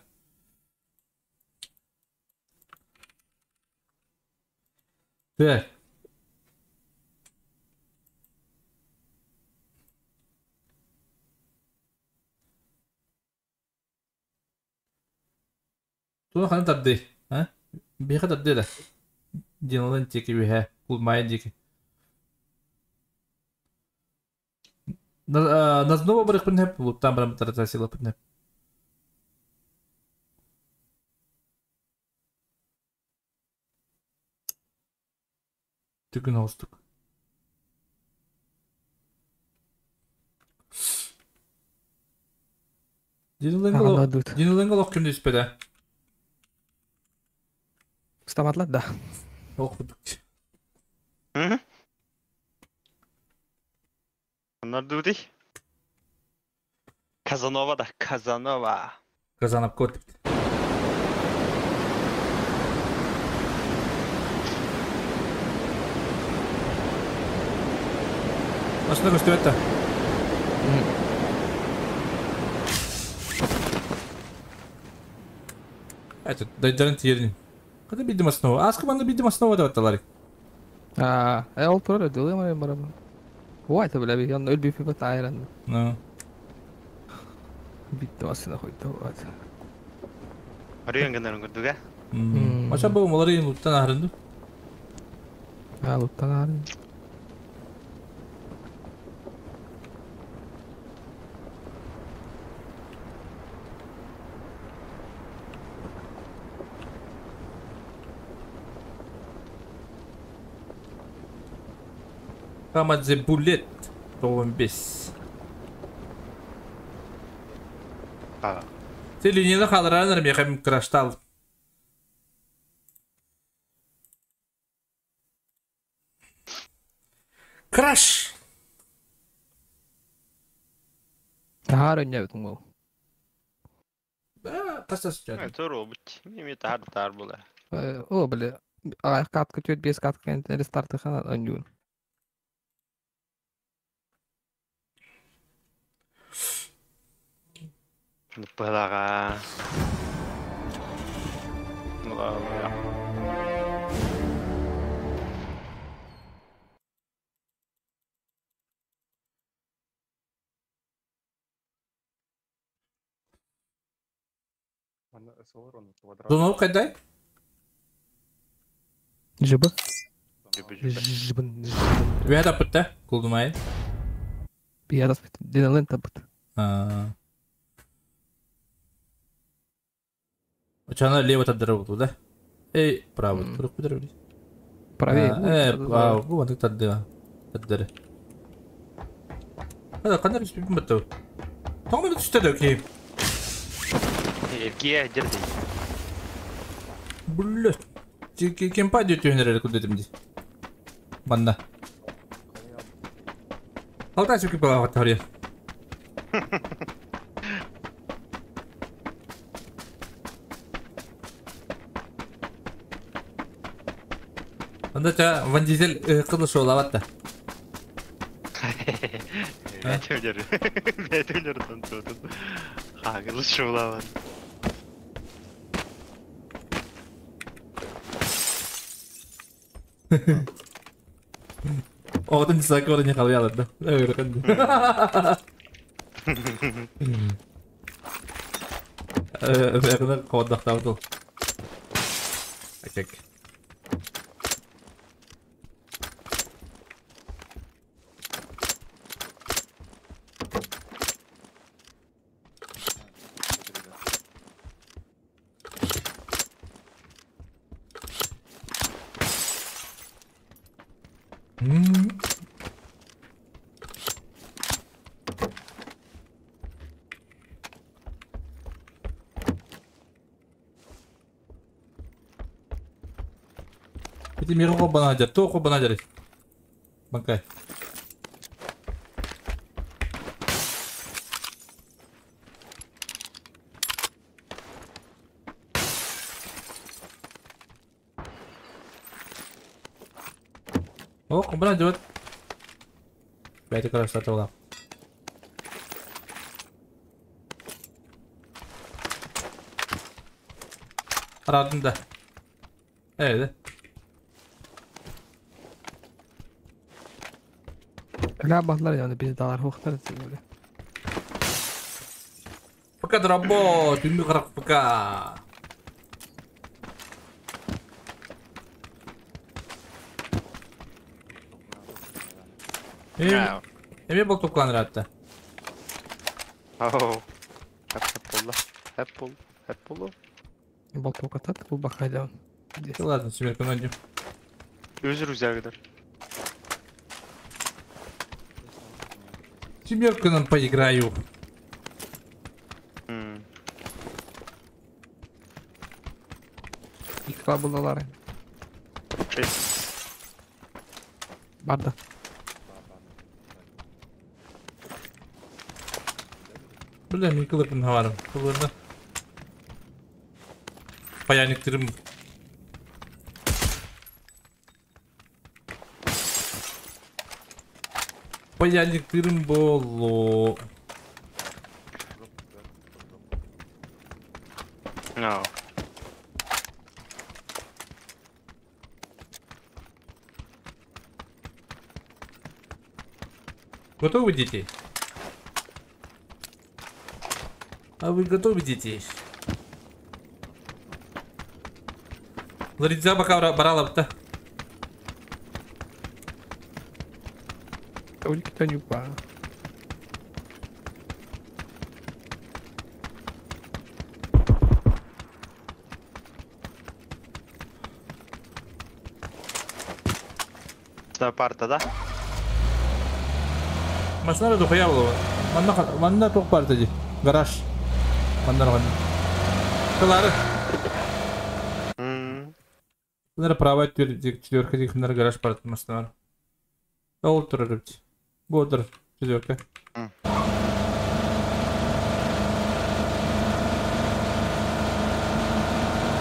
Так. Зона ханан тардыы? А? Биһиэхэ тардыы да. Диналын диэки үөһэ, Кулмайын диэки. Назнова барыахпын сөп, луттаан баран бытарыта сылаппын сөп. Түгүн оҕустук. Динылыҥ олох ким түспэтэ? Устаматлар да. Ол курдук. Оннордубутуй? Казанова да, Казанова. Казанов кот. Машина көстүбэт да. Это дайдарын тиерин. Када бидим основа. Аска манна бидим основа да батталар. Аа, ол турар өдөлөм барам. Ой, это бля, я ноль бифи батайран. Ну. Битте басына койду. Вот. Арыйан гынарын көрдүк, э? Мача бу маларын луттан ахырынды. А, луттан ахырын. Камадзе Булет 95. Те линияны халыран мехем краштал. Краш! Тахар өннөбүтүң бол. Да, тастас жады. Тур бут. Мими тахар тахар була. О, бля. А катка чуть без катка рестарты хана өннүүн. Пылага. Донор кайдай? Жыбы. Жыбы. Бия таппыт кулдумай. Бия таппыт. Диналын таппыт. Очана лево таддара булду да? Эй, право. Турук битер били. Правее. Э, бу мантык таддыга. Таддары. Хада кандар биспин баттау. Тоңмын түстө да кей. Эркие жерде. Бүллө. Кемпа дөтө өнөр күдөтүм ди. Манна. Алта сүкүп бала тария. Анда ча Ван Дизель кылы шоолабат да. Бәтөлөр. Бәтөлөр тонтотун. Хагылы шоолабат. Оғытын сакы орын қалай алады да. Бәғіні қуандақтауды ол. Акек. Ити мире хобана жар, то хобана жар. Банкай. О, хобана жар. Бәйті крашта тола. Арадым да. Evet. لا yani biz dalar hoxtar böyle. Пока дробот, түнгі қырық пока. Эми болтуклан ыраатта. Оу. Хап болла. Хап бол. Хап болу. Болтукатат бул бакайдан. Ладно, семерка найдем. Өзі рюкзагыдыр. Семерка нам поиграю. Икла булалары. Шесть. Барда. Бля, мен кылыпын хаварым. Кылырны. Паяльниктерим. Паяльниктерим болу. No. Готовы, дети? А вы готовы, дети? Ларидза пока барала-то. Только не упала. Парта, да? Машина дохуя было. Манна тоқ парта ди. Гараж. Манна роган. Кылары. Bunlara права четверка дик bunlara гараж парта машина бар. Ол турар бит. Бу отыр четверка.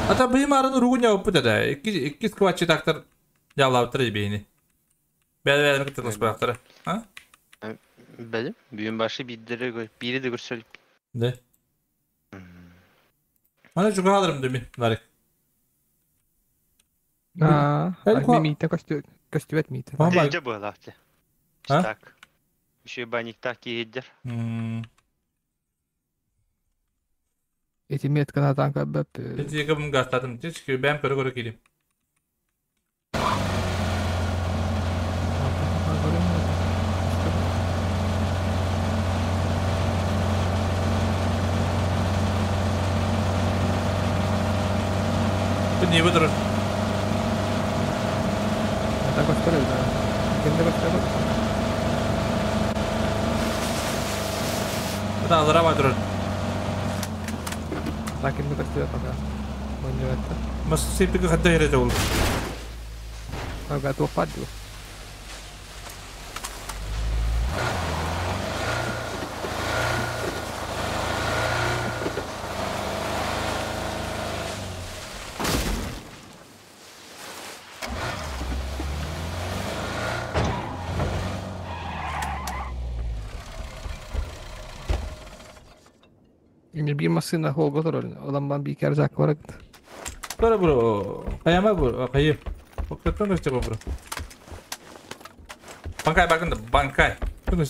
Ата быйым арын ругуня опыт да. Икки скватчы тактар ялап тұр бейни. Бәлі-бәлі кытылыш бақтыры. А? Бәлі, бүйін башы биддері бири де көрсөліп. Да. Мана жүгі алырым дөми, Ларик. Аа, миите көстүбэт миите. Дежде было, Так. Еще баник так едер. Эти метка на танка бэп. Эти кым гастадым, течки бәм көрө-көрө килим. Не выдержит. Так вот, да. Кемде көстөрөр? Да, алара турар. Так кемде көстөрөр пока. Моньо это. Мас сепиге хатта херете ол. Ага, то паду. Bir masına holga turur. Olamban bir kere zak var. Bro bro. Kayama bro. Kayı. Oktatan da işte bro. Bankay bakın da bankay. Bunu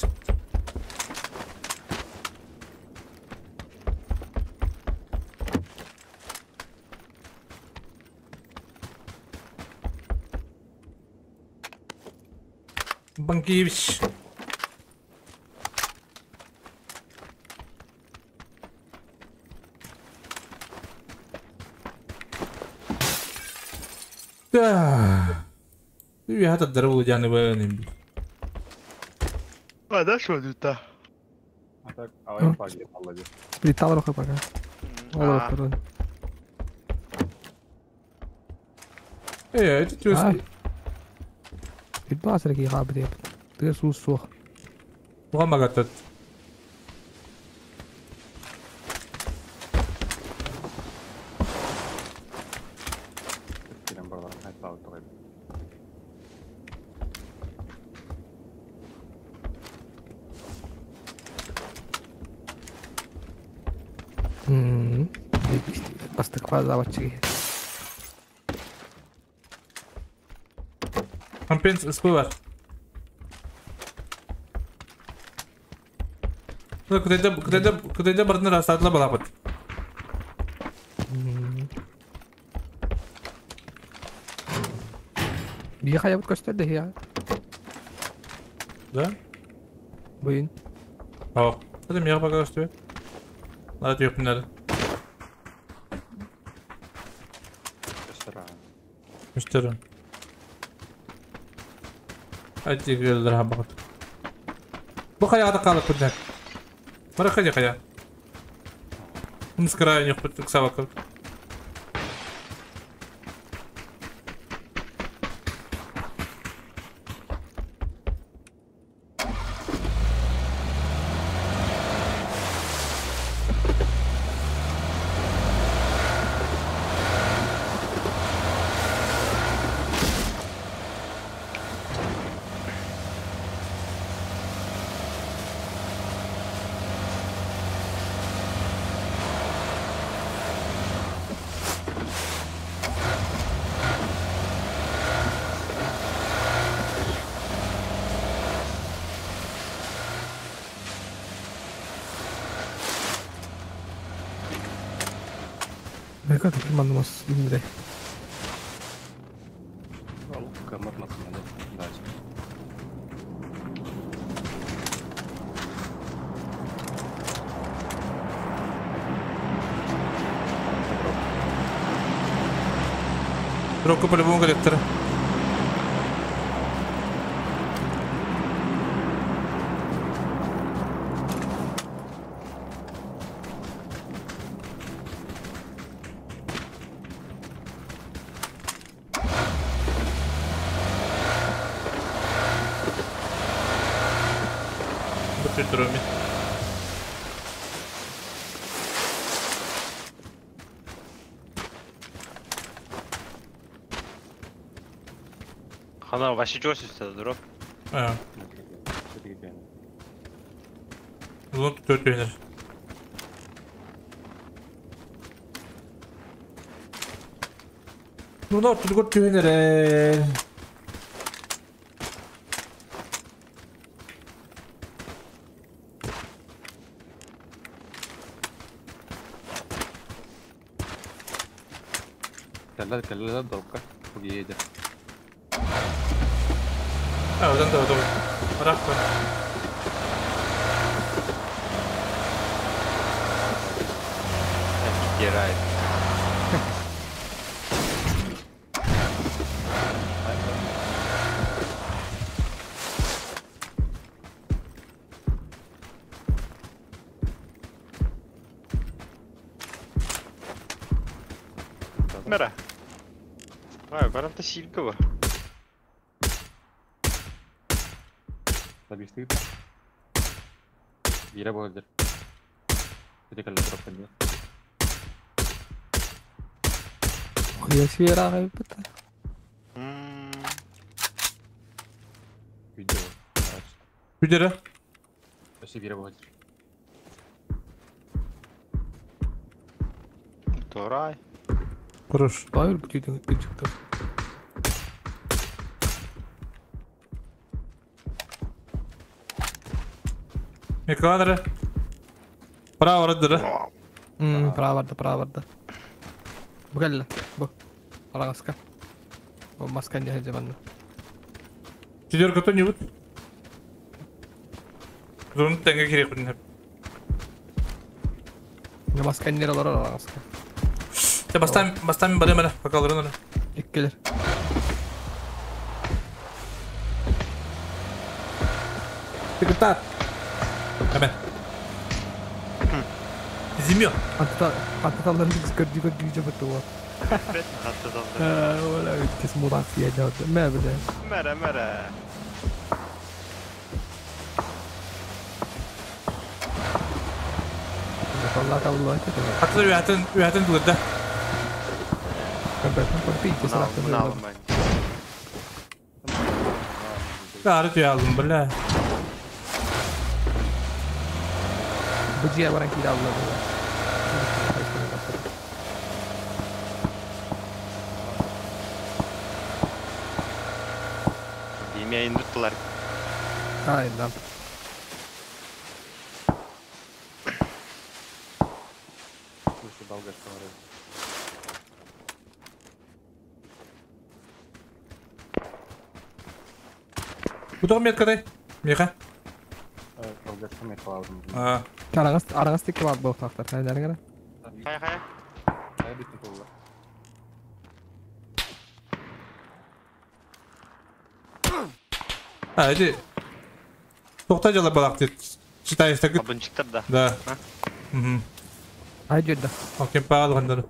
Банкиевич. Да. Я этот дорогу я не выгоним. А да что это? А так, а я погиб, молодец. Сплитал рука пока. Это чувство. Базар гигаб Ты сусох. Помогает. Компенс СП бар. Кытайда бардын растатыла балапыт. Бия хаябыт көстөрдө я. Да? Быйын. О, это мне пока что. Надо тебе надо. Мистер. Hadi gel ha bak. Bu kaya da kalıp burada. Bırak hadi kaya. Мускараю не хоть ксаваков. Manımız indi. Руку по-любому коллектора. Хана вообще чего дроп? А. Вот тут тренер. Ну да, тут год тренер. Кэллэ дропка. Угиеде. А, вот это вот. Рахпа. Герай. Мера. Ай, баранта силькова. Табистык. Бире болдыр. Ити кэллэ дроп кэллэ. Я сфера бит. Видео. Видео. Өсө бире болдыр. Торай. Хорош. Hayır bu tüyden çıktı. Микладре. Право раддыра. Право барда, право барда. Бу кэллэ. Бу. Арагаска. Бу маска не хәҗәмәнне. Четверка кто-нибудь? Зон тәңгә кирәк бит. Не маска не алар арагаска. Те бастан бастан барым менә, пока алырын әле. Иккелер. Тыгытат. Hemen. Зимё. Антата антаталарын biz gördü gördü cebette var. ولا تسمو فيها جود ما بدا. Мера, мера. طلعت الله كده. Hatta üyәтен üyәтен дүрдә. Мына алмай. Gari tüy бля. بجي ورا كده الله. Димя индуттылар. Ай, да. Слушай, долго что Бу меткадай. Миха? Араңыз тик бар бұл тақтар. Хай хай. А, иди. Тоқта жала балақ дед. Читаешь так? Абынчиктар да. Да. Угу. Ай жүрді. Окей, пағал қандар.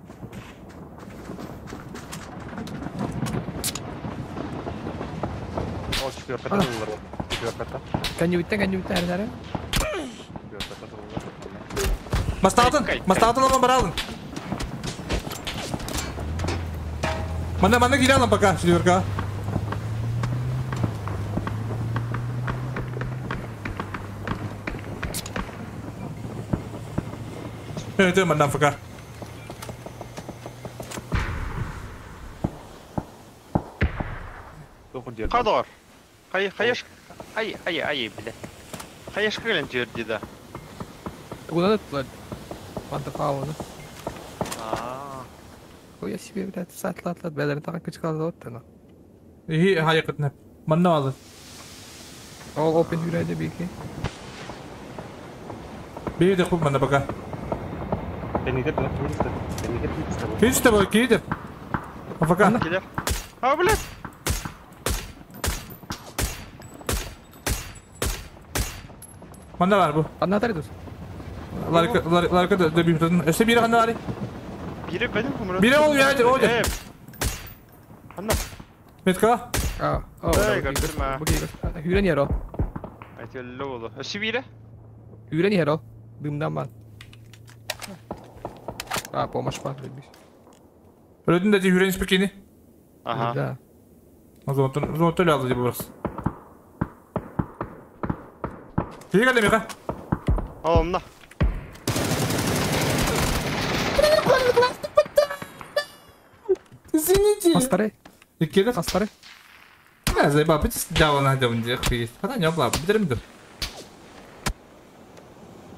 О, четверка доллар. Четверка. Кәнюбіттен, әрі. Четверка доллар. Мастағытын алған бар алдын. Мана келе алам пока, четверка. Это мана пока. Қадор. Хайеш. Ай, ай, ай, бля. Хайеш көлен жерді да. Куда это? Мантапауны. Я себе, блядь, сатлатлат, бәлерін таған күч қалды отты. И хайқытны. Манна алды. Ол опен хүрәйді бейке. Бейді құп манна пока. Кейді бұл, кейді. Пока. А, блядь. Манна бар бұл. Анна атар едіс. Ларика да бейді. Өсте бейді қанда бары? Biri benim kumru. Biri ol ya, o da. Anna. Metka? Aa, bu Hüren yer o. Aytölü oldu. Ösü biri? Hüren yer o. Dımdan ben. Aa, помощь бар demiş. Öldün de hüren ispikini. Aha. O zaman öyle aldı diye burası. Gel geldi Mika. Oğlum da. Извините. Астары. Иккелер. Астары. Я заебал, бит дава надо он делать. Хата не обла, битерим дыр.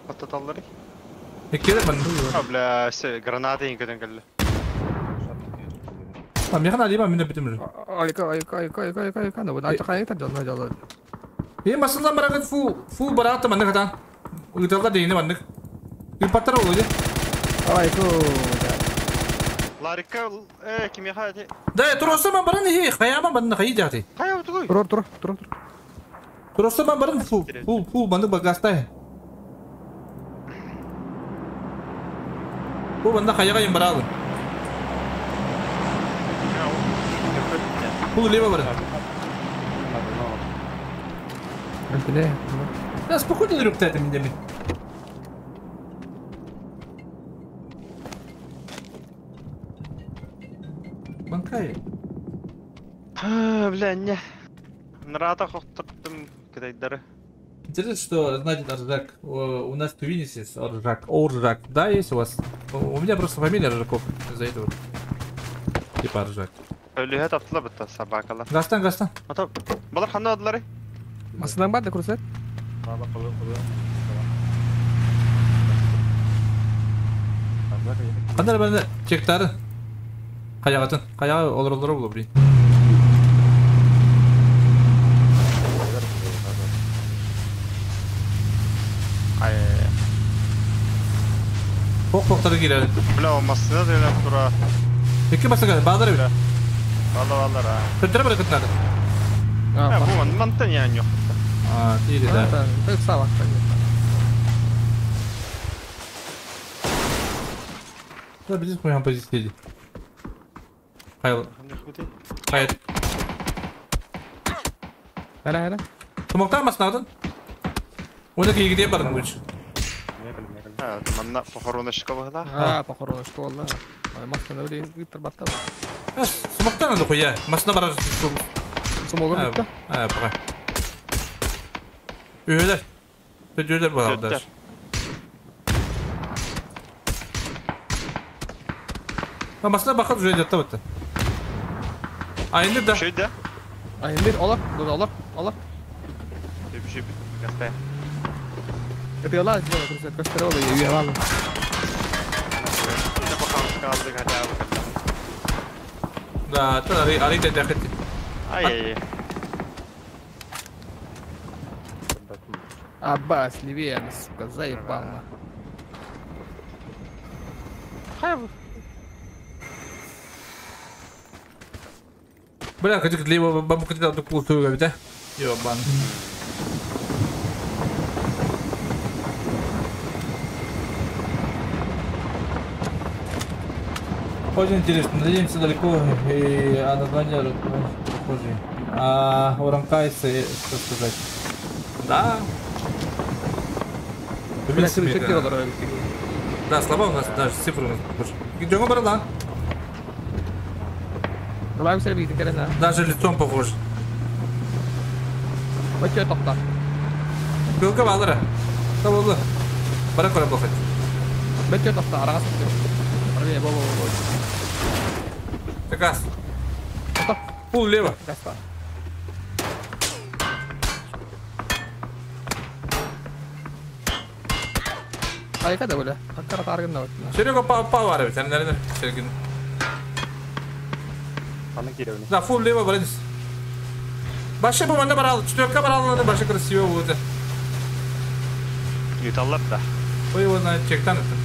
Ататаллары. Иккелер мен. А бля, все гранаты инкеден келди. А механ алиба мен битим. Айка, айка, айка, айка, айка, айка. Ну, айта кайта жолна жолна. Е масалан барагат фу барата мен хата. Уйталда дейне мен. И паттар болду. Айко. Ларика, ким яхати? Да, туросама баран хи, хаяма бан хай жати. Хая утугуй. Тур. Туросама баран фу банды багастай. Бу банда хаяга им баралы. Бу лево баран. Да, спокойно рюкта это меня. Банкай. Бля, не. Нрата хоқтырттым китайдары. Интересно, что значит Аржак. У нас в Тувинисе есть Аржак. Оржак, да, есть у вас? У меня просто фамилия Аржаков из-за этого. Типа Аржак. Өліхет аттыла бітті собакалар. Гастан. Ата, балар қандай адылары? Масыдан бар да көрсет? Қандай бәріне чектары? Қаяғатын. Қаяғы олар болу, блин. Хоқ-хоқтары келеді. Бля, о масына делеп тұра. Екі басыға, бағдары бі. Валла, а. Көттірі бір күтінады. Бу мантан ян жоқ. А, тиді да. Так савак. Да, біз қойған позиция Хайыл. Хайыл. Әре. Тумақтар масына алдын? Оны кейгіде бардың күш. Манна похороночка была. А, похороночка была. Масына өлі үттір батта. Сумақтан алды қоя. Масына барар. Сумогын үтті? А, бұға. Өйлер. Өйлер балалар. Масына бақып жүре жатта бітті. Айынды да. Шөйді? Айынды, олар, олар. Шөй, гастай. Это я сделал, костерола и я ладно. Да, это ари дехет. Ай. Аббас, левее, сука, заебал. Бля, хотик лево бабу кытта тукултуга бит, Ёбан. Очень интересно, надеемся далеко и а название похожие. А уранкайцы, что сказать? Да. Да, слова у нас даже цифры у нас похожи. Идем обратно. Даже лицом похож. Кылка балыра. Табылы. Бара кора бахат. Заказ. Пул лево. Серега паварывает, наверное, Серега. Да, фул лево, брат. Баше по манда барал, четверка барал, надо баше красиво будет. Юталлар да. Ой, его на чектан это.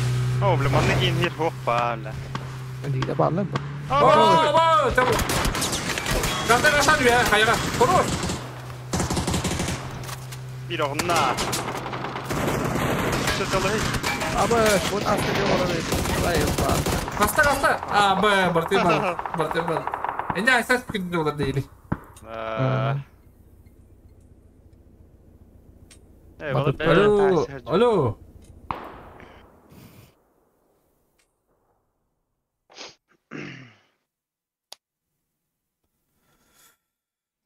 О, бля, манны гейн опа, бля. О, там. Ката ката бля, хайра. Хорош. Бирогна. Что делаешь? Аба, вот остановил, Каста, каста. А, б, бартыбал, бартыбал. Эня, айсас күндө дейли. Алло, алло.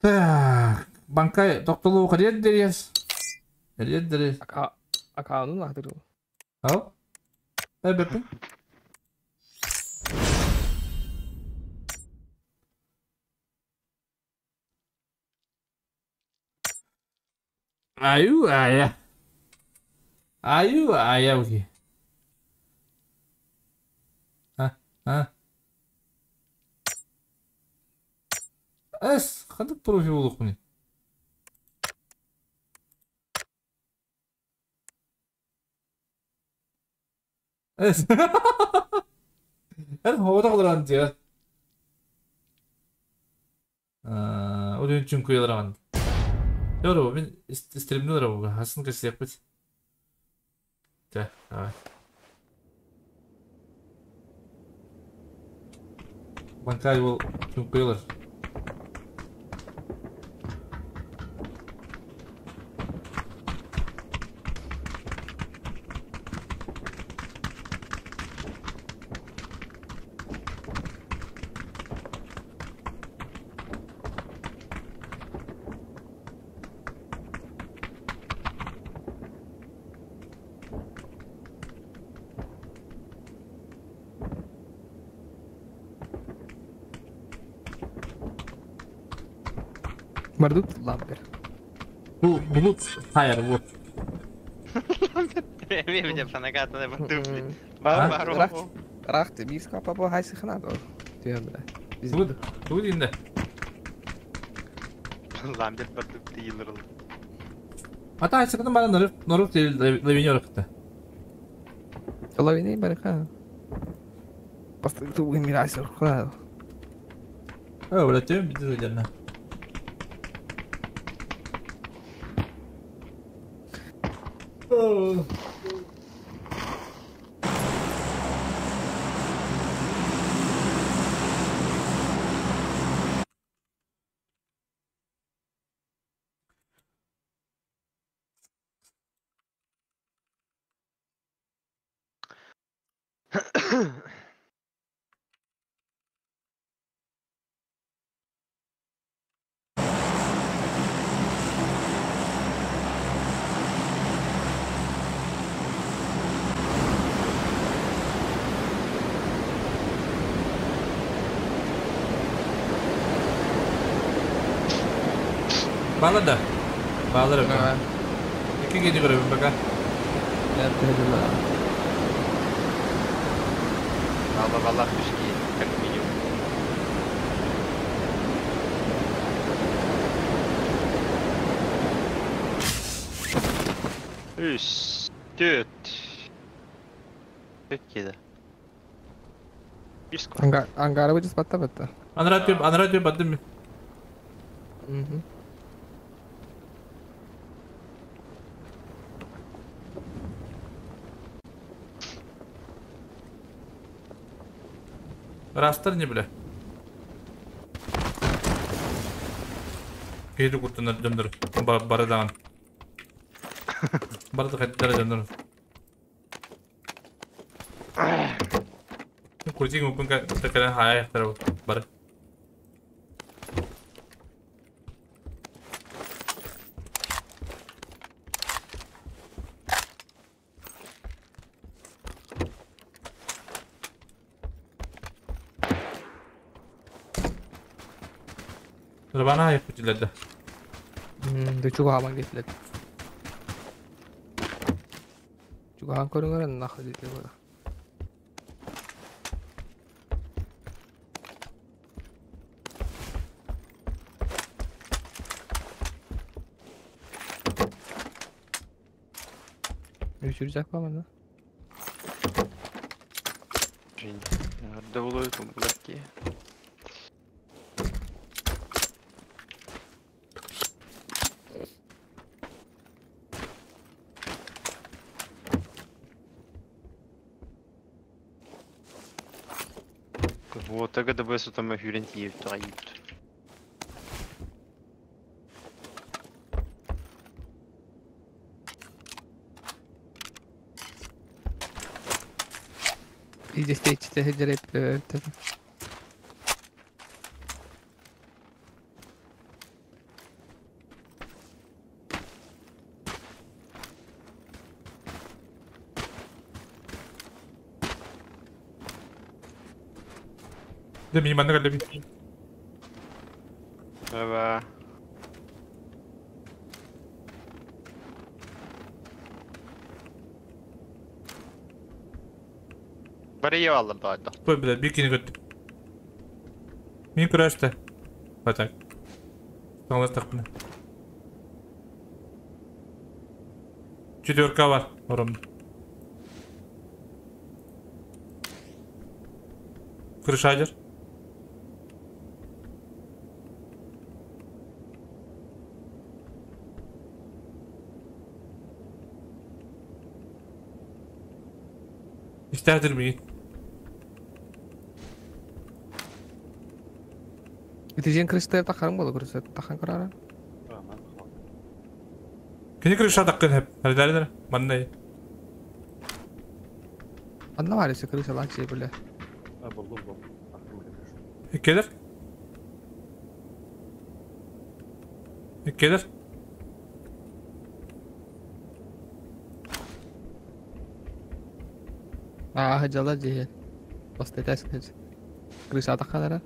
Так, банкай токтолуу кадер дерес. Кадер дерес. Акаунун ахтырыл. Ау? Эбеппин. Аю, ая. Аю, ая, окей. А, а. Эс, ханды профи болук муни. Эс. Эн хода кылыран дия. А, одун үчүн куяларан. Йору, мен стримнер бу. Хасын кесеп бит. Да, давай. Банкай бул чүнкөйлөр. Мардут лампер. Булут хайр вот. Мен фанагата бардут. Рахты бирска папа хайсы ханат. Түйәм бля. Буд, буд инде. Ламбер бардут йылырыл. Ата хайсы ханат бара норов норов лавине орыкты. Лавине барыха. Просто ту мирайсы орыкты. О, бля, түйәм бит жерне. Bağlar da. Bağlar öpüm. İki gece görevim baka. Valla valla ki как минимум. Үс, түөрт. Түөрт киһи. Бис Ангар ангара бу батта батта. Анара түм, анара түм бардым. Мгм. Растар не бля. Киһи куттанар дьоннор бары даҕан. Бары да хайдара дьоннор. Курдик мукун такара хая тарау бары. Рабана хая кутилерде. Чугаһаман кетилет. Чугаһан көрүңөр нахы дите була. Үчүржак ба мана? Давлой кумбулакки. Вот так это бы там хюрентиев троит. Идестечте хеджереп Де мини манна каллеби. Merhaba. Бары aldım daha da. Кой бля, бикини көттүм. Мин көрөстө. Вот так. Таңлас тақпына. Четверка бар. Ором. Крышадер. İsterdir миин. Итижен крышта тахарым болу көрсө тахан көрара. Кини крыша таккын хеп. Хәрдәрдер. Маннай. Анна бар ise крыша лачы биле. Булдум, булдум. Тахтым Келер. Келер. Аа жала же. Баста тәс. Крыша таханара.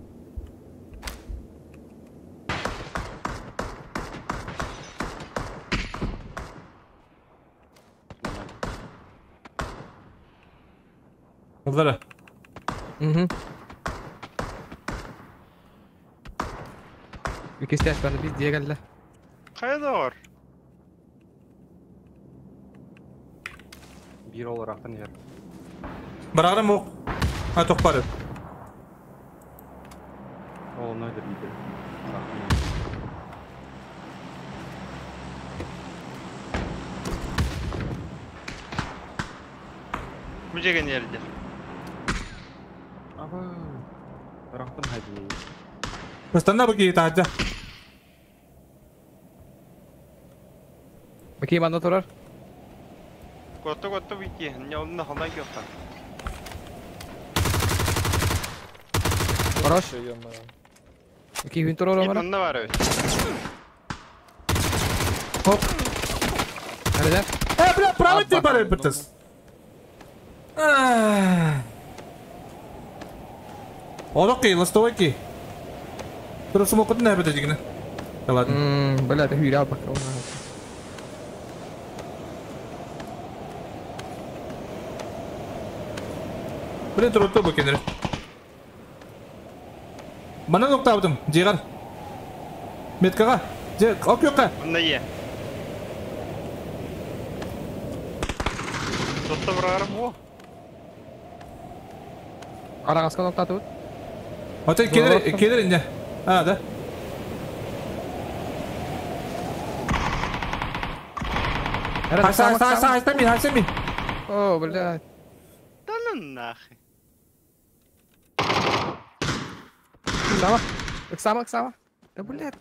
Аллара. Мгм. Икистәш баны биз дигәлле. Кайда бар? Бир оларақтан ер. Барарым ок. А тохпары. Ол нөйдір биде. Бу жеген yerде. Аба. Рақтан хайдын. Бастанна бу таажа. Баки манда турар. Котто котто бики. Не онда хандан кёпта. Хорош. Баки хүн турар омара. Онда бар өз. Хоп. Nerede? Э, бля, право тебе пора битес. Олоки, ластовайки. Тура смокот не бит дигне. Да ладно. Бля, это хүйрә бак. Блин, тура то бакенер. Мана ноктабдым, дигар. Меткага. Же, ок юкка. Онда е. Тотто быраарым о. Арагаска тоқтатыбыт. Ота келер, келер инде. А, да. Хайса, хайса, хайса, хайса мин, хайса мин. О, блядь. Да ну нахуй. Сама. Ыксама, ыксама. Да, блядь.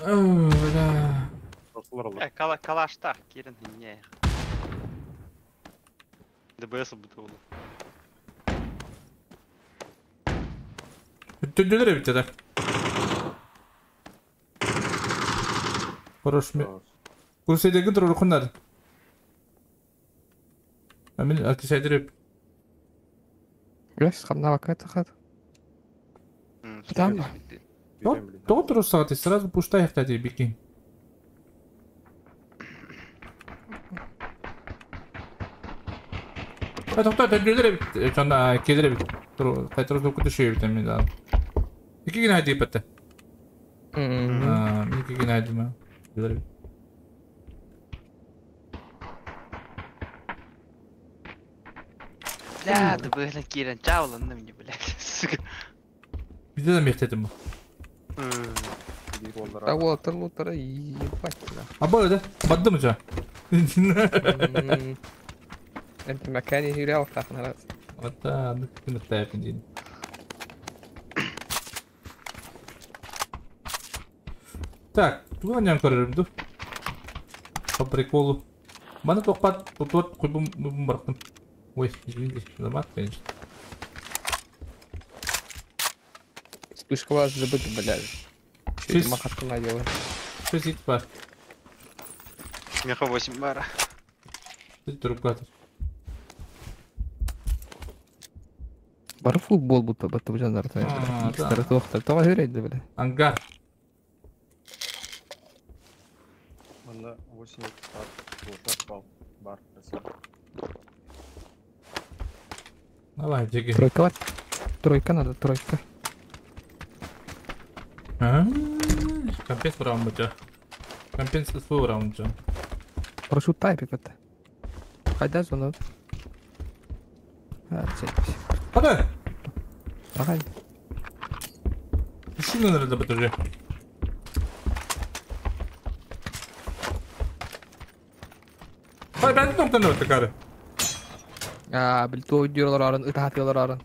О, бля. Э, калаштах, кирен, не. ДБС бутылы. Түндүлөр эбит да. Хорош ми. Курсайдагы турар куннар. Амин акисайдыр. Блядь, хамна ваката хат. Там. Доктор сааты сразу пуштай хтати бикин. А тоқта түндүлөр эбит. Жана келер эбит. Тур кайтырып көтө шөйбүт эми да. Iki gün haydi ipette. İki gün haydi mi? Güzel. Бля, ДБС кирен чауланды мне, блядь, сука. Bizde de mehdedim bu. Да вот, лутера, ебать. А bu arada baddı mı can? انت مكاني هي لا خلاص. Hatta كنت تعرف Так, туган ян көрөрүм ду. По приколу. Маны токпат, тотот куйбум бум барктым. Ой, извините, замат, конечно. Вспышка вас забыть, блядь. Шесть. Махатку надела. 6 бар. Меха 8 бара. Ты трубкатор. Бар футбол будто бы ты жанр. Да. Тоқтар, хүрейді, бля. Ангар. Манна 8 бар. Бар. Давай, деги. Тройка бар. Тройка надо, тройка. Компенс раунд. Компенс свой раунд. Прошу тайпик это. Хайда зону. А, цепь. Хада. Ага. Шуны надо бы тоже. Hayır ben de noktanı öttük abi. А, бил diyorlar arın, ıtaat arın.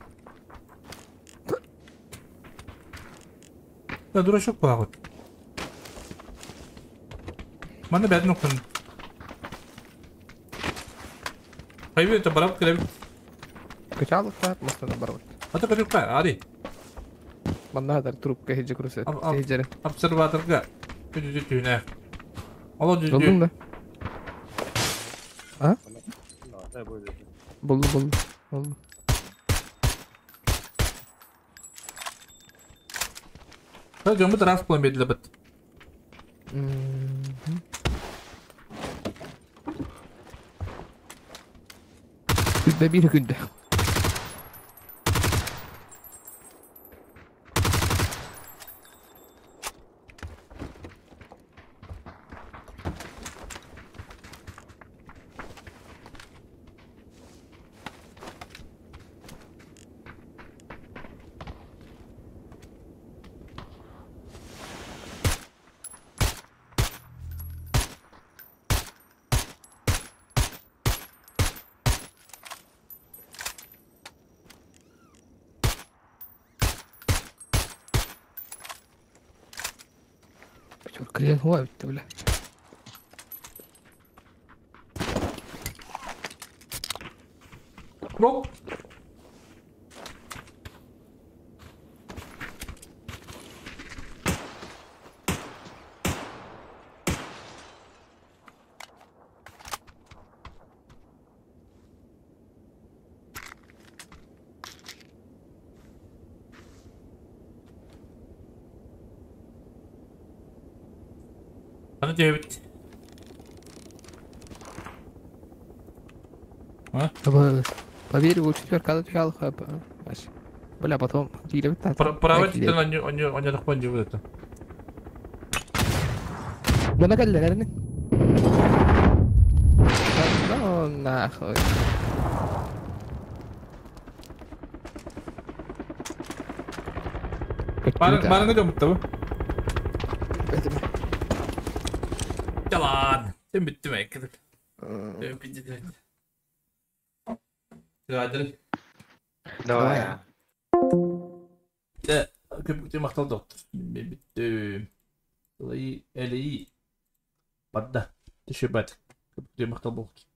Да, дурачок булагыт. Маны бәдін нокtan. Hayır это барап келебит. Качалык та, мастана барабыт. Ата качукка, ари. Манна дар трубка хеджи крусе. Хеджери. Обсерваторга. Тү-тү-тү-тү. Ало Болдуң жү. да? А? Болду, болду. Болду. Да, жомбут раз план бедиле бит. Күндө бир күндө. Клиент ловит, бля. Кроп. Hadi David. А? Поверь, лучше четверка отвечал хп. Бля, потом Право они они вот это. Бля, на наверное. Нахуй. Барыңы дьоммуттабы. Жалан. Сен бүттүм әйкедик. Давай. Давай. Көпүктүү мактал доктор. Мен бүттүм. Элей, элей. Барда. Түшөбөт. Көпүктүү мактал болот.